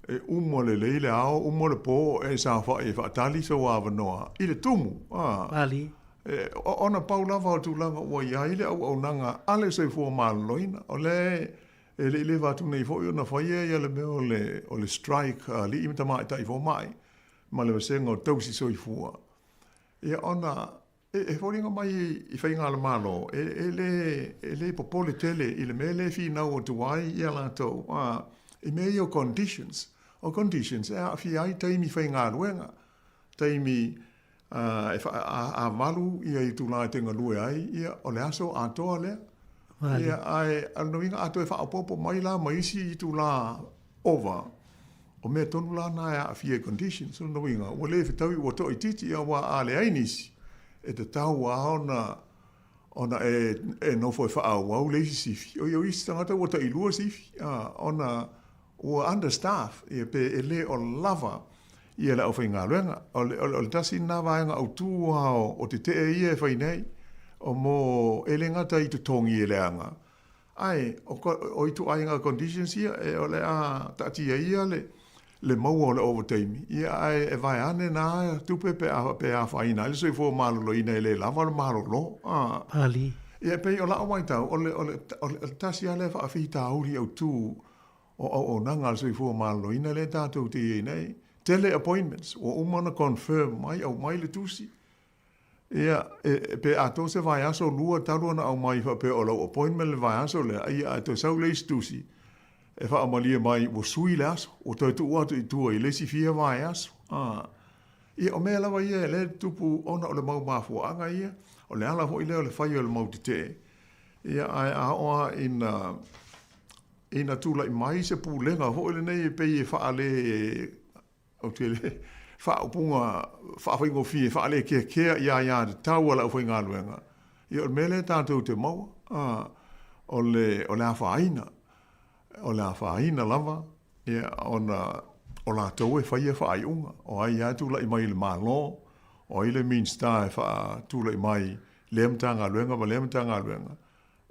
E uma lelei le ao, uma le po o e saofai e faatali sou avanoa i le tumu, a. Pali. E, ona pau lava o tulaga ua i ai le auaunaga a le soifua maloloina. O lea e le i leva atu nei foi ona faia ia le mea o le, o le strike a alii ma tamaitai fomai ma le vasega o tausi soifua. Ia ona E foliga mai i faiga a le Malo, e le, e le popole tele i le mea lea e finau atu ai ia latou, a, i mea ia o conditions. O conditions e aafia ai taimi faigaluega, taimi a, e wha, a, a valu ia itulā e te galue ai, ia, o le aso atoa lea. Ia, ae, o lona uiga a toe faaopoopo mai la ma isi itulā ova, O mea tonu la na e aafia i conditions, o lona uiga, ua le fetaui ua toaitiiti aua a leai nisi, e tatau lava ona ona e, e nofo e faaauau le isi sifi. O ia o isi tagata ua tailua sifi, a, ona ua understaff, ia pe e le o lava ia le aufaigaluega. O le, o le, o le tasi lena vaega autū lava o, o tetee ia e fai nei, o mo, e le gata i totogi e leaga, Ae, o, o ituaiga conditions ia, e, o le a taatia ia le, le maua o le ovataimi, ia ae e vae ane nā tupe pe a, pe afaina ai le soifua maloloina e le lava le malolo. A. Pali. Ia, e pei o la'u matau, o le, o le, o le, o le tasi lava lea faafitauli autū o auaunaga a le soifua maloloina lea tatou te i ai nei. Tele appointments, ua uma ona confirm mai, aumai le tusi, Ia, e, pe atoa se vaiaso lua talu ona aumai faapea o lau appointment le vaiaso lea, ia ae toe sau le isi tusi e faamalie mai ua sui le aso, ua toe tuu atu i tua i le isi fia vaiaso. A, ia, o mea lava ia lea e tutupu ona o le mau mafuaaga ia, o le ala foi lea o le fai o le mau tetee. Ia, ae a oo lava ina, ina tulai mai se pulega foi lenei e pei e faale Ou te le faaupuga faafaigofie faalekeakea i aiatatau a le aufaigaluega. Ia, o le mea lea tatou te maua, a, o le, o le afaina, o le afaina lava, ia, ona o latou e faia faaiuga. O ai lava e tulai mai i le Malo, o ai le Minisita e faatulai mai lea Matagaluega ma lea Matagaluega,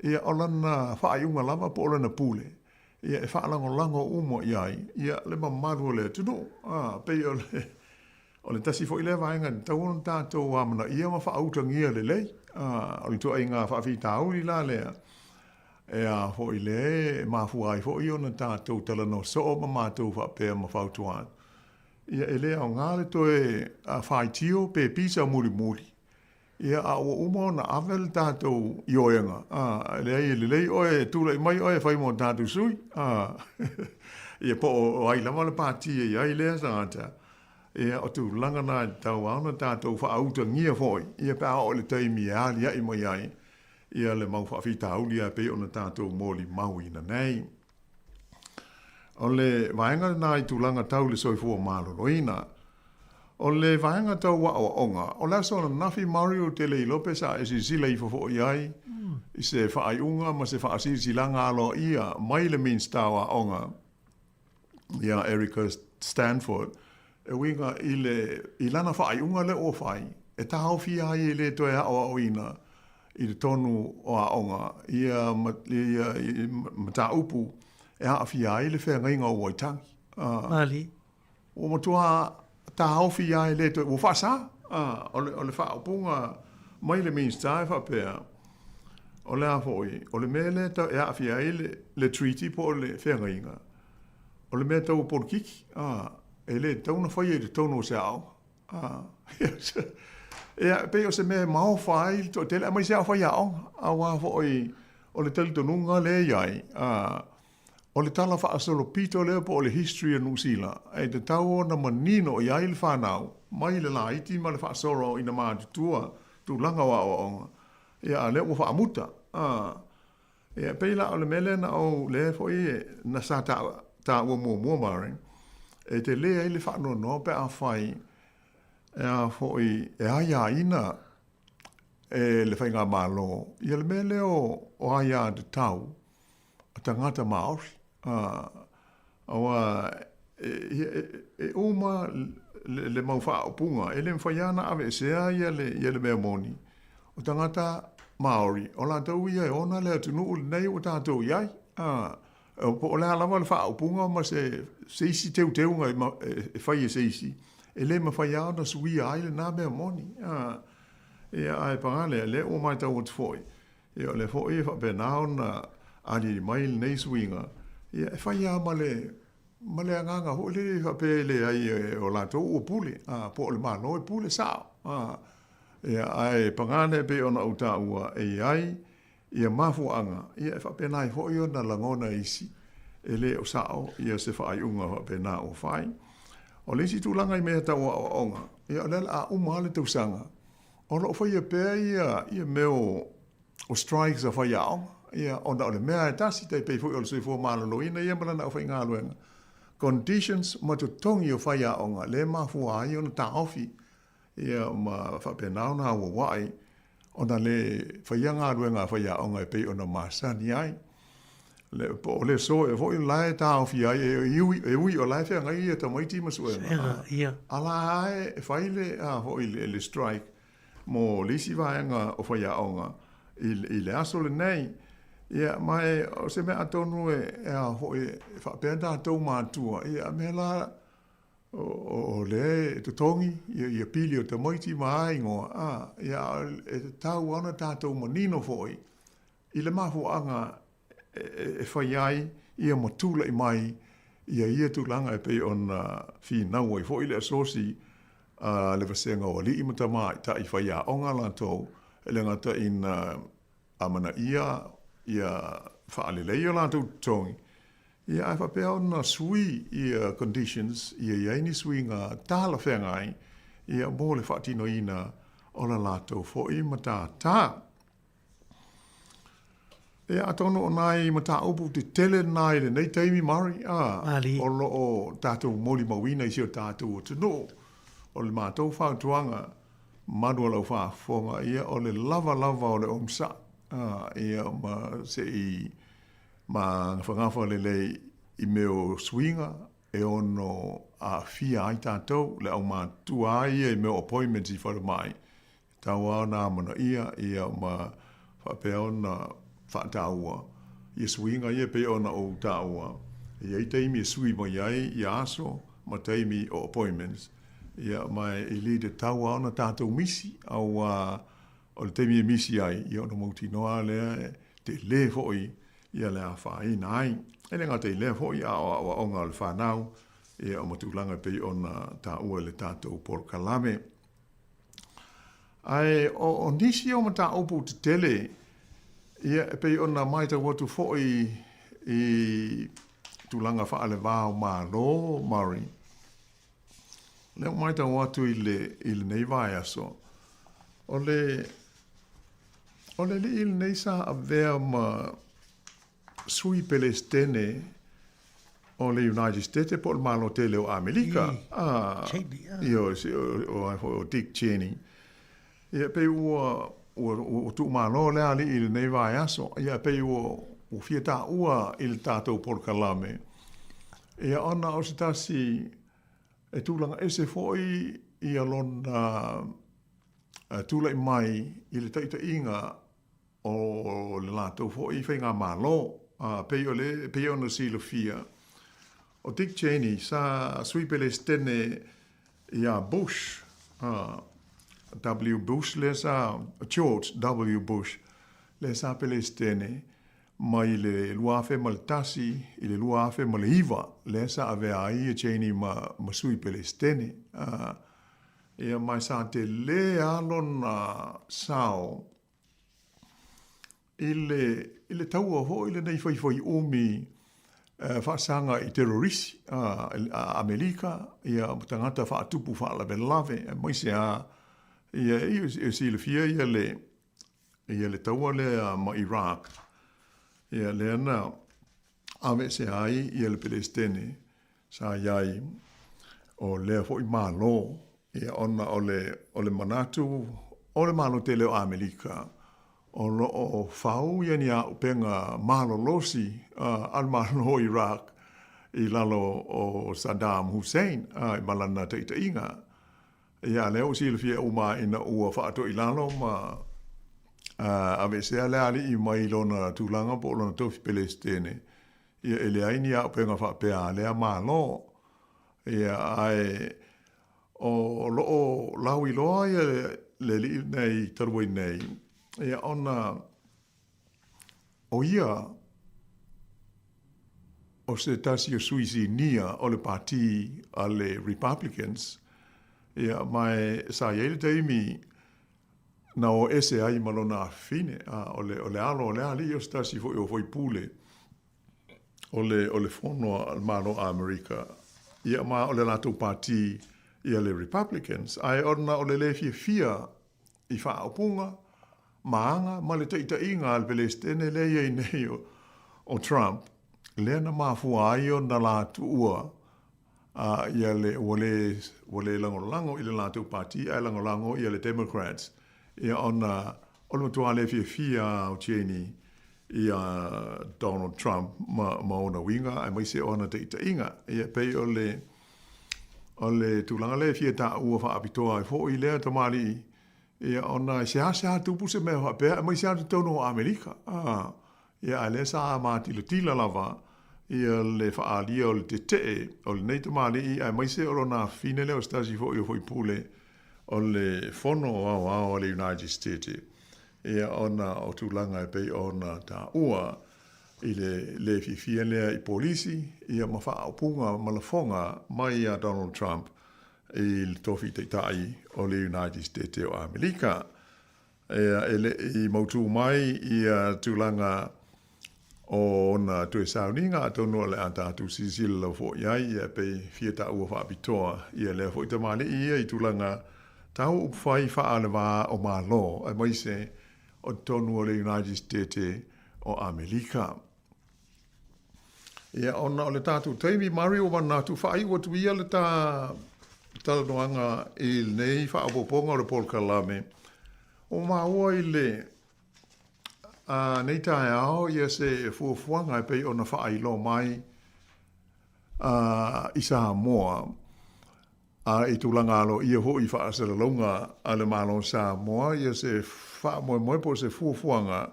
Ia, o lana faaiuga lava po o lana pule, ia, e faalagolago uma i ai, ia, le mamalu o le atunuu. A, pei o le, o le tasi foi lea vaega e tatau ona tatou amanaia ma faautagia lelei. A, o le ituaiga faafitauli la lea, e a foi le, e mafua ai foi ona tatou talanoa soo ma matou faapea ma fautua atu, ia, e le aoga le toe faitio pe pisa mulimuli Ia, a ua uma ona ave le tatou ioega, a, leai, e lelei oe, e tulai mai oe e fai mo tatou sui, a, ia, po o ai lava le pati e i ai lea tagata, ia, o tulaga na e tatau lava ona tatou faautagia foi, ia, pe a oo i le taimi e aliaʻi mai ai, ia, le mau faafitauli e pei ona tatou molimauina nei. O le vaega lena i tulaga tau le soifua maloloina. O le vaega tau aoaoga, o le aso ananafi Mario ou te le iloa pe sa e silasila ifo foi i ai i se faaiuga ma se faasilasilaga aloaia mai le Minisita o Aoga ia Erica Stanford e uiga i le i lana faaiuga lea ua fai e taofia ai e le toe aoaoina i totonu o aoga ia mataupu. e aafia ai le feagaiga o Waitangi. A, Mali. Ua matua taofi lava e le toe, ua faasa. A, o le, o le faaupuga mai le Minisita e faapea, o le a foi, o le mea lea e aafia ai le, le treaty po o le feagaiga, o le mea tau polokiki, a, e le tatau ona faia i totonu o se aoga. A, ia, e pei o se mea e maofa ai le toatele, aemaise lava o faiaoga, aua foi o le talitonuga lea e i ai, a, o le tala faasolopito lea po o le history o Niu Sila, e tatau ona manino i ai le fanau mai le laiti ma le faasolo ina matutua tulaga o aoaoga, ia, a o lea ua faamuta. A, ia, e pei la o le mea lea na ou, lea foi na sa taua muamua Maureen, e tele ai le faanoanoa pe afai e a foi e aiaina e le faigamalo ia le mea lea o aiatatau a tagata Māori. Aua e uma le mau faaupuga, e le mafai lava ona aveesea ia le mea moni, o tagata Māori, o latou ia e ona le atunuu lenei ua tatou i ai. Po o le a lava le faaupuga ma se isi teuteuga e fai e se isi, e le mafai lava ona suia ai lena mea moni. Ia, ae paga lea, lea ua matau atu foi, Ia, o lea foi e faapena ona aliali mai lenei suiga, ia, e fai lava ma le, ma le agaga foi lele faapea e leai o latou ua pule, a, po o le Malo e pule sao. A, ia, ae paga lea e pei ona ou taua e i ai ia mafuaaga, ia, e faapena ai foi ona lagona e isi e le o sao ia se faaiuga faapena ua fai. O le isi tulaga i mea tau aoaoga, ia, o lea o le a uma lava le tausaga, O lo o faia pea ia, ia mea o, o strikes a faiaoga, ia, ona o le mea e tasi, tai pei foi o le soifua maloloina ia ma lana aufaigaluega, conditions ma totogi o faiaoga lea e mafua ai ona taofi, ia, ma faapena ona auauai ona le faia galuega a faiaoga e pei ona masani ai. Le, po o le aso ea foi la e taofi ai, e ui, e ui o la e feagai ia tamaiti ma suega. Suega, ia. A la e fai le, a foi le, le strike mo le isi vaega o faiaoga i, i le aso lenei. Ia, ma e, o se mea atonu e, e a foi, e faapea tatou matua, ia, mea la, o, o, o lea e totogi ia, ia pili o tamaiti ma aigoa, a, ia, e tatau ona tatou manino foi i le mafuaaga e fai ai ia ma tulai mai ia ia tulaga e pei ona finau ai foi le asosi a le vasega o alii ma tamaitai faiaoga latou e le gata ina amanaia ia faalelei o latou totogi, ia ae faapea ona sui ia conditions ia i ai ni suiga talafeagai ia mo le faatinoina o la latou foi matata. Ia, atonu o nai mataupu tetele na i lenei taimi, Mari, a, o lo o tatou molimauina i si o tatou atunuu. O le matou fautuaga, malu o lau faafofoga, ia, o le lava lava o le onosai, a, ia, ma se i magafagafa lelei i mea o suiga e ono aafia ai tatou, le aumatutua lava ia i mea o appointments i falemai, Tau lava ona amanaia ia ma faapea ona faataua ia suiga ia e pei ona ou taua, e i ai taimi e sui mai ai ia aso ma taimi o appointments, ia ma e le tatau lava ona tatou misi, aua o le taimi e misi ai, ia ona mautinoa lea e tele foi ia le afaina ai. E le gata i lea foi, a o aoaoga o le fanau, ia ma tulaga e pei ona taua i le tatou polokalame. Ae o nisi o mataupu tetele, ia, e pei ona matau atu foi i tulaga faale-va o Malo, Murray, lea ua matau atu i le, i lenei vaiaso, o le, o le alii lenei sa avea ma Sui Pelesitene o le United States po o le Malo tele o Amerika. Cheney, ah. Ia, o, o Dick Cheney. Ia, pei ua, ua, ua tuumalo lea alii i lenei vaiaso. Ia, pei ua, ua fia taua i le tatou polokalame. Ia, ona o se tasi e tulaga ese foi ia lona tulai mai i le taitaiga o le latou foi faigamalo. A pei o le, pei ona silafia, o Dick Cheney sa sui Pelesitene iā Bush, a, W. Bush lea sa, George W. Bush lea sa Pelesitene mai le 2001 i le 2009, lea sa avea ai e Cheney ma, ma sui Pelesitene. A, ia ma sa telē lava lona sao i le, i le taua foi lenei faifaiumi faasaga i terrorisi a Amelika, ia ma tagata faatupu faalavelave, aemaise lava ia e silafia ia le, ia le taua lea ma Iraq, ia lea na aveesea ai ia le Pelesitene sa i ai o lea foi Malo, ia ona o le, o le manatu o le Malo tele o Amerika, o lo o fau ia ni auupega malolosi a le Malo o Iraq i lalo o Saddam Hussein ma lana taitaiga. Ia, a lea ua silafia uma ina ua faatoilalo ma aveesea le alii mai lona tulaga po o lona tofi Pelesitene, ia e leai ni auupega faapea a lea Malo. Ia, ae o lo o lauiloa ia le alii lenei talu ai nei, ia ona o ia o se tasi o sui sinia o le pātī a le Republicans, ia, ma e sa i ai le taimi na o ese ai ma lona afafine, a o le, o le alo o le alii o se tasi foi o faipule o le, o le fono a le Malo o Amerika, ia, ma o le latou pātī ia le Republicans, ae ona o le lē fiafia i faaupuga ma aga ma le taitaiga a le Pelesitene lea i ai nei o Trump, lea na mafua ai ona la tuua a ia le ua le ua le lagolago i le latou pātī ae lagolago ia le Democrats, ia ona o le matua le fiafia o Cheney iā Donald Trump ma ma ona uiga aemaise o ana taitaiga. Ia pei o le O le tulaga lea e fia taua faapitoa ai foi lea tamalii, ia ona e seasea tupu se mea faapea, aemaise lava totonu o Amerika. A, ia a lea sa matilotila lava ia le faaalia o le tetee o lenei tamalii, aemaise o lona afafine lea o se tasi foi o faipule o le Fono Aoao a le United States, ia ona o tulaga e pei ona taua. I le lē fiafia lea i polisi ia ma faaupuga ma lafoga mai iā Donald Trump i le tofi taitai o le United State o Amerika. Ia e le i mautū mai ia tulaga o ona toe sauniga atonu o le a tatou silasila lava foi i ai ia pei fia taua faapitoa ia lea foi tamalii ia i tulaga tau upufai faa-le-va o Malo aemaise o totonu o le United State o Amerika. Ia, ona o le tatou taimi, Mari, ua manatu faaiu atu ia le ta talanoaga i lenei faaopoopoga o le polokalame. Ua maua i le a, nei taeao ia se fuafuaga e pei ona faailoa mai a, i Samoa A i tulaga aloaia foi i faasalalauga a le Malo o Samoa ia se faamoemoe po o se fuafuaga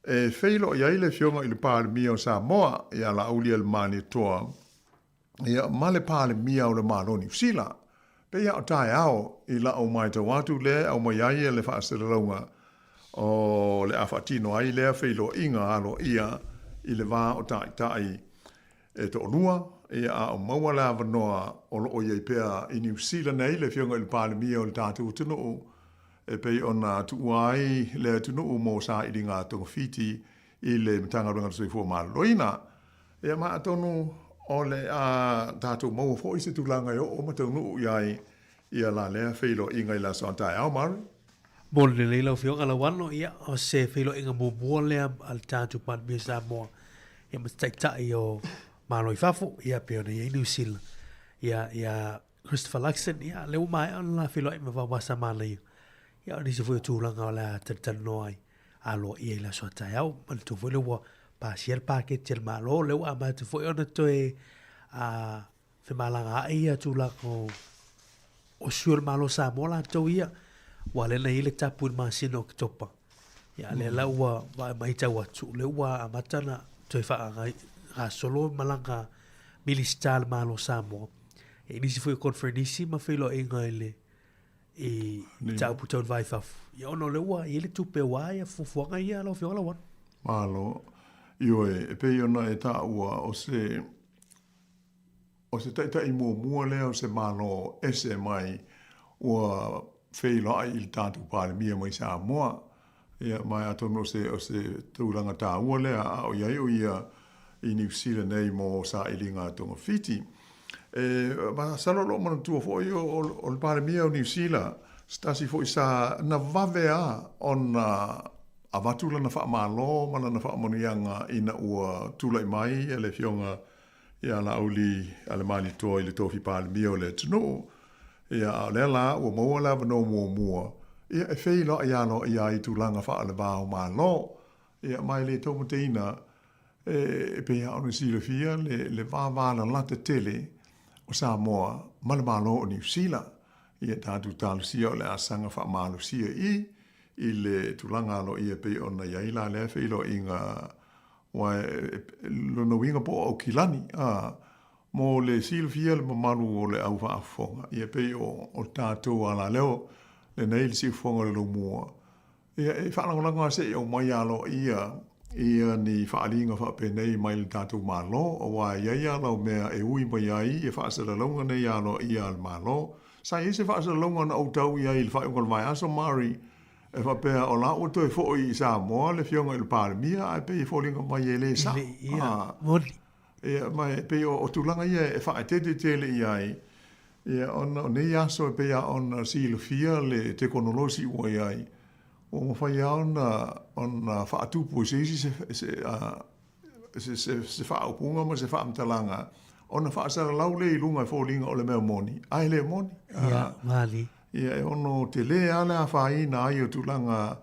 e feiloai ai le Afioga i le Palemia o Samoa ia Laaulialemalietoa ia ma le Palemia o le Malo o Niu Sila. Pei a o taeao i la'u maitau atu lea e aumai ai le faasalalauga o le a faatino ai lea feiloaiga aloaia i le va o Taitai e toalua, ia a o maua le avanoa o lo o i ai pea i Niu Sila nei le Afioga i le Palemia o le tatou atunuu e pei ona tuua ai le atunuu mo sailiga togafiti i le Matagaluega o le Soifua Maloloina. Ia ma atonu o le a tatou maua foi se tulaga e oo ma taunuu i ai ia la lea feiloaiga i le aso a taeao, Mari. Mo le lelei lau Afioga Lauano, ia, o se feiloaiga muamua lea a le tatou Palemia o Samoa, ia ma se taitai o Malo i fafo, ia, pei ona i ai Niu Sila, ia, ia Christopher Luxon, ia, lea ua maea ona la feiloai ma Vaovasa Manaia, ia, o nisi foi o tulaga o le a talatalanoa ai aloaia i le aso a taeao. Manatua foi lea ua pasia le paketi a le Malo, lea ua amata foi ona toe a, femalagaai ia tulaga o o sui o le Malo o Samoa latou ia, ua lea na i ai le tapu i le masina o Oketopa. Ia, lea la ua vaai matau atu, lea ua amata ona toe faagasolo malaga Minisita a le Malo o Samoa, i nisi foi o conferenisi ma feiloaiga i le i mataupu tau le va i fafo, ia ona o lea ua i ai le tupe aua ia fuafuaga ia lau Afioga Lauano. Malo. Ioe, e pei ona e taua o se o se taitai muamua lea o se Malo ese mai ua feiloai i le tatou Palemia mai Samoa. Ia, ma atonu o se, o se tulaga taua lea a o i ai o ia i Niu Sila nei mo sailiga togafiti. E masalo o lo o manatua foi o, o, o le Palemia o Niu Sila, se tasi foi sa na vave a ona avatu lana faamalo ma lana faamanuiaga ina ua tulai mai le Afioga ia Laauli Alemalitoi i le tofi Palemia o le atunuu. Ia, a o lea la ua maua le avanoa muamua, ia, e feiloai aloaia ai i tulaga faale-va o Malo. Ia, ma e le taumateina, e pei lava ona silafia le, le vavalalata tele o Samoa ma le Malo o Niu Sila. Ia, tatou talosia o le a saga faamalosia i i, i le tulaga aloaia e pei ona i ai la lea feiloaiga, aua e, lona uiga po o Aukilani, a, Mo le silafia le mamalu o le au faafofoga, ia pei o, o tatou alaleo lenei le siufofoga o le Lomua, ia e faalagolago lava se i aumai aloaia ia ni faaaliga faapenei mai le tatou Malo, aua e i ai lava lau mea e ui mai ai ia faasalalauga nei aloaia a le Malo. Sa i ai se faasalalauga na ou tau i ai i le faaiuga o le vaiaso, Mari, e faapea o la ua toe foi i Samoa le Afioga i le Palemia, ae pei e foliga mai e le sao. Ia, moni. Ia, ma e pei o, o tulaga ia e faaeteete tele i ai, ia, ona o nei aso e pei lava ona silafia le tekonolosi ua i ai, ua mafai lava ona, ona faatupu e se isi se, se, a, se, se, se faaupuga ma se faamatalaga, ona faasalalau lea i luga e foliga o le mea moni, ae le moni. Ia, malie. Ia, e ono tele lava le afaina ai o tulaga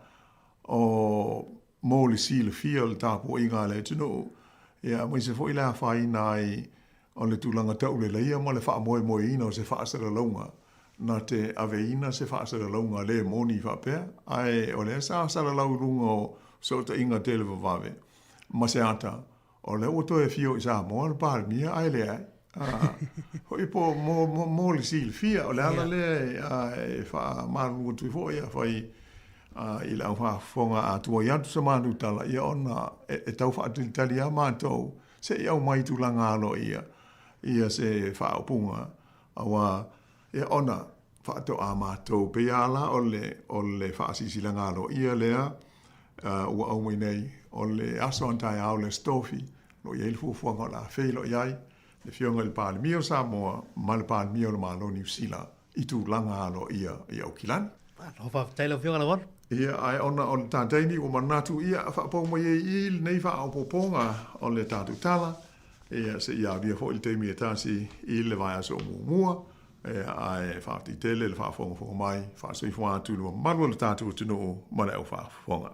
o mo le silafia o le tapuaiga a le atunuu, ia aemaise foi le afaina ai o le tulaga tauleleia ma le faamoemoeina o se faasalalauga na te aveina se faasalalauga le moni faapea, ae o lea sa salalau i luga o fesootaiga televavave ma se ata O lea ua toe afio i Samoa le Palemia ae leai. Hoʻi po mo, mo, mo le silafia, o le ala lea e, e faamalulu atu ai foi afai i le au faafofoga a tuai atu sa matou tala, ia ona e, e tau faatalitali lava matou se i aumai tulaga aloaia ia se faaupuga aua ia ona faatoa matou pei lava la o le, o le faasilasilaga aloaia lea ua aumai nei, o le aso a taeao le Aso Tofi, o lo o i ai le fuafuaga o le a feiloai ai le Afioga i le Palemia o Samoa ma le Palemia o le Malo o Niu Sila i tulaga aloaia i Aukilani. Malo faafetai lau Afioga Lauano. Ia, ae ona o le ta taimi ua manatu ia faapau mai ai i i lenei faaopoopoga o le tatou tala, ia se i aulia foi le taimi e tasi i le vaiaso o muamua, Ia, ae faafetai tele le faafogafoga mai, faasoifua atu i le mamalu o le tatou atunuu ma le au faafofoga.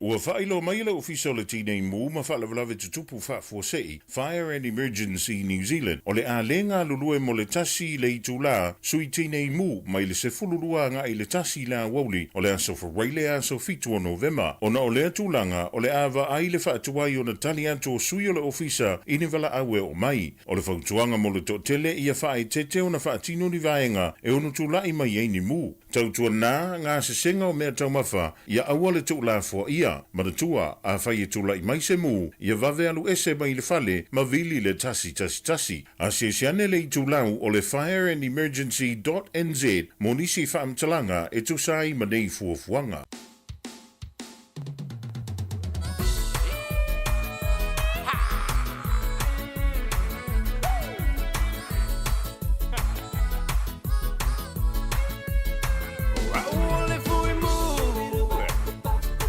Ua faailoa mai e le Ofisa o le Tinei Mu ma Faalavelave Tutupu Faafuasei, Fire and Emergency New Zealand, o le a le galulue mo le tasi i le itulā sui tinei mu mai le 12 agai i le tasi i le aoauli o le aso Faraile aso 7 o Novema. Ona o lea tulaga, o le a vaai le faatuai ona tali atu o sui o le ofisa i ni valaau e oo mai. O le fautuaga mo le toatele ia faaeteete ona faatino ni vaega e ono tulai mai ai ni mu. Tautuana gasesega o mea taumafa ia aua le tuulafoaia. Manatua, afai e tulai mai se mu, ia vave alu ese mai le fale ma vili le 111. Asiasi ane le itulau o le fire and emergency dot nz mo nisi faamatalaga e tusa ai ma nei fuafuaga.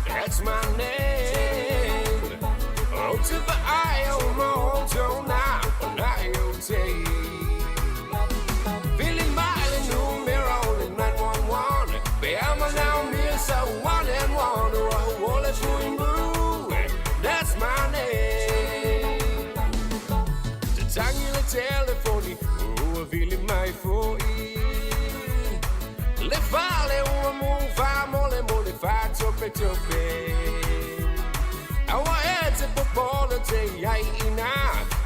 That's my name. Oh, to the I O M O to na na O T. Feeling my numero 911. Be I'm now me so one and one. Oh, all it's That's my name. Te tangi le telefoni, ua vili mai foi. Le fale ua mu fa mole mole fa tope tope. Aua e te popolo te ai ina.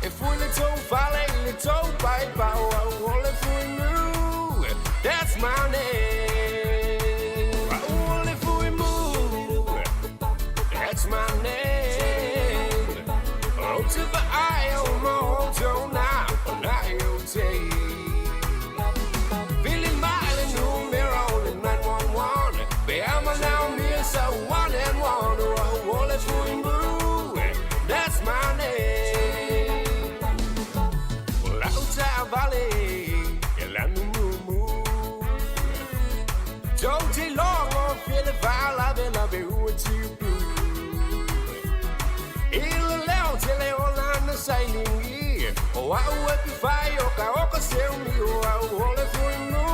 E fui le tau fale i le tau pai pau au o le fui mu. That's my name. Au le fui mu. That's my name. Oh, to the I O M O to na na O T. Feeling my numero 911. Be I'm now me so one and one. Oh, all it's fui mu. That's my name. Well, out of valley, Elanumu. Don't take long on feel the fire, love it, love it, who it's you blue. Ila leo tele ola na sailingi. Oh, I would be fire, oka oka sell me, oh, I will for you.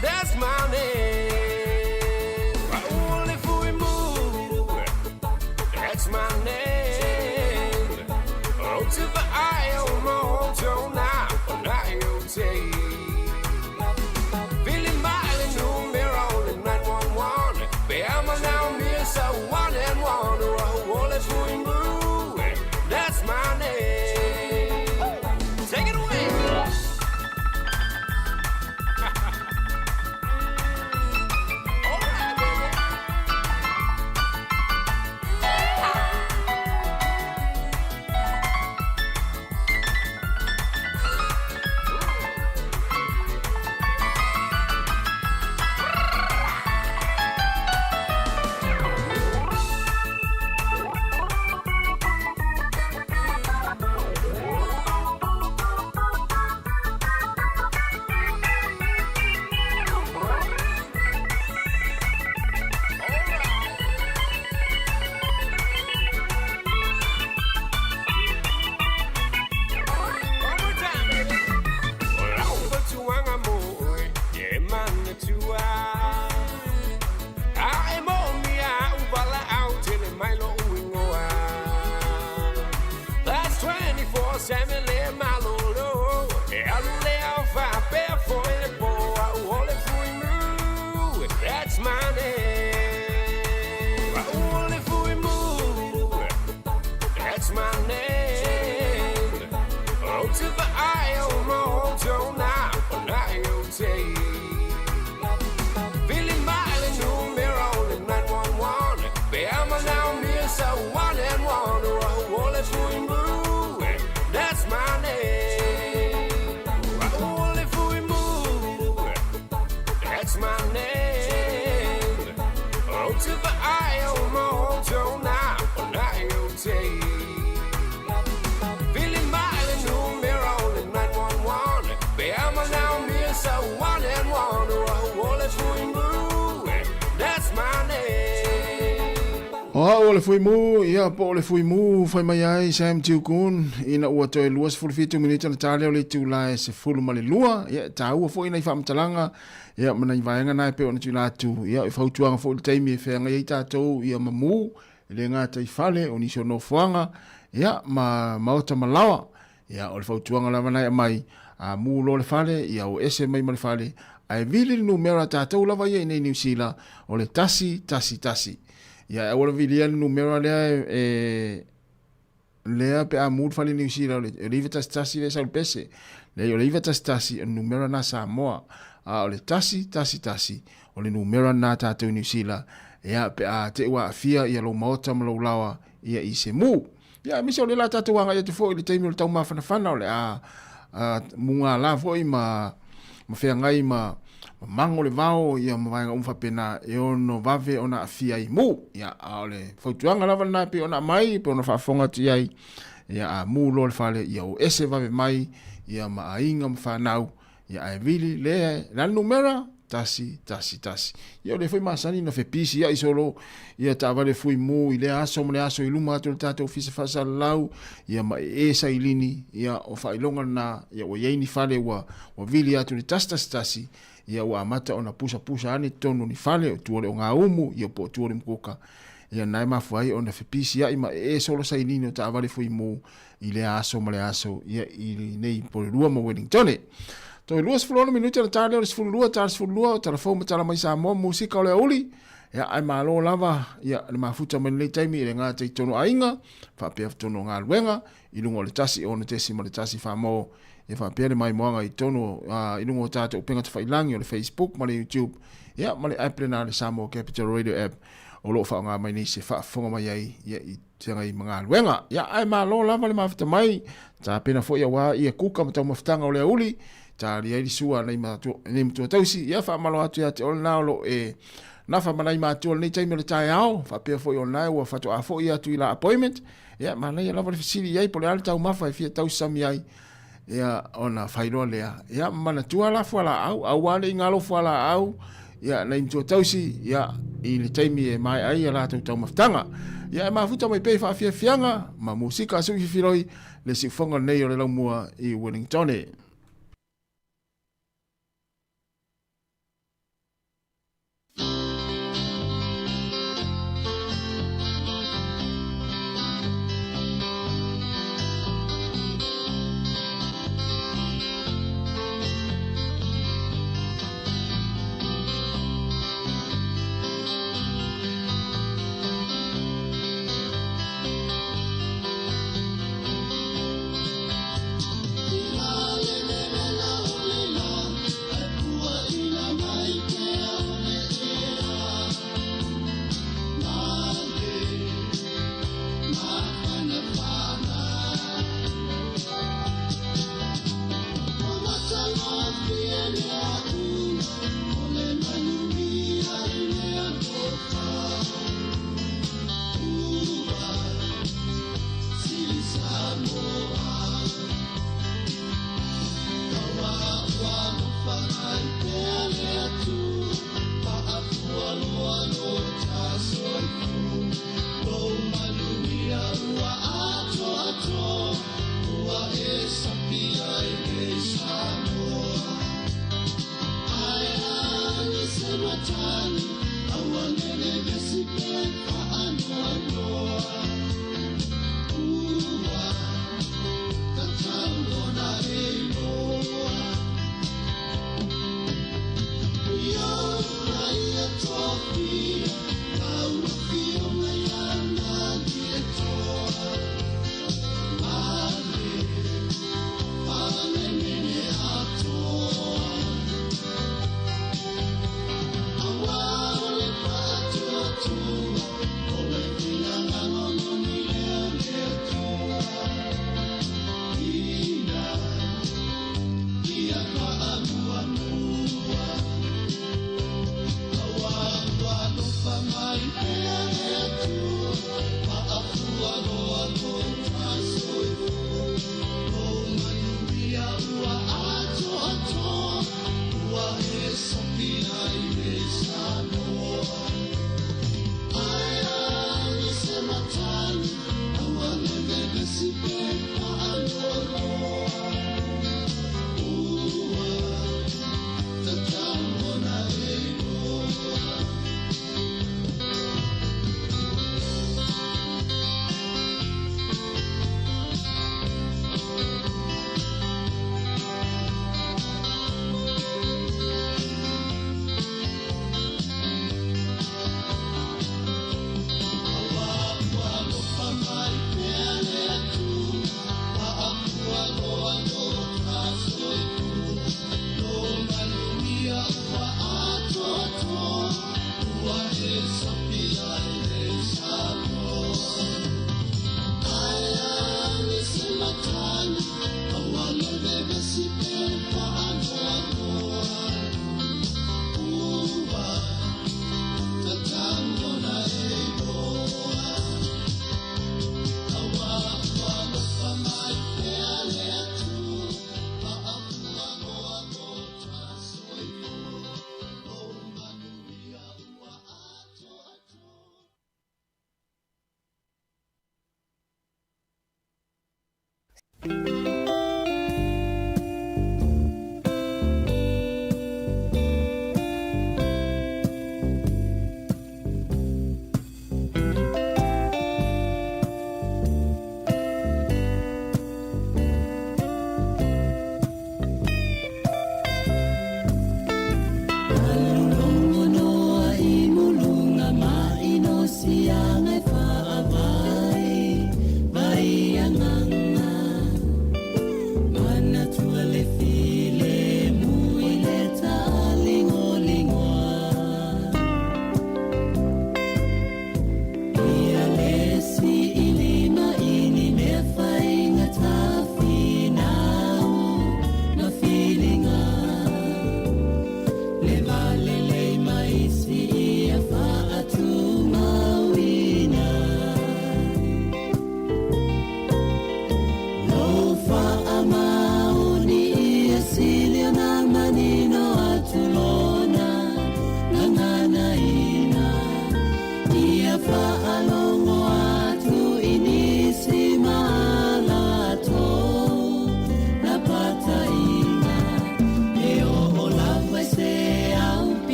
That's my name. I will for you. That's my name. Oh, to the I O M O to na na O T. Feeling my numero 911. Be I'm now me so one and one. Oh, all it's for you. That's my name. Take it away. All right, baby. One more time, baby. Lau fatuanga mo, ye mana tua. A e mo mi a uvala au tele mai lo uingoa. That's 24/7 le malolo. E alu le au fa pe fo le po au ole fui mu. That's my name. Au ole fui mu. That's my name. Oh, to the I O M O to na na O T. Feeling my numero 911. Be I'm now me so one and one. Oh, all it's fui mu. That's my name. Oh, all it's fui mu. That's my name. Oh, to the I O M O to na na O T. Feeling my numero 911. Be I'm now me so one and one. Oh, all it's fui mu. That's my name. O au o le fui mu, ia po o le fui mu, fai mai ai Sam Tiukun, ina ua toe 27 minita na tāleo le itulā e 12, ia e tāua foi nai faamatalaga, ia ma nai vaega na e pei ona tuuina atu, ia i fautuaga foi i le taimi e feagai ai tatou ia ma mu, E le gata i fale, o nisi o nofoaga, ia, ma maota ma laoa. Ia, o le fautuaga lava na e aumai, a mu loa le fale, ia o ese mai ma le fale, ae vili le numera a tatou lava ia i nei Niu Sila, o le 111. Ia, e aua le vilia le numera lea e, lea pe a mu le fale i Niu Sila, o le 911 lea e sau i le pese. Leai, o le 911, o le numera na Samoa. A o le 111, o le numera na tatou i Niu Sila, ia, pe a te i ua aafia ia lou maota ma lou laoa, ia i se mu. Ia, aemaise o lea la tatou agai atu foi i le taimi o le taumafanafana o le a mugala foi ma ma feagai ma mago le vao ia ma vaega uma faapena e ono vave ona aafia ai mu. Ia, a o le fautuaga lava lena e pei ona aumai, e pei ona faafofoga atu i ai, ia a mu loa le fale, ia o ese vave mai ia ma aiga ma fanau, Ia ae vili le la le numera 111. Ia o lea foi masani na fepisiai solo ia taavale fui mu i lea aso ma le aso i luma atu o le tatou ofisa faasalalau ia ma ee sailini ia o faailoga lena ia ua i ai ni fale ua ua vili atu le 111 ia ua amata ona pusapusa ane totonu o ni fale o tua o le ogaumu ia po o tua o le mukuka ia na e mafua ai ona fepisiai ma ee solo sailini o taavale fui mu i lea aso ma le aso ia i nei Porirua ma Wellingtone. Toe 26 minute ona ta lea o le 12, ta le 12 o tala fou ma tala mai Samoa, musika o le aoauli. Ia, ae malo lava ia le mafuta mai lenei taimi i le gata i tonu aiga, faapea tonu o galuega, i luga o le 1 6 ma le 1 famo, ia faapea le maimoaga i tonu i luga o tatou upega tafailangi o le Facebook ma le YouTube, ia ma le app lena le Samoa Capital Radio App o lo o faaaoga mai nei se faafofoga mai ai ia i feagai ma galuega. Ia, ae malo lava le mafuta mai, tapena foi aua ia kuka ma taumafataga o le aoauli, tali ai le sua a nei matua tausi, ia faamalo atu ia te oe lena o lo o e nafa ma nai matua i lenei taimi o le taeao, faapea foi o lena ua faatoa foi atu i la appointment, ia manaia lava le fesili i ai po o le a le taumafa e fia tausami ai, ia ona fai loa lea, ia manatua la fualaau, aua ne i galo fualaau, ia nai matua tausi, ia i le taimi e maea ai a latou taumafataga. Ia e mafuta mai pea i faafiafiaga ma musika a Suififiloi le siufoga lenei o le laumua i Wellingtone.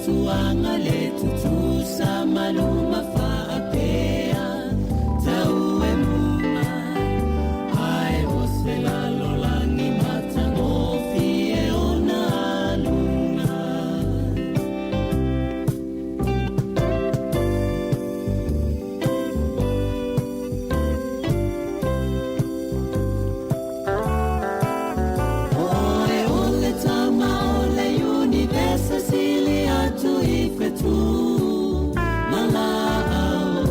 atuaga le tutusa maluma faapea tau e muga ae o se lalolagi matagofie ona aluga. Oe o le tama o le universe sili atu i fetu ma laau.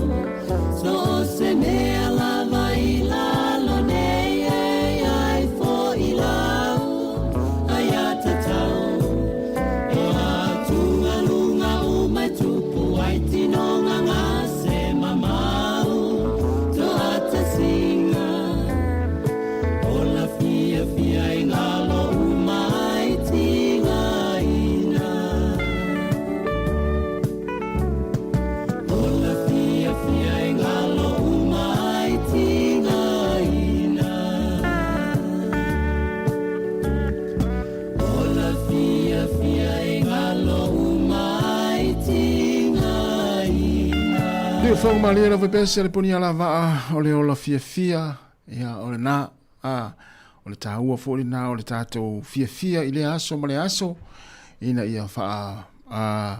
So o se mea lava i lalo nei e ai fo'i lau aia tatau. E atugaluga uma e tupu ai tinoga gase mamau toatasiga. Ola fiafia i galo uma ai tigaina. Ola fiafia i galo uma ai tigaina. Ola fiafia i galo uma ai tigaina. Siufofoga malie lava pese le poni ala vaa o le ola fiafia ia o lena a o le taua foi lena o le tatou fiafia i lea aso ma le aso ina ia faa a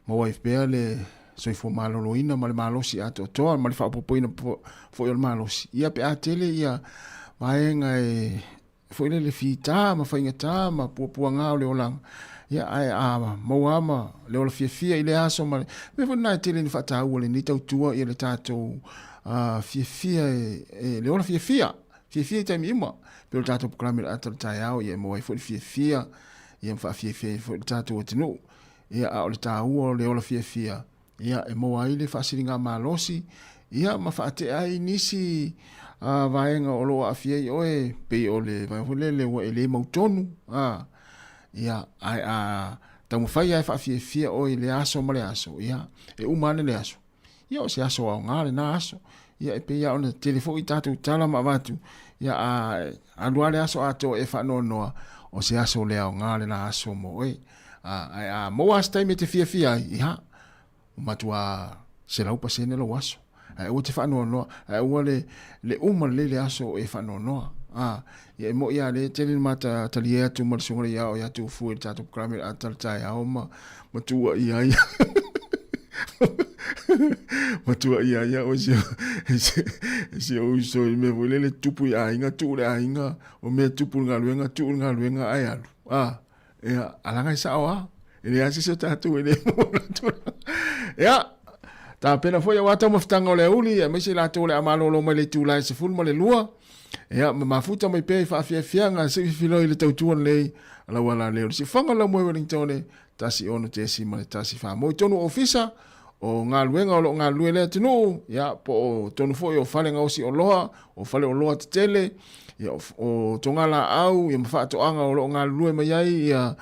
maua ai pea le soifua maloloina ma le malosi atoatoa ma le faaopoopoina foi o le malosi ia pe a tele ia vaega e foi lele fita ma faigata ma puapuaga o le olaga, ia, ae a maua lava ma le ola fiafia i lea aso ma le mea foi lena e tele ina faataua lenei tautua ia le tatou fiafia e, le ola fiafia, fiafia i taimi uma. Pei o le tatou polokalame o le ata o le taeao, ia e maua ai foi le fiafia, ia ma faafiafia ai foi le tatou atunuu. Ia, a o le taua o le ola fiafia, ia, e maua ai le faasiligamalosi, ia, ma faatea ai nisi vaega o lo o aafia ai oe, pei o le vaega foi lele ua e le mautonu, a, ia, ae a taumafai lava e faafiafia oe i le aso ma le aso, ia, e uma ane le aso, ia, o se aso aoga lena aso. Ia, e pei lava ona tele foi tatou tala ma avatu, ia, a alu lava le aso atoa e faanoanoa, o se aso le aoga lena aso mo oe. A, ae a maua lava se taimi e te fiafia ai, ia, ua matua 100% lou aso. Ae aua te faanoanoa, ae aua le, le uma lelei le aso o e faanoanoa. A, ia e mo'i lava lea e tele le mata talie atu ma le susuga ia o ia Tufu i le tatou polokalame o le ata o le taeao ma, ma tuuaia ai. ma tuuaia ai au e si, e si, e si ou uso i le mea foi lele tupu i aiga, tuu le aiga, o mea tupu i le galuega, tuu le galuega ae alu. A, Ia, alaga e sao lava. E leai se isi o tatou e le maua na tulaga. Ia, tapena foi aua taumafataga o le aoauli, aemaise i latou o le a malolo mai le itula e 12. Ia, ma mafuta mai pea i faafiafiaga se i fifiloi i le tautua lelei a lau ala lea o le siufofoga o le Laumua i Wellington, 16.14. Mo i tonu o ofisa, o galuega o lo o galulue i le atunuu, ia, po o tonu foi o fale gaosi oloa, o fale oloa tetele, ia, o, o togalaau, ia, ma faatoaga o lo o galulue mai ai, ia,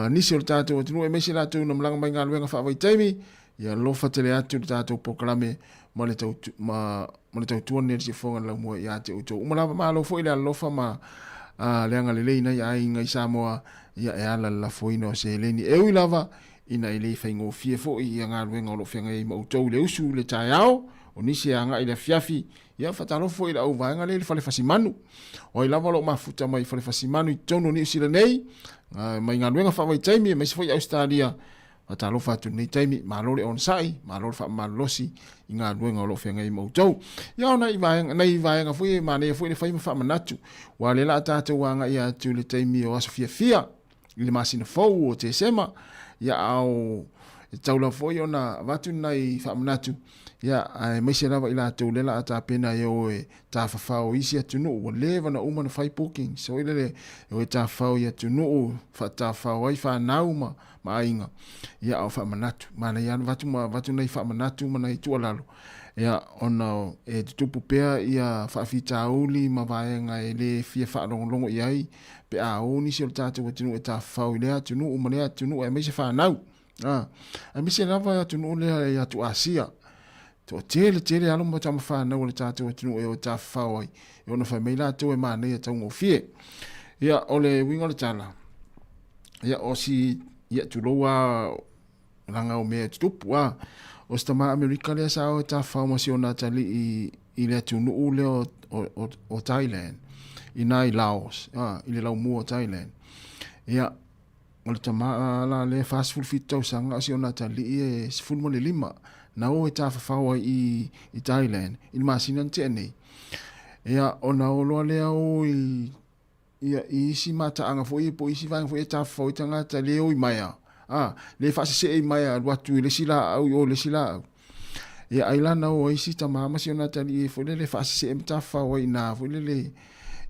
nisi o le tatou atunuu, aemaise latou na malaga mai galuega faavaitaimi, ia alofa tele atu le tatou polokalame ma le tau, ma, ma le tautua lenei a le Siufofoga o le Laumua ia te outou uma lava. Malo foi le alolofa ma le agalelei nai aiga i Samoa, ia e ala le lafoina o seleni. E ui lava ina e le faigofie foi ia galuega o lo o feagai ai ma outou i le usu i le taeao, o nisi e agai i le afiafi, ia faatalofa foi i le auvaega lea i le fale fasimanu. O ai lava o lo o mafuta mai i fale fasimanu i totonu o Niu Sila nei, mai galuega faavaitaimi aemaise foi Ausetalia, faatalofa atu i lenei taimi, malo le onosai, malo le faamalolosi i galuega o lo o feagai ai ma outou. Ia o nai vaega, nai vaega foi e manaia foi le fai ma faamanatu, aua o lea o le a tatou agai atu i le taimi o aso fiafia, i le masina fou o Tesema, ia a o e tatau lava foi ona avatu ni nai faamanatu, ia aemaise lava i latou lea o le a tapena e o e tafafao i isi atunuu, ua leva ona uma ona fai bookings, foi lele e o e tafafao i atunuu, faatafafao ai fanau ma, ma aiga, ia a o faamanatu, manaia lava ona avatu ma avatu nai faamanatu ma nai tuualalo, ia ona e tutupu pea ia faafitauli ma vaega e le fia faalogologo i ai, pe a o nisi o le tatou atunuu e tafafao i lea atunuu ma lea atunuu aemaise fanau. A, aemaise lava atunuu lea i atu Asia. Toatele tele alo ma tama fanau o le tatou atunuu e o e tafafao ai, e ono fai mai latou e manaia taugofie. Ia, o le uiga o le tala, ia, o si, ia, tulou lava, Laga o mea e tutupu, a. O se tama Amerika lea sa o e tafafao ma si ona atalii i le atunuu lea o, o, o, o Thailand, i na i Laos, a, i le laumua o Thailand. Ia, o le tama la lea 47 tausaga, o si ona atalii e 15, na o e tafafao ai i, i Thailand, i le masina na tea nei. Ia, ona o loa lea o i Ia, i isi mataaga foi po o isi vaega foi e tafafao ai tagata le o i maea, a, le faasesee i maea alu atu i le isi laau i o i le isi laau. Ia, ai la na o ai isi tama ma si ona atalii foi lele faasesee ma tafafao ai i na foi lele,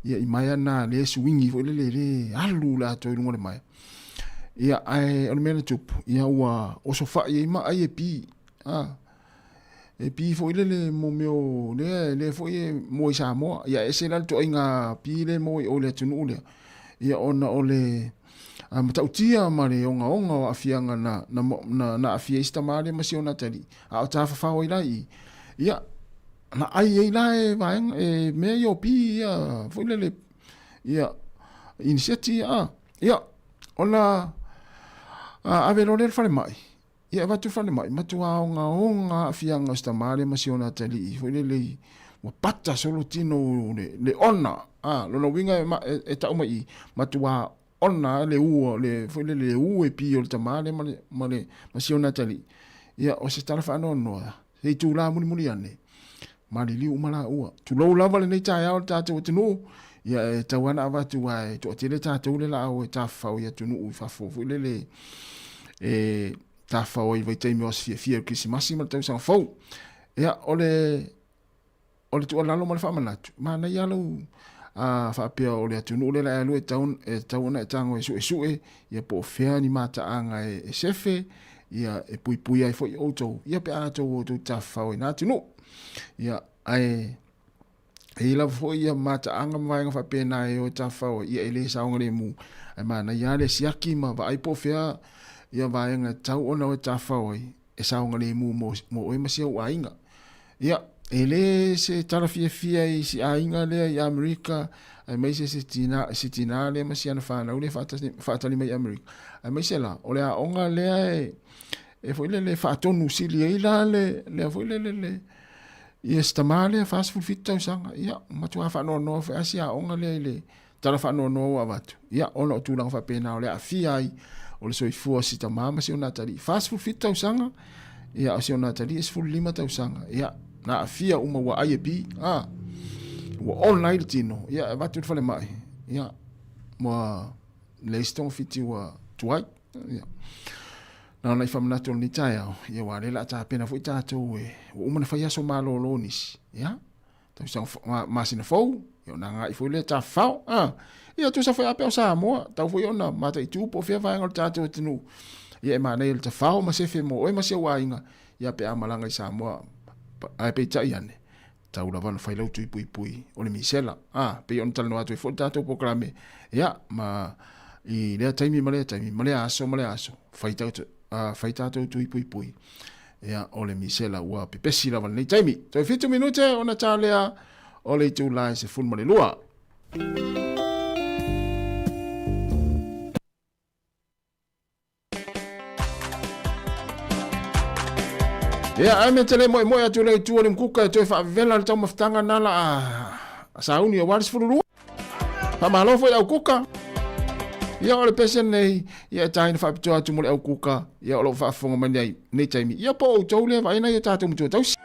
ia, i maea na le suigi foi lele le alu latou i luga o le maea. Ia, ae o le mea na tupu, ia ua osofai ai ma ai e pi, a. E pi foi lele mo mea o lea, lea foi e moa i Samoa. Ia ese la le toaiga pi lea e moa i o i le atunuu lea. Ia ona o le a, matautia ma le ogaoga o aafiaga na, na, na, na aafia ai si tama lea ma si ona atalii, a o tafafao ai la i i. Ia, na ai ai la e vaega, e mea ia o pi ia foi lele, ia, iniseti ia, a. Ia, ona a, ave loa lea i le falemai. Ia avatu i falemai, matua ogaoga aafiaga o si tama lea ma si ona atalii foi lele i ua pata solo tino le, le ona. A, lona uiga e, e, e tau mai i, matua ona le ua, le, foi lele le u e pi o le tama lea ma le, ma le, ma si ona atalii. Ia, o se tala faanoanoa, se itulā mulimuli ane, maliliu uma laua. Tulou lava lenei taeao le tatou atunuu, ia e tau lava ona avatu aua e toatele tatou le laau e tafafao i atunuu i fafo foi lele e tafafao ai i vaitaimi o aso fiafia o le Kerisimasi ma le tausaga fou. Ia, o le o le tuualalo ma le faamanatu, manaia lou a faapea o le atunuu lea la e alu e tau, e tau ona e tago e suesue, ia po o fea ni mataaga e, e sefe, ia e puipui ai foi outou, ia pe a outou outou tafafao i na atunuu. Ia, ae e i lava foi ia mataaga ma vaega faapena e o e tafafao ai, ia e le saogalemu, ae manaia le siaki ma vaai po o fea ia vaega e tau ona o e tafafao ai, e saogalemu mo, mo oe ma si ou aiga. Ia, e le se tala fiafia i si aiga lea i Amerika, aemaise se tina, si tina lea ma si ana whanau lea whaatali mai i Amerika. Aemaise la, o le aoga lea e, e foi lele whaatonu sili ai la le, lea foi lele le, ia si tamā lea 47 tausaga. Ia, matua whaanoanoa foi a si aoga lea i le tala faanoanoa ua avatu, ia, ona o tulaga faapena o le aafia ai o le soifua o si tama ma si ona atalii. 47 tausaga, ia, o si ona atalii e 15 tausaga, ia, na aafia uma ua ai e pi, a, ua ona ai le tino, ia, e avatu i le falemai, ia, ua leai se togafiti ua tuai, ia. Na ona i faamanatu o lenei taeao, ia, aua o lea o le a tapena foi tatou e, ua uma ona fai aso malolo o nisi, ia, tausaga masina fou, ia ona agai foi lea tafafao. Ah, ia tusa foi a pea o Samoa, tau foi ona mataitu po o fea vaega o le tatou atunuu. Ia e manaia le tafao ma sefe mo oe ma si ou aiga, ia pe a malaga i Samoa. Ae peitai ane, tau lava ona fai lau tui puipui o le misela. Ah, pei ona talanoa atu ai foi le tatou polokalame, ia, ma i lea taimi ma lea taimi, ma lea aso ma lea aso, fai tatou, fai tatou tui puipui. Ia, o le misela ua pepesi lava lenei taimi. Toe 7 minute ona ta lea o le itula e 12. Ia, ae me te le moemoe atu lea i tua o le mukuka e toe faavevela le taumafataga na la a sauni aua le 12. Faamalo foi au kuka. Ia o le pese nei, ia e taina faapitoa atu mo le au kuka, ia o lo o faafofoga mai nei, nei taimi. Ia po o outou lea vaai nai o tatou matua tausi.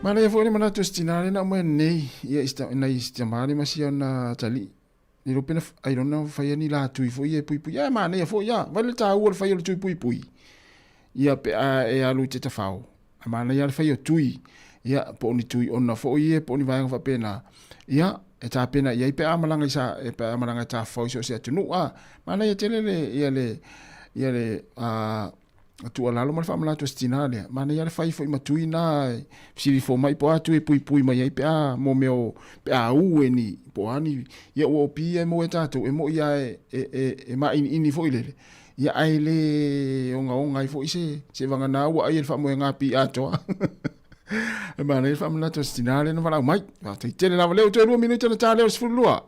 Manaia foi le manatu o si tina lea na aumai nei, ia i si nai si tama lea ma si ona atalii. Le iloa pe na ailoga na faia ni latui foi ia e puipui. Ae manaia foi ia, vai le taua o le fai o le tui puipui. Ia pe a e alu i te tafao. Ae manaia le fai o tui. Ia po o ni tui ona foi ia po o ni vaega faapena. Ia e tapena i ai pe a malaga i sa pe a malaga e tafafao i so o se atunuu. A manaia tele le ia le ia le a tuualalo ma le faamanatu a si tina lea. Manaia le fai foi ma tui na e fesili fomai po o a tui e puipui mai ai pe a mo mea o pe a u e ni po o a ni ia ua opi ia e maua e tatou e moi lava e e e e māʻiniʻini foi lele ia ae le ogaoga ai foi se se vagana ua ai e le faamoega pi atoa. E manaia le faamanatu a si tina lea na valaau mai. Faafetai tele lava lea ua toe 2 minute ona ta lea o le 12.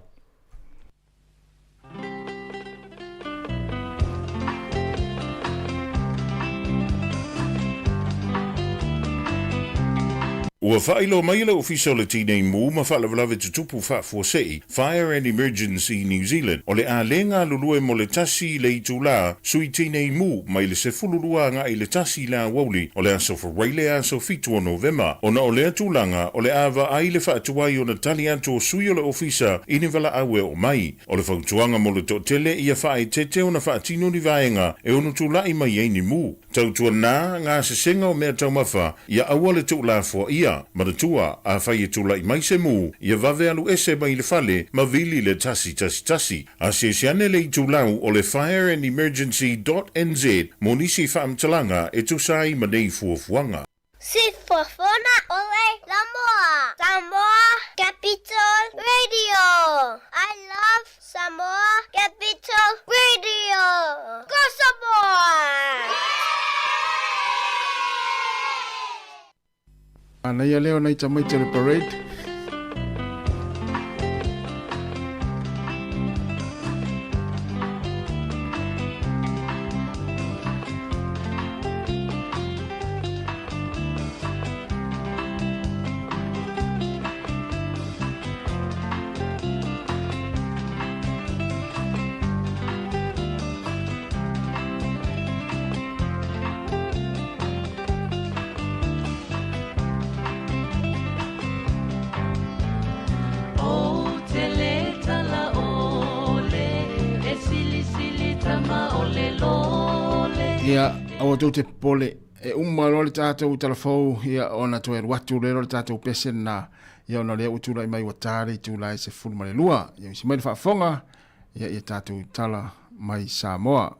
Ua faailoa mai e le Ofisa o le Tinei Mu ma Faalavelave Tutupu Faafuasei, Fire and Emergency New Zealand, o le a le galulue mo le tasi i le itulā Sui Tinei Mu mai le 12 agai i le tasi i le aoauli o le aso Faraile aso 7 o Novema. Ona o lea tulaga, o le a vaai le faatuai ona tali atu o sui o le Ofisa i ni valaau e oo mai. O le fautuaga mo le toatele ia faaeteete ona faatino ni vaega e ono tulai mai ai ni mu. Tautuana gasesega o mea taumafa ia aua le tuulafoaia. Manatua, afai e tulai mai se mu, ia vave alu ese mai le fale ma vili le 111. Asiasi ane le itulau o le fire and emergency dot nz mo nisi faamatalaga e tusa ai ma nei fuafuaga. Sifofoga ole Samoa, Samoa Capital Radio. I love Samoa Capital Radio. Go Samoa! Manaia lea o nai tamaiti o le parade. Ia, aua tou te popole, e uma loa le tatou talafou, ia ona toe alu atu lea le tatou pese lena, ia ona o lea ua tulai mai ua ta le itula e 12. Ia usi mai le faafofoga, ia ia tatou tala mai Samoa.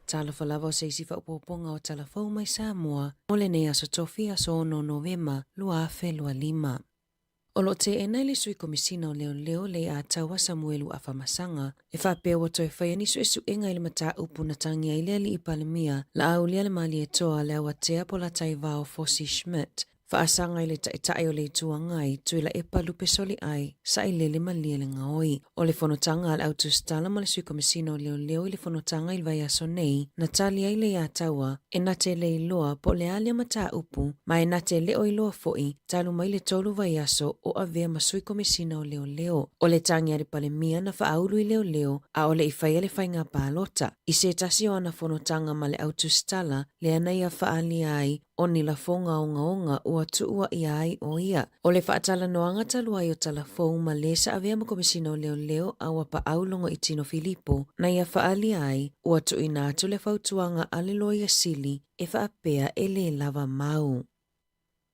Talofa lava o se isi faaopoopoga o Tala Fou mai Samoa mo lenei aso Tofi aso 6 Novema 2025. O lo o teena e le Sui Komisina o Leoleo Leiataua Samuelu Afamasaga e faapea ua toe faia ni suesuega i le mataupu na tangi ai le Alii Palemia Laauli a le Malietoa le Awatea Polataivao Fosi Schmidt Faasaga i le Taitai o le Itu Agai, Tuilaepa Lupesoliai, Sailele Malie le Gaoi. O le fonotaga a le Au Tusitala ma le Sui Komisina o Leoleo i le fonotaga i le vaiaso nei, na tali ai le Iataua, e na te le iloa po o le a lea mataupu, ma e na te le o iloa foi, talu mai le tolu vaiaso o avea ma Sui Komisina o Leoleo. O le tagi a le Palemia na faaulu i Leoleo, a o le i faia le faiga palota. I se tasi o ana fonotaga ma le Au Tusitala, lea na ia faaalia ai, O ni lafoga ogaoga ua tuua ʻia ai ʻo ia. ʻO le faatalanoaga talu ai o Talafou ma lē sa avea ma Komisina o Leoleo a ua paʻau Logoitino Filipo na ia faaalia ai, ua tuuina atu le fautuaga a le Loia Sili e faapea e lē lava mau.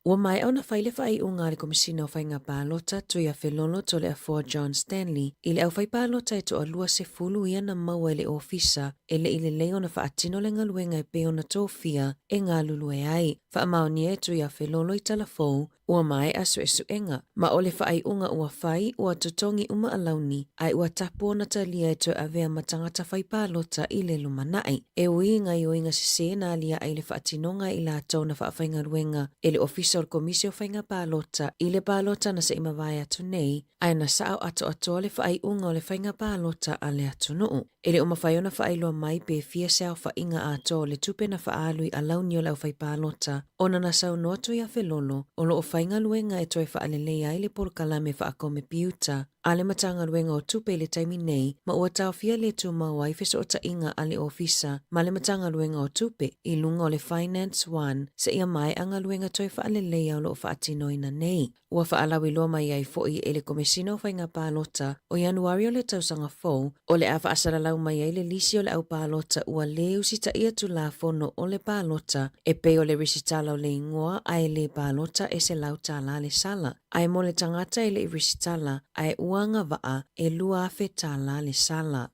Ua maea ona fai le faaiuga a le Komisina o Faiga Palota, Tuiafelolo Toleafoa John Stanley, i le aufaipalota e toalua sefulu ia na maua e le Ofisa e le i lelei ona faatino le galuega e pei ona tofia e galulue ai. Faamaonia e Tuiafelolo i Talafou, ua maea suesuega, ma o le faaiuga ua fai, ua totogi uma alauni, ae ua tapu ona talia e toe avea ma tagata fai palota i le lumanai. E ui i gaioiga sesē na aliaʻe i le faatinoga e i latou na faafaigaluega e le Ofisa o le Komisi o Faiga Palota i le palota na se i mavae atu nei, ae na sao atoatoa le faaiuga o le faiga palota a le atunuu. E le o mafai ona faailoa mai pe fia se aofaiga atoa o le tupe na faaalu i alauni o le aufaipalota ona na saunoa Tuiafelolo o lo o faigaluega e toe faaleleia ai le polokalame faakomepiuta a le Matagaluega o Tupe i le taimi nei ma ua taofia le tumau ai fesootaiga a le Ofisa ma le Matagaluega o Tupe i luga o le Finance One seia maea galuega toe faaleleia o lo o faatinoina nei. Ua faalauiloa mai ai foi e le Komesina o Faiga Palota o Ianuari o le tausaga fou, o le a faasalalau mai ai le lisi o le au palota ua lē usitaia Tulafono o le Palota e pei o le resitala o le igoa ae lē palota e $100 le sala, ae mo le tagata e le i resitala ae ua agavaa e $2,000 le sala.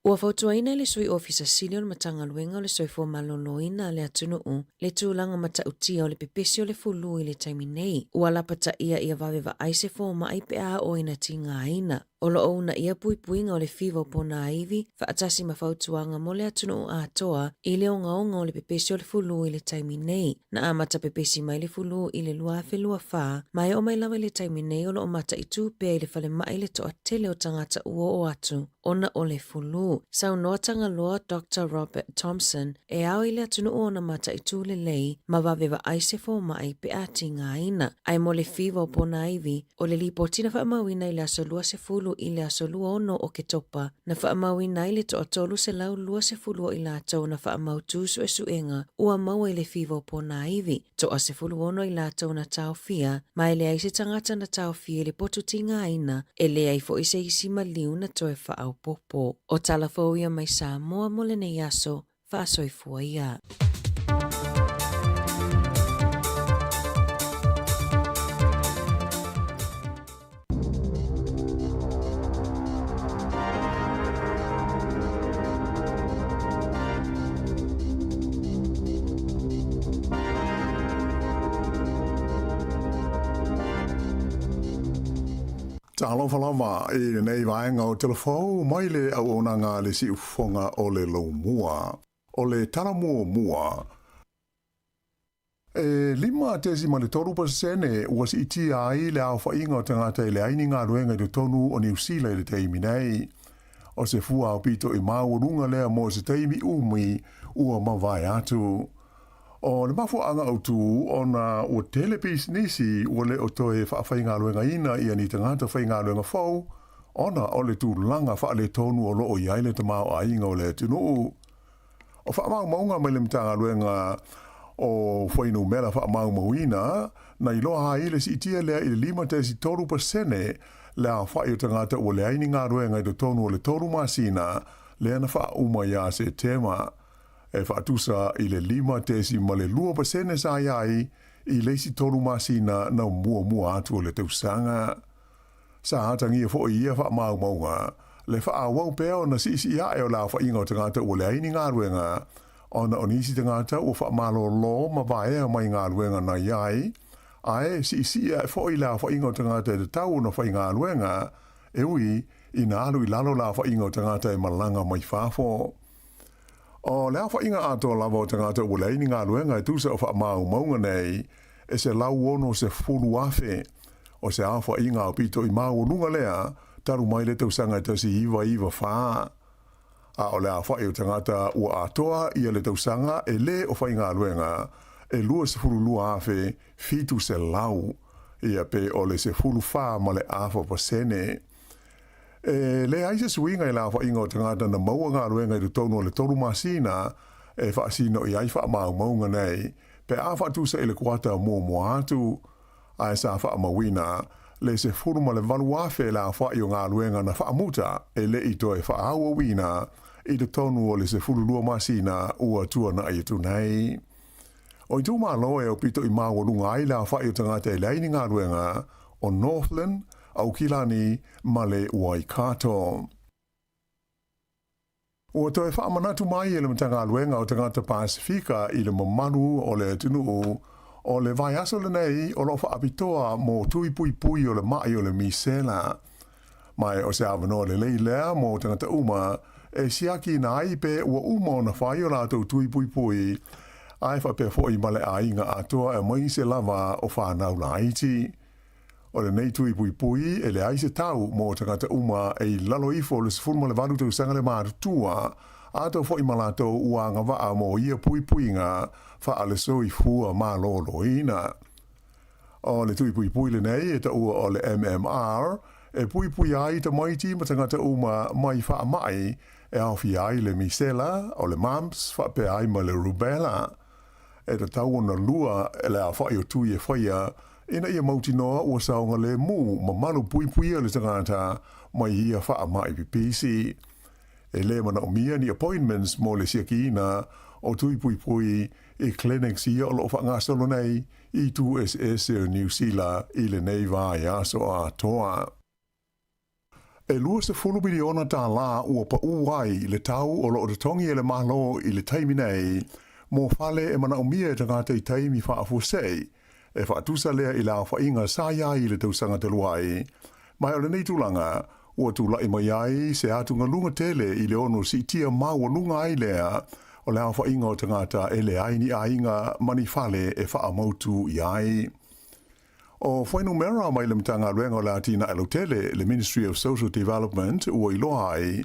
Ua fautuaina e le Sui Ofisa Sili o le Matagaluega o le Soifua Maloloina a le atunuu le tulaga matautia o le pepesi o le fulu i le taimi nei. Ua lapataia ia vave vaai se fomai pe a oo ina tigaina. O lo o uunaia puipuiga o le fiva o ponaivi faatasi ma fautuaga mo le atunuu atoa i le ogaoga o le pepesi o le fulu i le taimi nei. Na amata pepesi mai le fulu i le 2024 ma e oo mai lava i le taimi nei o lo o mataitu pea i le falemai le toatele o tagata ua oo atu ona o le fulu. Saunoa Tagaloa Doctor Robert Thompson e ao i le atunuu ona mataitu lelei ma vave vaai se fomai pe a tigaina. Ae mo le fiva o ponaivi, o le lipoti na faamauina i le aso 20 i le aso 26 o Oketopa, na faamauina ai le toa 320 o i latou na faamautu suesuega ua maua i le fiva o ponaivi. Toa 16 i latou na taofia, ma e leai se tagata na taofia i le potu tigaina, e leai foi se isi maliu na toe faaopoopo. O tala fou ia mai Samoa mo lenei aso, faasoifua ia. Talofa lava i lenei vaega o Telefou mai le auaunaga a le siufofoga o le Laumua. O le tala muamua, E 5.3 pasene ua siitia ai le aofaiga o tagata e leai ni galuega i totonu o Niu Sila i le taimi nei. O se fua aupito i maualuga lea mo se taimi umi ua mavae atu. O le mafuaaga autu ona ua tele pisinisi ua le o toe faafaigaluegaina ia ni tagata faigaluega fou ona o le tulaga faaletonu o lo o i ai le tamaoaiga o le atunuu. O faamaumauga mai le Matagaluega o Fuainumera Faamaumauina na iloa ai le siitia lea i le 5.3% le aofai o tagata ua leai ni galuega i totonu o le tolu masina lea na faauma ia Setema, e faatusa i le 5.2% sa i ai i le isi tolu masina na muamua atu o le tausaga. Sa atagia foi i ia faamaumauga le faaauau pea ona siisii ae o le aofaiga o tagata ua leai ni galuega, ona o nisi tagata ua faamalolo ma vaea mai galuega na i ai, ae siisii ae foi le aofaiga o tagata e tatau ona faigaluega, e ui ina alu i lalo le aofaiga o tagata e malaga mai fafo. O le aofaiga atoa lava o tagata ua leai ni galuega e tusa o faamaumauga nei, e 160,000. O se aofaiga aupito i maualuga lea talu mai le tausaga e 1994. A o le aofai o tagata ua atoa ia le tausaga e lē o faigaluega e 22,700, ia pe o le 14.5%. E leai se suiga i le aofaiga o tagata na maua galuega i totonu o le tolu masina e faasino i ai faamaumauga nei pe a faatusa i le kuata muamua atu, ae sa faamauina le 18,000 le aofai o galuega na faamuta e le i toe faaauauina i totonu o le 12 masina ua tuanai atu nei. O itumalo e aupito i maualuga ai le aofai o tagata e leai ni galuega, o Northland, Aukilani ma le Waikato. Ua toe faamanatu mai e le Matagaluega o Tagata Pasefika i le mamalu o le atunuu o le vaiaso lenei o lo o faapitoa mo tui puipui o le maʻi o le misela. Ma o se avanoa lelei lea mo tagata uma e siakiina ai pe ua uma ona fai o latou tui puipui, ae faapea foi ma le aiga atoa aemaise lava o fanau laiti. O lenei tui puipui e leai se tau mo tagata uma e i lalo ifo o le 18 tausaga le matutua, atau foi ma latou ua agavaa mo ia puipuiga faale-soifua maloloina. O le tui puipui lenei e taua o le MMR e puipuia ai tamaiti ma tagata uma mai faamai e aofia ai le misela, o le mumps faapea ai ma le rubella. E tatau ona lua le aofai o tui e faia ina ia mautinoa ua saogalemu ma malupuipuia le tagata mai ia faamai pipisi. E lē manaomia ni appointments mo le siakiina o tui puipui i clinics ia o lo o faagasolo nei i itu eseese o Niu Sila i lenei vaiaso atoa. E 20 miliona tālā ua paʻū ai le tau o lo o totogi e le Malo i le taimi nei mo fale e manaomia e tagata i taimi faafuasei, e faatusa lea i le aofaiga sa i ai i le tausaga talu ai. Ma o lenei tulaga, ua tula'i mai ai se atugaluga tele i le ono siitia maualuga ai lea o le aofaiga o tagata e leai ni aiga ma ni fale e faamautu i ai. O fuainumera mai le Matagaluega o le Atinae Lautele, le Ministry of Social Development, ua iloa ai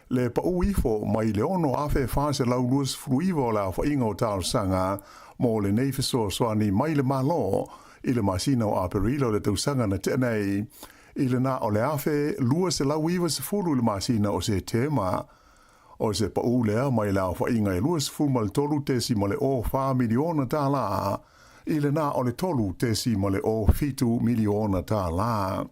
le paʻū ifo mai le 6,429 o le aofaiga o talosaga mo lenei fesoasoani mai le Malo i le masina o Aperila o le tausaga na tea nei, i le na o le 1,290 i le masina o Setema. O se paʻū lea mai le aofaiga e $23.04 miliona tālā i le na o le $3.07 miliona tālā.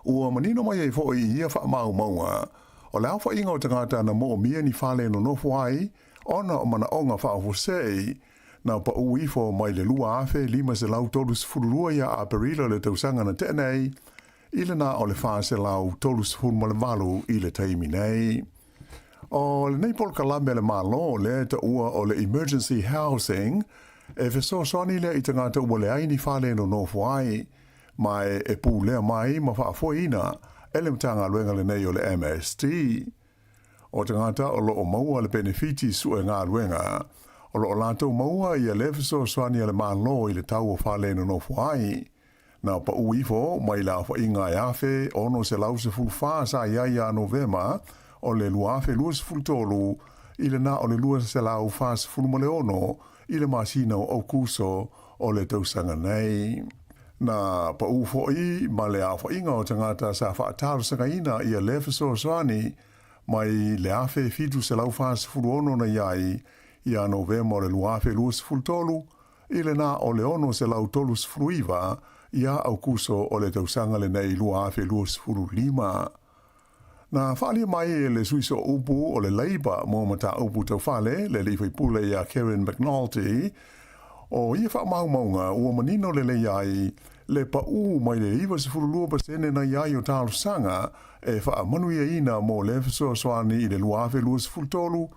Ua manino mai ai foi i ia faamaumauga, o le aofaiga o tagata na moomia ni fale e nonofo ai ona o manaoga faafuasei, na paʻū ifo mai le 2,532 ia Aperila o le tausaga na tea nei, i le na o le 438 i le taimi nei. O lenei polokalame a le Malo lea e taua o le Emergency Housing, e fesoasoani lea i tagata ua leai ni fale e nonofo ai, ma e pulea mai ma faafoeina e le Matagaluega lenei o le MSD. O tagata o lo o maua le penefiti sue galuega, o lo o latou maua ia le fesoasoani a le Malo i le tau o fale e nonofo ai. Na paʻū ifo mai le aofaiga e 1,614 sa i ai ia Novema o le 2023 i le na o le 246 i le masina o Aukuso o le tausaga nei. Na paʻū foi ma le aofaiga o tagata sa faatalosagaina ia le fesoasoani mai le 1,746 na i ai ia Novema o le 2023 i le na o le 639 ia Aukuso o le tausaga lenei 2025. Na faaalia mai e le sui sooupu o le Labour mo mataupu tau fale, le alii faipule ia Kieran McAnulty, o ia faamaumauga ua manino lelei ai le paʻū mai le 92% na i ai o talosaga e faamanuiaina mo le fesoasoani i le 2023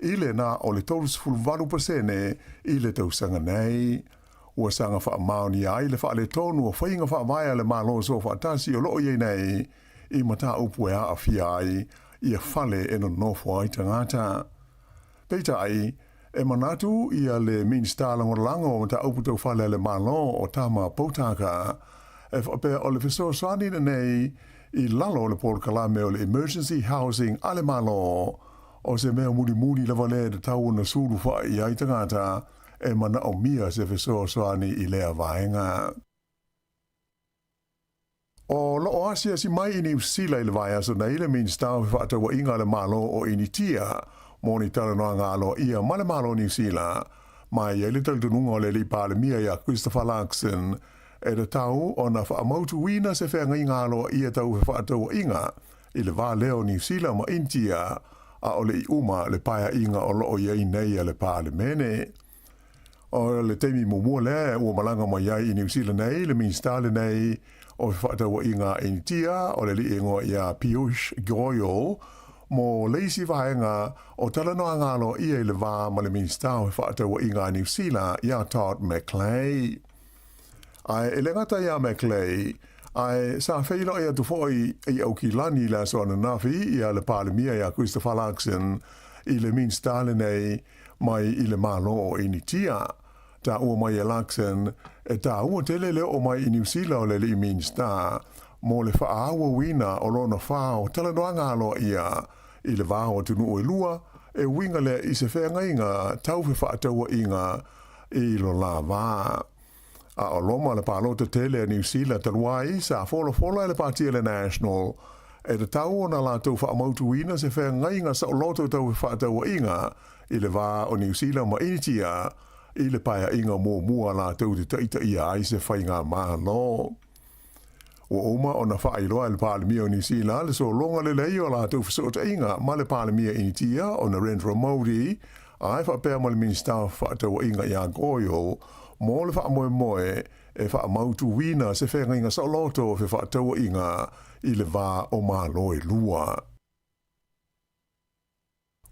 i le na o le 38% i le tausaga nei. Ua saga faamaonia ai le faaletonu o faiga faavae a le Malo Soofaatasi o lo o i ai nei i mataupu e aafia ai ia fale e nonofo ai tagata. Peitai, e manatu ia le Minisita Lagolago o Mataupu Tau Fale a le Malo o Tama Poutaka, e faapea o le fesoasoani lenei i lalo o le polokalame o le Emergency Housing a le Malo, O se mea mulimuli lava lea e tatau ona sulu fa'i ai tagata e manaomia se fesoasoani i lea vaega. O lo o asiasi mai i Niu Sila i le vaiaso nei le Minisita o Fefaatauaiga a le Malo o Initia mo ni talanoaga aloaia ma le Malo o Niu Sila ma e i ai le talitonuga o le Alii Palemia ia Christopher Luxon e tatau ona faamautuina se feagaiga aloaia tau fefaatauaiga i le va lea o Niu Sila ma Initia, ʻaʻole i uma le paeaiga o lo o i ai nei a le Palemene. O le taimi muamua lea ua malaga mai ai i Niu Sila nei le Minisita lenei o Fefaatauaiga a Initia, o le alii igoa ia Piyush Goyal, mo le isi vaega o talanoaga aloaia i le va ma le Minisita o Fefaatauaiga a Niu Sila ia Todd McClay. Ae e le gata iā McLay, ae sa feiloai atu foi i Aukilani i le aso ananafi ia le Palemia ia Christopher Luxon i le Minisita lenei mai i le Malo o Initia. Taua mai e Luxon E tāua tele le oo mai i Niu Sila o le alii Minista mo le faaauauina o lona fao talanoaga aloaia i le va o atunuu e lua, e uiga lea i se feagaiga tau fefaatauaiga i lo la va. A o loma le palota tele a Niu Sila talu ai, sa folafola e le Pāti a le National e tatau ona latou faamautuina se feagaiga saoloto tau fefaatauaiga i le va o Niu Sila ma Initia i le paeaiga muamua latou te taitaia ai se faigamalo. Ua uma ona faailoa e le Palemia o Niu Sila le sologa lelei o a latou fesootaiga ma le Palemia Initia o Narendra Modi ae faapea ma le Minisita o Fefaatauaiga ia Goyal mo le faamoemoe e faamautuina se feagaiga saoloto o fefaatauaiga i le va o Malo e lua.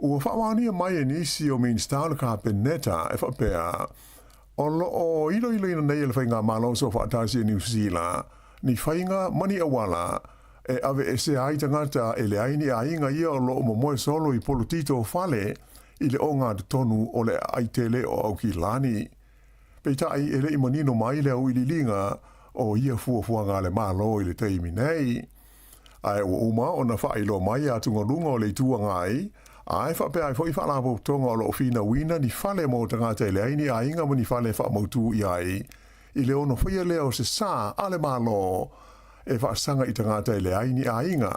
Ua faamaonia mai e nisi o Minisita o le Kapeneta e faapea, o lo o iloiloina nei e le Faigamalo Soofaatasi a Niu Sila ni faiga ma ni auala e aveese ai tagata e leai ni aiga ia o lo o momoe solo i polotito o fale i le ogatotonu o le aai tele o Aukilani. Peitai e le i manino mai le auiliiliga o ia fuafuaga a le Malo i le taimi nei. Ae ua uma ona faailoa mai atugaluga o le Itu Agai, ae faapea ai foi faalapotopotoga o lo o finauina ni fale mo tagata e leai ni aiga ma ni fale e faamautū i ai, i le ono faia lea o se sa a le Malo e faasaga i tagata e leai ni aiga,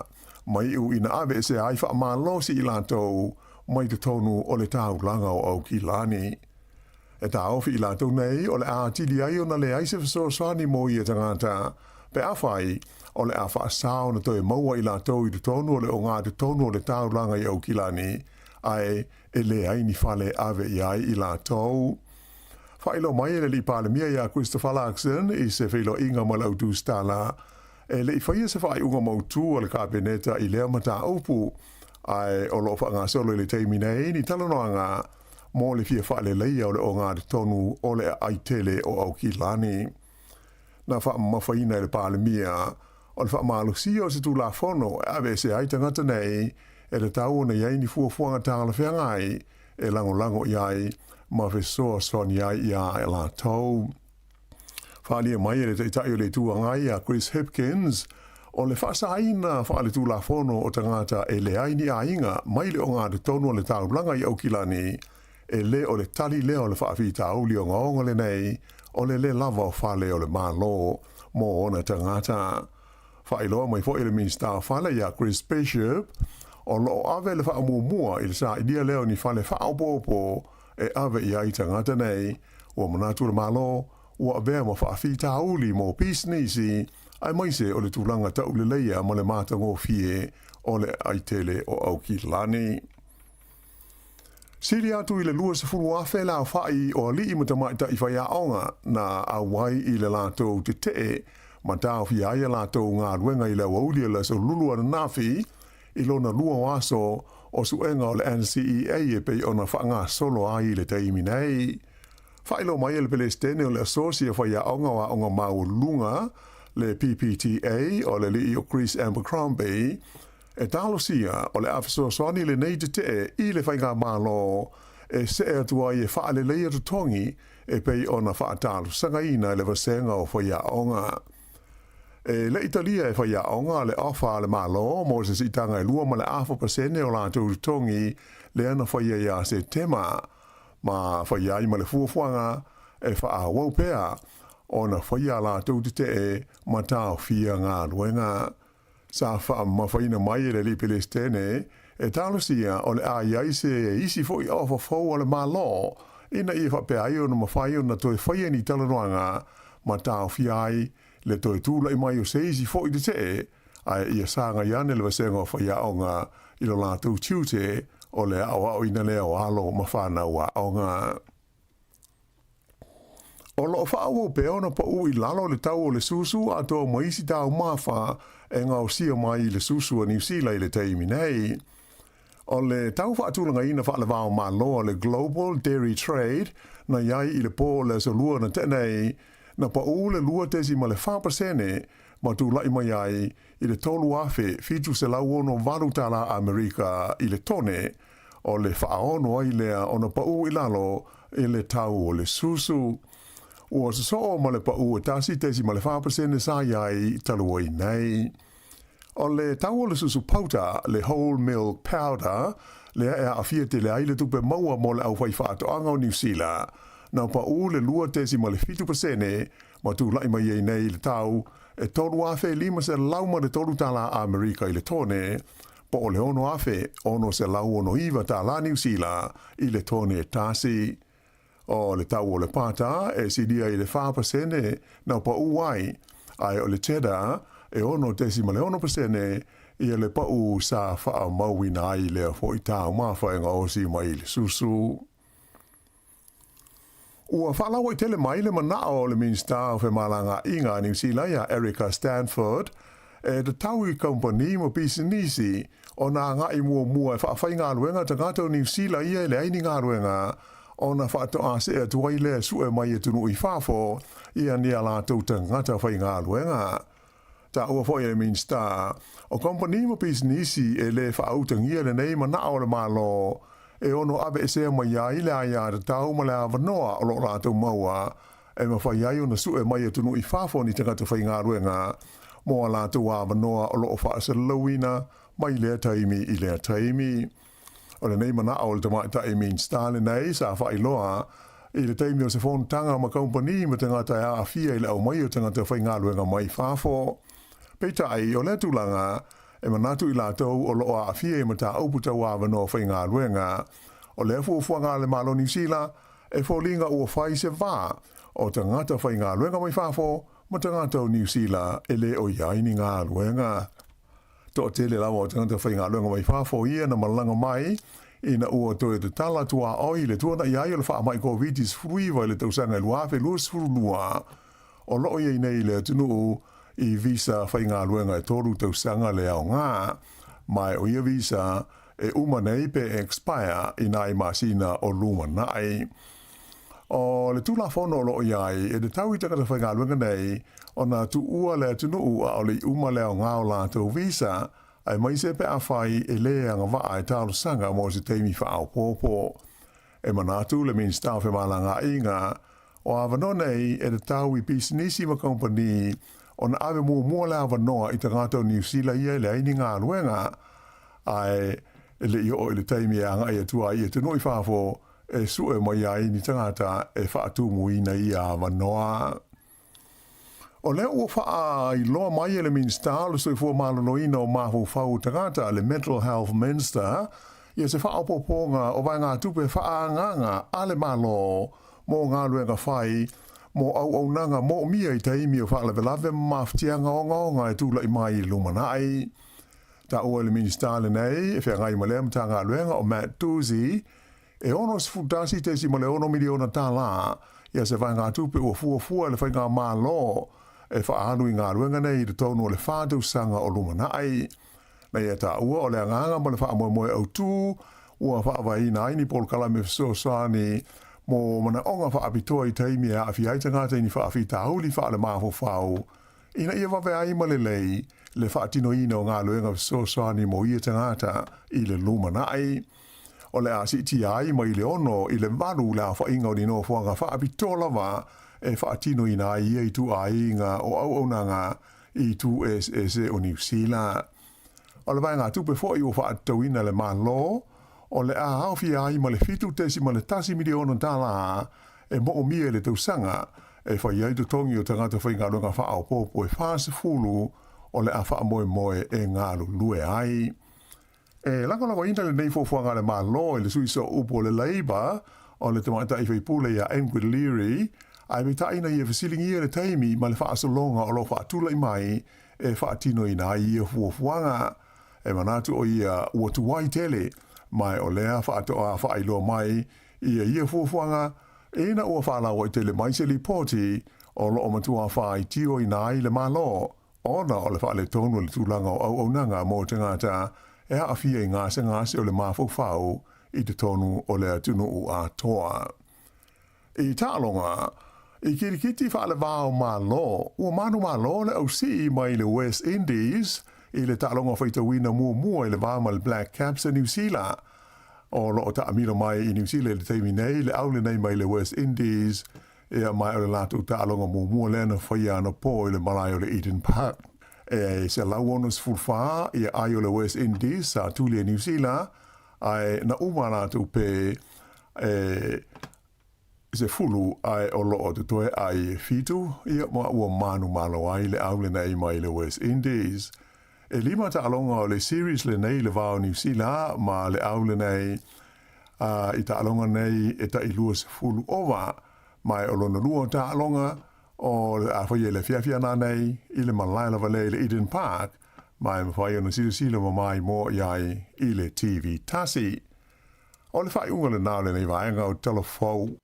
ma iu ina aveesea ai faamalosi i latou mai totonu o le taulaga o Aukilani. E taofi i latou nei o le a atili ai ona leai se fesoasoani mo ia tagata, pe afai o le a faasao ona toe maua i latou i totonu o le ogatotonu o le taulaga i Aukilani, ae e leai ni fale e ave i ai i latou. Faailoa mai e le Alii Palemia ia Christopher Luxon i se feiloaiga ma le au tusitala, e le i faia se faaiuga mautū a le Kapeneta i lea mataupu, ae o lo o faagasolo i le taimi nei ni talanoaga mo le fia faaleleia o le ogatotonu o le aai tele o Aukilani. Na faamamafaina e le Palemia o le faamalosia o se Tulafono e aveese ai tagata nei e tatau ona i ai ni fuafuaga talafeagai e lagolago i ai ma fesoasoani ai iā latou. Faaalia mai e le Taitai o le Itu Agai a Chris Hipkins, o le faasaina faaletulafono o tagata e leai ni aiga mai le ogatotonu o le taulaga i Aukilani, e le o le tali lea o le faafitauli ogaoga lenei o le le lava o fale o le Malo mo ona tagata. Faailoa mai foi e le Minisita o Fale ia Chris Bishop, o lo o ave le faamuamua i le sailia lea o ni fale faaopoopo e ave i ai tagata nei. Ua manatu le Malo, ua avea ma faafitauli mo pisinisi, aemaise o le tulaga tauleleia ma le matagofie o le aai tele o Aukilani. Sili atu i le 20,000 le aofai o alii ma tamaitai faiaoga na auai i le latou tetee ma taofia ai a latou galuega i le aoauli o le Aso Lulu ananafi i lona lua o aso o suega o le NCEA e pei ona faagasolo ai i le taimi nei. Faailoa mai e le Pelesitene o le Asosi o Faiaoga o Aoga Maualuluga, le PPTA, o le alii o Chris Abercrombie, e talosia o le a fesoasoani lenei tetee i le Faigamalo e see atu ai e faaleleia totogi e pei ona faatalosagaina e le Vasega o Faiaoga. E le i talia e faiaoga le ofa a le Malo mo se siitaga e 2.5% o latou totogi lea na faia ia Setema, ma faia ai ma le fuafuaga e faaauau pea ona faia a latou tetee ma taofia galuega. Sa faamamafaina mai e le alii Pelesitene e talosia o le a i ai se isi foi ofa fou a le Malo ina ia faapea ai ona mafai ona toe faia ni talanoaga ma taofia ai le toe tulai mai o se isi foi tetee ae ia sagai ane le vasega o faiaoga i lo latou tiute o le aoaoina lea o alo ma fanau aoga. O lo o faaauau pea ona pau i lalo le tau o le susu atoa ma isi taumafa e gaosia mai i le susu a Niu Sila i le taimi nei. O le tau faatulagaina faalevao Malo a le Global Dairy Trade na i ai i le pō o le aso Lua na tea nei, na paū le 2.4% ma tulai mai ai i le $3,768 tālā Amerika i le tone, o le faaono ai lea ona paū i lalo i le tau o le susu. Ua sosoo ma le paʻu e 1.4% sa i ai talu ai nei. O le tau o le susu pauta, le whole milk powder, lea e aafia tele ai le tupe maua mo le aufaifaatoaga o Niu Sila, na paʻu le 2.7% ma tulaʻi mai ai nei i le tau e $3,503 tālā Amerika i le tone, po o le $6,669 tālā Niu Sila i le tone tasi. O le tau o le pātā e silia i le 4% na paʻu ai, ae o le cheddar e 6.6% ia le paʻu sa faamauina ai lea foi taumafa e gaosi mai i le susu. Ua faalauaitele mai le manao o le Minisita o Femalagaaiga a Niu Sila iā Erica Stanford e tatau i kamupani ma pisinisi ona agai muamua e faafaigaluega tagata o Niu Sila ia e leai ni galuega ona faatoa see atu ai lea e sue mai i atunuu i fafo ia ni a latou tagata faigaluega. Taua foi e le Minisita o Kamupani ma Pisinisi e lē faautagia lenei manao o le Malo e ono aveesea mai ai le aiatatau ma le avanoa o lo o latou maua e mafai ai ona sue mai atunuu i fafo ni tagata faigaluega mo a latou avanoa o lo o faasalalauina mai lea taimi i lea taimi. O lenei manao o le tamaitai Minisita lenei sa faailoa i le taimi o se fonotaga ma kamupani ma tagata e aafia i le aumai o tagata faigaluega mai fafo. Peitai, o lea tulaga, e manatu i latou o lo o aafia i mataupu tau avanoa faigaluega. O lea fuafuaga a le Malo Niu Sila, e foliga ua fai se va o tagata faigaluega mai fafo ma tagata o Niu Sila e le o i ai ni galuega. Toatele lava o tagata faigaluega mai fafo ia na malaga mai ina ua toe tatala tuaoi i le tuana'i ai o le faamai Koviti-19 i le tausaga e 2022. O lo o i ai nei i le atunuu i visa faigaluega e tolu tausaga le aoga, ma o ia visa e uma nei pe expire i nai masina o lumanai. O le Tulafono o lo o i ai, e tatau i tagata faigaluega nei ona tuua le atunuu a o le i uma le aoga o latou visa, aemaise pe afai e lē agavaa e talosaga mo se taimi faaopoopo. E manatu le Minisita o Femalagaaiga, o avanoa nei e tatau i pisinisi ma kamupani ona ave muamua le avanoa i tagata o Niu Sila ia e leai ni galuega, ae e le i oo i le taimi e agai atu ai i atunuu i fafo e sue mai ai ni tagata e faatumuina ia avanoa. O lea ua faailoa mai e le Minisita o le Soifua Maloloina o Mafaufau o Tagata, le Mental Health Minister, ia se faaopoopoga o vaegatupe faaagaaga a le Malo mo galuega fai mo auaunaga moomia i taimi o faalavelave ma mafatiaga ogaoga e tulai mai i le lumanai. Taua e le Minisita lenei e feagai ma lea Matagaluega o Matt Doocey, E $61.6 miliona tālā ia se vaegatupe ua fuafua e le Faigamalo e faaalu i galuega nei i totonu o le fa tausaga o lumanai. Na ia taua o le agaga ma le faamoemoe autū ua faavaeina ai ni polokalame fesoasoani mo manaoga faapitoa i taimi e aafia ai tagata i ni faafitauli faalemafaufau ina ia vave ai ma lelei le faatinoina o galuega fesoasoani mo ia tagata i le lumanai. O le a siitia ai mai le 6 i le 8 le aofaiga o ni nofoaga faapitoa lava e faatinoina ai ia ituaiga o auaunaga i itu eseese o Niu Sila. O le vaegatupe foi ua faatatauina e le Malo, o le a aofia ai ma le $7.1 miliona tālā e moomia i le tausaga e fai ai totogi o tagata faigaluega faaopoopo e 40 o le a faamoemoe e galulue ai. E lagolagoina lenei fuafuaga a le Malo i le sui sooupu o le Labour o le tamaitai faipule ia Ingrid Leary, ae peitai ina ia fesiligia le taimi ma le faasologa o lo o faatulai mai e faatinoina ai ia fuafuaga. E manatu o ia ua tuai tele, ma o lea faatoa faailoa mai ia ia fuafuaga ina ua faalauaitele mai se lipoti o lo o matua faitioina ai le Malo ona o le faaletonu o le tulaga o auaunaga mo tagata e aafia i gasegase o le mafaufau i totonu o le atunuu atoa. I taaloga, i kirikiti faalevao Malo, ua manumalo le ausii mai le West Indies i le taaloga faitauina muamua i le va ma le Black Caps a Niu Sila. O lo o taamilo mai i Niu Sila i le taimi nei le au lenei mai le West Indies. Ia ma o le latou taaloga muamua lea na faia anapo i le malae o le Eden Park. E 164 ia ai o le West Indies sa tuli e Niu Sila, ae na uma latou pe e 10 ae o loo totoe ai e 7, ia ma ua manumalo ai le au lenei mai le West Indies. E 5 taaloga o le series lenei i le va o Niu Sila ma le au lenei, a i taaloga nei e tai 20 ova, ma e o lona lua o taaloga o le a faia i le afiafi ana nei i le malae lava lea i le Eden Park, ma e mafai ona silasila mamai moa i ai i le TV tasi. O le faaiuga lena o lenei vaega o Tala Fou.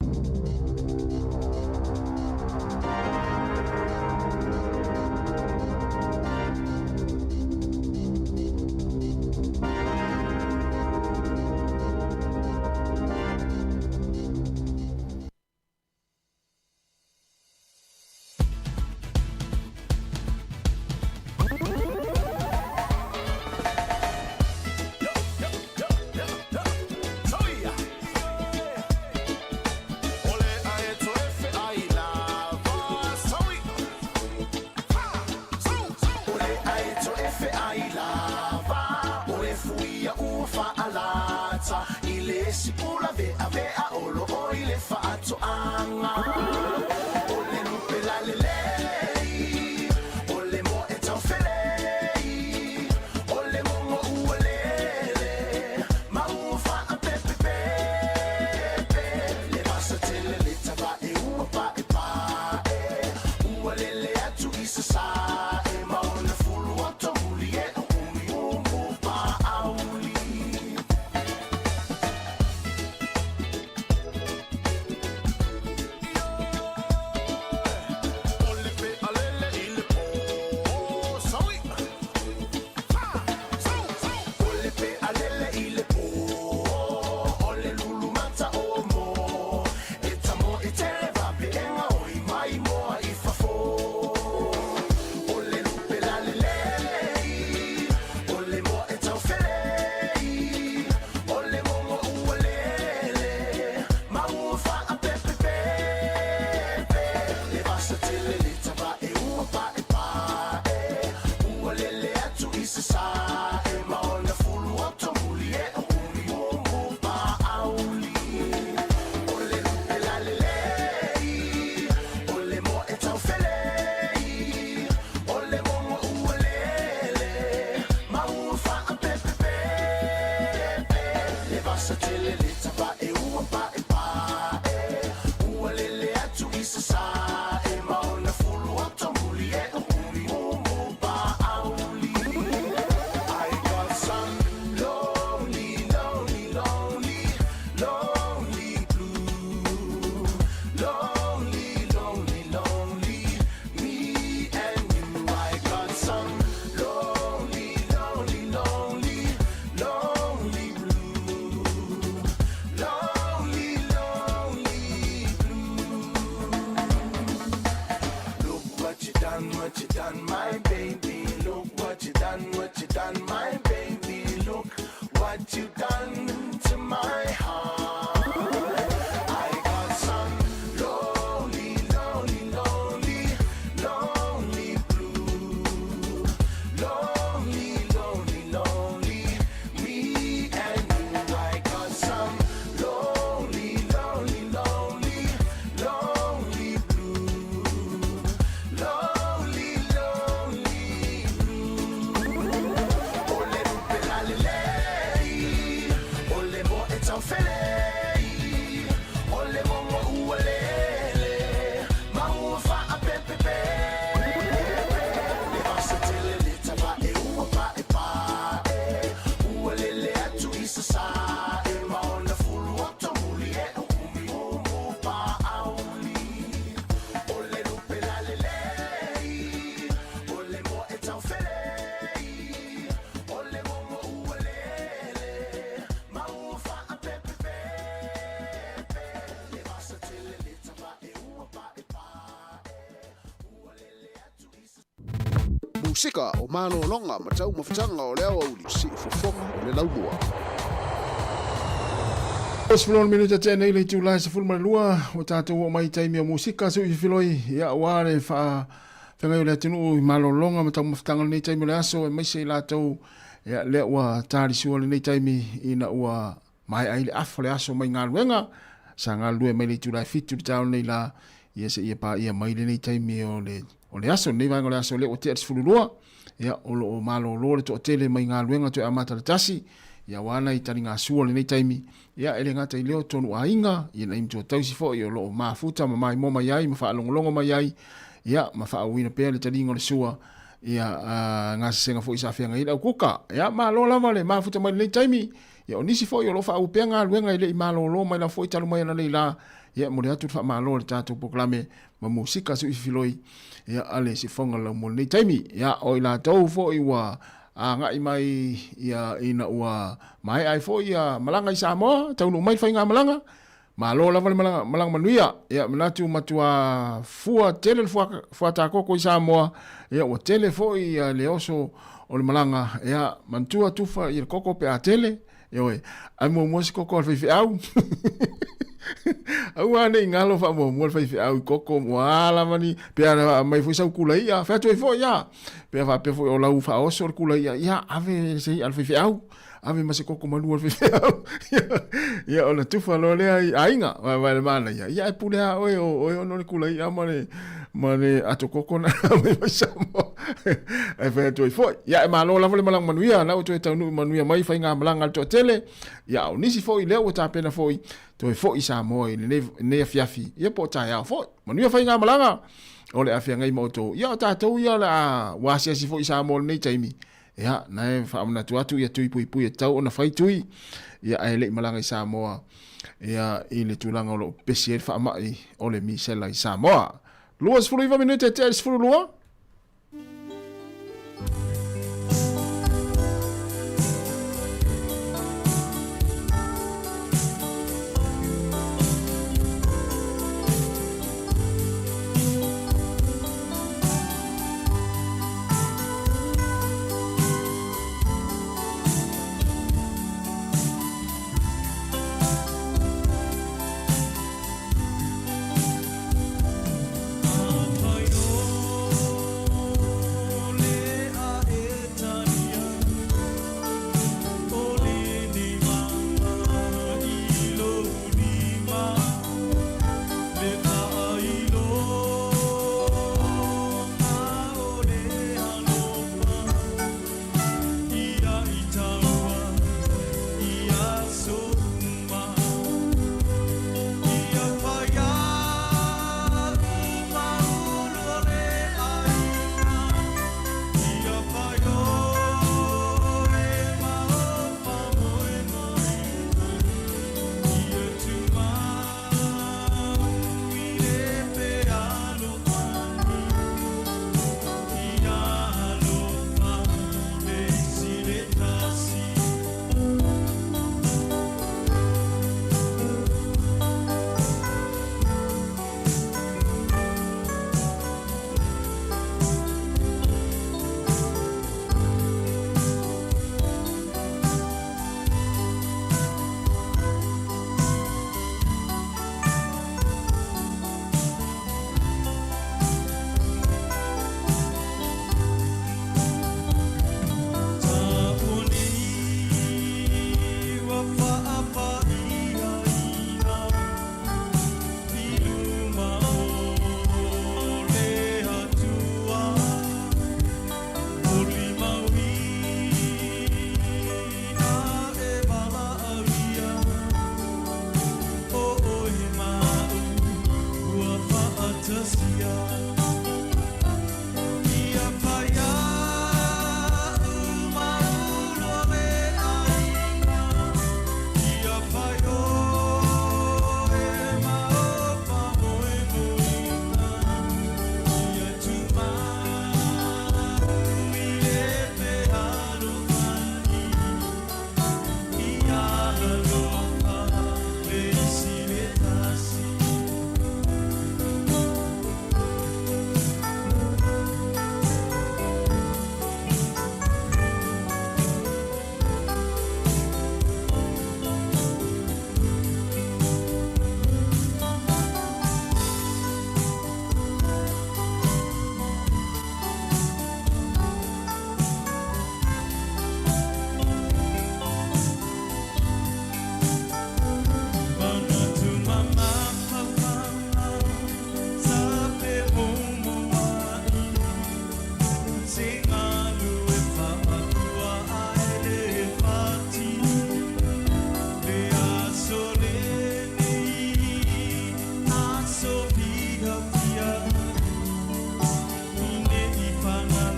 Musika o malologa ma taumafataga o le aoauli, siufofoga o le laumua. 16 minute tea nei le itula e 12, ua tatou oo mai i taimi o musika se ui fefiloi, ia aua le faafeagai o le atunuu i malologa ma taumafataga o lenei taimi o le aso, aemaise i latou ia lea ua talisua lenei taimi ina ua maea ai le afa o le aso mai galuega sa galulue mai le itula e 7 i le taeao lenei la, ia seia paia mai lenei taimi o le o le aso, lenei vaega o le aso lea ua tea le 12, ia o lo o malolo le toatele mai galuega toe amata le tasi, ia aua nai taligasua o lenei taimi, ia e le gata i lea o tonu aiga, ia nai matua tausi foi o lo o mafuta ma maimoa mai ai ma faalogologo mai ai, ia ma faaauauina pea le taliga o le sua, ia gasesega foi sa feagai ai le aukuka. Ia malo lava le mafuta mai lenei taimi, ia o nisi foi o lo o faaauau pea galuega e le i malolo mai lava foi talu mai ananei la, ia e momoli atu le faamalo i le tatou polokalame ma musika suifiloi ia a le sifoga lau mo lenei taimi. Ia o i latou foi ua agai mai ia ina ua maea ai foi ia malaga i Samoa, taunuu mai le faigamalaga, malo lava le malaga, malaga manuia. Ia manatu matua fua tele le fua, fuatakoko i Samoa, ia ua tele foi ia le oso o le malaga, ia manatua tufa i le koko pe a tele, Ioe, ae muamua se koko a le faifeau. Aua ne i galo faamuamua le faifeau i koko mua lava ni, pe a aumai foi sau kula i'a, fai atu ai foi ia. Pe a faapea foi o lau faaoso le kula i'a, ia ave se i'a a le faifeau, ave ma se koko malua a le faifeau. Ia ona tufa loa lea i aiga, vaevae le manaia. Ia e pule lava oe, o oe ono le kula i'a ma le ma le ato koko na aumai mai Samoa. Ae fai atu ai foi. Ia e malo lava le malaga manuia, na ua toe taunuu manuia mai faigamalaga a le toatele. Ia o nisi foi lea ua tapena foi toe foi i Samoa i lenei, lenei afiafi, ia po o taeao foi. Manuia faigamalaga o le a feagai ma outou. Ia o tatou ia o le a ua asiasi foi i Samoa i lenei taimi. Ia, na e faamanatu atu ia tui puipui e tatau ona fai tui, ia ae le i malaga i Samoa, ia i le tulaga o lo o pepesi ai le faamai o le misela i Samoa. 29 minute e tea i le 12.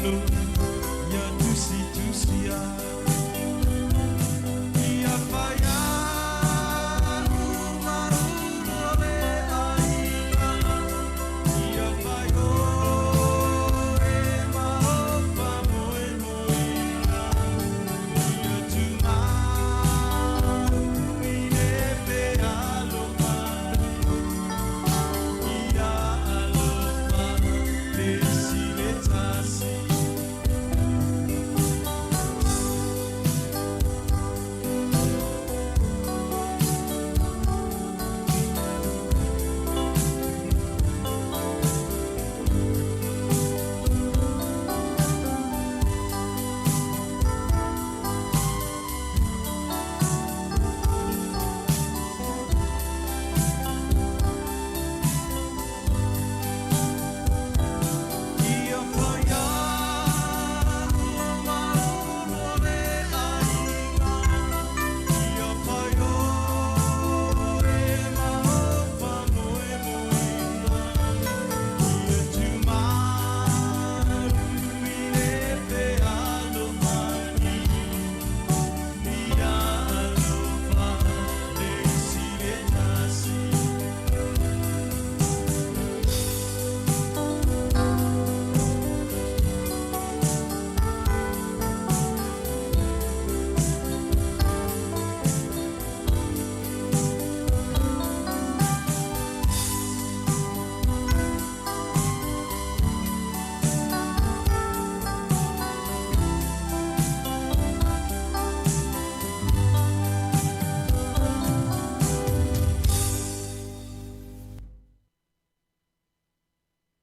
alo ia tusitusia ia faia uma ulu o le aiga ia fai oe ma o faamoemoega ia tumau i le fealofa ia alofa le isi le tasi. Ia faia uma ulu o le aiga ia fai oe ma o faamoemoega ia tumau i le fealofani ia alofa le isi le tasi.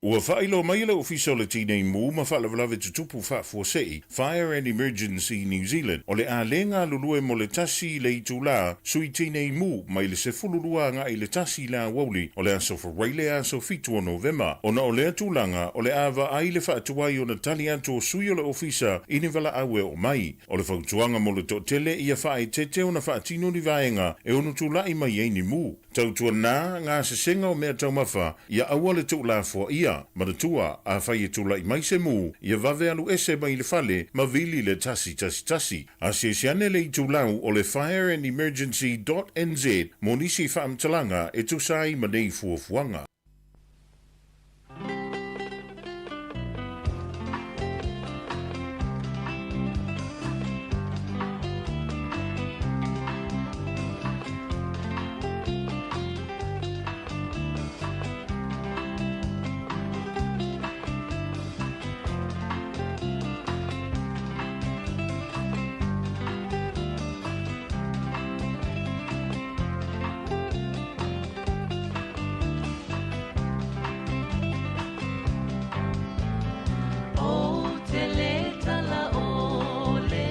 Ua faailoa mai e le Ofisa o le Tinei Mu ma Faalavelave Tutupu Faafuasei, Fire and Emergency New Zealand, o le a le galulue mo le 1 le itulā Sui Tinei Mu mai le 12 agai i le 1 i le aoauli o le aso Faraile aso 7 o Novema. Ona o lea tulaga, o le a vaai le faatuai ona tali atu o sui o le Ofisa i ni valaau e oo mai. O le fautuaga mo le toatele ia faaeteete ona faatino ni vaega e ono tulai mai ai ni mu. Tautuana gasesega o mea taumafa ia aua le tuulafoaia. Manatua, afai e tulai mai se mu, ia vave alu ese mai le fale ma vili le 111. Asiasi ane le itulau o le fireandemergency dot nz mo nisi faamatalaga e tusa ai ma nei fuafuaga. Ou te le tala ʻole,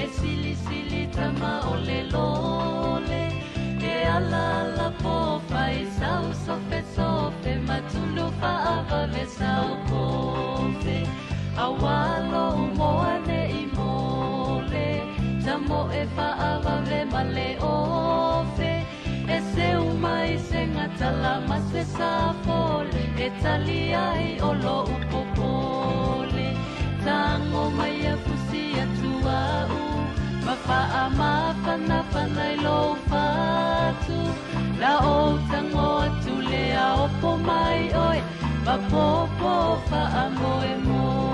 e silisili tama o le lole, e ala ala pofai sau sofe sofe matulu faavave sau kofe, auā lou moa ne i mole, tamo e faavave ma le ofe, e seu mai se gatala ma se safole, e tali ai o lou popole, tago mai a fusi atu au, ma faamafanafana i lou fatu, la ou tago atu lea opo mai oe, ma popo faamoemoe.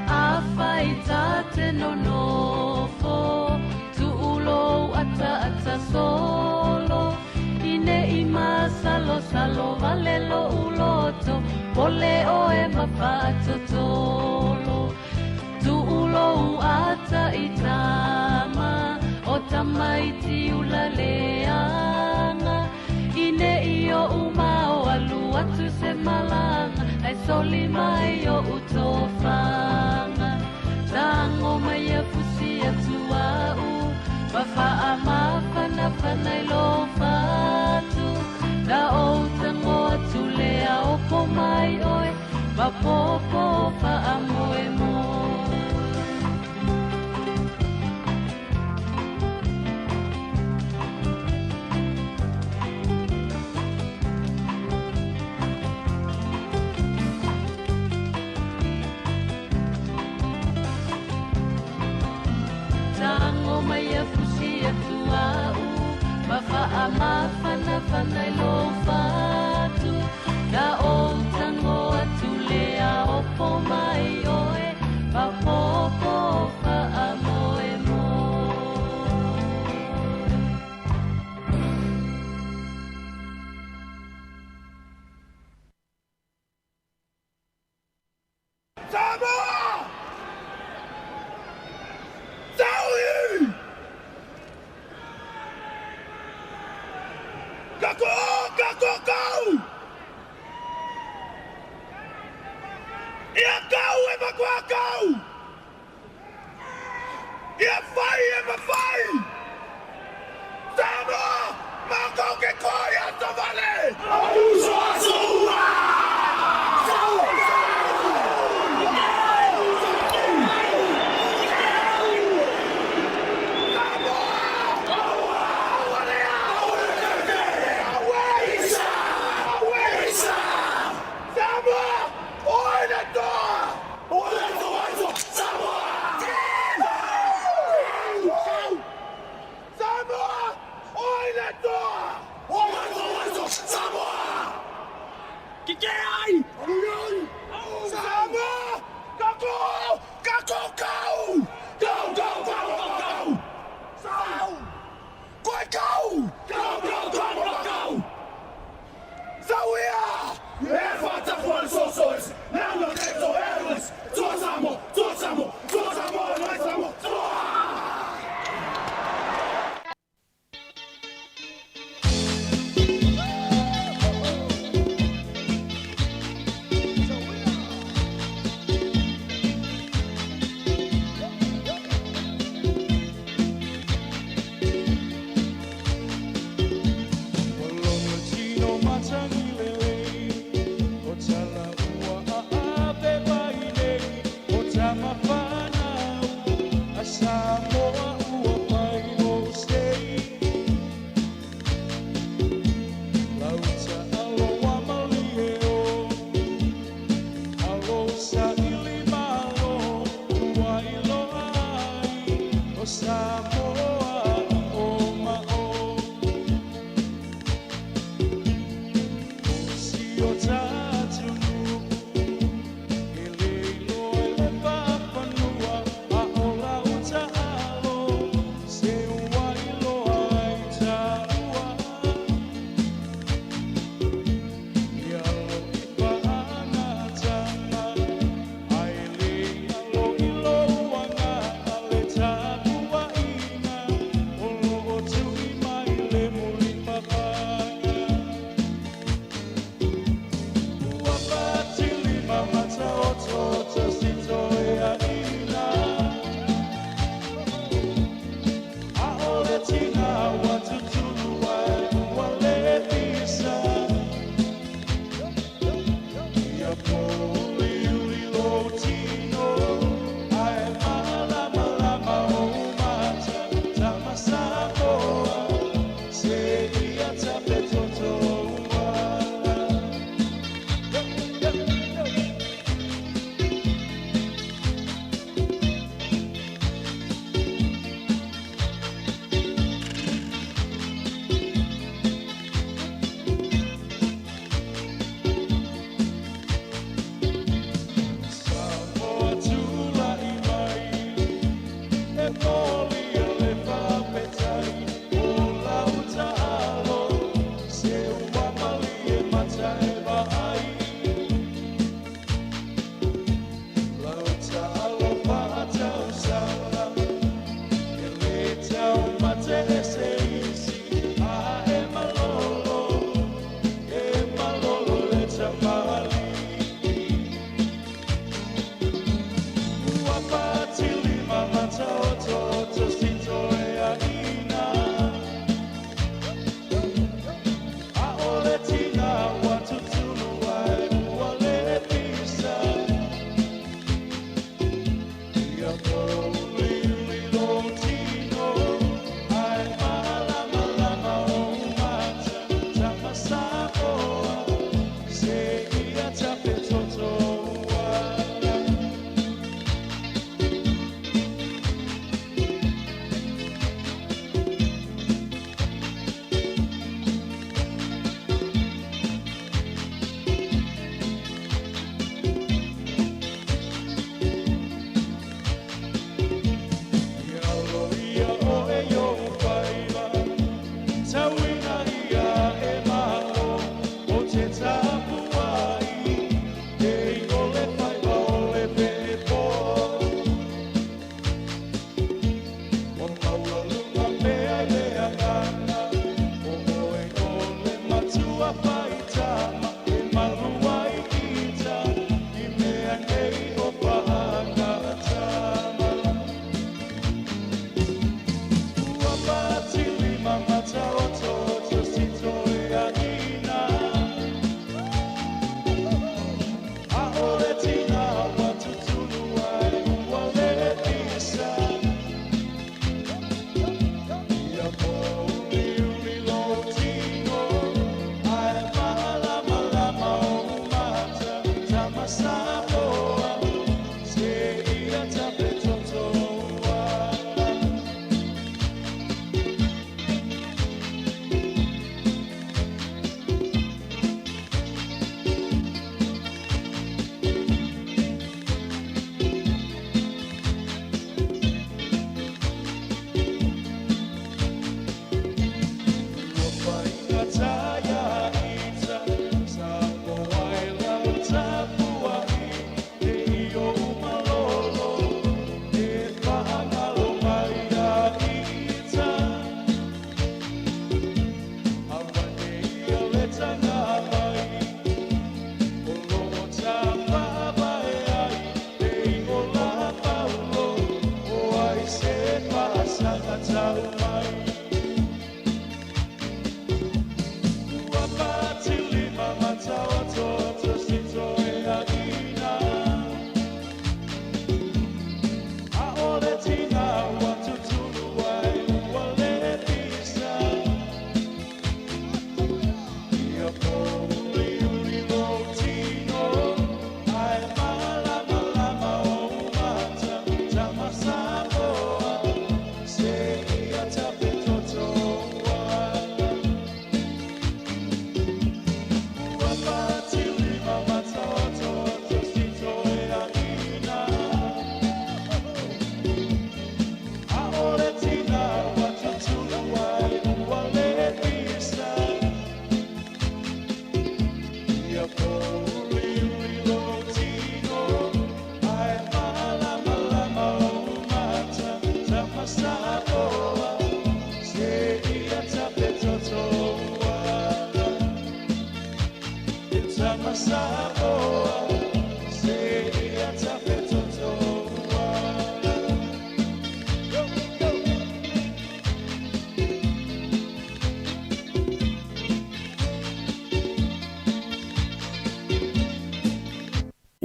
Afai ta te nonofo, tuulou ata ata solo, ine i masalo salo vale lo uloto, pole oe ma faatotolo. Tuulou ata i tama, o tamaiti ula leaga, ine i o umao alu atu se malanga, ai soli mai o utofaga. Tago mai a fusi atu au, ma faamafanafana i lou fatu, la ou tago atu lea opo mai oe, ma popo faamoemoe. Faamafanafana i lou fatu Na ou tago atu lea opo mai oe Faapopo faamoemoe. Samoa! Saui! Kako! Kako kau! Ia kau e makua kau! Ia fai e mafai! Samoa! Makau ke koi a Tavale! Uso aso ua!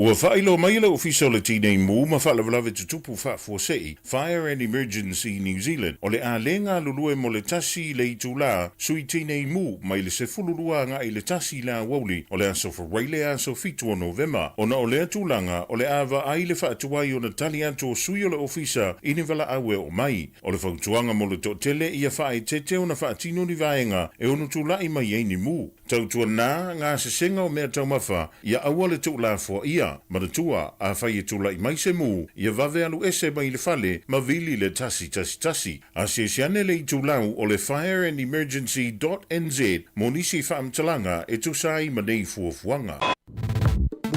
Ua faailoa mai e le Ofisa o le Tinei Mu ma Faalavelave Tutupu Faafuasei, Fire and Emergency New Zealand, o le a le galulue mo le 1 le itulā Sui Tinei Mu mai le 12 agai i le 1 i le aoauli o le aso Faraile aso 7 o Novema. Ona o lea tulaga, o le a vaai le faatuai ona tali atu o sui o le Ofisa i ni valaau e oo mai. O le fautuaga mo le toatele ia faaeteete ona faatino ni vaega e ono tulai mai ai ni mu. Tautuana gasesega o meataumafa ia aua le tuulafoaia. Manatua, afai e tulai mai se mu, ia vave alu ese mai le fale ma vili le 111. Asiasi ane le itulau o le fireandemergency dot nz mo nisi faamatalaga e tusa ai ma nei fuafuaga.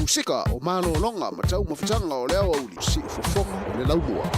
Musika o malologa ma taumafataga o le aoauli, siufofoga o le laumua.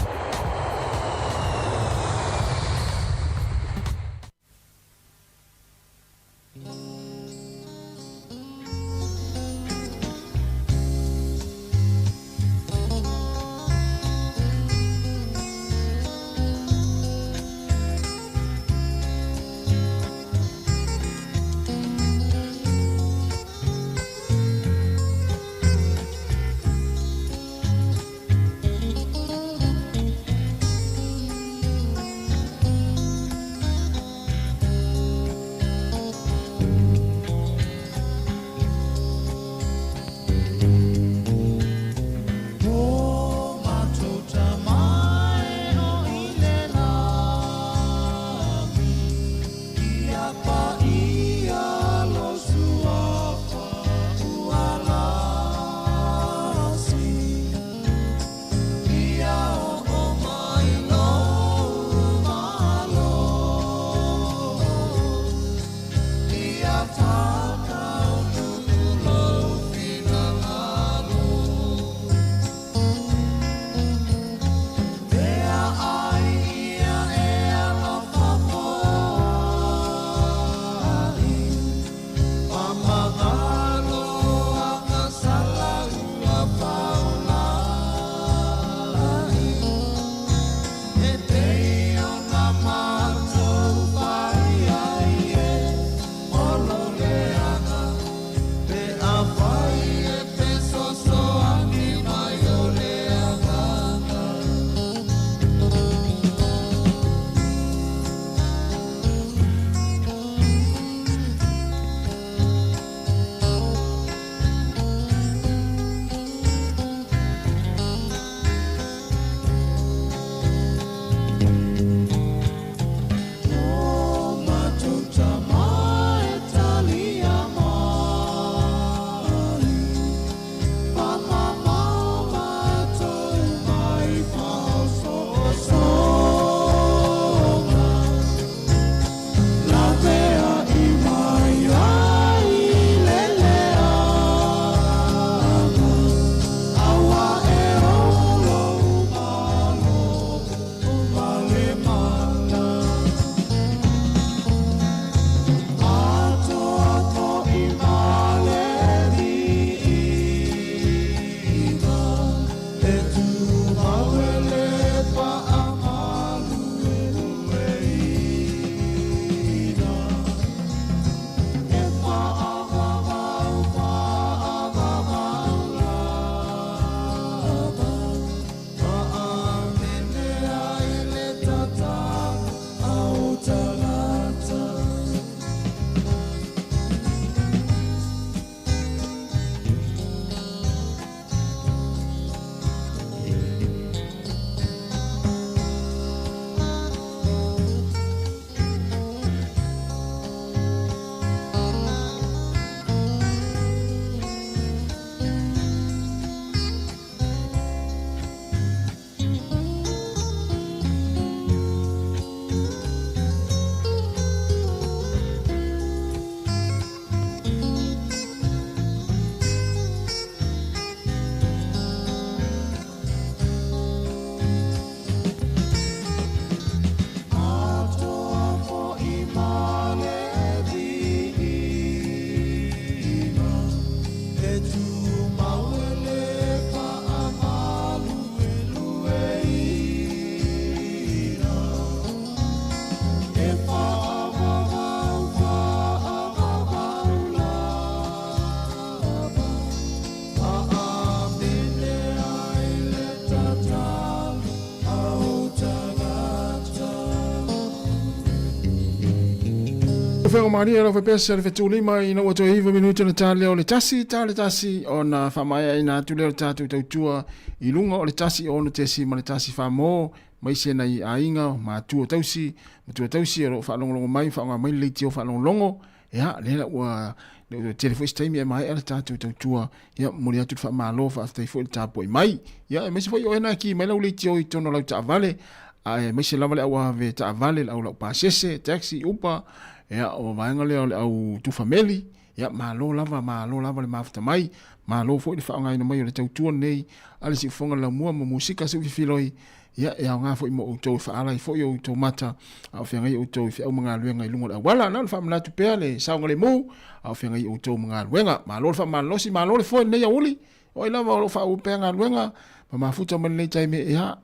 Fega malie lau faapea se le fetulima ina ua toe 9 minute ona ta lea o le 1 ta le 1 ona faamaeaina atu lea o le tatou tautua i luga o le 1 6 ma le 1 famo mai se nai aiga matua tausi matua tausi o lo o faalogologo mai faaaoga mai le leitio faalogologo. Ia, lea la ua le tele foi se taimi e maea le tatou tautua. Ia, momoli atu le faamalo, faafetai foi le tapuai mai. Ia, aemaise foi o oe na ki mai lau leitio i totonu o lau taavale, aemaise lava le au ave taavale, le au laupasese, taxi, upa, ia, o vaega lea o le au tufa meli. Ia, malo lava, malo lava le mafuta mai, malo foi le faaaogaina mai o le tautua lenei a le Siufofoga le Laumua ma musika Siufifiloi. Ia, e aoga foi mo outou e faaala ai foi outou mata a o feagai outou i feau ma galuega i luga o le auala. Na o le faamanatu pea le saogalemu a o feagai outou ma galuega. Malo le faamalolosi, malo le foe i lenei aoauli. O ai lava o lo o faaauau pea galuega ma mafuta mai lenei taimi, ia,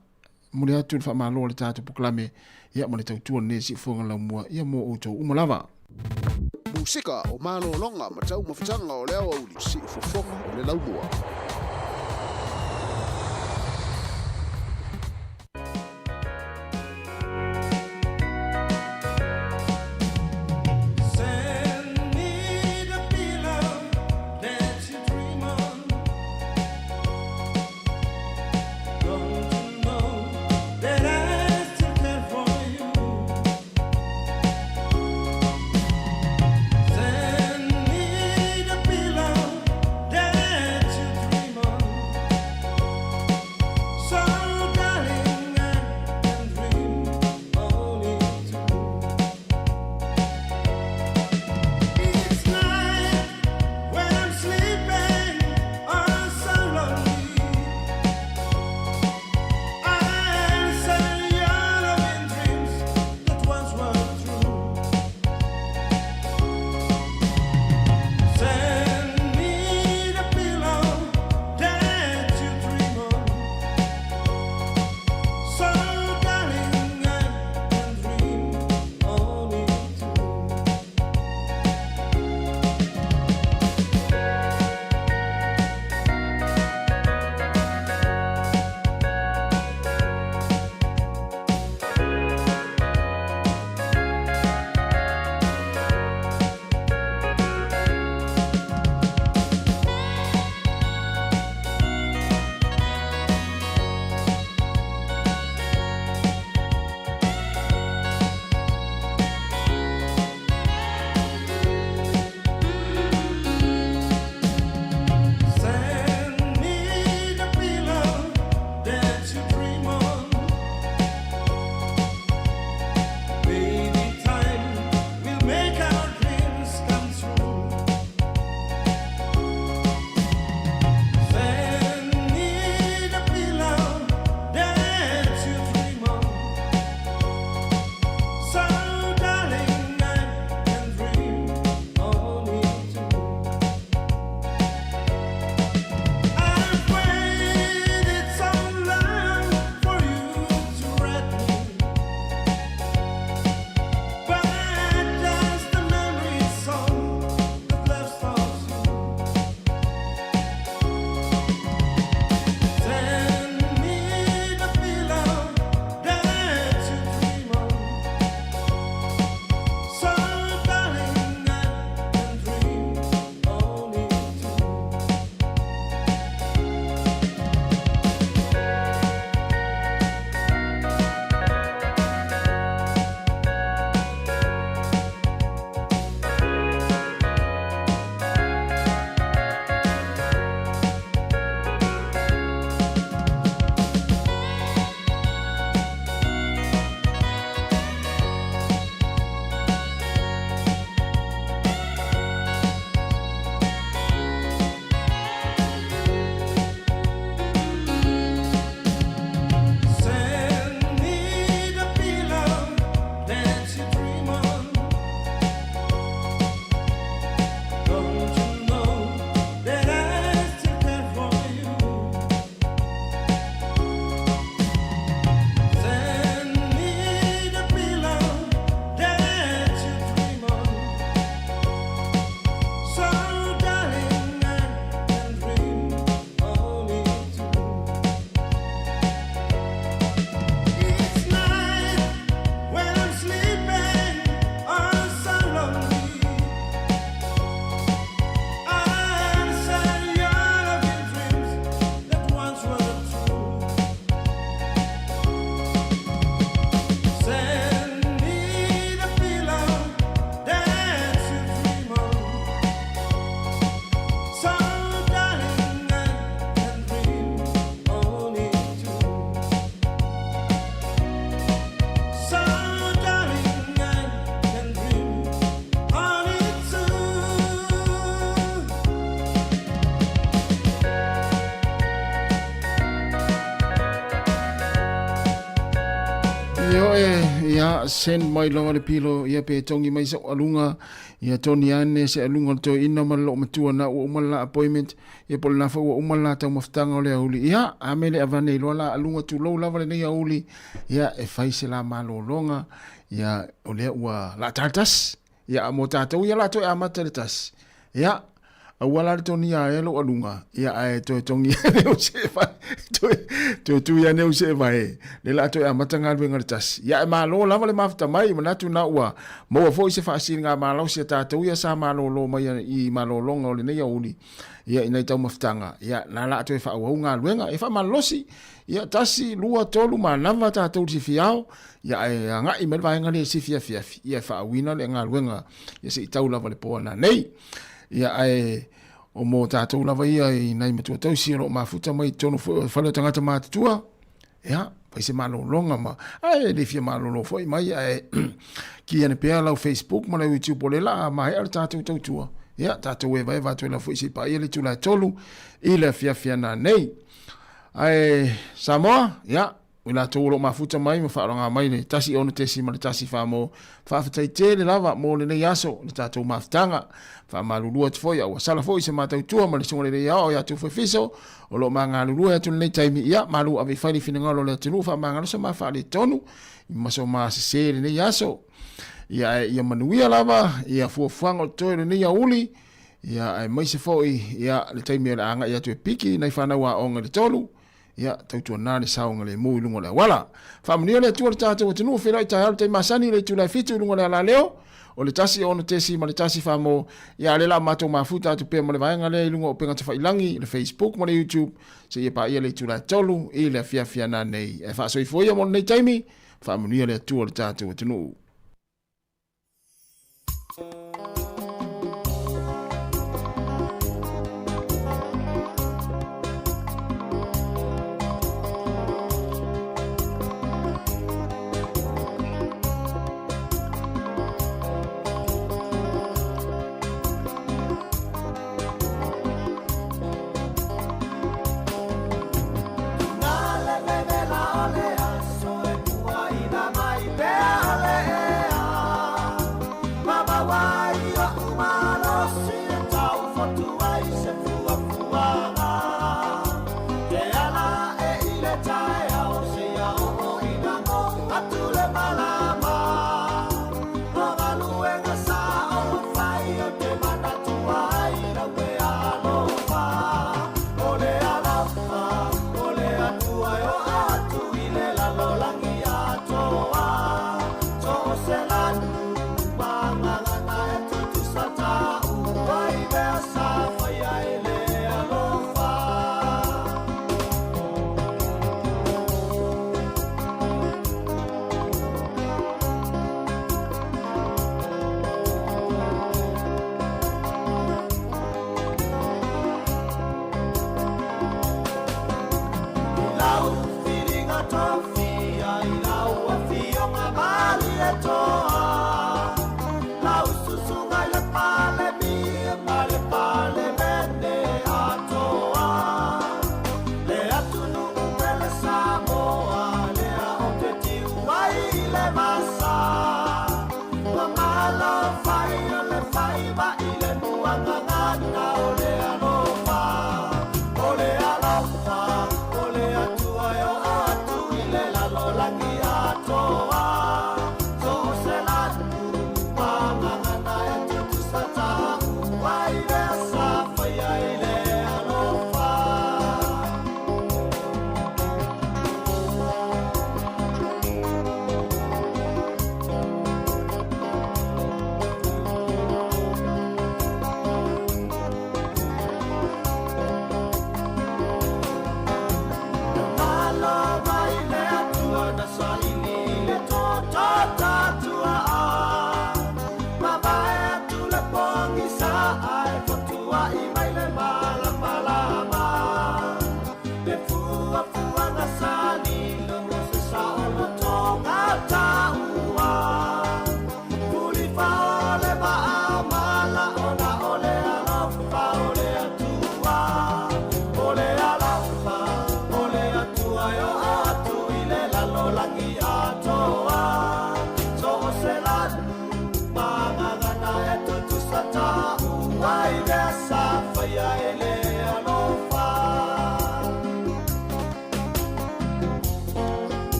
momoli atu le faamalo a le tatou polokalame, ia, ma le tautua lenei a Siufofoga Laumua, ia, mo outou uma lava. Musika o malologa ma taumafataga o le aoauli, Siufofoga o le Laumua. Send me the pillow that you dream on. Don't you know that I still care for you? Send me the pillow that you Ia, send mai loa le pilo, ia pe togi mai sa'u aluga, ia toni ane se aluga o le toeaina ma le loomatua na ua uma le la appointment, ia po o lena foi ua uma le la taumafataga o le aoauli. Ia, a mea e le avane ai loa la aluga tulou lava lenei aoauli, ia e fai se la malologa, ia o lea ua laa ta le tasi. Ia a mo tatou ia la toe amata le tasi. Ia, aua la le tonia ai lou aluga, ia ae toe togi ane ou see vae, toe, toe tui ane ou see vae, le la toe amata galuega le tasi. Ia ae malo lava le mafuta mai, manatu na ua maua foi se faasiligamalosi a tatou ia sa malolo mai i malologa o lenei aoauli, ia i nai taumafataga, ia na la toe faaauau galuega. E faamalolosi, ia tasi, lua, tolu, manava tatou i le sifiao, Ia ae agai mai le vaega lea i sifi afiafi, ia e faauina le galuega ia se i tau lava le po ana nei. Ia ae o mo tatou lava ia i nai matua tausi o lo o mafuta mai i totonu foi o fale o tagata matutua, ia, fai se malologa ma, ae le fia malolo foi mai, ae ki ane pea lau Facebook ma lau YouTube o le la maea le tatou tautua. Ia, tatou evaeva atu ai lava foi se i paia le itula e 3 i le afiafi ana nei. Ae Samoa, ia, O i latou o lo o mafuta mai ma faaloga mai le 1 6.1 mo faafetai tele lava mo lenei aso le tatou mafutaga. Faamalulu atu foi a ua sala foi se matautua ma le susuga lelei aoao ia Tufu Efiso o lo o magalulue atu lenei taimi ia malu ave i fai le finagalo o le atunuu faamagalosa ma faaletonu i maso masese lenei aso. Ia ae ia manuia lava ia fuafuaga o totoe o lenei aoauli ia aemaise foi ia le taimi o le a agai atu e piki nai fanau aoga i le 3 Ia, tautuana le saogalemu i luga o le auala. Faamanuia le Atua i le tatou atunuu, feiloai taeao i le taimi masani i le itula e 7 i luga o le alaleo, o le 1 6 ma le 1 4 mo, ia a lea la matou mafuta atu pea ma le vaega lea i luga o upega tafailagi, le Facebook ma le YouTube, seia paia le itula e 3 i le afiafi ana nei. Ae faasoifua ia mo lenei taimi, faamanuia le Atua i le tatou atunuu.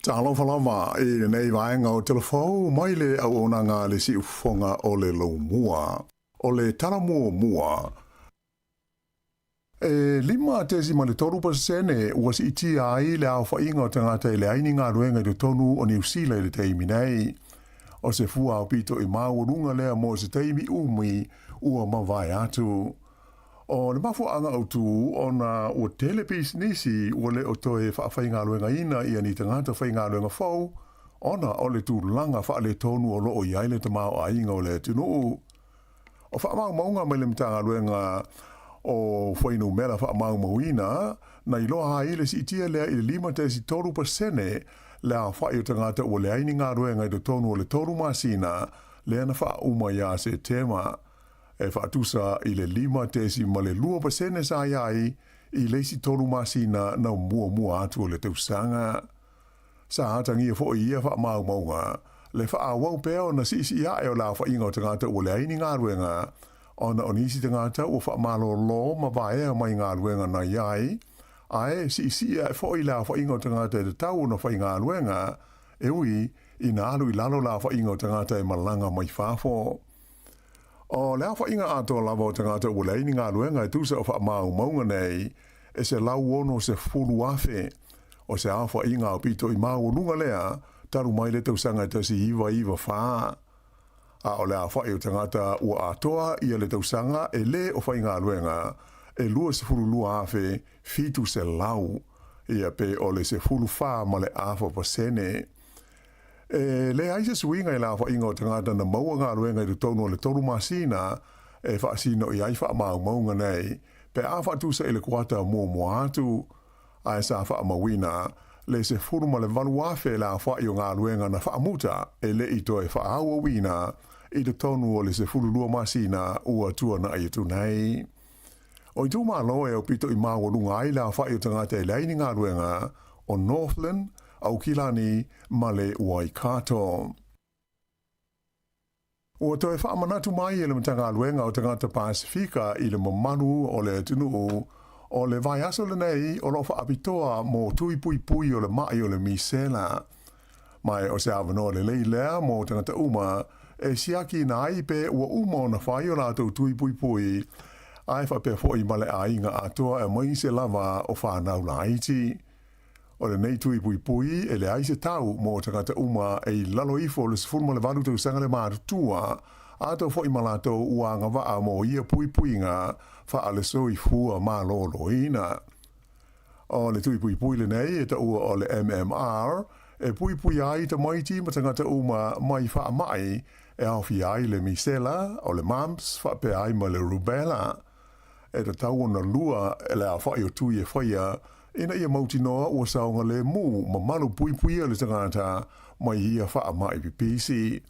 Talofa lava i lenei vaega o Telefou mai le auaunaga a le Siufofoga o le Laumua. O le tala muamua, e 5.3% ua siitia ai le aofaiga o tagata e leai ni galuega i totonu o Niu Sila i le taimi nei. O se fua aupito i maualuga lea mo se taimi umi ua mavae atu. O le mafuaaga autu ona ua tele pisinisi ua le o toe faafaigaluegaina ia ni tagata faigaluega fou ona o le tulaga faaletonu o lo o i ai le tamaoaiga o le atunuu. O faamaumauga mai le Matagaluega o Fuainumera Faamaumauina na iloa ai le siitia lea i le 5.3% le aofai o tagata ua leai ni galuega i totonu o le tolu masina lea na faauma ia Setema, e faatusa i le 5.2% sa i ai i le isi tolu masina na muamua atu o le tausaga. Sa atagia foi i ia faamaumauga le faaauau pea ona siisii ae o le aofaiga o tagata ua leai ni galuega, ona o nisi tagata ua faamalolo ma vaea mai galuega na i ai, ae siisii ae foi le aofaiga o tagata e tatau ona faigaluega, e ui ina alu i lalo le aofaiga o tagata e malaga mai fafo. O le aofaiga atoa lava o tagata ua leai ni galuega e tusa o faamaumauga nei, e 160,000. O se aofaiga aupito i maualuga lea talu mai le tausaga e 1994. A o le aofai o tagata ua atoa ia le tausaga e lē o faigaluega, e 22,700, ia pe o le 14.5%. E leai se suiga i le aofaiga o tagata na maua galuega i totonu o le tolu masina e faasino i ai faamaumauga nei pe a faatusa i le kuata muamua atu, ae sa faamauina le 18,000 le aofai o galuega na faamuta e le i toe faaauauina i totonu o le 12 masina ua tuanai atu nei. O itumalo e aupito i maualuga ai le aofai o tagata e leai ni galuega, o Northland, Aukilani ma le Waikato. Ua toe faamanatu mai e le Matagaluega o Tagata Pasefika i le mamalu o le atunuu o le vaiaso lenei o lo o faapitoa mo tui puipui o le maʻi o le misela. Ma o se avanoa lelei lea mo tagata uma e siakiina ai pe ua uma ona fai o latou tui puipui, ae faapea foi ma le aiga atoa aemaise lava o fanau laiti. O lenei tui puipui e leai se tau mo tagata uma e i lalo ifo o le 18 tausaga le matutua, atoa foi ma latou ua agavaa mo ia puipuiga faale-soifua maloloina. O le tui puipui lenei e taua o le MMR, e puipuia ai tamaiti ma tagata uma mai faamai e aofia ai le misela, o le mumps faapea ai ma le rubella. E tatau ona lua le aofai o tui e faia ina ia mautinoa ua saogalemu ma malu puipuia le tagata mai ia faamai pipisi.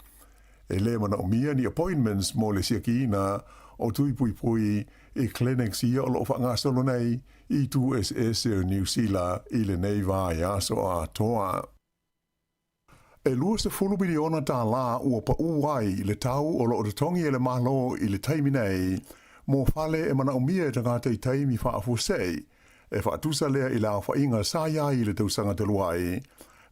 E lē manaomia ni appointments mo le siakiina o tui puipui i clinics ia o lo o faagasolo nei i itu eseese o Niu Sila i lenei vaiaso atoa. E 20 miliona tālā ua paʻū ai le tau o lo o totogi e le Malo i le taimi nei mo fale e manaomia e tagata i taimi faafuasei, e faatusa lea i le aofaiga sa i ai i le tausaga talu ai.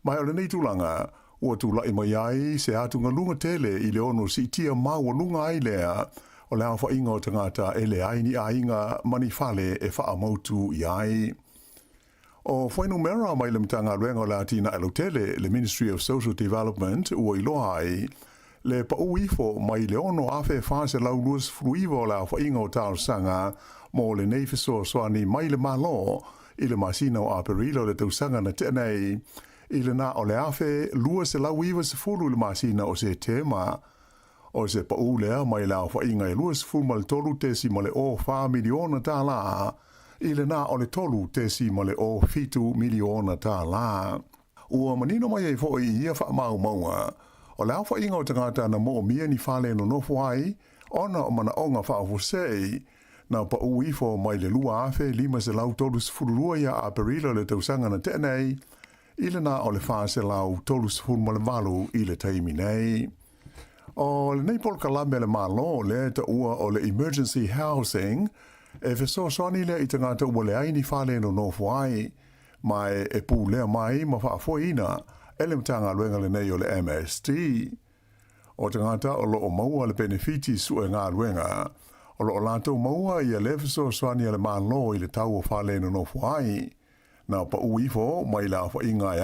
Ma o lenei tulaga, ua tulai mai ai se atugaluga tele i le ono siitia maualuga ai lea o le aofaiga o tagata e leai ni aiga ma ni fale e faamautu i ai. O fuainumera mai le Matagaluega o le Atinae Lautele, le Ministry of Social Development, ua iloa ai le paʻū ifo mai le 6,429 o le aofaiga o talosaga mo lenei fesoasoani mai le Malo i le masina o Aperila o le tausaga na tea nei, i le na o le 1,290 i le masina o Setema. O se paʻū lea mai le aofaiga e 23.04 miliona tālā i le na o le 3.07 miliona tālā. Ua manino mai ai foi i ia faamaumauga, o le aofaiga o tagata na moomia ni fale e nonofo ai ona o manaoga faafuasei, na paʻū ifo mai le 2,532 ia Aperila o le tausaga na tea nei, i le na o le 438 i le taimi nei. O lenei polokalame a le Malo lea e taua o le Emergency Housing, e fesoasoani lea i tagata ua leai ni fale e nonofo ai, ma e pulea mai ma faafoeina e le Matagaluega lenei o le MSD. O tagata o lo o maua le penefiti sue galuega, o lo o latou maua ia le fesoasoani a le Malo i le tau o fale e nonofo ai. Na pau ifo mai le aofaiga e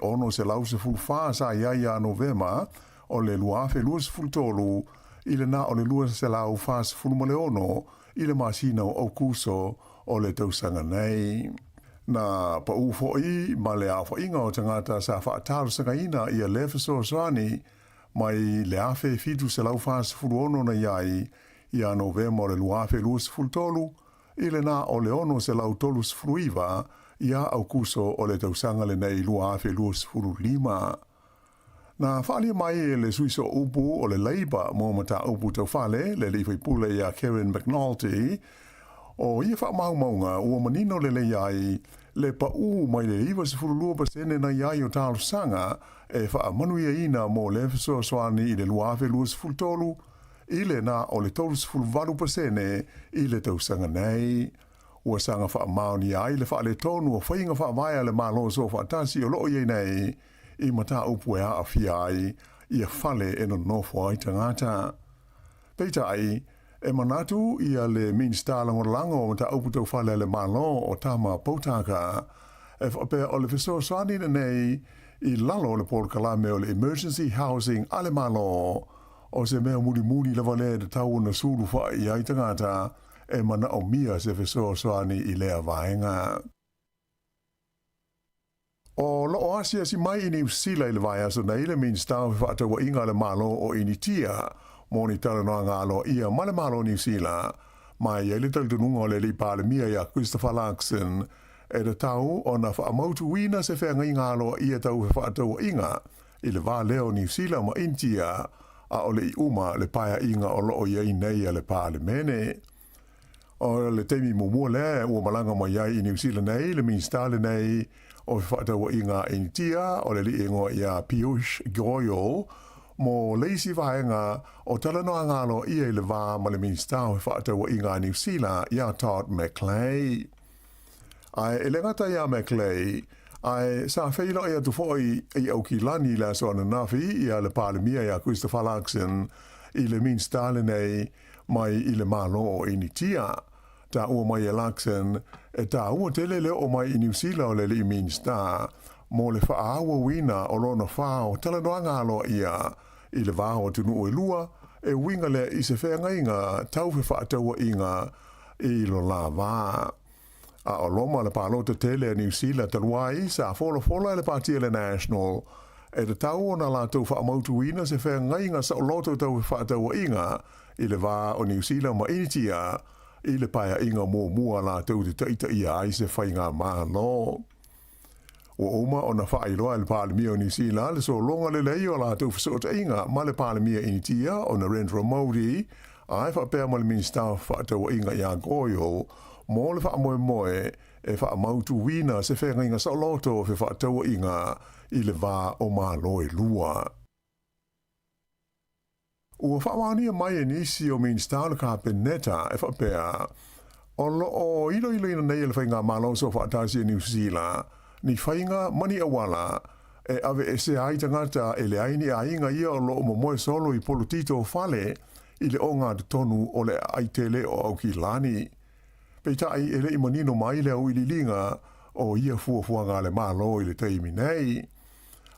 1,614 sa i ai ia Novema o le 2023 i le na o le 246 i le masina o Aokuso o le tausaga nei. Na pau foi ma le aofaiga o tagata sa faatalosagaina ia lea fesoasoani mai le 1,746 na i ai ia Novema o le 2023 i le na o le 639 ia Aokuso o le tausaga lenei 2025. Na faaalia mai e le sui sooupu o le Labour mo mataupu tau fale, le alii faipule ia Kevin McNulty, o ia faamaumauga ua manino lelei ai le paū mai le 92% na i ai o talosaga e faamanuiaina mo le fesoasoani i le 2023 i le na o le 38% i le tausaga nei. Ua saga faamaonia ai le faaletonu o faiga faavae a le Malo Soofaatasi o lo o i ai nei i mataupu e aafia ai ia fale e nonofo ai tagata. Peitai, e manatu ia le Minisita Lagolago o Mataupu Tau Fale a le Malo o Tama Poutaka, e faapea o le fesoasoani lenei i lalo o le polokalame o le Emergency Housing a le Malo, o se mea mulimuli lava lea e tatau ona sulu faa i ai tagata e manaomia se fesoasoani i lea vaega. O lo o asiasi mai i Niu Sila i le vaiaso nei le Minisita o Fefaatauaiga a le Malo o Initia mo ni talanoaga aloaia ma le Malo o Niu Sila, ma e i ai le talitonuga o le Alii Palemia ia Christopher Luxon e tatau ona faamautuina se feagaiga aloaia tau fefaatauaiga i le va lea o Niu Sila ma Initia a o le i uma le paeaiga o lo o i ai nei a le Palemene. O le taimi muamua lea ua malaga mai ai i Niu Sila nei le Minisita lenei o Fefaatauaiga a Initia, o le alii igoa ia Piyush Goyal, mo le isi vaega o talanoaga aloaia i le va ma le Minisita o Fefaatauaiga a Niu Sila ia Todd McClay. Ae e le gata iā McClay, ae sa feiloai atu foi i Aukilani i le aso ananafi ia le Palemia ia Christopher Luxon i le Minisita lenei mai i le Malo o Initia. Taua mai e Luxon, e tāua tele le oo mai i Niu Sila o le alii Minisita mo le faaauauina o lona fao talanoaga aloaia i le va o atunuu e lua, e uiga lea i se feagaiga tau fefaatauaiga i lo la va. A o loma le palota tele a Niu Sila talu ai, sa folafola e le Pāti a le National e tatau ona latou faamautuina se feagaiga saoloto tau fefaatauaiga i le va o Niu Sila ma Initia i le paeaiga muamua latou te taitaia ai se faigamalo. Ua uma ona faailoa e le Palemia o Niu Sila le sologa lelei o latou fesootaiga ma le Palemia Initia o Narendra Modi, ae faapea ma le Minisita o Fefaatauaiga ia Goyal mo le faamoemoe e faamautuina se feagaiga saoloto o fefaatauaiga i le va o Malo e lua. Ua faamaonia mai e nisi o Minisita o le Kapeneta e faapea, o lo o iloiloina nei e le Faigamalo Soofaatasi a Niu Sila ni faiga ma ni auala e aveese ai tagata e leai ni aiga ia o lo o momoe solo i polotito o fale i le ogatotonu o le aai tele o Aukilani. Peitai e le i manino mai le auiliiliga o ia fuafuaga a le Malo i le taimi nei.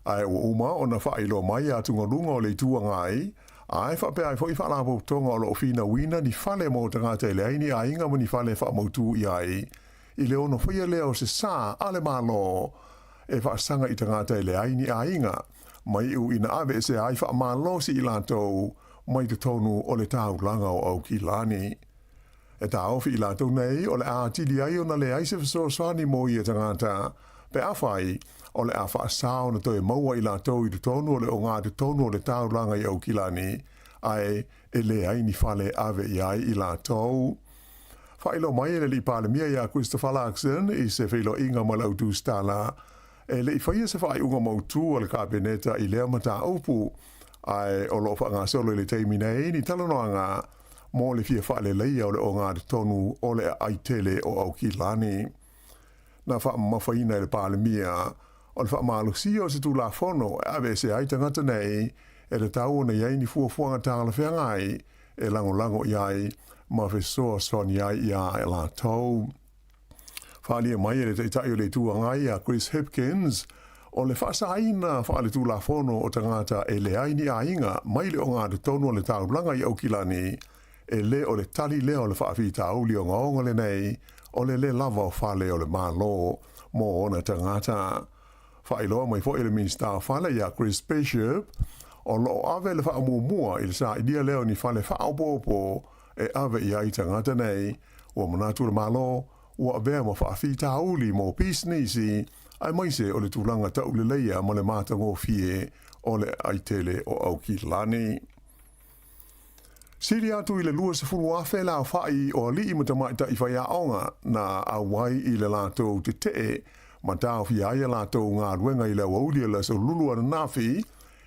Ae ua uma ona faailoa mai atugaluga o le Itu Agai, ae faapea ai foi faalapotopotoga o lo o finauina ni fale mo tagata e leai ni aiga ma ni fale e faamautū i ai, i le ono faia lea o se sa a le Malo e faasaga i tagata e leai ni aiga, ma iu ina aveesea ai faamalosi i latou mai totonu o le taulaga o Aukilani. E taofi i latou nei o le a atili ai ona leai se fesoasoani mo ia tagata, pe afai o le a faasao ona toe maua i latou i totonu o le ogatotonu o le taulaga i Aukilani, ae e leai ni fale e ave i ai i latou. Faailoa mai e le Alii Palemia ia Christopher Luxon i se feiloaiga ma le au tusitala, e le i faia se faaiuga mautū a le Kapeneta i lea mataupu, ae o lo o faagasolo i le taimi nei ni talanoaga mo le fia faaleleia o le ogatotonu o le aai tele o Aukilani. Na faamamafaina e le Palemia O le faamalosia o se Tulafono e aveese ai tagata nei, e tatau ona i ai ni fuafuaga talafeagai e lagolago i ai ma fesoasoani ai iā latou. Faaalia mai e le Taitai o le Itu Agai a Chris Hipkins, o le faasaina faaletulafono o tagata e leai ni aiga mai le ogatotonu o le taulaga i Aukilani, e le o le tali lea o le faafitauli ogaoga lenei o le le lava o fale o le Malo mo ona tagata. Faailoa mai foi e le Minisita o Fale ia Chris Bishop, o lo o ave le faamuamua i le sailia lea o ni fale faaopoopo e ave i ai tagata nei. Ua manatu le Malo, ua avea ma faafitauli mo pisinisi, aemaise o le tulaga tauleleia ma le matagofie o le aitele o Aukilani. Sili atu i le 20,000 le aofai o alii ma tamaitai faiaoga na auai i le latou tetee ma taofia ai a latou galuega i le aoauli o le Aso Lulu ananafi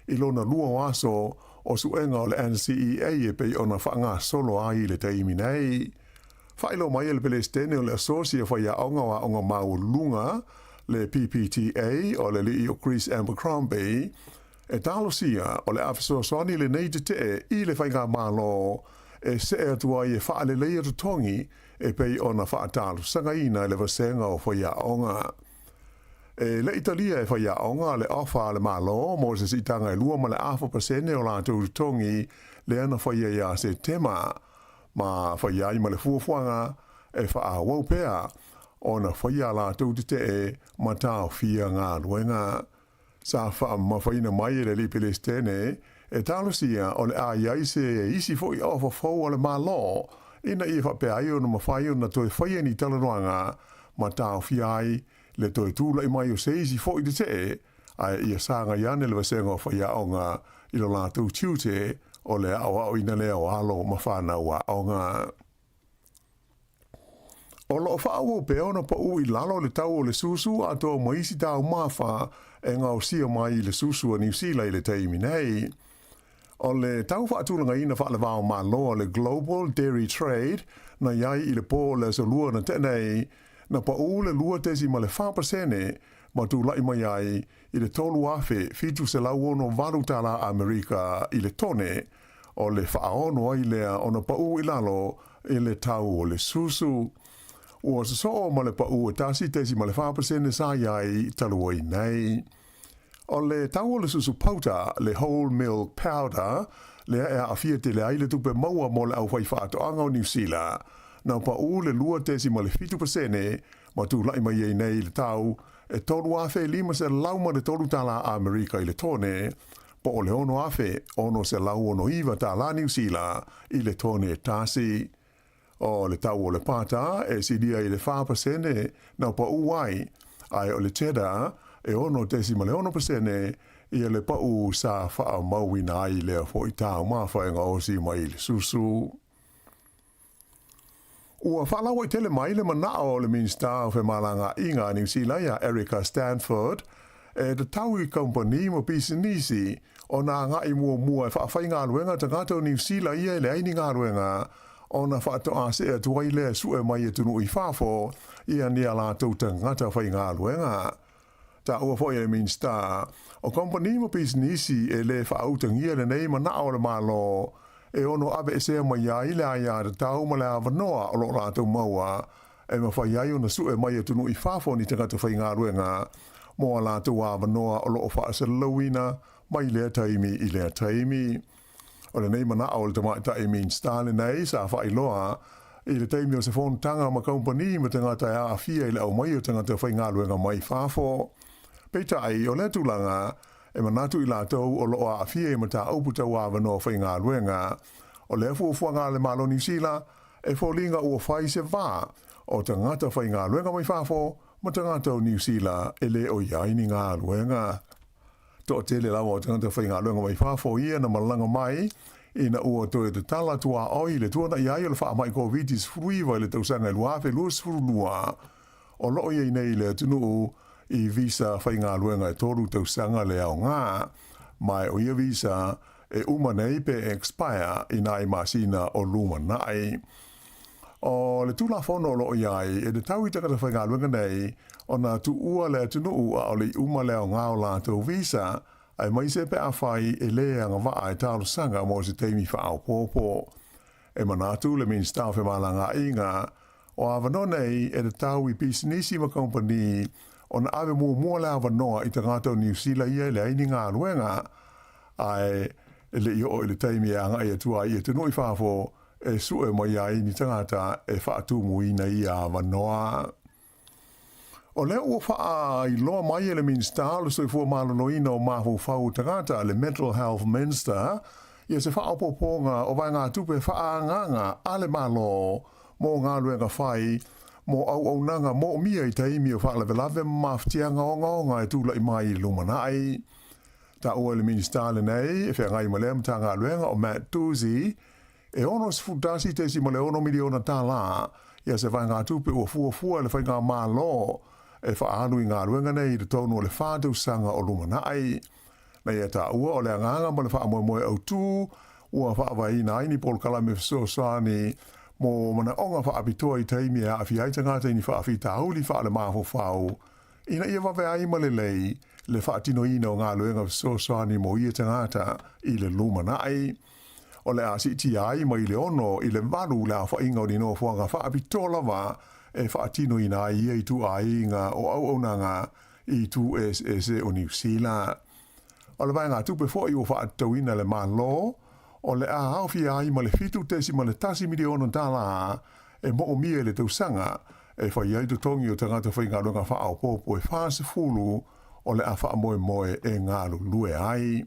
i lona lua o aso o suega o le NCEA e pei ona faagasolo ai i le taimi nei. Faailoa mai e le Pelesitene o le Asosi o Faiaoga o Aoga Maualuluga, le PPTA, o le alii o Chris Abercrombie, E talosia, o le a fesoasoani lenei tetee i le Faigamalo e see atu ai e faaleleia totogi e pei ona faatalosagaina e le vasega o faiaoga. E le i talia e faiaoga le ofa a le Malo mo se siitaga e 2.5% o latou totogi lea na faia ia Setema, ma faia ai ma le fuafuaga e faaauau pea ona faia a latou tetee ma taofia galuega. Sa faamamafaina mai e le alii Pelesitene e talosia o le a i ai se isi foi ofa fou a le Malo ina ia faapea ai ona mafai ona toe faia ni talanoaga ma taofia ai le toe tulai mai o se isi foi tetee ae ia sagai ane le vasega o faiaoga i lo latou tiute o le aoaoina lea o alo ma fanau aoga. O lo o faaauau pea ona pau i lalo le tau o le susu atoa ma isi taumafa e gaosia mai i le susu a Niu Sila i le taimi nei. O le tau faatulagaina faalevao Malo a le Global Dairy Trade na i ai i le po o le Aso Lua na tea nei, na pau le 2.4% ma tulai mai ai i le $3,768 tala Amerika i le tone, o le faaono ai lea ona pau i lalo i le tau o le susu. Ua sosoo ma le pau e 1.4% sa i ai talu ai nei. O le tau o le susu pauta, le whole milk powder, lea e aafia tele ai le tupe maua mo le aufaifaatoaga o Niu Sila, na pau le 2.7% ma tulai mai ai nei i le tau e $3,503 tala Amerika i le tone, po o le $6,669 tala Niu Sila i le tone tasi. O le tau o le pātā e silia i le 4% na paʻu ai, ae o le cheddar e 6.6% ia le paʻu sa faamauina ai lea foi taumafa e gaosi mai i le susu. Ua faalauaitele mai le manao o le Minisita o Femalagaaiga a Niu Sila iā Erica Stanford e tatau i kamupani ma pisinisi ona agai muamua e faafaigaluega tagata o Niu Sila ia e leai ni galuega ona faatoa see atu ai lea e sue mai atunuu i fafo ia ni a latou tagata faigaluega. Taua foi e le Minisita o Kamupani ma Pisinisi e le faautagia lenei manao o le Malo e ono aveesea mai ai le aiatatau ma le avanoa o lo o latou maua e mafai ai ona sue mai atunuu i fafo ni tagata faigaluega mo a latou avanoa o lo o faasalalauina mai lea taimi i lea taimi. O lenei manao o le tamaitai Minisita lenei sa faailoa i le taimi o se fonotaga ma kamupani ma tagata e aafia i le aumai o tagata faigaluega mai fafo. Peitai, o lea tulaga, e manatu i latou o lo o aafia i mataupu tau avanoa faigaluega. O lea fuafuaga a le Malo Niu Sila, e foliga ua fai se va o tagata faigaluega mai fafo ma tagata o Niu Sila e le o i ai ni galuega. Toatele lava o tagata faigaluega mai fafo ia na malaga mai ina ua toe tatala tuaoi i le tuanai ai o le faamai Koviti-19 i le tausaga e 2022. O lo o i ai nei i le atunuu i visa faigaluega e tolu tausaga le aoga, ma o ia visa e uma nei pe expire i nai masina o lumanai. O le Tulafono o lo o i ai, e tatau i tagata faigaluega nei ona tuua le atunuu a o le i uma le aoga o latou visa, aemaise pe afai e lē agavaa e talosaga mo se taimi faaopoopo. E manatu le Minisita o Femalagaaiga, o avanoa nei e tatau i pisinisi ma kamupani ona ave muamua le avanoa i tagata o Niu Sila ia e leai ni galuega, ae le i oo i le taimi e agai atu ai i atunuu i fafo e sue mai ai ni tagata e faatumuina ia avanoa. O lea ua faailoa mai e le Minisita o le Soifua Maloloina o Mafaufau o Tagata, le Mental Health Minster, ia se faaopoopoga o vaegatupe faaagaaga a le Malo mo galuega fai mo auaunaga moomia i taimi o faalavelave ma mafatiaga ogaoga e tulai mai i le lumanai. Taua e le Minisita lenei e feagai ma lea Matagaluega o Matt Doocey, E $61.6 miliona tālā ia se vaegatupe ua fuafua e le Faigamalo e faaalu i galuega nei i totonu o le fa tausaga o lumanai. Na ia taua o le agaga ma le faamoemoe autū ua faavaeina ai ni polokalame fesoasoani mo manaoga faapitoa i taimi e aafia ai tagata i ni faafitauli faalemafaufau ina ia vave ai ma lelei le faatinoina o galuega fesoasoani mo ia tagata i le lumanai. O le a siitia ai mai le 6 i le 8 le aofaiga o ni nofoaga faapitoa lava e faatinoina ai ia ituaiga o auaunaga i itu eseese o Niu Sila. O le vaegatupe foi ua faatatauina e le Malo, o le a aofia ai ma le $7.1 miliona tālā e moomia i le tausaga e fai ai totogi o tagata faigaluega faaopoopo e 40 o le a faamoemoe e galulue ai.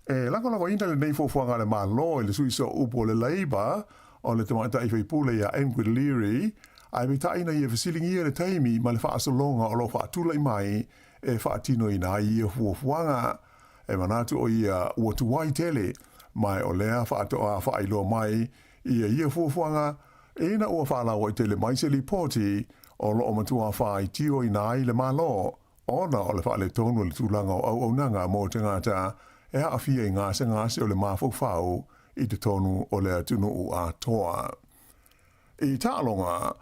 E lagolagoina lenei fuafuaga a le Malo i le sui sooupu o le Labour o le tamaitai faipule ia Ingrid Leary, ae peitai ina ia fesiligia le taimi ma le faasologa o lo o faatulai mai e faatinoina ai ia fuafuaga. E manatu o ia ua tuai tele, ma o lea faatoa faailoa mai ia ia fuafuaga ina ua faalauaitele mai se lipoti o lo o matua faitioina ai le Malo Ona o le faaletonu o le tulaga o auaunaga mo tagata e aafia i gasegase o le mafaufau i totonu o le atunuu atoa. I taaloga,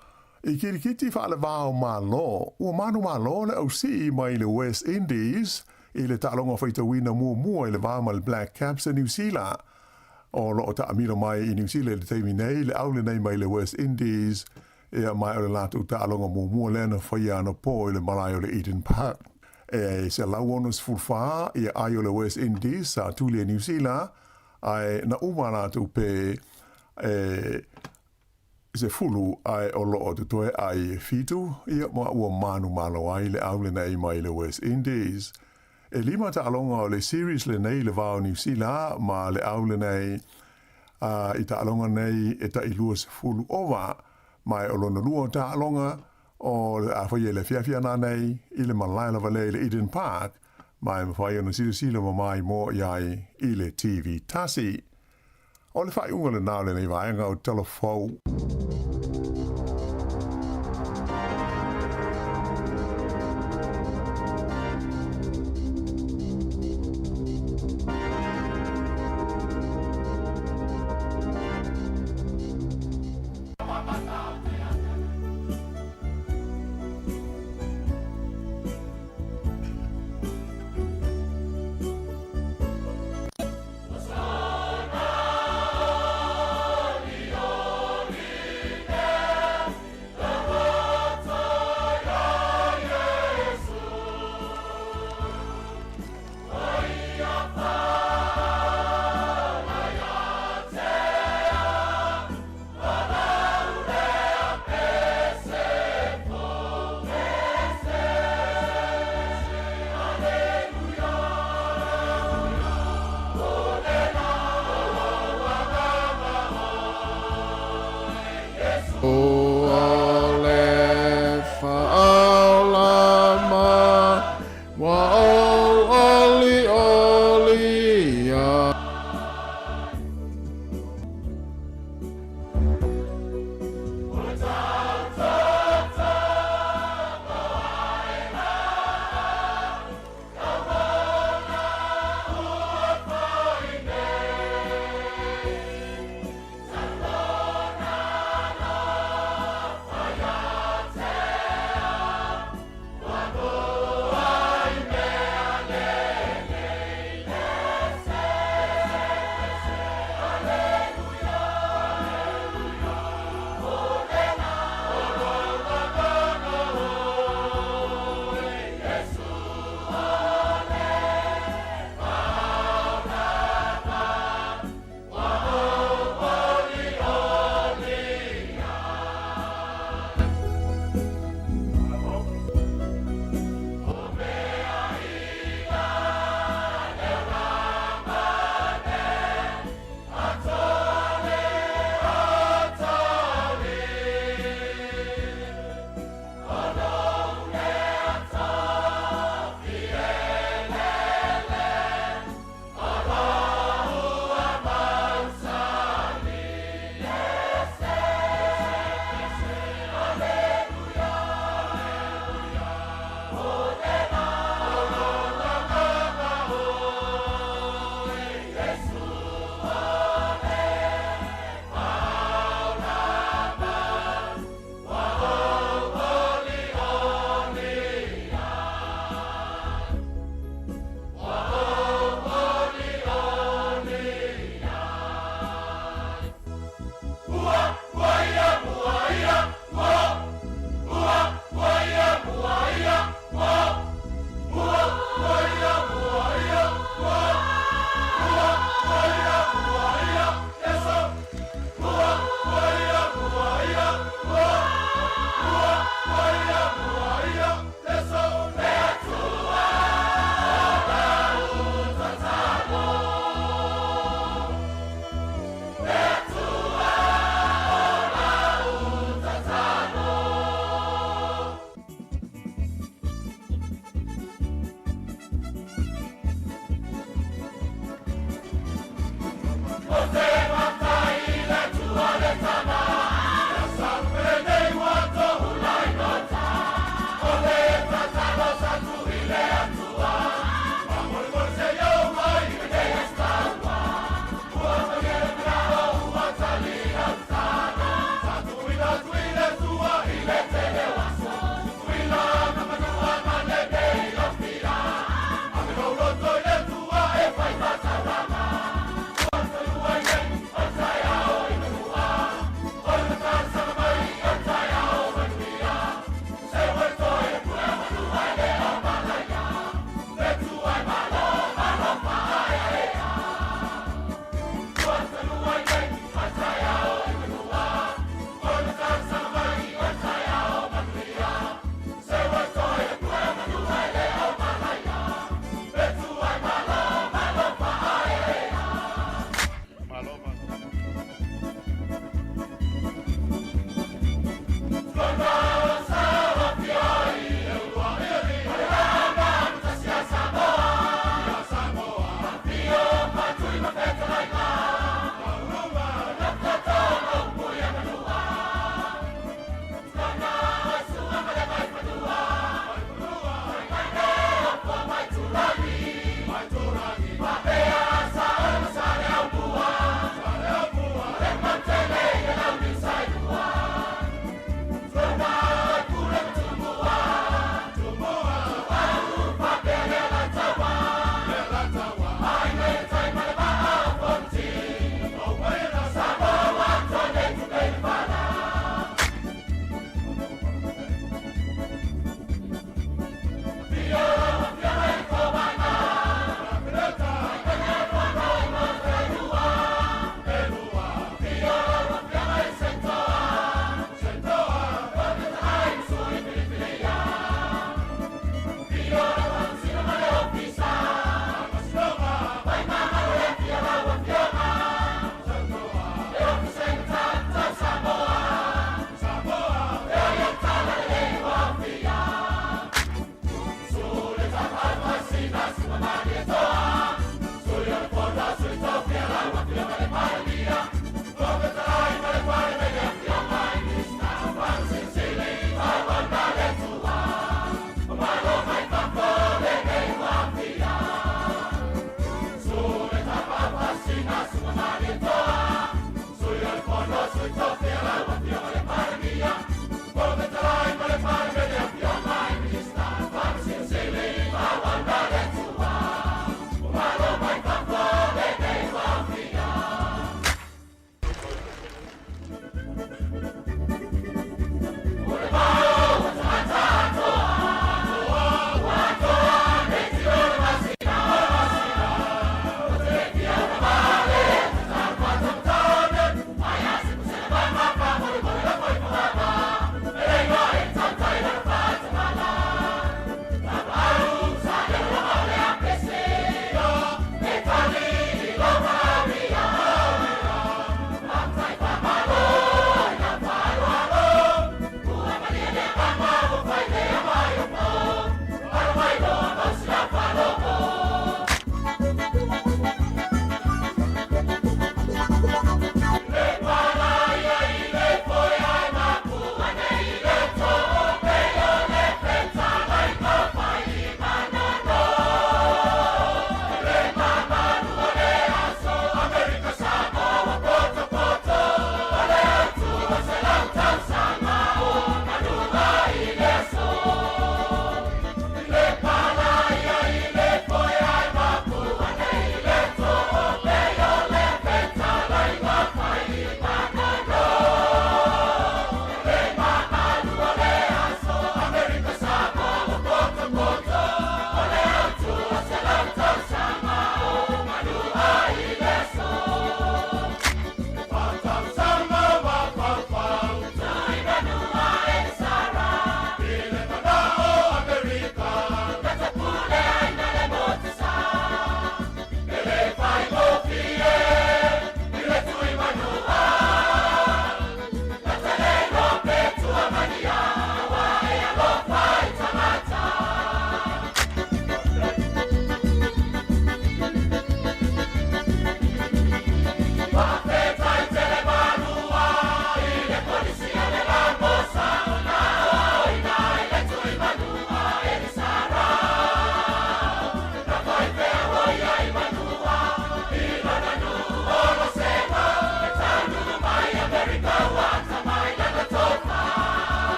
i kirikiti faaleva o Malo, ua manumalo le ausii mai le West Indies i le taaloga faitauina muamua i le va ma le Black Caps a Niu Sila. O lo o taamilo mai i Niu Sila i le taimi nei le au lenei mai le West Indies Ia, ma o le latou taaloga muamua lea na faia anapo i le malae o le Eden Park. E 164 ia ai o le West Indies sa tuli e Niu Sila, ae na uma latou pe e 10 ae o lo o totoe ai e 7, ia ma ua manumalo ai le au lenei mai le West Indies. E lima taaloga o le series lenei i le va o Niu Sila ma le au lenei, a i taaloga nei e tai 20 ova, ma e o lona lua o taaloga o le a faia i le afiafi ana nei i le malae lava lea i le Eden Park, ma e mafai ona silasila mamā i moa i ai i le TV tasi. O le faaiuga lena o lenei vaega o Tala Fou.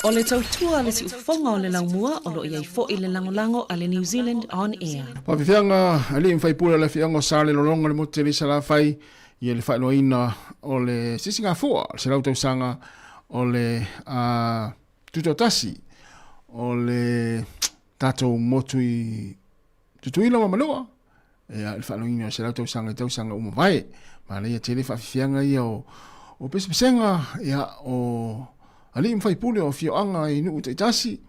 O le tautua a le siufofoga o le laumua o lo o i ai foi le lagolago a le New Zealand On Air. Faafefeaga alii ma faipule o le afioaga o Salelologa le motu tele i Salafai ia le faailoaina o le sisigafua o le 100 tausaga o le tutoatasi o le tatou motu i Tutuila ma Manua ia le faailoaina o le 100 tausaga i tausaga ua mavae. Manaia tele faafiafiaga ia o pesepesega ia o alii ma faipule o afioaga i nuu taitasi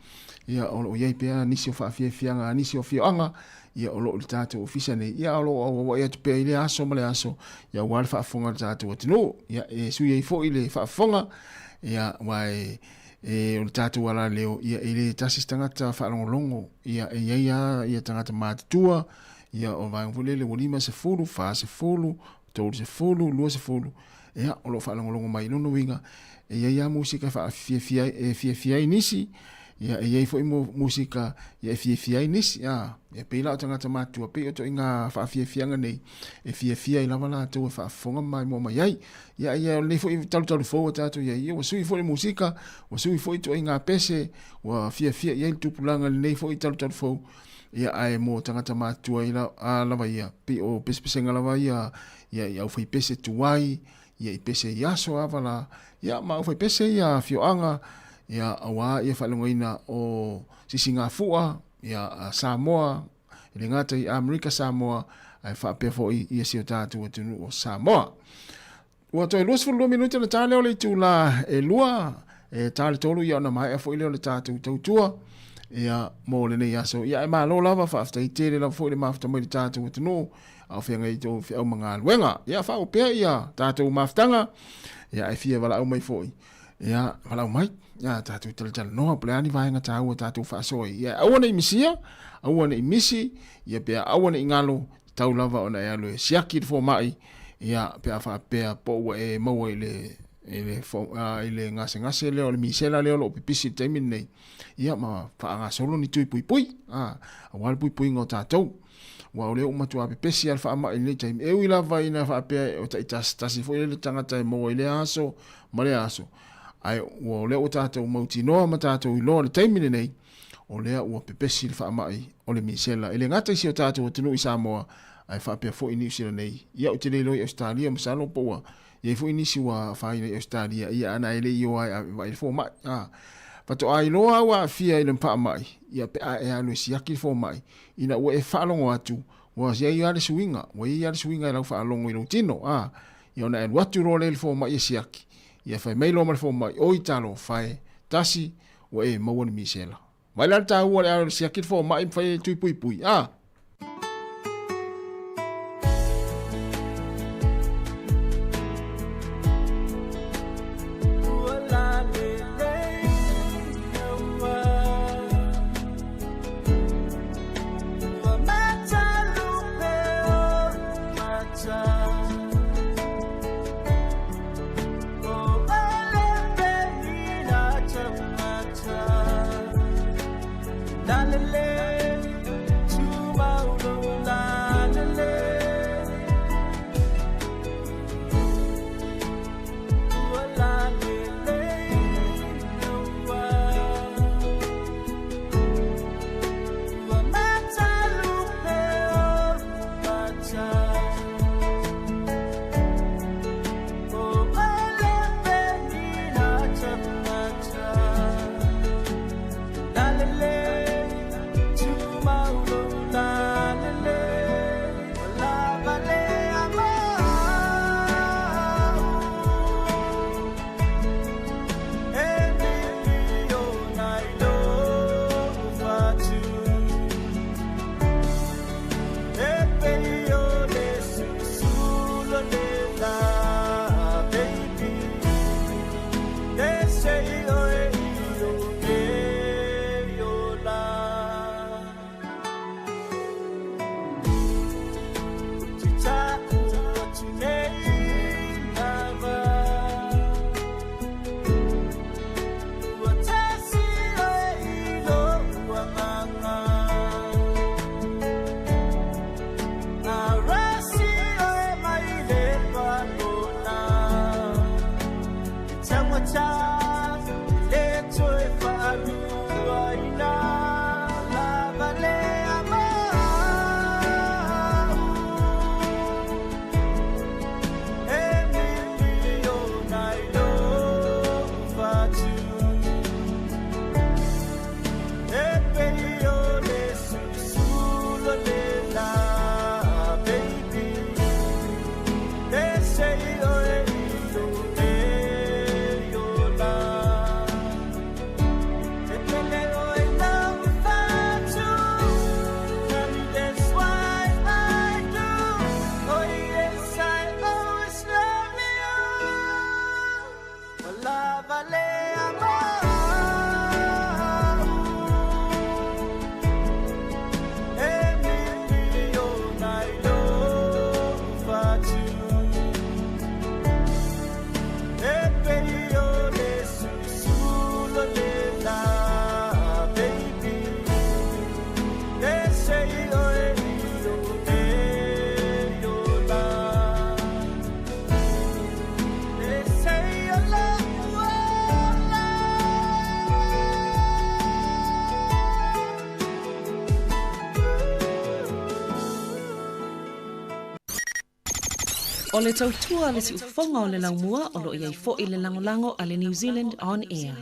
ia o lo o i ai pea nisi o faafiafiaga a nisi o afioaga ia o lo o i le tatou ofisa nei ia o lo o auauai atu pea i lea aso ma le aso ia aua le faafofoga a le tatou atunuu ia e sui ai foi le faafofoga ia aua e o le tatou alaleo ia e le tasi se tagata faalogologo ia e i ai lava ia tagata matutua ia o vaega foi lele ua 50, 40, 30, 20 ia o lo o faalogologo mai. Lona uiga e i ai lava musika e faafiafia e fiafia ai nisi, ia e i ai foi musika ia e fiafia ai nisi. A e pei la o tagata matutua pei o ituaiga faafiafiaga nei e fiafia ai lava latou e faafofoga ma maimoa mai ai. Ia ia o lenei foi talutalu fou a tatou i ai, ia ua sui foi le musika, ua sui foi ituaiga pese, ua fiafia i ai le tupulaga i lenei foi talutalu fou. Ia ae mo tagata matutua i la, a lava ia, pei o pesepesega lava ia, ia i aufaipese tuai, ia i pese i aso ava la, ia ma aufaipese ia afioaga, ia aua ia faalogoina o Sisigafua, ia Samoa, e le gata i Amerika Samoa, ae faapea foi ia si o tatou atunuu o Samoa. Ua toe 22 minute ona ta lea o le itula e 2, e ta le 3 ia ona maea foi lea o le tatou tautua ia mo lenei aso. Ia e malo lava, faafetai tele lava foi le mafuta mai le tatou atunuu, a o feagai i tou feau ma galuega. Ia faaoo pea ia tatou mafutaga, ia e fia valaau mai foi. Ia valaau mai, ia tatou talatalanoa po o le a ni vaega taua tatou faasoa ai. Ia aua ne i misia, aua ne i misi, ia pe aua ne i galo, tau lava ona e alu e siaki le fomai, ia pe a faapea po ua e maua i le i le i le gasegase lea o le misela lea o lo o pipisi i le taimi lenei, ia ma faagasolo ni tui puipui, aua le puipuiga o tatou. Aua o lea ua matua pepesi lava le faamai i lenei taimi. E ui lava ina faapea o taitasitasi foi le tagata e maua i lea aso ma lea aso, ae ua o lea ua tatou mautinoa ma tatou iloa i le taimi lenei, o lea ua pepesi le faamai o le misela. E le gata i si o tatou atunuu i Samoa, ae faapea foi Niu Sila nei. Ia ou te le iloa i Ausetalia, masalo po ua i ai foi nisi ua afaina i Ausetalia, ia ana e le i o ai vaai le fomai. A, faatoa iloa au aafia i le faamai, ia pe a e alu e siaki le fomai, ina ua e faalogo atu, ua i ai lava le suiga, ua i ai lava le suiga i lau faalogo i lou tino, a, ia ona e alu atu loa lea i le fomai e siaki, ia fai mai loa ma le fomai, oi talofa e, tasi, ua e maua le misela. Vaai la le taua o le alu e siaki le fomai ma fai ai le tui puipui, a. O le tautua a le siufofoga o le laumua o lo o i ai foi le lagolago a le New Zealand On Air.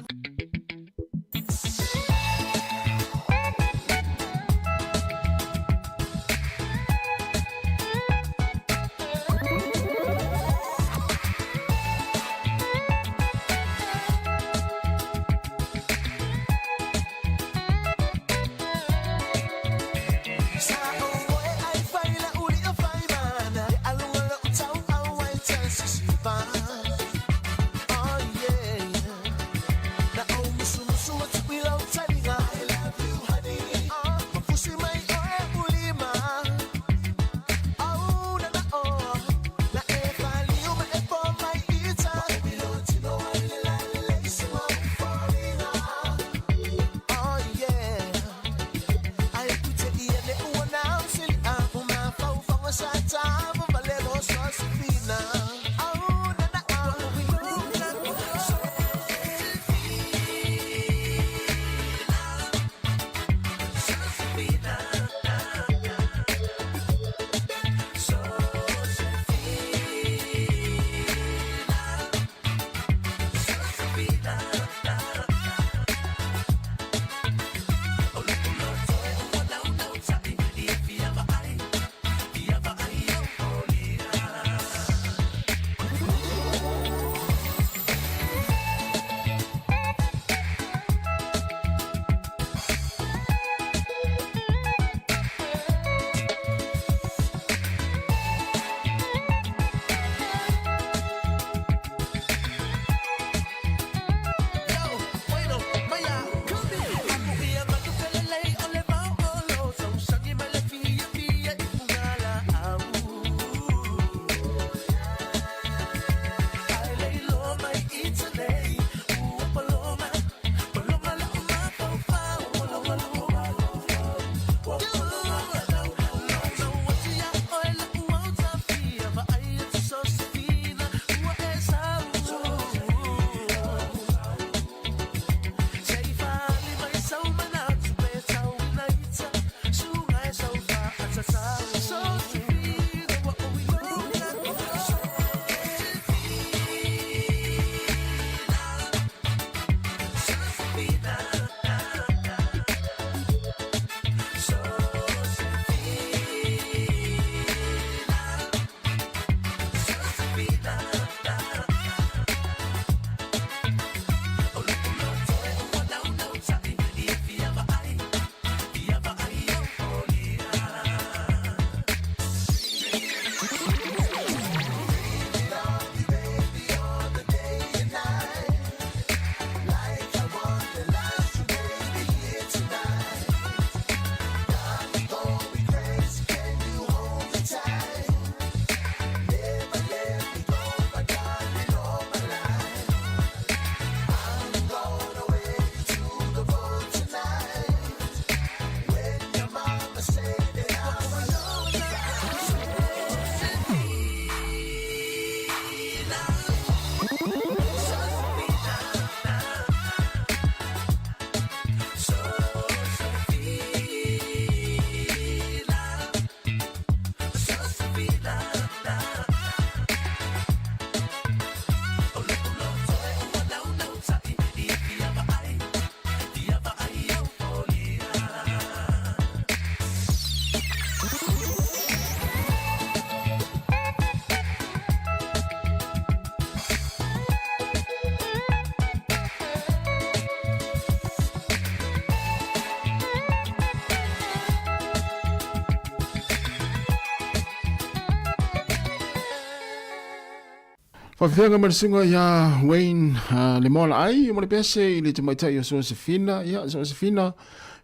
Faafeaga ma le susuga ia Wayne Lemolaai ma le pese i le tamaitai o Sosefina. Ia, Sosefina,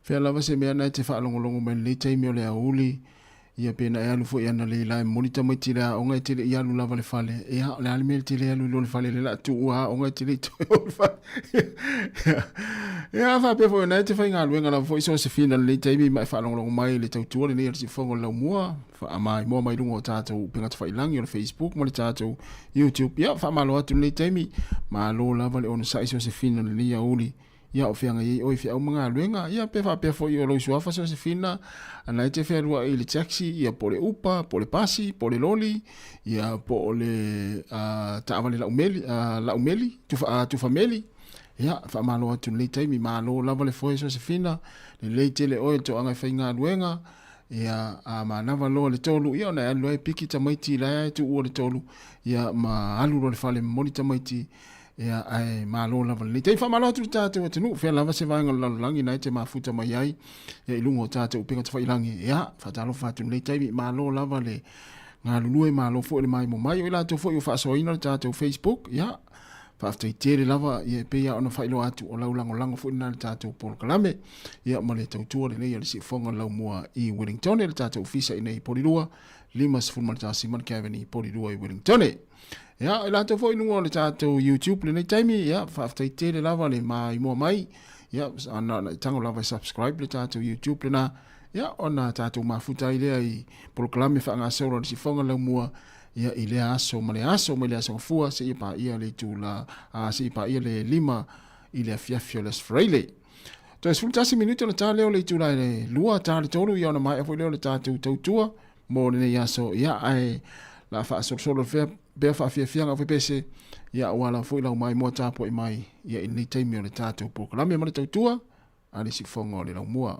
fea lava se mea na e te faalogologo mai lenei taimi o le aoauli. Ia pe na e alu foi ana le la e momoli tamaiti le aoga e tele i alu lava le fale. Ia, o le a le mea le tele alu i lo le fale le la tuua aoga e tele i toe o le fale. Ia, faapea foi na e te faigaluega lava foi Sosefina lenei taimi ma e faalogologo mai i le tautua lenei a le Siufofoga o le Laumua. Faamaimoa mai luga o tatou upega tafailagi o le Facebook ma le tatou YouTube. Ia, faamalo atu lenei taimi. Malo lava le onosai Sosefina lenei aoauli. Ia o feagai ai oe i feau ma galuega, ia pe faapea foi o lou suafa Sosefina, ana e te fealuai i le taxi, ia po o le upa, po o le pasi, po o le loli, ia po o le taavale laumeli, laumeli, tufa, tufameli. Ia, faamalo atu i lenei taimi, malo lava le foe Sosefina, lelei tele oe i le toaga e faigaluega, ia a manava loa le tolu, ia ona e alu loa e piki tamaiti la e tuua le tolu, ia ma alu loa i le fale momoli tamaiti, Ia, ae malo lava lenei taimi. Faamalo atu i le tatou atunuu, fea lava se vaega o le lalolagi na e te mafuta mai ai ia i luga o tatou upega tafailangi. Ia, faatalofa atu i lenei taimi, malo lava le galulue, malo foi le maimo mai. O i latou foi ua faasoaina le tatou Facebook, ia, faafetai tele lava, ia e pei lava ona faailoa atu, o lau lagolago foi lena i le tatou polokalame, ia, ma le tautua lelei a le Siufofoga o le Laumua i Wellington, le tatou ofisa i nei i Polilua, 51 Marke Avenue, Polilua i Wellington. Ia, i latou foi i luga o le tatou YouTube lenei taimi, ia, faafetai tele lava le maimoa mai. Ia, ana na tango lava e subscribe le tatou YouTube lena. Ia, ona tatou mafuta ai lea i polokalame faagasolo a le Sifoga Laumua, ia, i lea aso ma le aso mai le aso Gafua seia paia le itula, a, seia paia le 5 i le afiafi o le Aso Faraile. Toe 11 minute ona ta lea o le itula e le 2, ta le 3, ia ona maea foi lea o le tatou tautua mo lenei aso, ia, ae la faasolosolo fea pea faafiafiaga foi pese, ia, aua lava foi lau maimoa tapuai mai, ia, i lenei taimi o le tatou polokalame ma le tautua a le Siufofoga o le Laumua.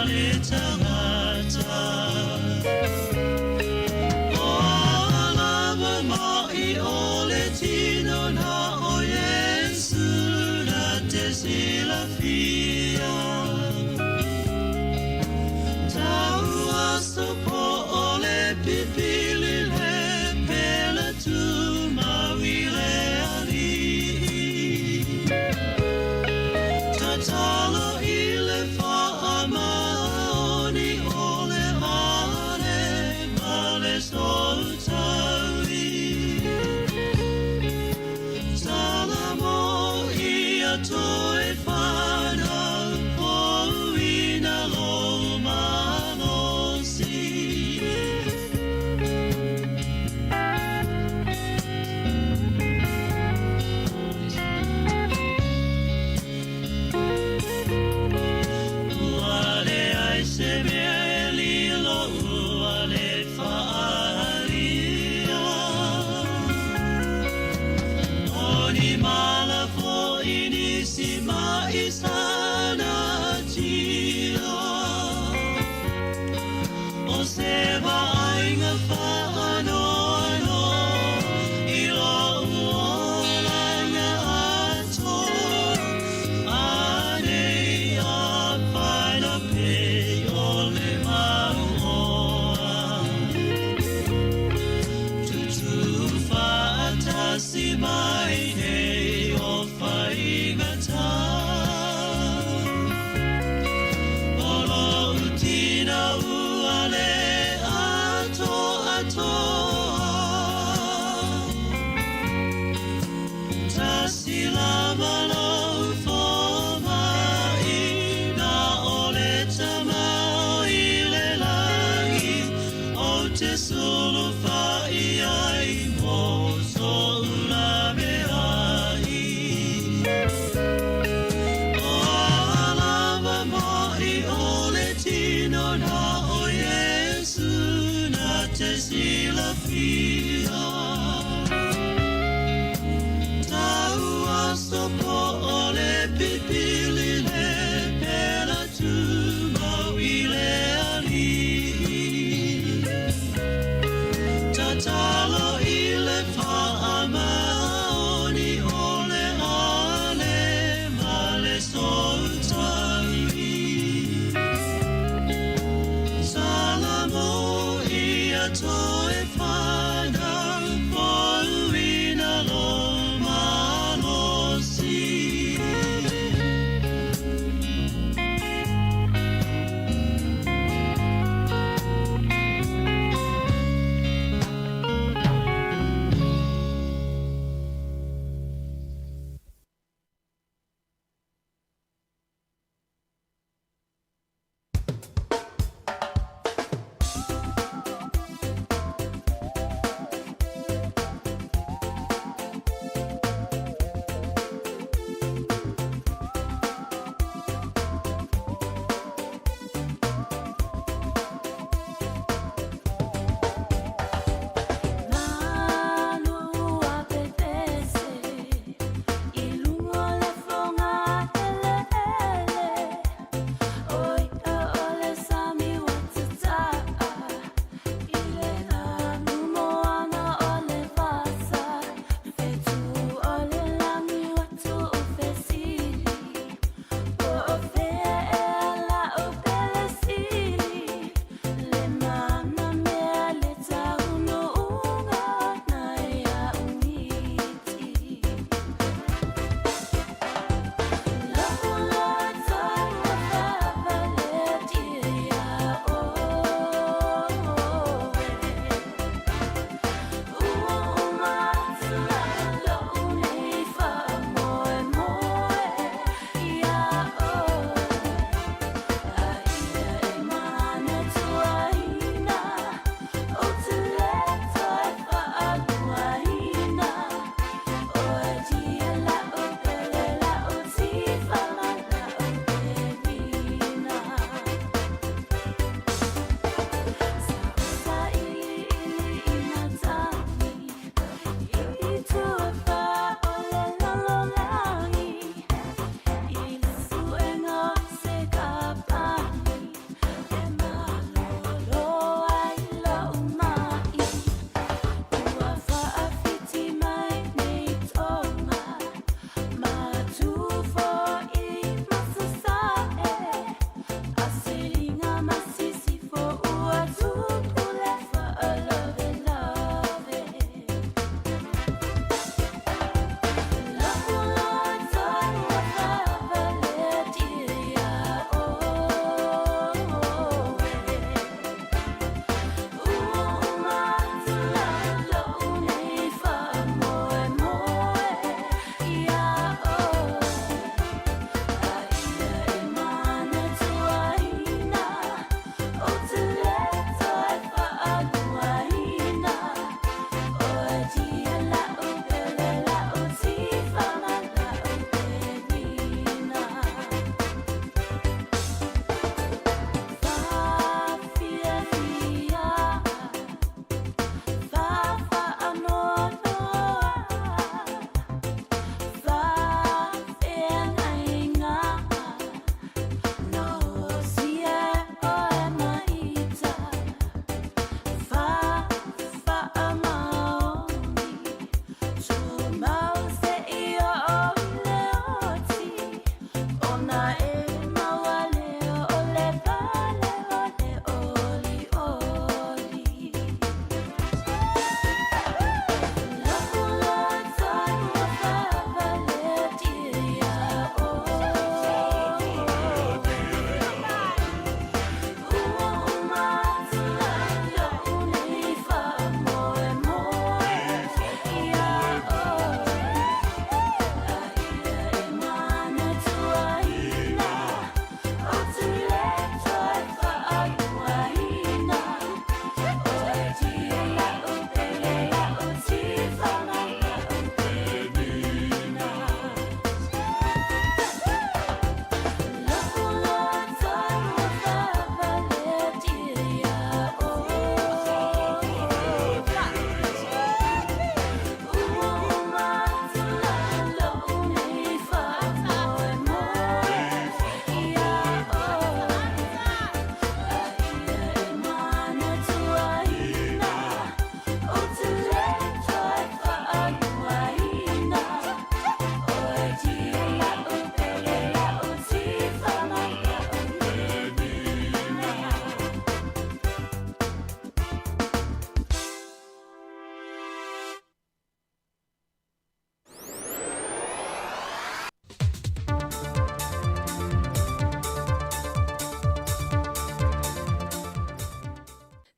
le tagata. O a lava mai o le tino na o Iesu na te silafia. Tau aso po o le pipili le pele tu maui le alii. Tatalo i le faamaoni o le ale ma le soutaui. Salamo ia toe whanau pouina lo malosi. Ua leai se mea e lilo ua le faaalia. O ni mala fo'i nisi ma'i sa natia. O se vaaiga faanoanoa i lou olaga atoa. Anei a paina pei o le mauoa. Tutū faatasi mai nei o faigata. O lou tina ua le atoatoa. Tasi lava lou fomai, na o le Tama o i le lagi, ou te sulufai ai mo sou laveai. O a lava mai o le tino na o Iesu na te silafia. Tau aso po o le pipili le pela tumau i le alii. Tatalo i le faamaoni o le ale ma le soutaui. Salamo ia toe whanau pouina lo malosi.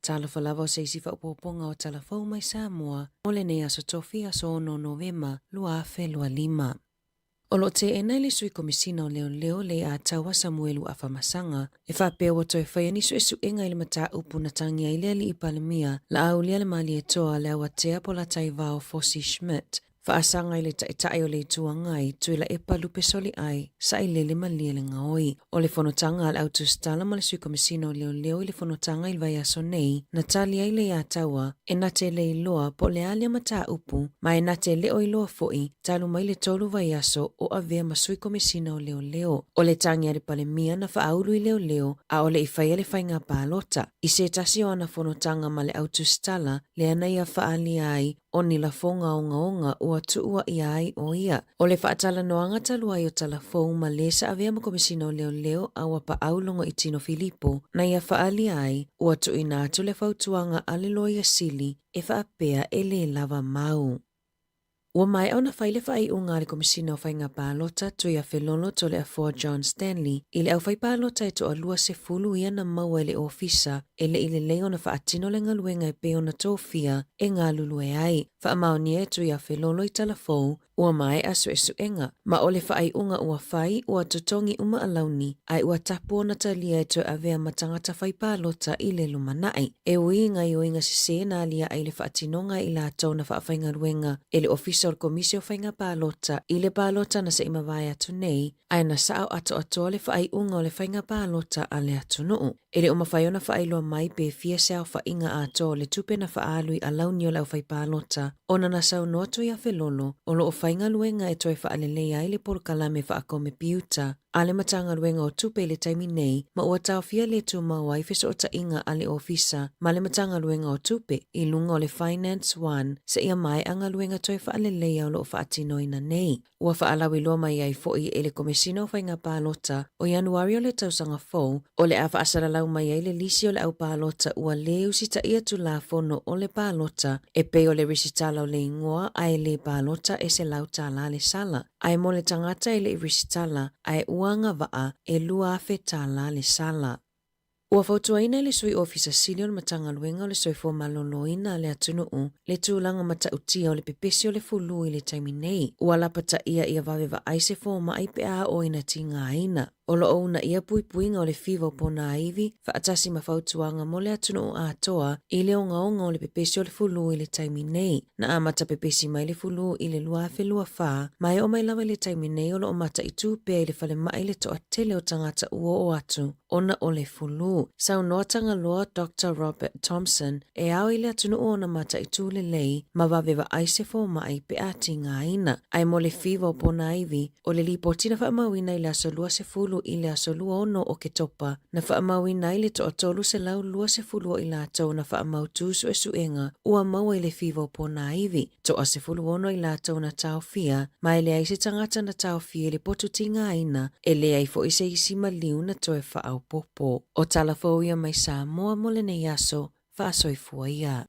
Talofa lava o se isi faaopoopoga o Tala Fou mai Samoa mo lenei aso Tofi aso 6 Novema 2025. O lo o teena e le Sui Komisina o Leoleo Leiataua Samuelu Afamasaga e faapea ua toe faia ni suesuega i le mataupu na tagia ai le Alii Palemia Laaulia le Malietoa le Awatea Polataivao Fosi Schmidt Faasaga i le Taitai o le Itu Agai, Tuilaepa Lupesoliai, Sailele Malie le Gaoi. O le fonotaga a le Au Tusitala ma le Sui Komisina o Leoleo i le fonotaga i le vaiaso nei, na tali ai Leiataua, e na te le iloa po o le a lea mataupu, ma e na te le o iloa foi, talu mai le tolu vaiaso o avea ma Sui Komisina o Leoleo. O le tagi a le Palemia na faaulu i leoleo, a o le i faia le faiga palota. I se tasi o ana fonotaga ma le Au Tusitala, lea na ia faaalia ai O ni lafoga ogaoga ua tuua ʻia ai ʻo ia. ʻO le faatalanoaga talu ai o Talafou ma lē sa avea ma Komisina o Leoleo a ua paʻau Logoitino Filipo na ia faaalia ai, ua tuuina atu le fautuaga a le Loia Sili e faapea e lē lava mau. Ua maea ona fai le faaiuga a le Komisina o Faiga Palota Tuiafelolo Toleafoa John Stanley i le aufaipalota e toalua sefulu ia na maua e le Ofisa e le i lelei ona faatino le galuega e pei ona tofia e galulue ai. Faamaonia e Tuiafelolo i Talafou, ua maea suesuega, ma o le faaiuga ua fai, ua totogi uma alauni, ae ua tapu ona talia e toe avea ma tagata fai palota i le lumanai. E ui i gaioiga sesē na aliaʻe i le faatinoga e i latou na faafaigaluega e le Ofisa o le Komisi o Faiga Palota i le palota na se i mavae atu nei, ae na sao atoatoa le faaiuga o le faiga palota a le atunuu. E le o mafai ona faailoa mai pe fia se aofaiga atoa o le tupe na faaalu i alauni o le aufaipalota ona na saunoa Tuiafelolo o lo o faigaluega e toe faaleleia ai le polokalame faakomepiuta a le Matagaluega o Tupe i le taimi nei ma ua taofia le tumau ai fesootaiga a le Ofisa ma le Matagaluega o Tupe i luga o le Finance One seia maea galuega toe faaleleia o lo o faatinoina nei. Ua faalauiloa mai ai foi e le Komesina o Faiga Palota o Ianuari o le tausaga fou, o le a faasalalau mai ai le lisi o le au palota ua lē usitaia Tulafono o le Palota e pei o le resitala o le igoa ae lē palota e $100 le sala, ae mo le tagata e le i resitala ae ua agavaa e $2,000 le sala. Ua fautuaina e le Sui Ofisa Sili o le Matagaluega o le Soifua Maloloina a le atunuu le tulaga matautia o le pepesi o le fulu i le taimi nei. Ua lapataia ia vave vaai se fomai pe a oo ina tigaina. O lo o uunaia puipuiga o le fiva o ponaivi faatasi ma fautuaga mo le atunuu atoa i le ogaoga o le pepesi o le fulu i le taimi nei. Na amata pepesi mai le fulu i le 2024 ma e oo mai lava i le taimi nei o lo o mataitu pea i le falemai le toatele o tagata ua oo atu ona o le fulu. Saunoa Tagaloa Doctor Robert Thompson e ao i le atunuu ona mataitu lelei ma vave vaai se fomai pe a tigaina. Ae mo le fiva o ponaivi, o le lipoti na faamauina i le aso 20 i le aso 26 o Oketopa, na faamauina ai le toatolu 120 o i latou na faamautu suesuega ua maua i le fiva o ponaivi. Toa 16 i latou na taofia, ma e leai se tagata na taofia i le potu tigaina, e leai foi se isi maliu na toe faaopoopo. O tala fou ia mai Samoa mo lenei aso, faasoifua ia.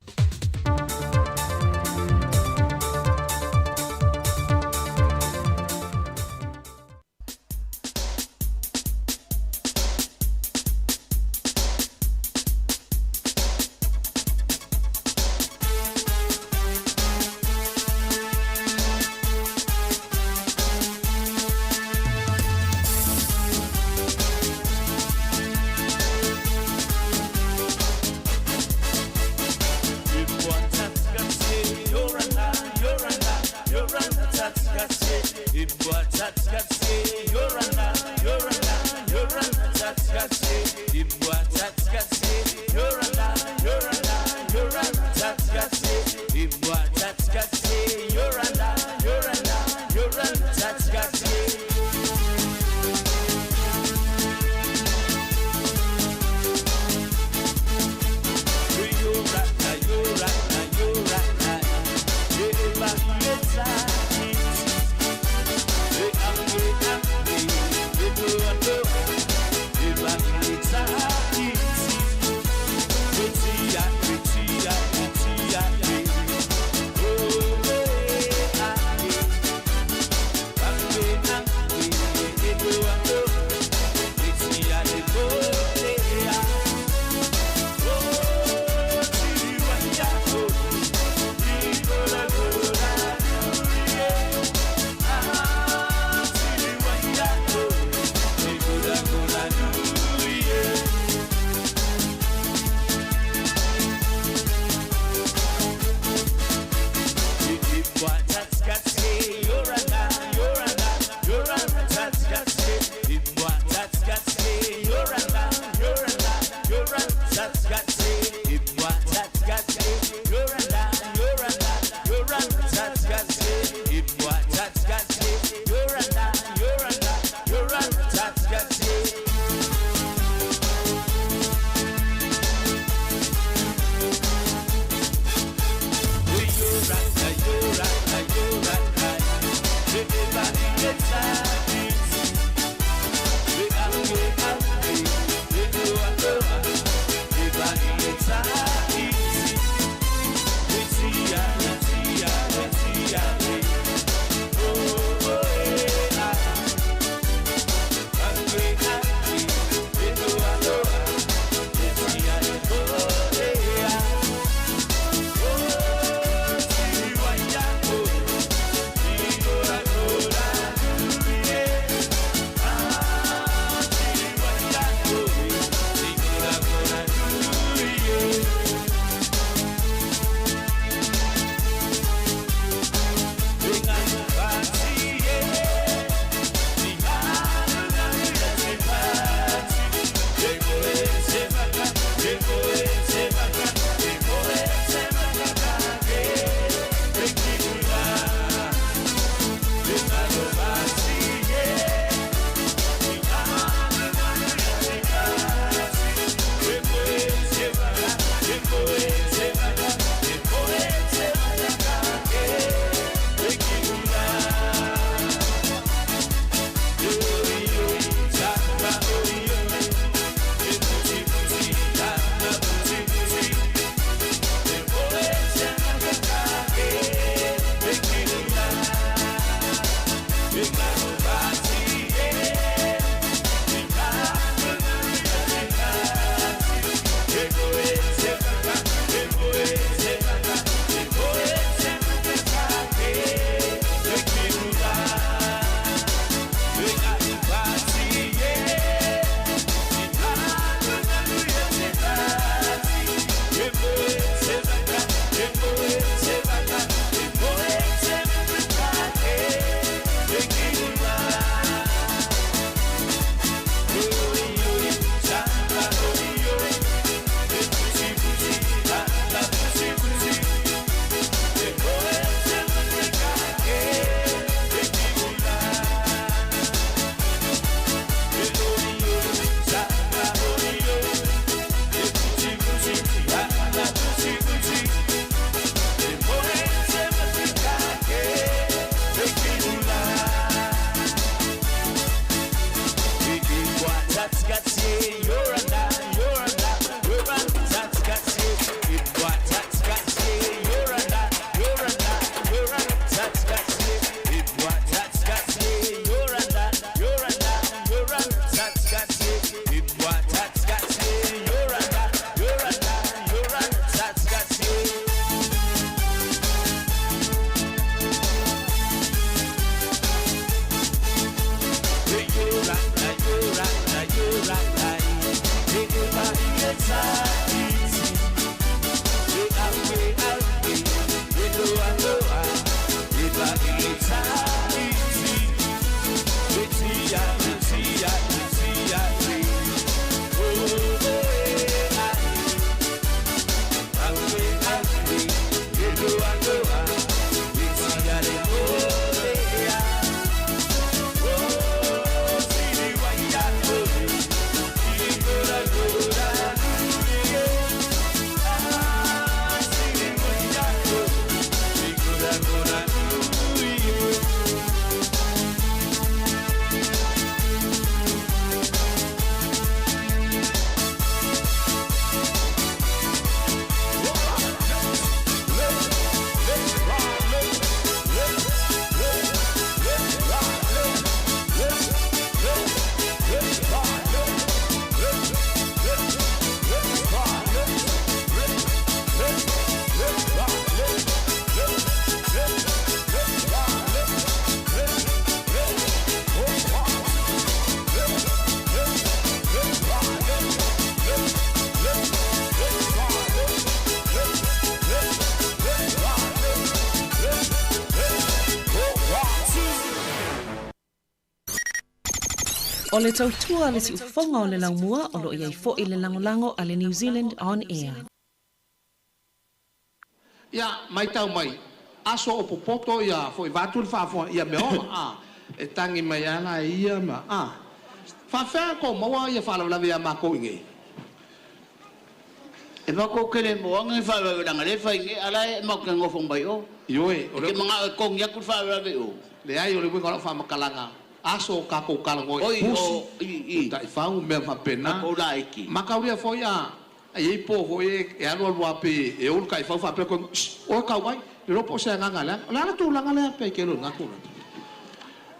O le tautua a le siufofoga o le laumua o lo o i ai foi le lagolago a le New Zealand On Air. Ia, maitau mai, aso o popoto ia foi vaeatu le faafofoga ia mea ola, a, e tagi mai lava la e ia ma, a, faafefea tou maua ia faalavelave ia matou i inei? E matou te le moaga ni faalavelave leaga lea e fai nei, a la e matou te nofo mai o. Ioe, o le. E te manao e togi atu le faalavelave i o? Leai, o le uiga o lau faamatalaga, aso o tatou talanoa i pusi, i taifau, mea faapena. Matou laiti. Mataulia foi a, E i ai po foi e alu alu lava pe e ou le taifau faapea koe, Shh! Oe tau ai, le iloa po o se agaga leaga. O le a le tulaga lea pe ke lona tulaga?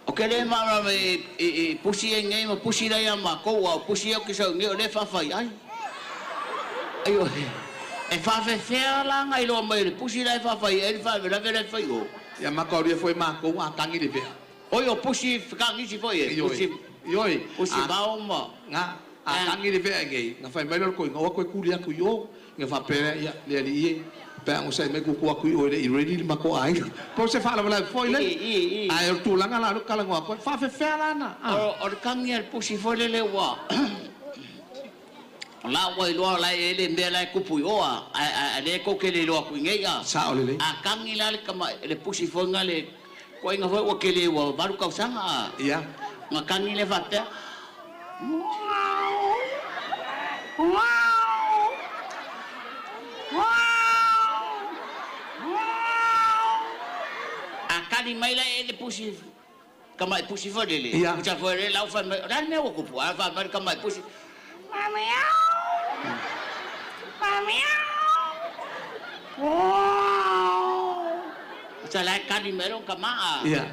O ke le malamalama i pusi ai nei ma pusi la ia makou, a o pusi au ke sau nei o lea e faafai ai. Aioe, e faafefea la na iloa mai o le pusi la e faafai ai le faalavelave la e fai o. Ia mataulia foi makou a tagi le vea. Oi o pusi fekagisi foi e, pusi, Ioe, pusi vao ma. Nga, a tagi le vea nei, na fai mai lea o le koina, o atu e kuli atu i o, na faapea lea, ia, le alii e, pe a onosai mai kuku atu i o e le i ready le matou aiga. Po o se faalavelave foi lea, ae o le tulaga la o lea ou te talanoa atu ai, faafefea la na, a. O le tagi a le pusi foi lele ua, o la ua iloa o la e i ai le mea la e tupu i o, a, a lea tou te le iloa atu i nei, a. Sao lelei. A tagi la le tama, le pusi foi na le, Koaiga foi ua tele ua valu tausaga a. Ia. Na tagi lea faapea. A kali mai la e le pusi tamai pusi foi lele. Ia. Uta foi le lau fai mai, o le a le mea ua kupu? A fai mai le tamai pusi. Uta la e kali mai lona tama a. Ia.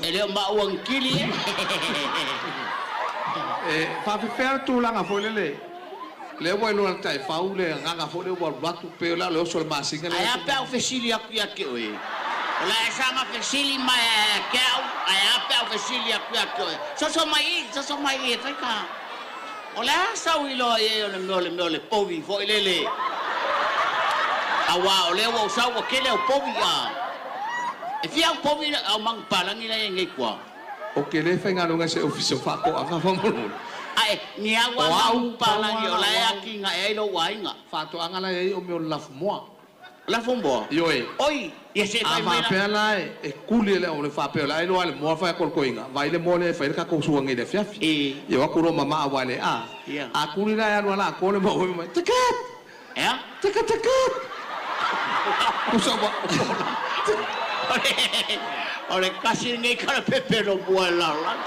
E le o maua ni kili e. E faafefea le tulaga foi lele, lea ua iloa e le taifau le agaga foi lea ua alu atu pei o le a le oso o le masina lea. Ae a pe a ou fesili atu ia te oe? O le a e saga fesili mai ia te au, ae a pe a ou fesili atu ia te oe? Soso mai i, soso mai i e fai ka. O le a sau iloa i ai o le mea o le mea o le povi foi lele? Aua o lea ua ou sau ua tele au povi a. E fia au povi au manupapalagi la e i ai nei tua? Ou te le faigaluega i se ofisa o faatoaga faamolemole. Ae, ni au a manupapalagi o la e atinae ai lou aiga. Faatoaga la e i ai o mea o le lafumoa. Lafumoa? Ioe. Oi, ia se A fai mai la. faapea la e kuli e le au faapea o le a iloa le moa fai a kolokoiga, vai le moa lea e fai le tatou suaga i le afiafi. Ia o atu loa ma maa wale a. A kuli la e alu ala atoa le moa fai mai, Takat! Ea? Takat takat! Kusa ua ola. O le kasi lenei kalapepe no mua e lalolagi.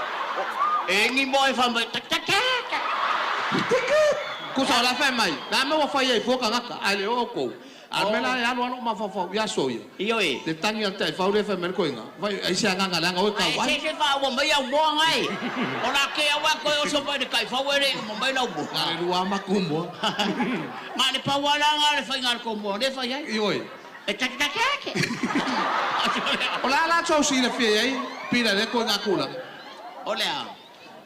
E egi moa e fai mai, Tak tak tak! Takat! Kusa o la fai mai, la mea ua fai ai fua tagata, ae le o outou. A o le mea la e alu lava lou mafaufau i aso ia. Ioe. Le tagi a le taifau lea e fai mai ai le koiga, Vai, ai se agaga leaga oe tau ai. Ae se se faaua mai au moa ngai. O la ke au a koe oso mai le taifau e le i uma mai lau moa. Na le lua maku moa. Na le pau a la nga le faiga a le tou moa lea e fai ai. Ioe. E taketake ake. O le a la tou silafia i ai pila lea koiga tulaga? O le a?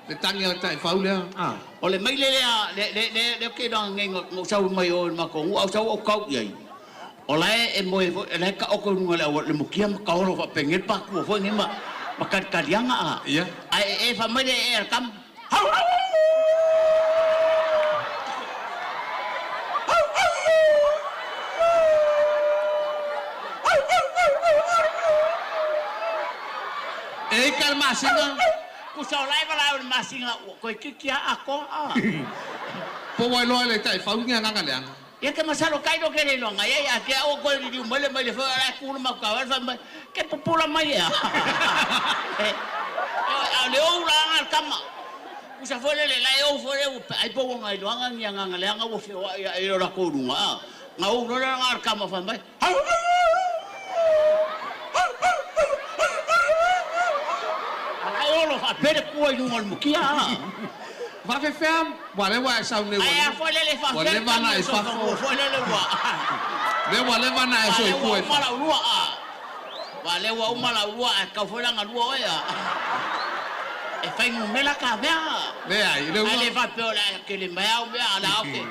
Le tagi a le taifau lea, a. O le maile lea, le, le, le, lea ou te iloa nei na ou sau mai o i le matou nuu, a ou sau ou tau i ai. O la e, e moe foi, o la e taoto i luga o le auala, le mukia ma taolo faapenei le patua foi nei ma, ma talitaliaga a. Ia. Ae e fai mai le ee a le tama, Hau, hau! Hau, hau! Hau, hau, hau, hau, hau, hau! E ika le masina. Kusa o la e valaau i le masina ua toe kiki a atoa a. Po ua iloa e le taifau ni agaga leaga. Ia ke masalo kai lo ke le iloa ngai ai a ke au koe liliu mai le mai le foi a la e ku le mau kau fai mai ke pupula mai ea. A o le ou la anga le tama. Kusa foi le le la e ou foi le ua ai po ua ngai iloaga ni agaga leaga ua feoai ae i lo latou luga a. Nga ou loa le anga le tama fai mai. Hau hau Ala e olo faapea le pua i luga o le mukia a. Faafefea ua lea ua e sau nei ua Ae a foi lele ua faafefea le leva tagi ona o e le fafo. soifua foi lele ua Lea ua leva ona e Ua lea ua soifua i uma fafo. lau lua a. Ua lea ua uma lau lua ae tatau foi la ona lua oe a. E fai numera ka mea a. Leai, le Ae ua le faapea o le a tele mai au mea a la oke.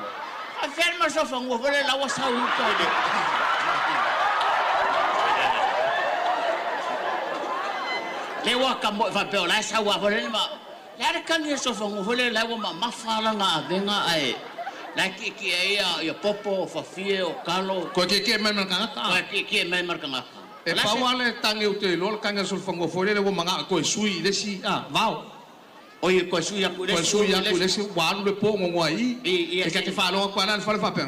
Faafefea le masofanua foi lele la ua sau i uta i le. Le ua ka mo fa pe o la sa ua fo le ma. Le ara kangi so fa ngo le la ua ma mafa la nga avenga ai. La ki ki e ia ia popo fa fie o kalo. Koe ke ke mai markangaka. Koe ki ki e mai markangaka. E pau ale tangi o te iloa le kangi a solofanua foi lele ua maga'a toe sui i le isi a vao. Oi koe sui aku i le isi. Koe sui aku i le isi ua alu le po gogoa i i. E ta te faalogo atu lava la i le fale faapea.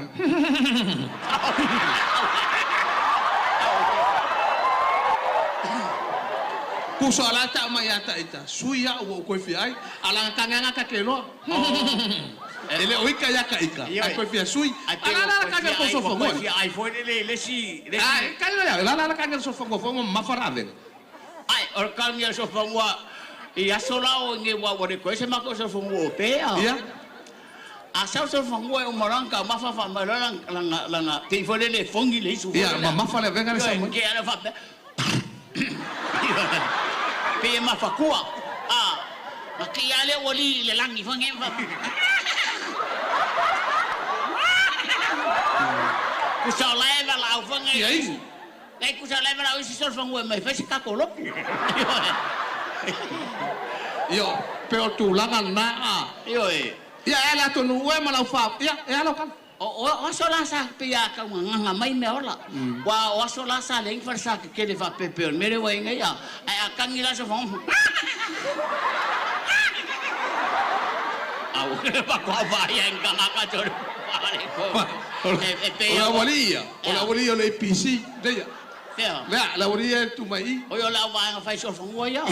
Kuso ala ta'u mai ia ta'ita, sui a'u ua ou koe fia ai, a laga kage aga ta ke loa. E le o ika ia ka ika, ae koe fia sui. A la la la kage le sosofagoa. Koe fia ai foi le le isi. Ae, kage le la la la kage le sosofagoa foi ua mamafa la avega. Ai, o le kage le sosofagoa i aso la o nge ua ua le koe se mako sosofagoa o pea. Ia. A sau sosofagoa e uma ka mafa fa mai la la la te foi le le fongi le isu. Ia, mamafa le avega le sau mai. Ke ala fa pe mafakua. A, ma ki ale ua li le langi fa nge fa. Kusa la e vala au fa nge. Ia isi. Lai kusa la e vala au isi sol fa ngue mai fa se kako lopu. Io, pe o tulaga na a. Io e. Ia e ala tonu ue ma lau fa. Ia, e ala kala. O o aso la sa pe ia ka nganga mai me ola. Wa o aso la sa le fa sa ke le fa pepe o mere wa inga ia. Ai a kangi la so fa. Au pa ko va ia nga ka to. E pe o la walia, o la walia o le APC, leia. Fea. Lea, la walia e tu mai i. O yo la wa nga fai so fa ngua ia.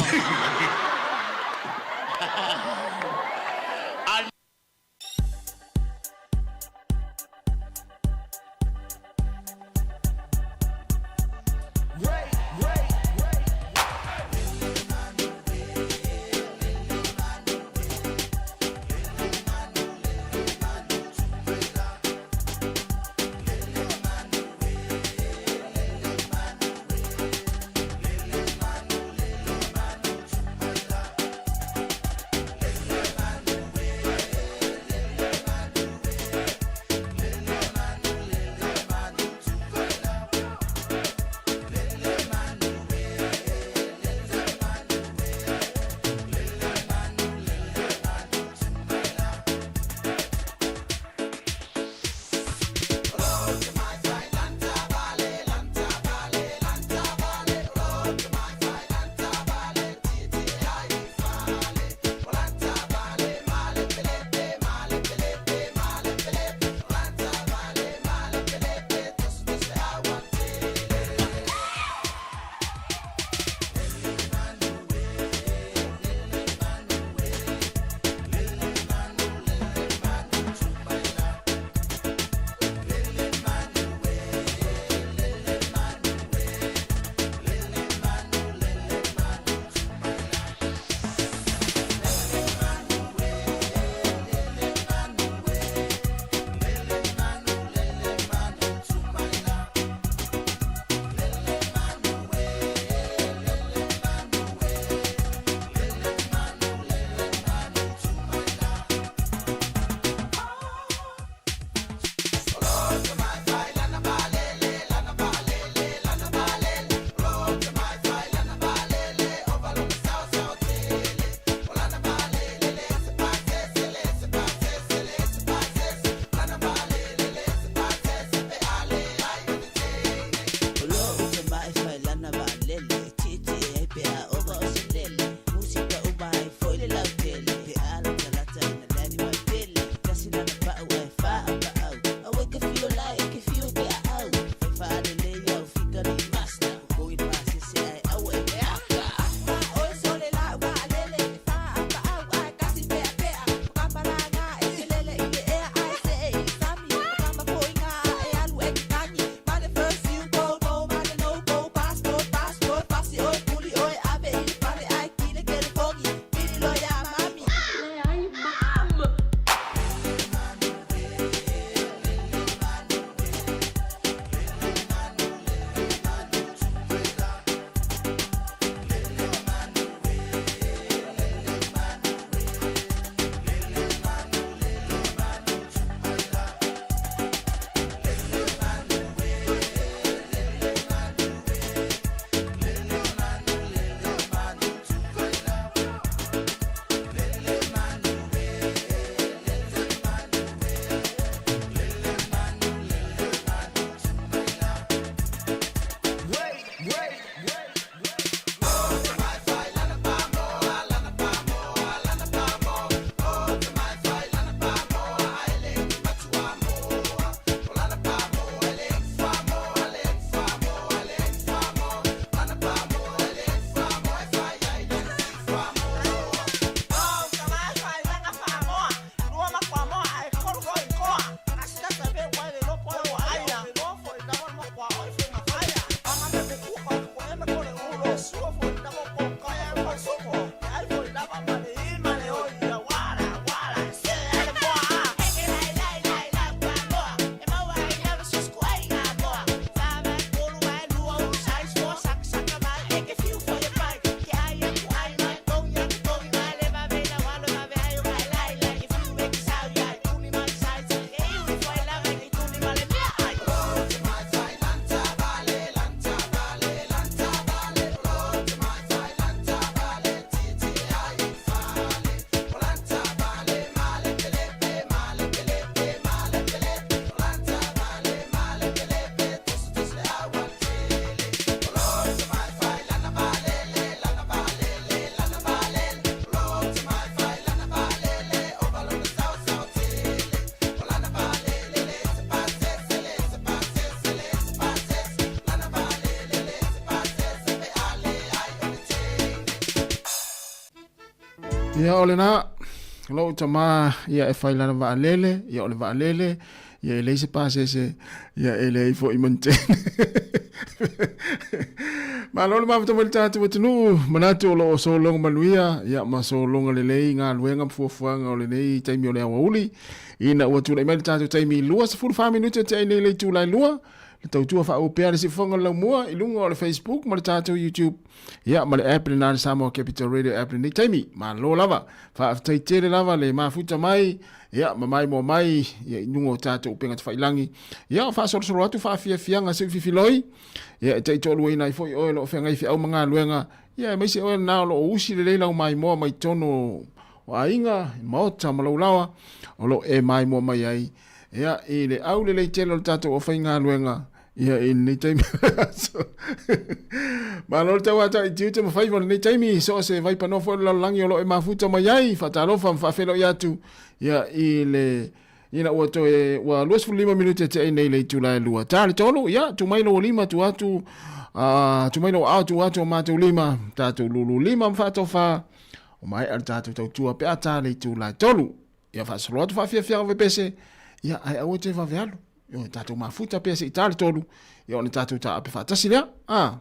Ia o lena, lou tamā ia e fai lana vaalele, ia o le vaalele, ia e leai se pasese, ia e leai foi ma ni tene. Malo le mafuta mai le tatou atunuu, manatu o lo o sologa manuia, ia ma sologa lelei galuega ma fuafuaga o lenei taimi o le aoauli, ina ua tulai mai le tatou taimi 24 minute te ai nei le itula e 2, le tautua faauu pea le siufofoga o le laumua i luga o le Facebook ma le tatou YouTube, ia ma le app lena le Samoa Capital Radio app lenei taimi. Malo lava, faafetai tele lava le mafuta mai, ia ma maimoa mai ia i luga o tatou upega tafailagi. Ia o faasolosolo atu faafiafiaga se ufifiloi, ia e taitoaluaina ai foi oe o lo o feagai feau ma galuega, ia aemaise oe lena o lo o usi lelei lau maimoa mai totonu o aiga, maota ma lou laoa o lo o e maimoa mai ai. Ia, i le au lelei tele o le tatou aufaigaluega, ia i lenei taimi o le aso. Malo le tauata i tiute ma faiva o lenei taimi, so o se vaipanoa foi o le lalolagi o lo o e mafuta mai ai, faatalofa ma faafeiloai atu, ia i le ina ua toe ua 25 minute te ai nei le itula e 2. Ta le 3, ia, tuu mai lou lima, tuu atu, tuu mai lou aao, tuu atu o matou lima, tatou lulu lima ma faatofa, o maea le tatou tautua pe a ta le itula e 3. Ia faasolo atu faafiafiaga vepese, ia ae aua te vave alu. Ioe, tatou mafuta pea se i ta le 3, ia ona tatou taape faatasi lea. Ah.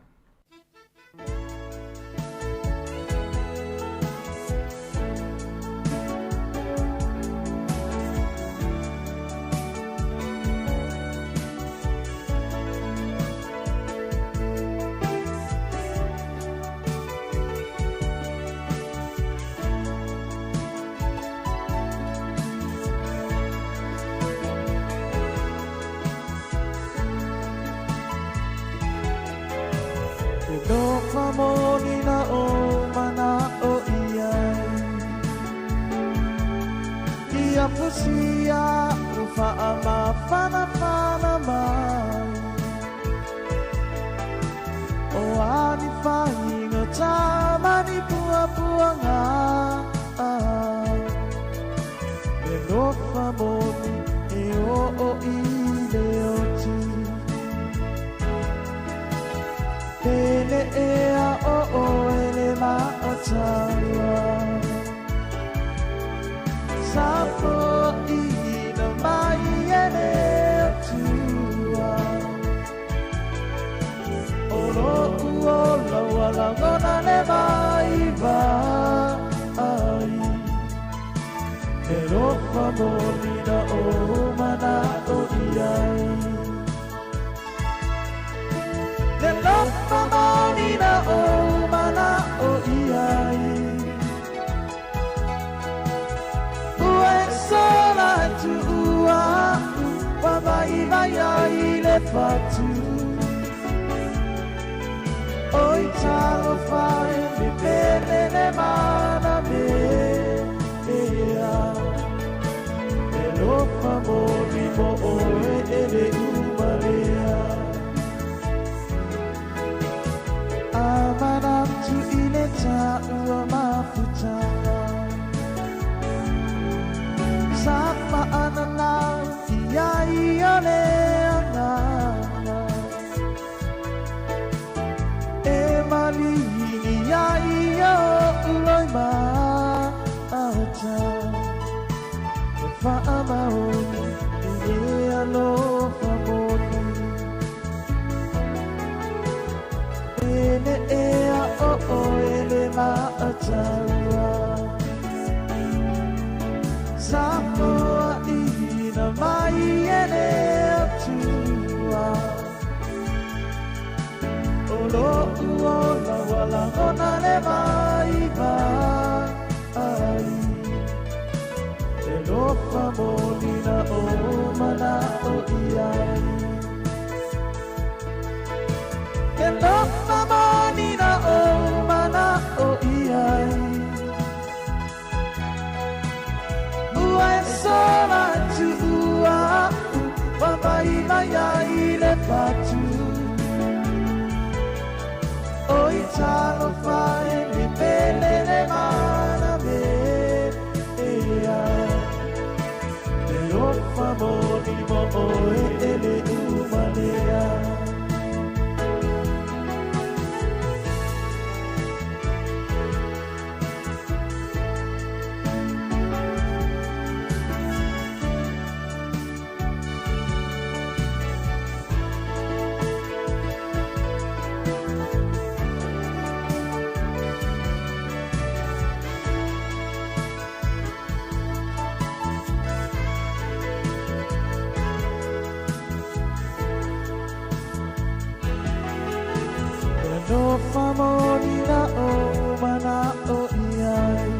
alofa moni na o mana o iai.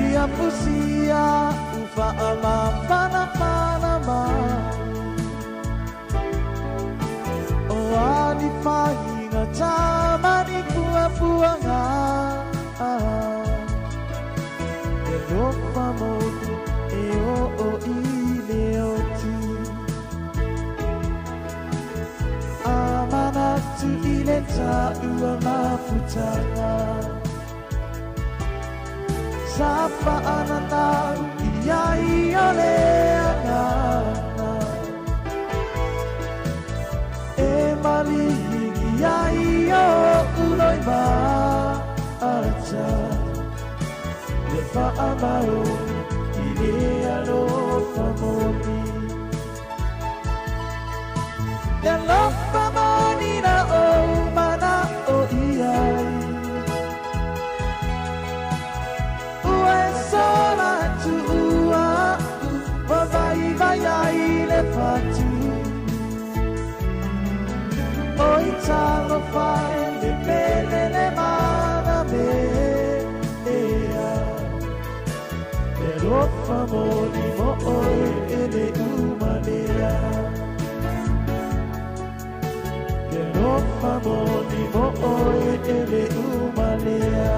Ia pusia ufa ama fana fana mai. O ani whainga tāmani pua puanga. E lofa moni e o o i le oti. Amana tu i le tāua mafutanga. Sa whaananau i ai o le angana. E malihi ai o uroi maata. Le whaamau i le alofa moni. Le alofa moni na o mana o iai. Ua e sola tu ua ua vai vai ai le patu. O i talo whae le pele le mana me ea. Le alofa moni mo oe e le umanea. Le alofa moni mo oe e le umanea.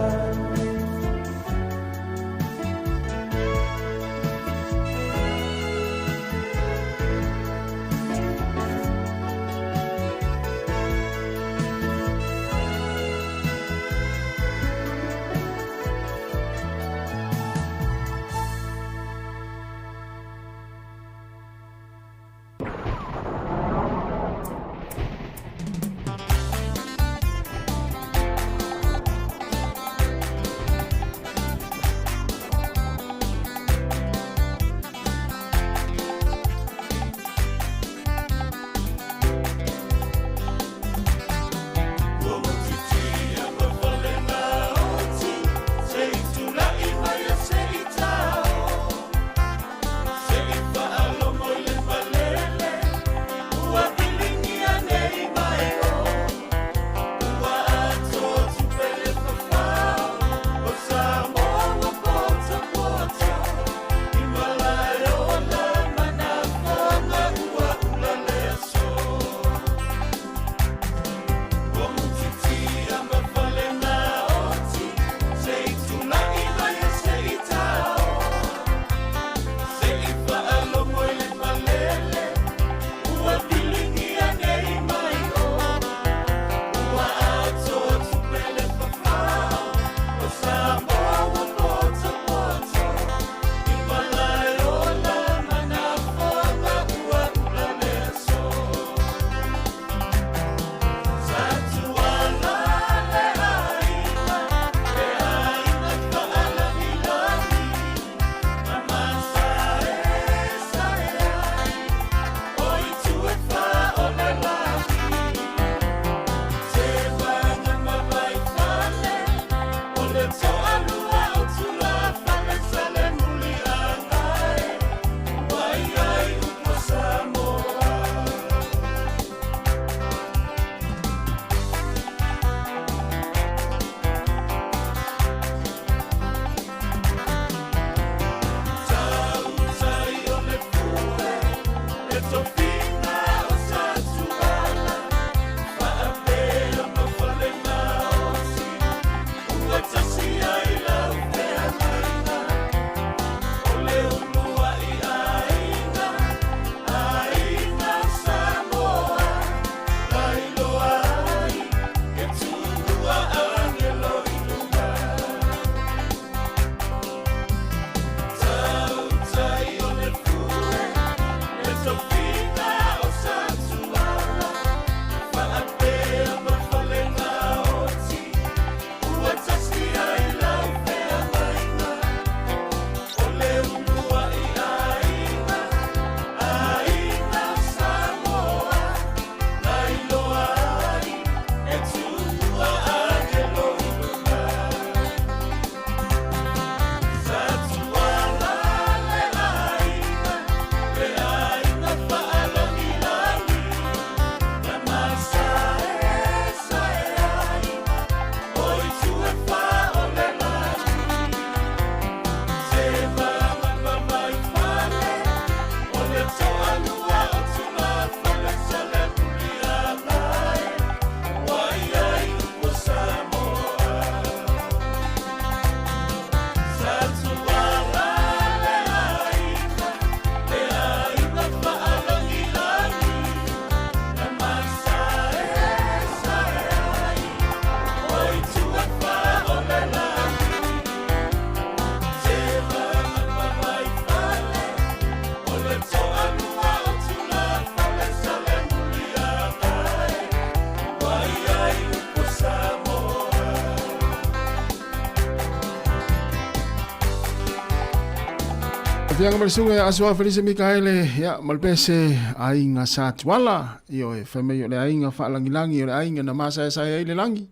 Faafiaga ma le susuga ia Asoa Felise Mikaele, ia, ma le pese aiga Sa Tuala. Ioe, fai mai o le aiga faalagilagi, o le aiga na masaesae ai le lagi.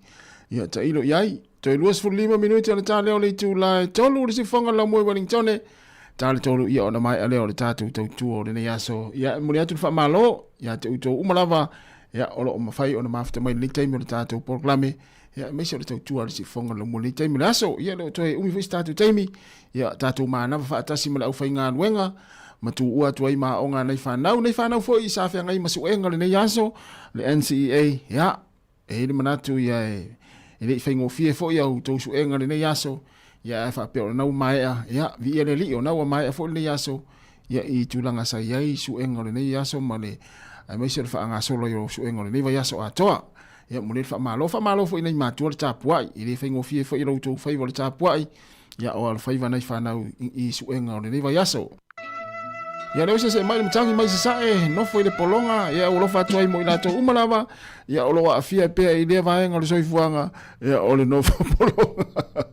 Ia, tailo i ai. Toe 25 minute o le ta lea o le itula e tolu le sifoga la moe Wellingtone. Ta le tolu ia ona mai alea o le tātou tautua o lenei aso. Ia, e muli atu le faamalo, ia te outou uma lava, ia, o lo o mafai ona mafuta mai lenei taimi o le tātou polokalame. Ia, aemaise o le tautua a le sifoga la moe lenei taimi o le aso. Ia, le o toe umi foi se tātou taimi, ia, tātou manava faatasi ma le aufaigaluega, ma tuua atu ai ma aoga a nai fanau. Nei fanau foi i sa feagai ma suega o lenei aso, le NCEA, ia, E i ai le manatu ia e le i faigofie foi a outou suega i lenei aso, ia ae faapea o lena ua maea, ia viia le Alii o lena ua maea foi lenei aso, ia i tulaga sa i ai suega o lenei aso ma le aemaise o le faagasolo ai o suega o lenei vaiaso atoa. Ia momoli ai le faamalo, faamalo foi i nai matua le tapuai, e le faigofie foi i lo outou faiva o le tapuai, ia o alofaiva nai fanau i suega o lenei vaiaso. Ia lea ua sese'e mai le matagi mai Sasae, nofo i le pologa, ia ua alofa atu ai mo i latou uma lava, ia o lo o aafia pea i lea vaega o le soifuaga, ia o le nofo pologa.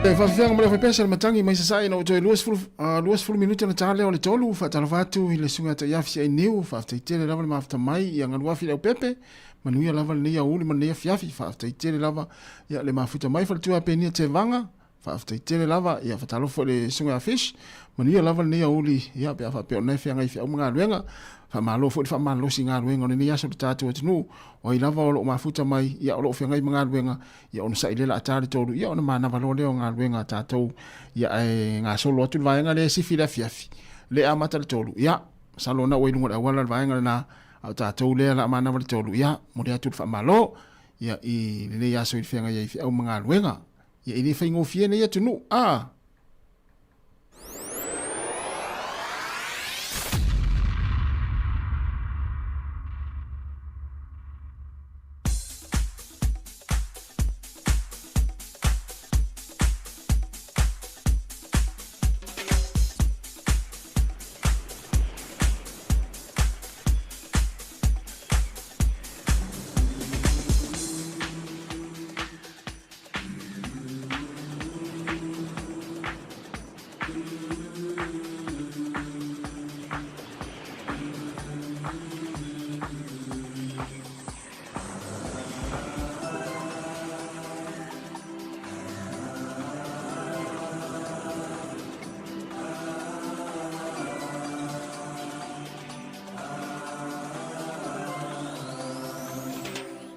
E faafefeaga ma le aufaipea le matagi mai Sasae ina ua toe 20, 20 minute ona ta lea o le tolu. Faatalofa atu i le susuga ia Taiafi Siainiu, faafetai tele lava le mafuta mai ia Galuafi Leaupepe. Manuia lava lenei aoauli ma lenei afiafi. Faafetai tele lava ia le mafuta mai faletua Penia Tevaga. Faafetai tele lava ia faatalofa foi i le susuga ia Fish. Manuia lava lenei aoauli ia pe a faapea o lena e feagai i feau ma galuega. Faamalo foi le faamalolosi i galuega o lenei aso i le tatou atunuu. O ai lava o lo o mafuta mai ia o lo o feagai ma galuega ia onosai lea o le a ta le 3 ia ona manava loa lea o galuega a tatou ia ae gasolo atu le vaega lea e sifi i le afiafi lea e amata i le 3 ia masalo o lena ua i luga o le auala le vaega lena a o tatou lea o le a manava i le 3 ia momoli atu le faamalo ia i lenei aso i le feagai ai i feau ma galuega ia e le faigofie nei atunuu a.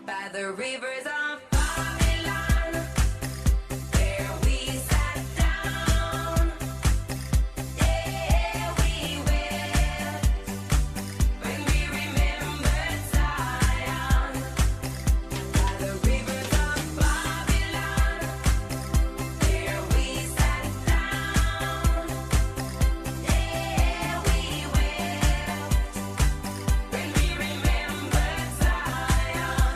By the rivers of Babylon, there we sat down. Yeah, we wept when we remembered Zion. By the rivers of Babylon, there we sat down. Yeah, we wept when we remembered Zion.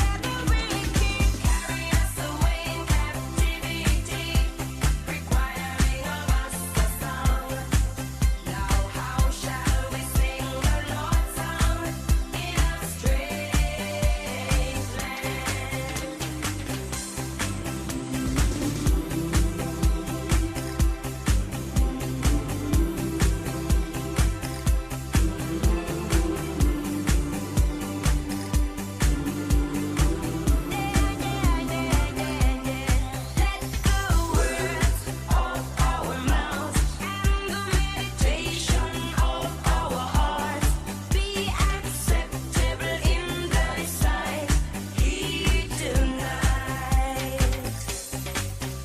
Let the wicked carry us away in captivity, requiring of us a song. Now how shall we sing the Lord's song in a strange land? Let the words of our mouths and the meditation of our hearts be acceptable in thy sight here tonight.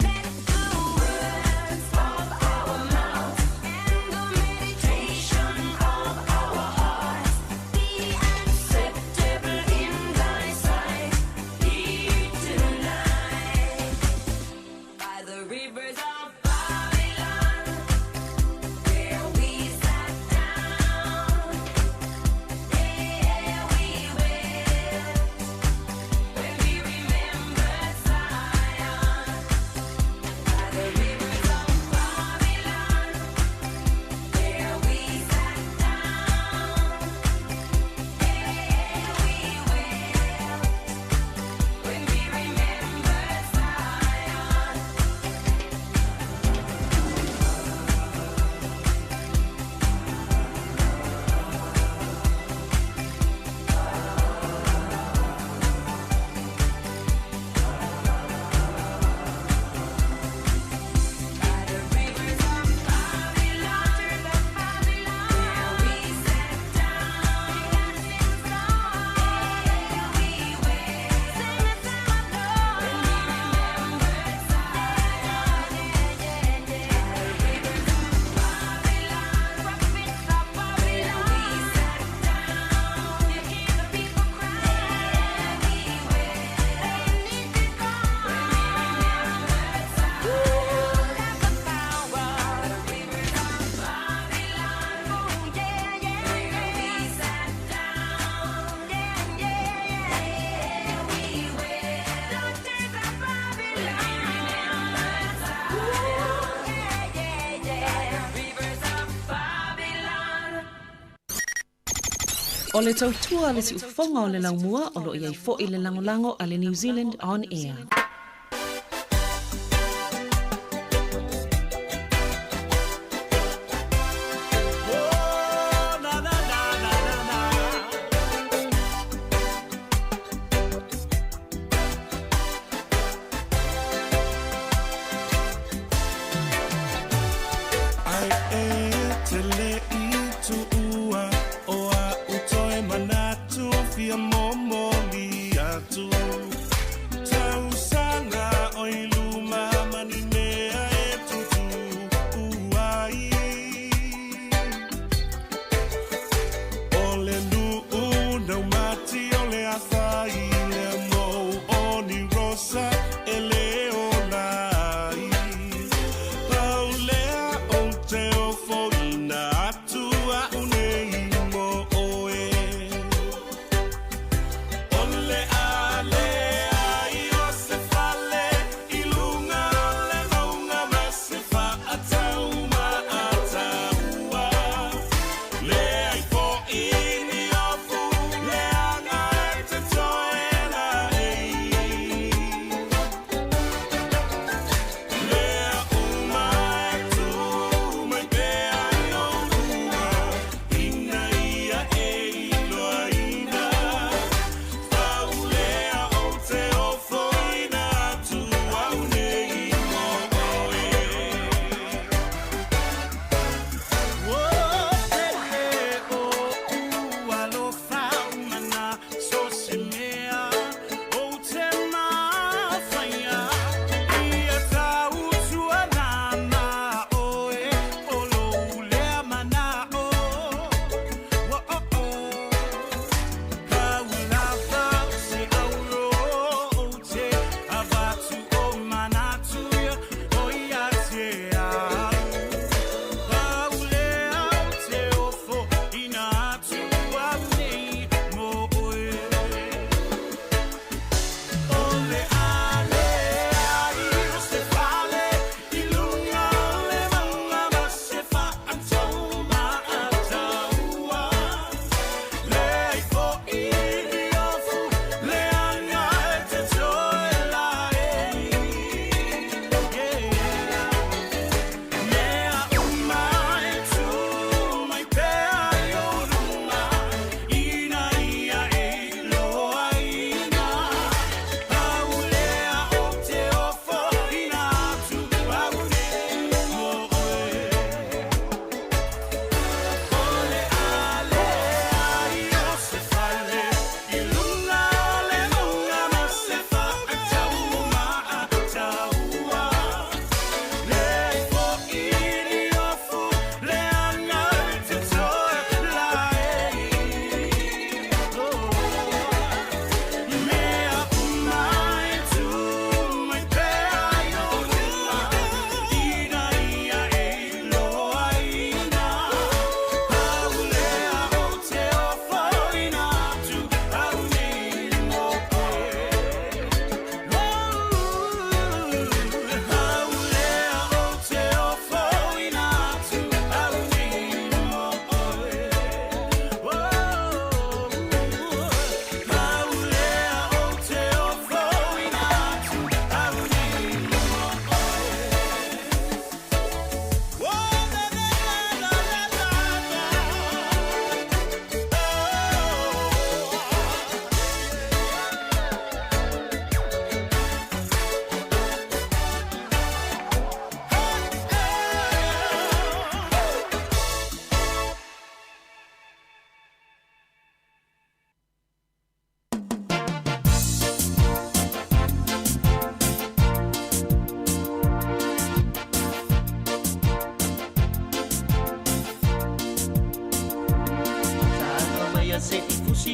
Let the words of our mouths and the meditation of our hearts be acceptable in thy sight here tonight. By the rivers of Babylon, there we sat down. Yeah, we wept when we remembered Zion. By the rivers of Babylon, there we sat down. Yeah, we wept when we remembered Zion. By the rivers of Babylon, there we sat down. Yeah, we wept when we remembered Zion. By the rivers of Babylon, there we sat down. You hear the people cry. We wept when we remembered Zion. By the rivers of Babylon, there we sat down. Yeah, we wept when we remembered Zion. By the rivers of Babylon. O le tautua a le siufofoga o le laumua o lo o i ai foi le lagolago a le New Zealand On Air.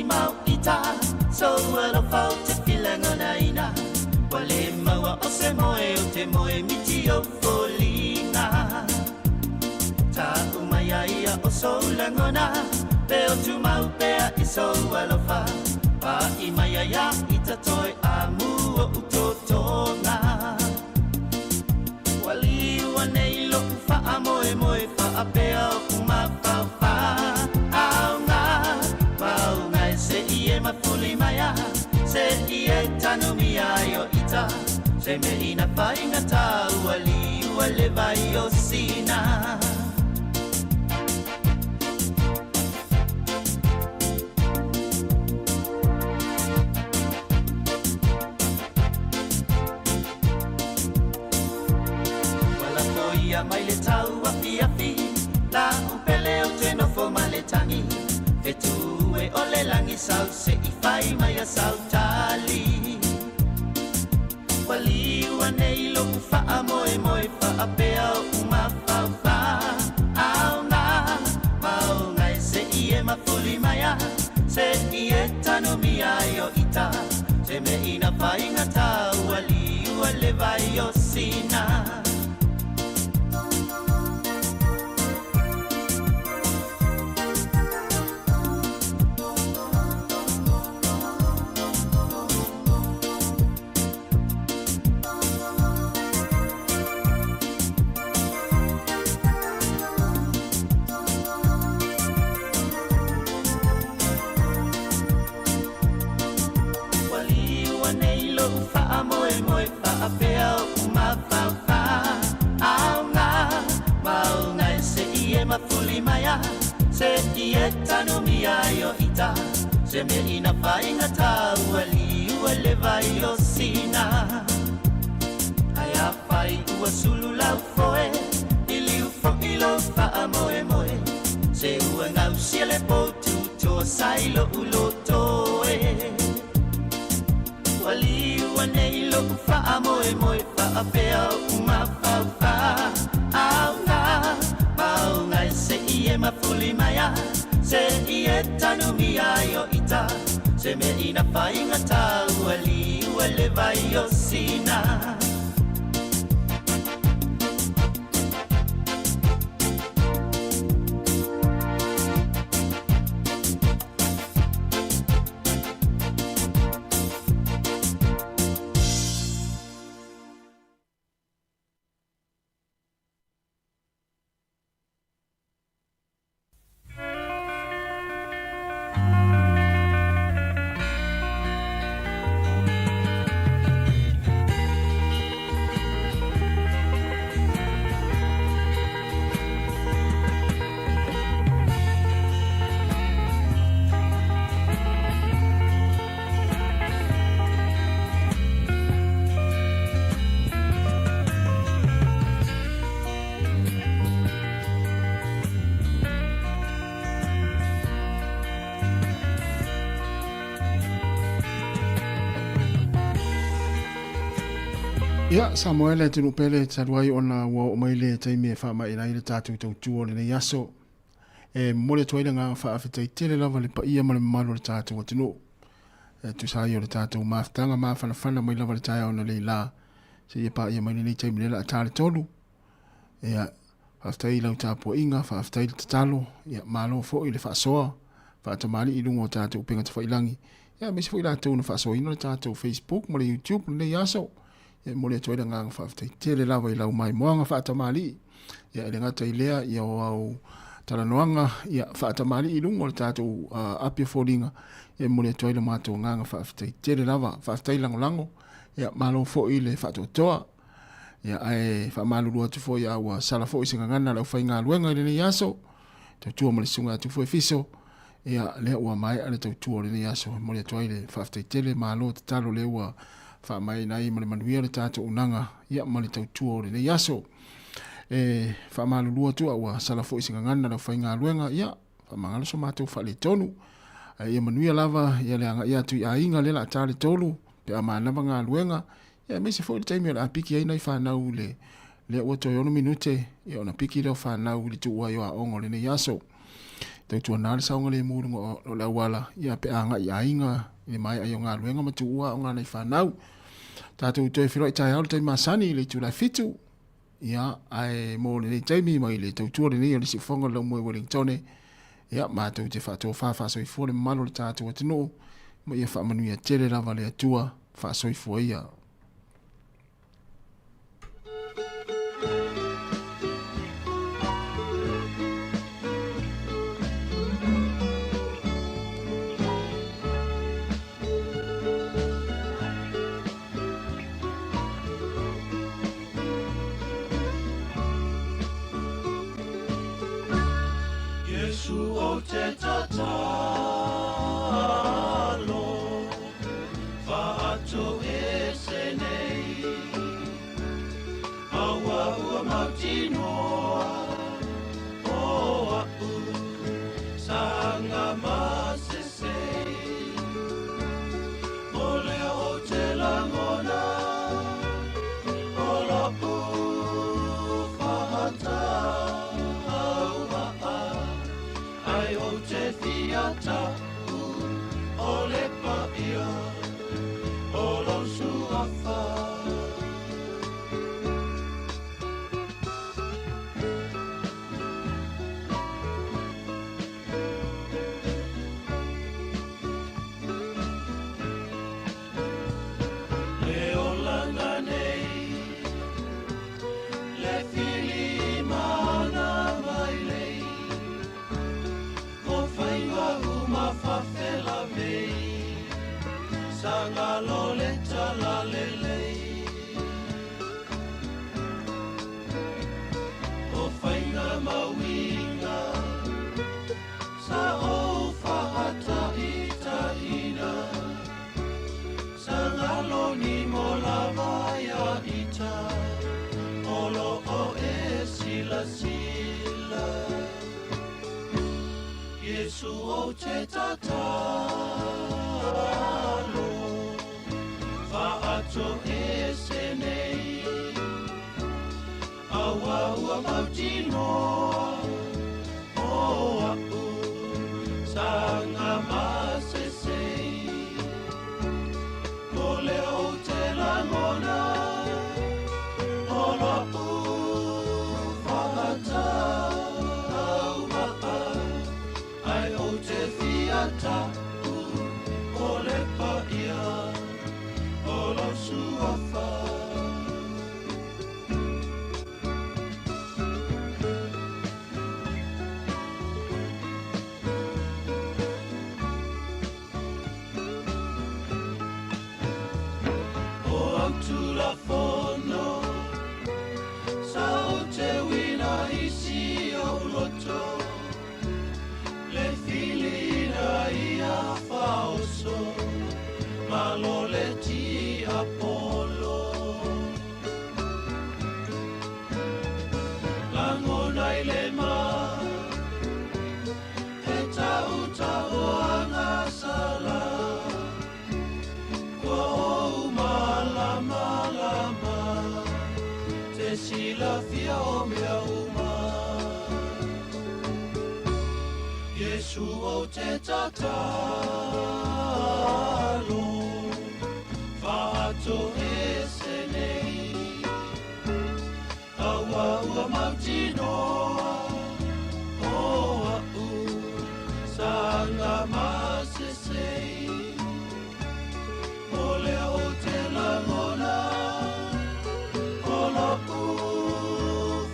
mau ita So alofa o te filagonaina Ua lē maua o se moe o te moe miti o foliga Ta'u mai ai ia o sou lagona Pe o tumau pea i sou alofa Pa'i mai ai ia ita toe amu o'u totoga Ua liua nei lo'u fa'amoemoe Fa'apea o'u mafaufa'auga Mauga e se'i e mafuli mai a Se'i e tanumia ai o ita Se me'ina faigatā ua liua le vai o sina. Ua lafoia mai le tau afiafi La'u pele ou te nofo ma le tagi Fetu e o le lagi sau se'i fai mai a sau tali Ua liua nei lo'u fa'amoemoe Fa'apea o'u mafaufa'auga Mauga e se'i e mafuli mai a Se'i e tanumia ai o ita Se me'ina faigatā ua liua le vai o Sina. Ua liua nei lo'u fa'amoemoe Fa'apea o'u mafaufa'auga Mauga e se'i e mafuli mai a Se'i e tanumia ai o ita Se me'ina faigatā ua liua le vai o Sina Ae afai ua sulu lau foe I liu fo'i lou fa'amoemoe Se ua gausia le poutu Toa sai lo'u loto e Ua liua nei lo'u fa'amoemoe Fa'apea o'u mafaufa'auga Mauga e se'i e mafuli mai a Se'i e tanumia ai o ita Se me'ina faigatā ua liua le vai o Sina. Ia, Samoa le atunuu pele talu ai ona ua oo mai le taimi e faamaeina ai le tatou tautua o lenei aso. E momoli atu ai le agaga faafetai tele lava i le paia ma le mamalu o le tatou atunuu. E tusa ai o le tatou mafutaga mafanafana mai lava i le taeao analeila la seia paia mai lenei taimi lea o le a ta le tolu. Ia, faafetai i lau tapuaiga, faafetai le tatalo, ia, malo foi le faasoa, faatamalii i luga o tatou upega tafailagi, ia, aemaise foi latou na faasoaina le tatou Facebook ma le YouTube lenei aso. Ia, e momoli atu ai le agaga faafetai tele lava i lau maimoaga faatamalii. Ia, e le gata i lea, ia, o au talanoaga, ia, faatamalii i luga o le tatou api o foliga, ia, e momoli atu ai le matou agaga faafetai tele lava. Faafetai lagolago, ia, malo foi le faatoatoa. Ia, ae faamalulu atu foi a ua sala foi se gagana a le aufaigaluega i lenei aso, tautua ma le susuga ia Tufu Efiso, ia, lea ua maea le tautua o lenei aso. E momoli atu ai le faafetai tele, malo tatalo lea ua faamaeaina ai ma le manuia le tatou auaunaga, ia, ma le tautua o lenei aso. E faamalulu atu a ua sala foi se gagana a le aufaigaluega, ia, faamagalo so matou faaletonu. Ae ia manuia lava ia le agai atu i aiga lea o le a ta le tolu, pe a manava galuega, Ia aemaise foi le taimi o le a piki ai nai fanau i le lea ua toe 6 minute ia ona piki lea o fanau i le tuua ai o aoga o lenei aso. Tautuana le saogalemu i luga o le auala, ia pe a agai i aiga i le maea ai o galuega ma tuua aoga a nai fanau. Tatou toe feiloai taeao i le taimi masani i le itula e 7. Ia, ae mo lenei taimi mai le tautua lenei o le Siufofoga o le Laumua i Wellingtone, ia, matou te faatofa faasoifua le mamalu o le tatou atunuu, ma ia faamanuia tele lava le Atua, faasoifua ia. Iesu o te tatalo, whaato e se nei. Aua ua mautinoa, o a'u, sanga masese. O lea o te langona, o lo'u whahatau aa, ai o te fiata'u, o le paia, o lou suafa. Le olaga nei, le filimana mai lei, o faiga uma fafelavei, sangalo le talalelei. O faiga mauiga, sa ou faataitaina, sangalo ni mo lava ia ita, o lo o e silasila. Iesu o te tatalo, whaato e se nei. Aua ua mautinoa, o a'u, sanga masesei. O lea o te langona, o lo'u whahatau aa, ai o te fiata'u, o le paia, o lou suafa. O au tulafono, sa o te uina i si ou loto, le filina ia faoso, malo le tiapolo. Langona i le ma, he tautaoanga sala, kua ou malamalama, te silafia o mea uma. Iesu o te tatalo, whaato e se nei. Aua ua mautinoa, o a'u, sanga masesei. O lea o te langona, o lo'u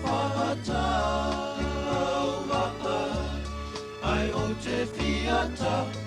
whahatau aa, ai o te fiata'u,